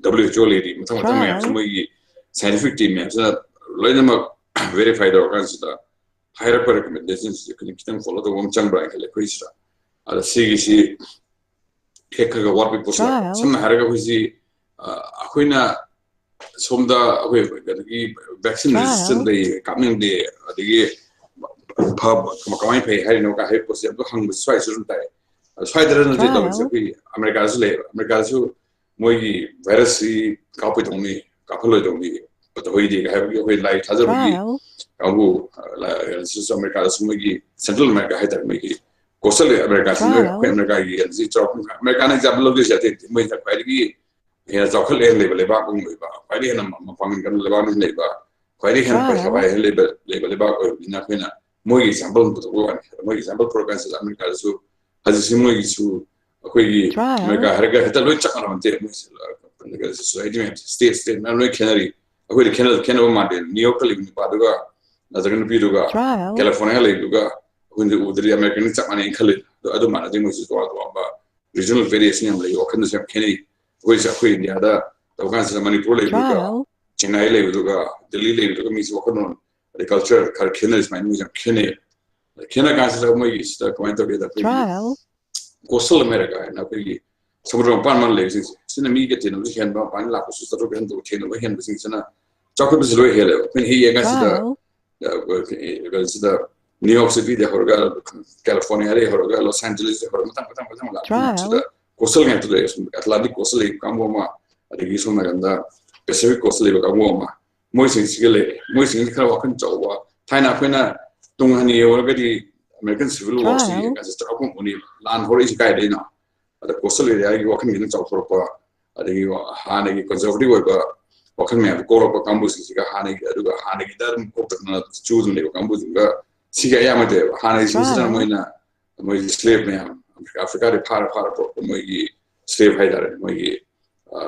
W H O ꯂꯩꯔꯤ, ꯃꯊꯪ ꯃꯊꯪ ꯃꯌꯥꯝꯁꯦ ꯃꯣꯏꯒꯤ ꯁꯥꯏꯟꯇꯤꯐꯤꯛ ꯇꯤꯝ ꯃꯌꯥꯝꯁꯤꯅ ꯂꯣꯏꯅꯃꯛ ꯚꯦꯔꯤꯐꯥꯏ ꯇꯧꯔꯀꯥꯟꯁꯤꯗ ꯍꯥꯏꯔꯛꯄ ꯔꯤꯀꯃꯦꯟꯗꯦꯁꯟꯁꯤꯁꯦ ꯑꯩꯈꯣꯏꯅ ꯈꯤꯇꯪ ꯐꯣꯂꯣ ꯇꯧꯕ ꯑꯃ ꯆꯪꯕ꯭ꯔꯥ ꯍꯥꯏꯅ ꯈꯜꯂꯦ ꯑꯩꯈꯣꯏꯁꯤꯗ꯫ ꯑꯗ ꯁꯤꯒꯤꯁꯤ ꯍꯦꯛ ꯈꯔ ꯈꯔ ꯋꯥꯠꯄꯒꯤ ꯄꯣꯠꯁꯨ ꯌꯥꯎꯋꯦ꯫ ꯁꯝꯅ ꯍꯥꯏꯔꯒ ꯑꯩꯈꯣꯏꯁꯤ, ꯑ, ꯑꯩꯈꯣꯏꯅ ꯁꯣꯝꯗ ꯑꯩꯈꯣꯏ ꯀꯩꯅꯣꯒꯤ ꯚꯦꯛꯁꯤꯟ ꯔꯦꯖꯤꯁꯇꯦꯟꯁ ꯂꯩ, ꯀꯥꯞꯅꯤꯡꯗꯦ, ꯑꯗꯒꯤ ꯐꯕ ꯀꯃꯥꯏꯅ ꯐꯩ ꯍꯥꯏꯔꯤꯅꯣ ꯀꯥꯏ ꯍꯥꯏꯕ ꯄꯣꯠꯁꯦ ꯑꯗꯨ ꯍꯪꯕꯁꯨ ꯁ꯭ꯋꯥꯏꯁꯨ ꯑꯗꯨꯝ ꯇꯥꯏ꯫ ꯑꯗꯣ ꯁ꯭ꯋꯥꯏꯗ ꯅꯠꯇꯦ ꯇꯧꯔꯤꯁꯦ, ꯑꯩꯈꯣꯏ ꯑꯃꯦꯔꯤꯀꯥꯗꯁꯨ ꯂꯩꯌꯦꯕ꯫ ꯑꯃꯦꯔꯤꯀꯥꯗꯁꯨ ꯃꯣꯏꯒꯤ ꯚꯥꯏꯔꯁꯁꯤ ꯀꯥꯞꯄꯣꯏꯗꯧꯅꯤ, ꯀꯥꯞꯍꯜꯂꯣꯏꯗꯧꯅꯤ, ꯇꯧꯍꯩꯗꯦ ꯍꯥꯏꯕꯒꯤ ꯑꯩꯈꯣꯏ ꯂꯥꯏ ꯊꯥꯖꯕꯒꯤ ꯀꯥꯡꯕꯨ, ꯑ, ꯂꯥ-, ꯁꯤꯁꯨ ꯑꯃꯦꯔꯤꯀꯥꯗꯁꯨ ꯃꯣꯏꯒꯤ ꯁꯦꯟꯇ꯭ꯔꯦꯜ ꯑꯃꯦꯔꯤꯀꯥ ꯍꯥꯏꯇꯥꯔꯦ, ꯃꯣꯏꯒꯤ ꯀꯣꯁꯇꯦꯜ ꯑꯃꯦꯔꯤꯀꯥꯁꯤ ꯅꯣꯏ ꯑꯩꯈꯣꯏ ꯑꯃꯦꯔꯤꯀꯥꯒꯤ ꯍꯧꯖꯤꯛ ꯆꯥꯎꯔꯥꯛꯄ ꯑꯃꯦꯔꯤꯀꯥꯅ ꯑꯦꯛꯖꯥꯝꯄꯜ ꯂꯧꯗꯣꯏꯁꯦ ꯑꯇꯩ ꯃꯣꯏꯅ ꯈ꯭ꯋꯥꯏꯗꯒꯤ ꯍꯦꯟꯅ ꯆꯥꯎꯈꯠꯂꯦꯅ ꯂꯩꯕ ꯂꯩꯕꯥꯛ ꯑꯃ ꯑꯣꯏꯕ, ꯈ꯭ꯋꯥꯏꯗꯒꯤ ꯍꯦꯟꯅ ꯃꯄꯥꯡꯒꯜ ꯀꯟꯕ ꯂꯩꯕꯥꯛ ꯑꯃ ꯂꯩꯕ, ꯈ꯭ꯋꯥꯏꯗꯒꯤ ꯍꯦꯟꯅ ꯄꯩꯁꯥ ꯄꯥꯏꯕ ꯂꯩꯕ, ꯂꯩꯕ ꯂꯩꯕꯥꯛ ꯑꯣꯏꯕꯅꯤꯅ ꯑꯩꯈꯣꯏꯅ ꯃꯣꯏꯒꯤ ꯑꯦꯛꯖꯥꯝꯄꯜ ꯑꯃ ꯄꯨꯊꯣꯛꯄ ꯋꯥꯅꯤ꯫ ꯃꯣꯏꯒꯤ ꯑꯦꯛꯖꯥꯝꯄꯜ ꯄꯨꯔꯛꯀꯥꯟꯁꯤꯗ ꯑꯃꯦꯔꯤꯀꯥꯗꯁꯨ ꯍꯧꯖꯤꯛꯁꯤ ꯃꯣꯏꯒꯤꯁꯨ ꯑꯩꯈꯣꯏꯒꯤ ꯑꯃꯦꯔꯤꯀꯥ ꯍꯥꯏꯔꯒ ꯍꯦꯛꯇ ꯂꯣꯏ ꯆꯞ ꯃꯥꯟꯅꯕ ꯅꯠꯇꯦ꯫ ꯃꯣꯏ ꯁꯣꯁꯥꯏꯇꯤ ꯃꯌꯥꯝꯁꯦ ꯁ꯭ꯇꯦꯠ ꯁ꯭ꯇꯦꯠ ꯃꯌꯥꯝ ꯂꯣꯏ ꯈꯦꯠꯅꯔꯤ꯫ ꯑꯩꯈꯣꯏꯗꯤ ꯈꯦꯠꯅ-, ꯈꯦꯠꯅꯕ ꯃꯥꯟꯗꯦ꯫ ꯅ꯭ꯌꯨ ꯌꯣꯔꯛꯇ ꯂꯩꯕ ꯅꯨꯄꯥꯗꯨꯒ ꯅꯠꯇ꯭ꯔꯒ ꯅꯨꯄꯤꯗꯨꯒ ꯀꯦꯂꯤꯐꯣꯔꯅꯤꯌꯥ ꯂꯩꯕꯗꯨꯒ ꯑꯩꯈꯣꯏꯅ ꯎꯕꯗꯗꯤ ꯑꯃꯦꯔꯤꯀꯥꯅ ꯆꯞ ꯃꯥꯟꯅꯩꯅ ꯈꯜꯂꯤ꯫ ꯑꯗꯣ ꯑꯗꯨ ꯃꯥꯟꯅꯗꯦ, ꯃꯣꯏꯁꯨ ꯇꯣꯉꯥꯟ ꯇꯣꯉꯥꯟꯕ ꯔꯤꯖꯅꯦꯜ ꯚꯦꯔꯤꯌꯦꯁꯟ ꯌꯥꯝ ꯂꯩ, ꯋꯥꯈꯜꯗꯁꯨ ꯌꯥꯝ ꯈꯦꯠꯅꯩ꯫ ꯑꯩꯈꯣꯏꯁꯦ ꯑꯩꯈꯣꯏ ꯏꯟꯗꯤꯌꯥꯗ ꯇꯧꯕ ꯀꯥꯟꯁꯤꯗ ꯃꯅꯤꯄꯨꯔ ꯂꯩꯕꯗꯨꯒ ꯆꯦꯟꯅꯥꯏ ꯂꯩꯕꯗꯨꯒ ꯗꯤꯜꯂꯤ ꯂꯩꯕꯗꯨꯒ ꯃꯤꯁꯦ ꯋꯥꯈꯜꯂꯣꯟ ꯑꯗꯩ ꯀꯜꯆꯔ ꯈꯔ ꯈꯦꯠꯅꯔꯤ꯫ ꯁꯨꯃꯥꯏꯅ ꯃꯣꯏꯁꯦ ꯌꯥꯝ ꯈꯦꯠꯅꯩ꯫ ꯑꯗ ꯈꯦꯠꯅ ꯀꯥꯟꯁꯤꯗ ꯃꯣꯏꯒꯤ ꯁꯤꯗ ꯀꯃꯥꯏꯅ ꯇꯧꯒꯦꯗ, ꯑꯩꯈꯣꯏꯒꯤ ꯀꯣꯁꯇꯦꯜ ꯑꯃꯦꯔꯤꯀꯥ ꯍꯥꯏꯅ ꯑꯩꯈꯣꯏꯒꯤ ꯁꯃꯨꯗ꯭ꯔ ꯃꯄꯥꯟ ꯃꯄꯥꯟ ꯂꯩꯕꯁꯤꯡꯁꯦ ꯁꯤꯅ ꯃꯤꯒ ꯇꯤꯟꯅꯕꯁꯨ ꯍꯦꯟꯕ, ꯃꯄꯥꯟ ꯂꯥꯛꯄꯁꯨ ꯆꯠꯊꯣꯛ ꯆꯠꯁꯤꯟ ꯇꯧꯕ ꯊꯦꯡꯅꯕ ꯍꯦꯟꯕꯁꯤꯡꯁꯤꯅ ꯆꯥꯎꯈꯠꯄꯁꯤ ꯂꯣꯏ ꯍꯦꯜꯂꯦꯕ꯫ ꯑꯩꯈꯣꯏꯅ ꯍꯦꯛ ꯌꯦꯡꯀꯥꯟꯁꯤꯗ, ꯑ, ꯀꯩꯅꯣꯁꯤꯗ ꯅ꯭ꯌꯨ ꯌꯣꯔꯛ ꯁꯤꯇꯤꯗ ꯍꯧꯔꯒ, ꯀꯦꯂꯤꯐꯣꯔꯅꯤꯌꯥꯗꯒꯤ ꯍꯧꯔꯒ ꯂꯣꯁ ꯑꯦꯟꯖꯦꯂꯤꯁꯇ ꯍꯧꯔꯒ ꯃꯊꯪ ꯃꯊꯪ ꯃꯊꯪ ꯂꯥꯛꯄ ꯃꯌꯥꯝꯁꯤꯗ ꯀꯣꯁꯇꯦꯜ ꯉꯥꯛꯇ ꯂꯩꯔꯦ꯫ ꯁꯨꯝ ꯑꯦꯠꯂꯥꯟꯇꯤꯛ ꯀꯣꯁꯇꯦꯜ ꯂꯩꯕ ꯀꯥꯡꯕꯨ ꯑꯃ, ꯑꯗꯒꯤ ꯁꯣꯝ ꯅꯥꯀꯟꯗ ꯄꯦꯁꯤꯐꯤꯛ ꯀꯣꯁꯇꯦꯜ ꯂꯩꯕ ꯀꯥꯡꯕꯨ ꯑꯃ, ꯃꯣꯏꯁꯤꯡꯁꯤꯒ ꯂꯩꯔꯦ꯫ ꯃꯣꯏꯁꯤꯡꯁꯤ ꯈꯔ ꯋꯥꯈꯜ ꯆꯥꯎꯕ, ꯊꯥꯏꯅ ꯑꯩꯈꯣꯏꯅ ꯇꯨꯡ ꯍꯟꯅ ꯌꯦꯡꯉꯨꯔꯒꯗꯤ ꯑꯃꯦꯔꯤꯀꯟ ꯁꯤꯚꯤꯜ ꯋꯥꯔꯁꯤ ꯌꯦꯡꯉꯀꯥꯟꯗ ꯆꯥꯎꯔꯥꯛꯄ ꯎꯅꯤ꯫ ꯂꯥꯟ ꯍꯧꯔꯛꯏꯁꯤ ꯀꯥꯏꯗꯩꯅꯣ? ꯑꯗ ꯀꯣꯁꯇꯦꯜ ꯑꯦꯔꯤꯌꯥꯒꯤ ꯋꯥꯈꯜ ꯈꯤꯇꯪ ꯆꯥꯎꯊꯣꯔꯛꯄ, ꯑꯗꯒꯤ ꯍꯥꯟꯅꯒꯤ ꯀꯟꯖꯔꯕꯦꯇꯤꯚ ꯑꯣꯏꯕ ꯋꯥꯈꯜ ꯃꯌꯥꯝꯗꯣ ꯀꯣꯛꯂꯛꯄ ꯀꯥꯡꯕꯨꯁꯤꯡꯁꯤꯒ ꯍꯥꯟꯅꯒꯤ, ꯑꯗꯨꯒ ꯍꯥꯟꯅꯒꯤꯗ ꯑꯗꯨꯝ ꯀꯣꯛꯇꯅ ꯆꯨꯗꯅ ꯂꯩꯕ ꯀꯥꯡꯕꯨꯁꯤꯡꯒ ꯁꯤꯒꯤ ꯑꯌꯥꯝꯕ ꯇꯧꯋꯦꯕ꯫ ꯍꯥꯟꯅꯒꯤꯁꯤꯡꯁꯤꯅ ꯃꯣꯏꯅ ꯃꯣꯏꯒꯤ ꯁ꯭ꯂꯦꯞ ꯃꯌꯥꯝ ꯑꯐ꯭ꯔꯤꯀꯥꯗꯒꯤ ꯐꯥꯔ ꯐꯥꯔ ꯄꯨꯔꯛꯄ ꯃꯣꯏꯒꯤ ꯁ꯭ꯂꯦꯞ ꯍꯥꯏꯇꯥꯔꯦ, ꯃꯣꯏꯒꯤ, ꯑ,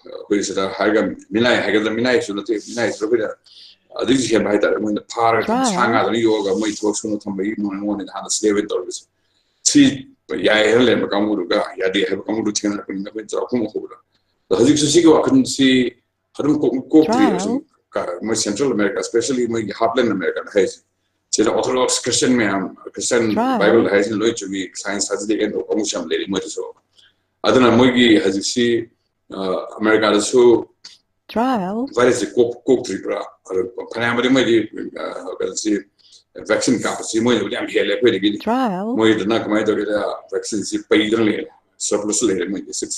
ꯑꯩꯈꯣꯏ ꯁꯤꯗ ꯍꯥꯏꯔꯒ ꯃꯤꯅꯥꯏ ꯍꯥꯏꯒꯗ꯭ꯔꯥ, ꯃꯤꯅꯥꯏꯁꯨ ꯅꯠꯇꯦ, ꯃꯤꯅꯥꯏꯁꯨ ꯑꯩꯈꯣꯏꯅ, ꯑ, ꯑꯗꯨꯒꯤꯁꯨ ꯍꯦꯟꯕ ꯍꯥꯏꯇꯥꯔꯦ꯫ ꯃꯣꯏꯅ ꯐꯥꯔꯒ ꯊꯝꯕ ꯁꯥ ꯉꯥꯗꯨꯅ ꯌꯣꯛꯑꯒ ꯃꯣꯏ ꯊꯕꯛ ꯁꯨꯅ ꯊꯝꯕꯒꯤ ꯃꯑꯣꯡꯅꯤꯗ ꯍꯥꯟꯅ slave ꯑꯣꯏꯅ ꯇꯧꯔꯤꯁꯦ꯫ ꯁꯤ ꯌꯥꯏ ꯍꯥꯏꯅ ꯂꯩꯔꯝꯕ ꯀꯥꯡꯕꯨꯗꯨꯒ ꯌꯥꯗꯦ ꯍꯥꯏꯕ ꯀꯥꯡꯕꯨꯗꯨ ꯊꯦꯡꯅꯔꯛꯄꯅꯤꯅ ꯑꯩꯈꯣꯏꯅ ꯆꯥꯎꯔꯥꯛꯄ ꯑꯃ ꯍꯧꯕꯗ꯫ ꯑꯗꯣ ꯍꯧꯖꯤꯛꯁꯨ ꯁꯤꯒꯤ ꯋꯥꯈꯜꯁꯤ ꯑꯗꯨꯝ ꯀꯣꯛ-, ꯀꯣꯛꯇ꯭ꯔꯤꯕ ꯁꯨꯝ꯫ ꯀ-, ꯃꯣꯏ Central America, especially ꯃꯣꯏꯒꯤ heartland America ꯗ ꯍꯥꯏꯁꯦ, ꯁꯤꯗ Orthodox Christian ꯃꯌꯥꯝ, Christian Bible ꯗ ꯍꯥꯏꯁꯤꯅ ꯂꯣꯏ ꯆꯨꯝꯃꯤ, science ꯊꯥꯖꯗꯦ ꯀꯥꯏꯅ ꯇꯧꯕ ꯀꯥꯡꯕꯨꯁꯨ ꯌꯥꯝ ꯂꯩꯔꯤ ꯃꯣꯏꯗꯁꯨ꯫ ꯑꯗꯨꯅ ꯃꯣꯏꯒꯤ ꯍꯧꯖꯤꯛꯁꯤ, ꯑ, ꯑꯃꯦꯔꯤꯀꯥꯗꯁꯨ virus ꯁꯦ ꯀꯣꯛ-, ꯀꯣꯛꯇ꯭ꯔꯤꯕ꯭ꯔꯥ? ꯑꯗꯨ ꯐꯅꯌꯥꯝꯕꯨꯗꯤ ꯃꯣꯏꯗꯤ, ꯑ, ꯀꯩꯅꯣꯁꯤ, vaccine ꯀꯥꯞꯄꯁꯤ ꯃꯣꯏꯅꯕꯨꯗꯤ ꯌꯥꯝ ꯍꯦꯜꯂꯦ ꯑꯩꯈꯣꯏꯗꯒꯤꯗꯤ꯫ ꯃꯣꯏꯗꯨꯅ ꯀꯃꯥꯏꯅ ꯇꯧꯒꯦꯗ, vaccine ꯁꯤ ꯄꯩꯗꯅ ꯂꯩꯔꯦ, surplus ꯂꯩꯔꯦ ꯃꯣꯏꯗꯤ꯫ Six,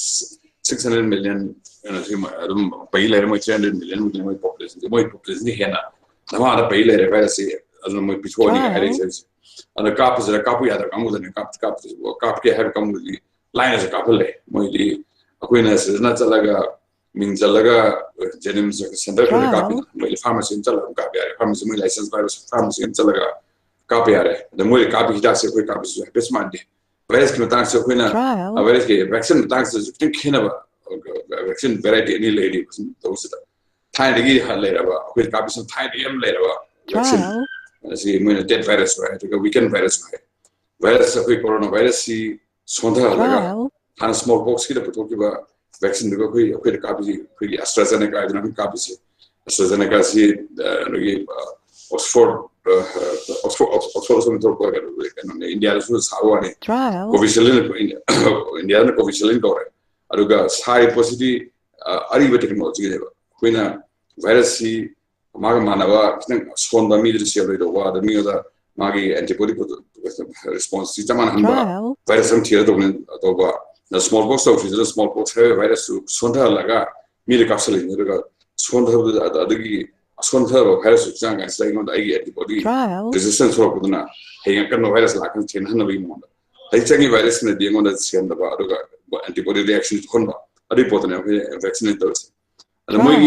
six hundred million ꯀꯩꯅꯣꯁꯤ ꯑꯗꯨꯝ ꯄꯩ ꯂꯩꯔꯦ ꯃꯣꯏ, three hundred million ꯃꯨꯛꯇꯅꯤ ꯃꯣꯏ population ꯁꯤ꯫ ꯃꯣꯏ population ꯗꯤ ꯍꯦꯟꯅ ꯙꯃꯥꯗ ꯄꯩ ꯂꯩꯔꯦ virus ꯁꯤ꯫ ꯑꯗꯨꯅ ꯃꯣꯏ ꯄꯤꯊꯣꯛꯑꯅꯤ ꯍꯥꯏꯔꯛꯏꯁꯦ ꯍꯧꯖꯤꯛ꯫ ꯑꯗꯨꯅ ꯀꯥꯞꯄꯁꯤꯔ ꯀꯥꯞꯄꯨ ꯌꯥꯗꯕ ꯀꯥꯡꯕꯨꯗꯅꯦ ꯀꯥꯞ-, ꯀꯥꯞꯇ꯭ꯔꯤꯁꯤꯕꯨ꯫ ꯀꯥꯞꯀꯦ ꯍꯥꯏꯕ ꯀꯥꯡꯕꯨꯗꯤ ꯂꯥꯏꯅꯁꯨ ꯀꯥꯞꯍꯜꯂꯦ꯫ ꯃꯣꯏꯗꯤ ꯑꯩꯈꯣꯏꯅ ꯁꯤꯗꯅ ꯆꯠꯂꯒ ꯃꯤꯡ ꯆꯜꯂꯒ Jenims Center ꯈꯔ ꯀꯥꯞꯄꯤꯗꯅ, ꯃꯣꯏꯗꯤ pharmacy ꯑꯃ ꯆꯠꯂꯒ ꯑꯗꯨꯝ ꯀꯥꯞꯄ ꯌꯥꯔꯦ꯫ Pharmacy, ꯃꯣꯏ license ꯄꯥꯏꯕ pharmacy ꯑꯃ ꯆꯠꯂꯒ ꯀꯥꯞꯄ ꯌꯥꯔꯦ꯫ ꯑꯗ ꯃꯣꯏꯗꯤ ꯀꯥꯞꯄꯤ ꯍꯤꯗꯥꯛꯁꯦ ꯑꯩꯈꯣꯏ ꯀꯥꯞꯄꯤꯁꯤꯁꯨ ꯍꯥꯏꯐꯦꯠ ꯃꯥꯟꯗꯦ꯫ Virus ꯀꯤ ꯃꯇꯥꯡꯁꯦ ꯑꯩꯈꯣꯏꯅ, ꯑ, virus ꯀꯤ vaccine ꯃꯇꯥꯡꯁꯤꯗꯁꯨ ꯈꯤꯇꯪ ꯈꯦꯠꯅꯕ, vaccine variety ꯑꯅꯤ ꯂꯩꯔꯤꯕ ꯁꯨꯝ ꯇꯧꯕꯁꯤꯗ꯫ ꯊꯥꯏꯅꯗꯒꯤ ꯂꯩꯔꯕ, ꯑꯩꯈꯣꯏ ꯀꯥꯞꯄꯤꯁꯤꯅ ꯊꯥꯏꯅꯗꯒꯤ ꯌꯥꯝ ꯂꯩꯔꯕ vaccine꯫ ꯑꯁꯤ ꯃꯣꯏꯅ dead virus ꯍꯥꯏ, ꯑꯗꯨꯒ weakened virus ꯍꯥꯏ꯫ Virus, ꯑꯩꯈꯣꯏ corona virus ꯁꯤ ꯁꯣꯟꯊꯍꯜꯂꯒ ꯍꯥꯟꯅ small pox ꯀꯤꯗ ꯄꯨꯊꯣꯛꯈꯤꯕ vaccine ꯗꯨꯒ ꯑꯩꯈꯣꯏ, ꯑꯩꯈꯣꯏꯗ ꯀꯥꯞꯄꯤꯁꯤ, ꯑꯩꯈꯣꯏꯒꯤ AstraZeneca ꯍꯥꯏꯗꯅ ꯑꯩꯈꯣꯏ ꯀꯥꯞꯄꯤꯁꯦ꯫ AstraZeneca ꯁꯤ, ꯑ, ꯀꯩꯅꯣꯒꯤ, ꯑ, Oxford, ꯑ, Oxford, Oxford ꯑꯁꯣꯝꯗ ꯊꯣꯛꯄ ꯀꯩꯅꯣ, ꯀꯩꯅꯣꯅꯦ, ꯏꯟꯗꯤꯌꯥꯗꯁꯨ ꯁꯥꯕ ꯋꯥꯅꯤ꯫ Covishield, ꯏꯟꯗꯤꯌꯥꯗꯅ Covishield ꯀꯧꯔꯦ꯫ ꯑꯗꯨꯒ ꯁꯥꯔꯤ ꯄꯣꯠꯁꯤꯗꯤ, ꯑ, ꯑꯔꯤꯕ technology ꯅꯦꯕ꯫ ꯑꯩꯈꯣꯏꯅ virus ꯁꯤ ꯃꯥꯒ ꯃꯥꯟꯅꯕ ꯈꯤꯇꯪ ꯑꯁꯣꯟꯕ ꯃꯤꯗꯨꯗ ꯆꯦꯜꯂꯣꯏꯗꯧꯕ, ꯑꯗ ꯃꯤꯉꯣꯟꯗ ꯃꯥꯒꯤ antibody response ꯁꯤ ꯆꯞ ꯃꯥꯟꯅꯍꯟꯕ virus ꯑꯃ ꯊꯤꯔ ꯇꯧꯕꯅꯤ, ꯇꯧꯕ꯫ ꯑꯗ small pox ꯇꯧꯕꯁꯤꯗ small pox ꯍꯥꯏꯔꯤꯕ virus ꯇꯨ ꯁꯣꯟꯊꯍꯜꯂꯒ ꯃꯤꯗ ꯀꯥꯞꯁꯤꯜꯂꯛꯏꯅꯦ꯫ ꯑꯗꯨꯒ ꯁꯣꯟꯊꯕꯗ, ꯑꯗ-, ꯑꯗꯨꯒꯤ ꯑꯁꯣꯟꯊꯕ virus ꯇꯨ ꯆꯪꯉꯀꯥꯟꯁꯤꯗ ꯑꯩꯉꯣꯟꯗ ꯑꯩꯒꯤ antibody resistance ꯊꯣꯛꯂꯛꯄꯗꯨꯅ ꯍꯌꯦꯡ ꯑꯀꯟꯕ virus ꯂꯥꯛꯀꯥꯟꯗ ꯆꯦꯟꯍꯟꯅꯕꯒꯤ ꯃꯑꯣꯡꯗ꯫ ꯍꯧꯖꯤꯛ ꯆꯪꯉꯤ virus ꯅꯗꯤ ꯑꯩꯉꯣꯟꯗ ꯆꯦꯟꯗꯕ, ꯑꯗꯨꯒ antibody reaction ꯊꯣꯛꯍꯟꯕ, ꯑꯗꯨꯒꯤ ꯄꯣꯠꯇꯨꯅꯦ ꯑꯩꯈꯣꯏ vaccine ꯇꯧꯔꯤꯁꯦ꯫ ꯑꯗ ꯃꯣꯏꯒꯤ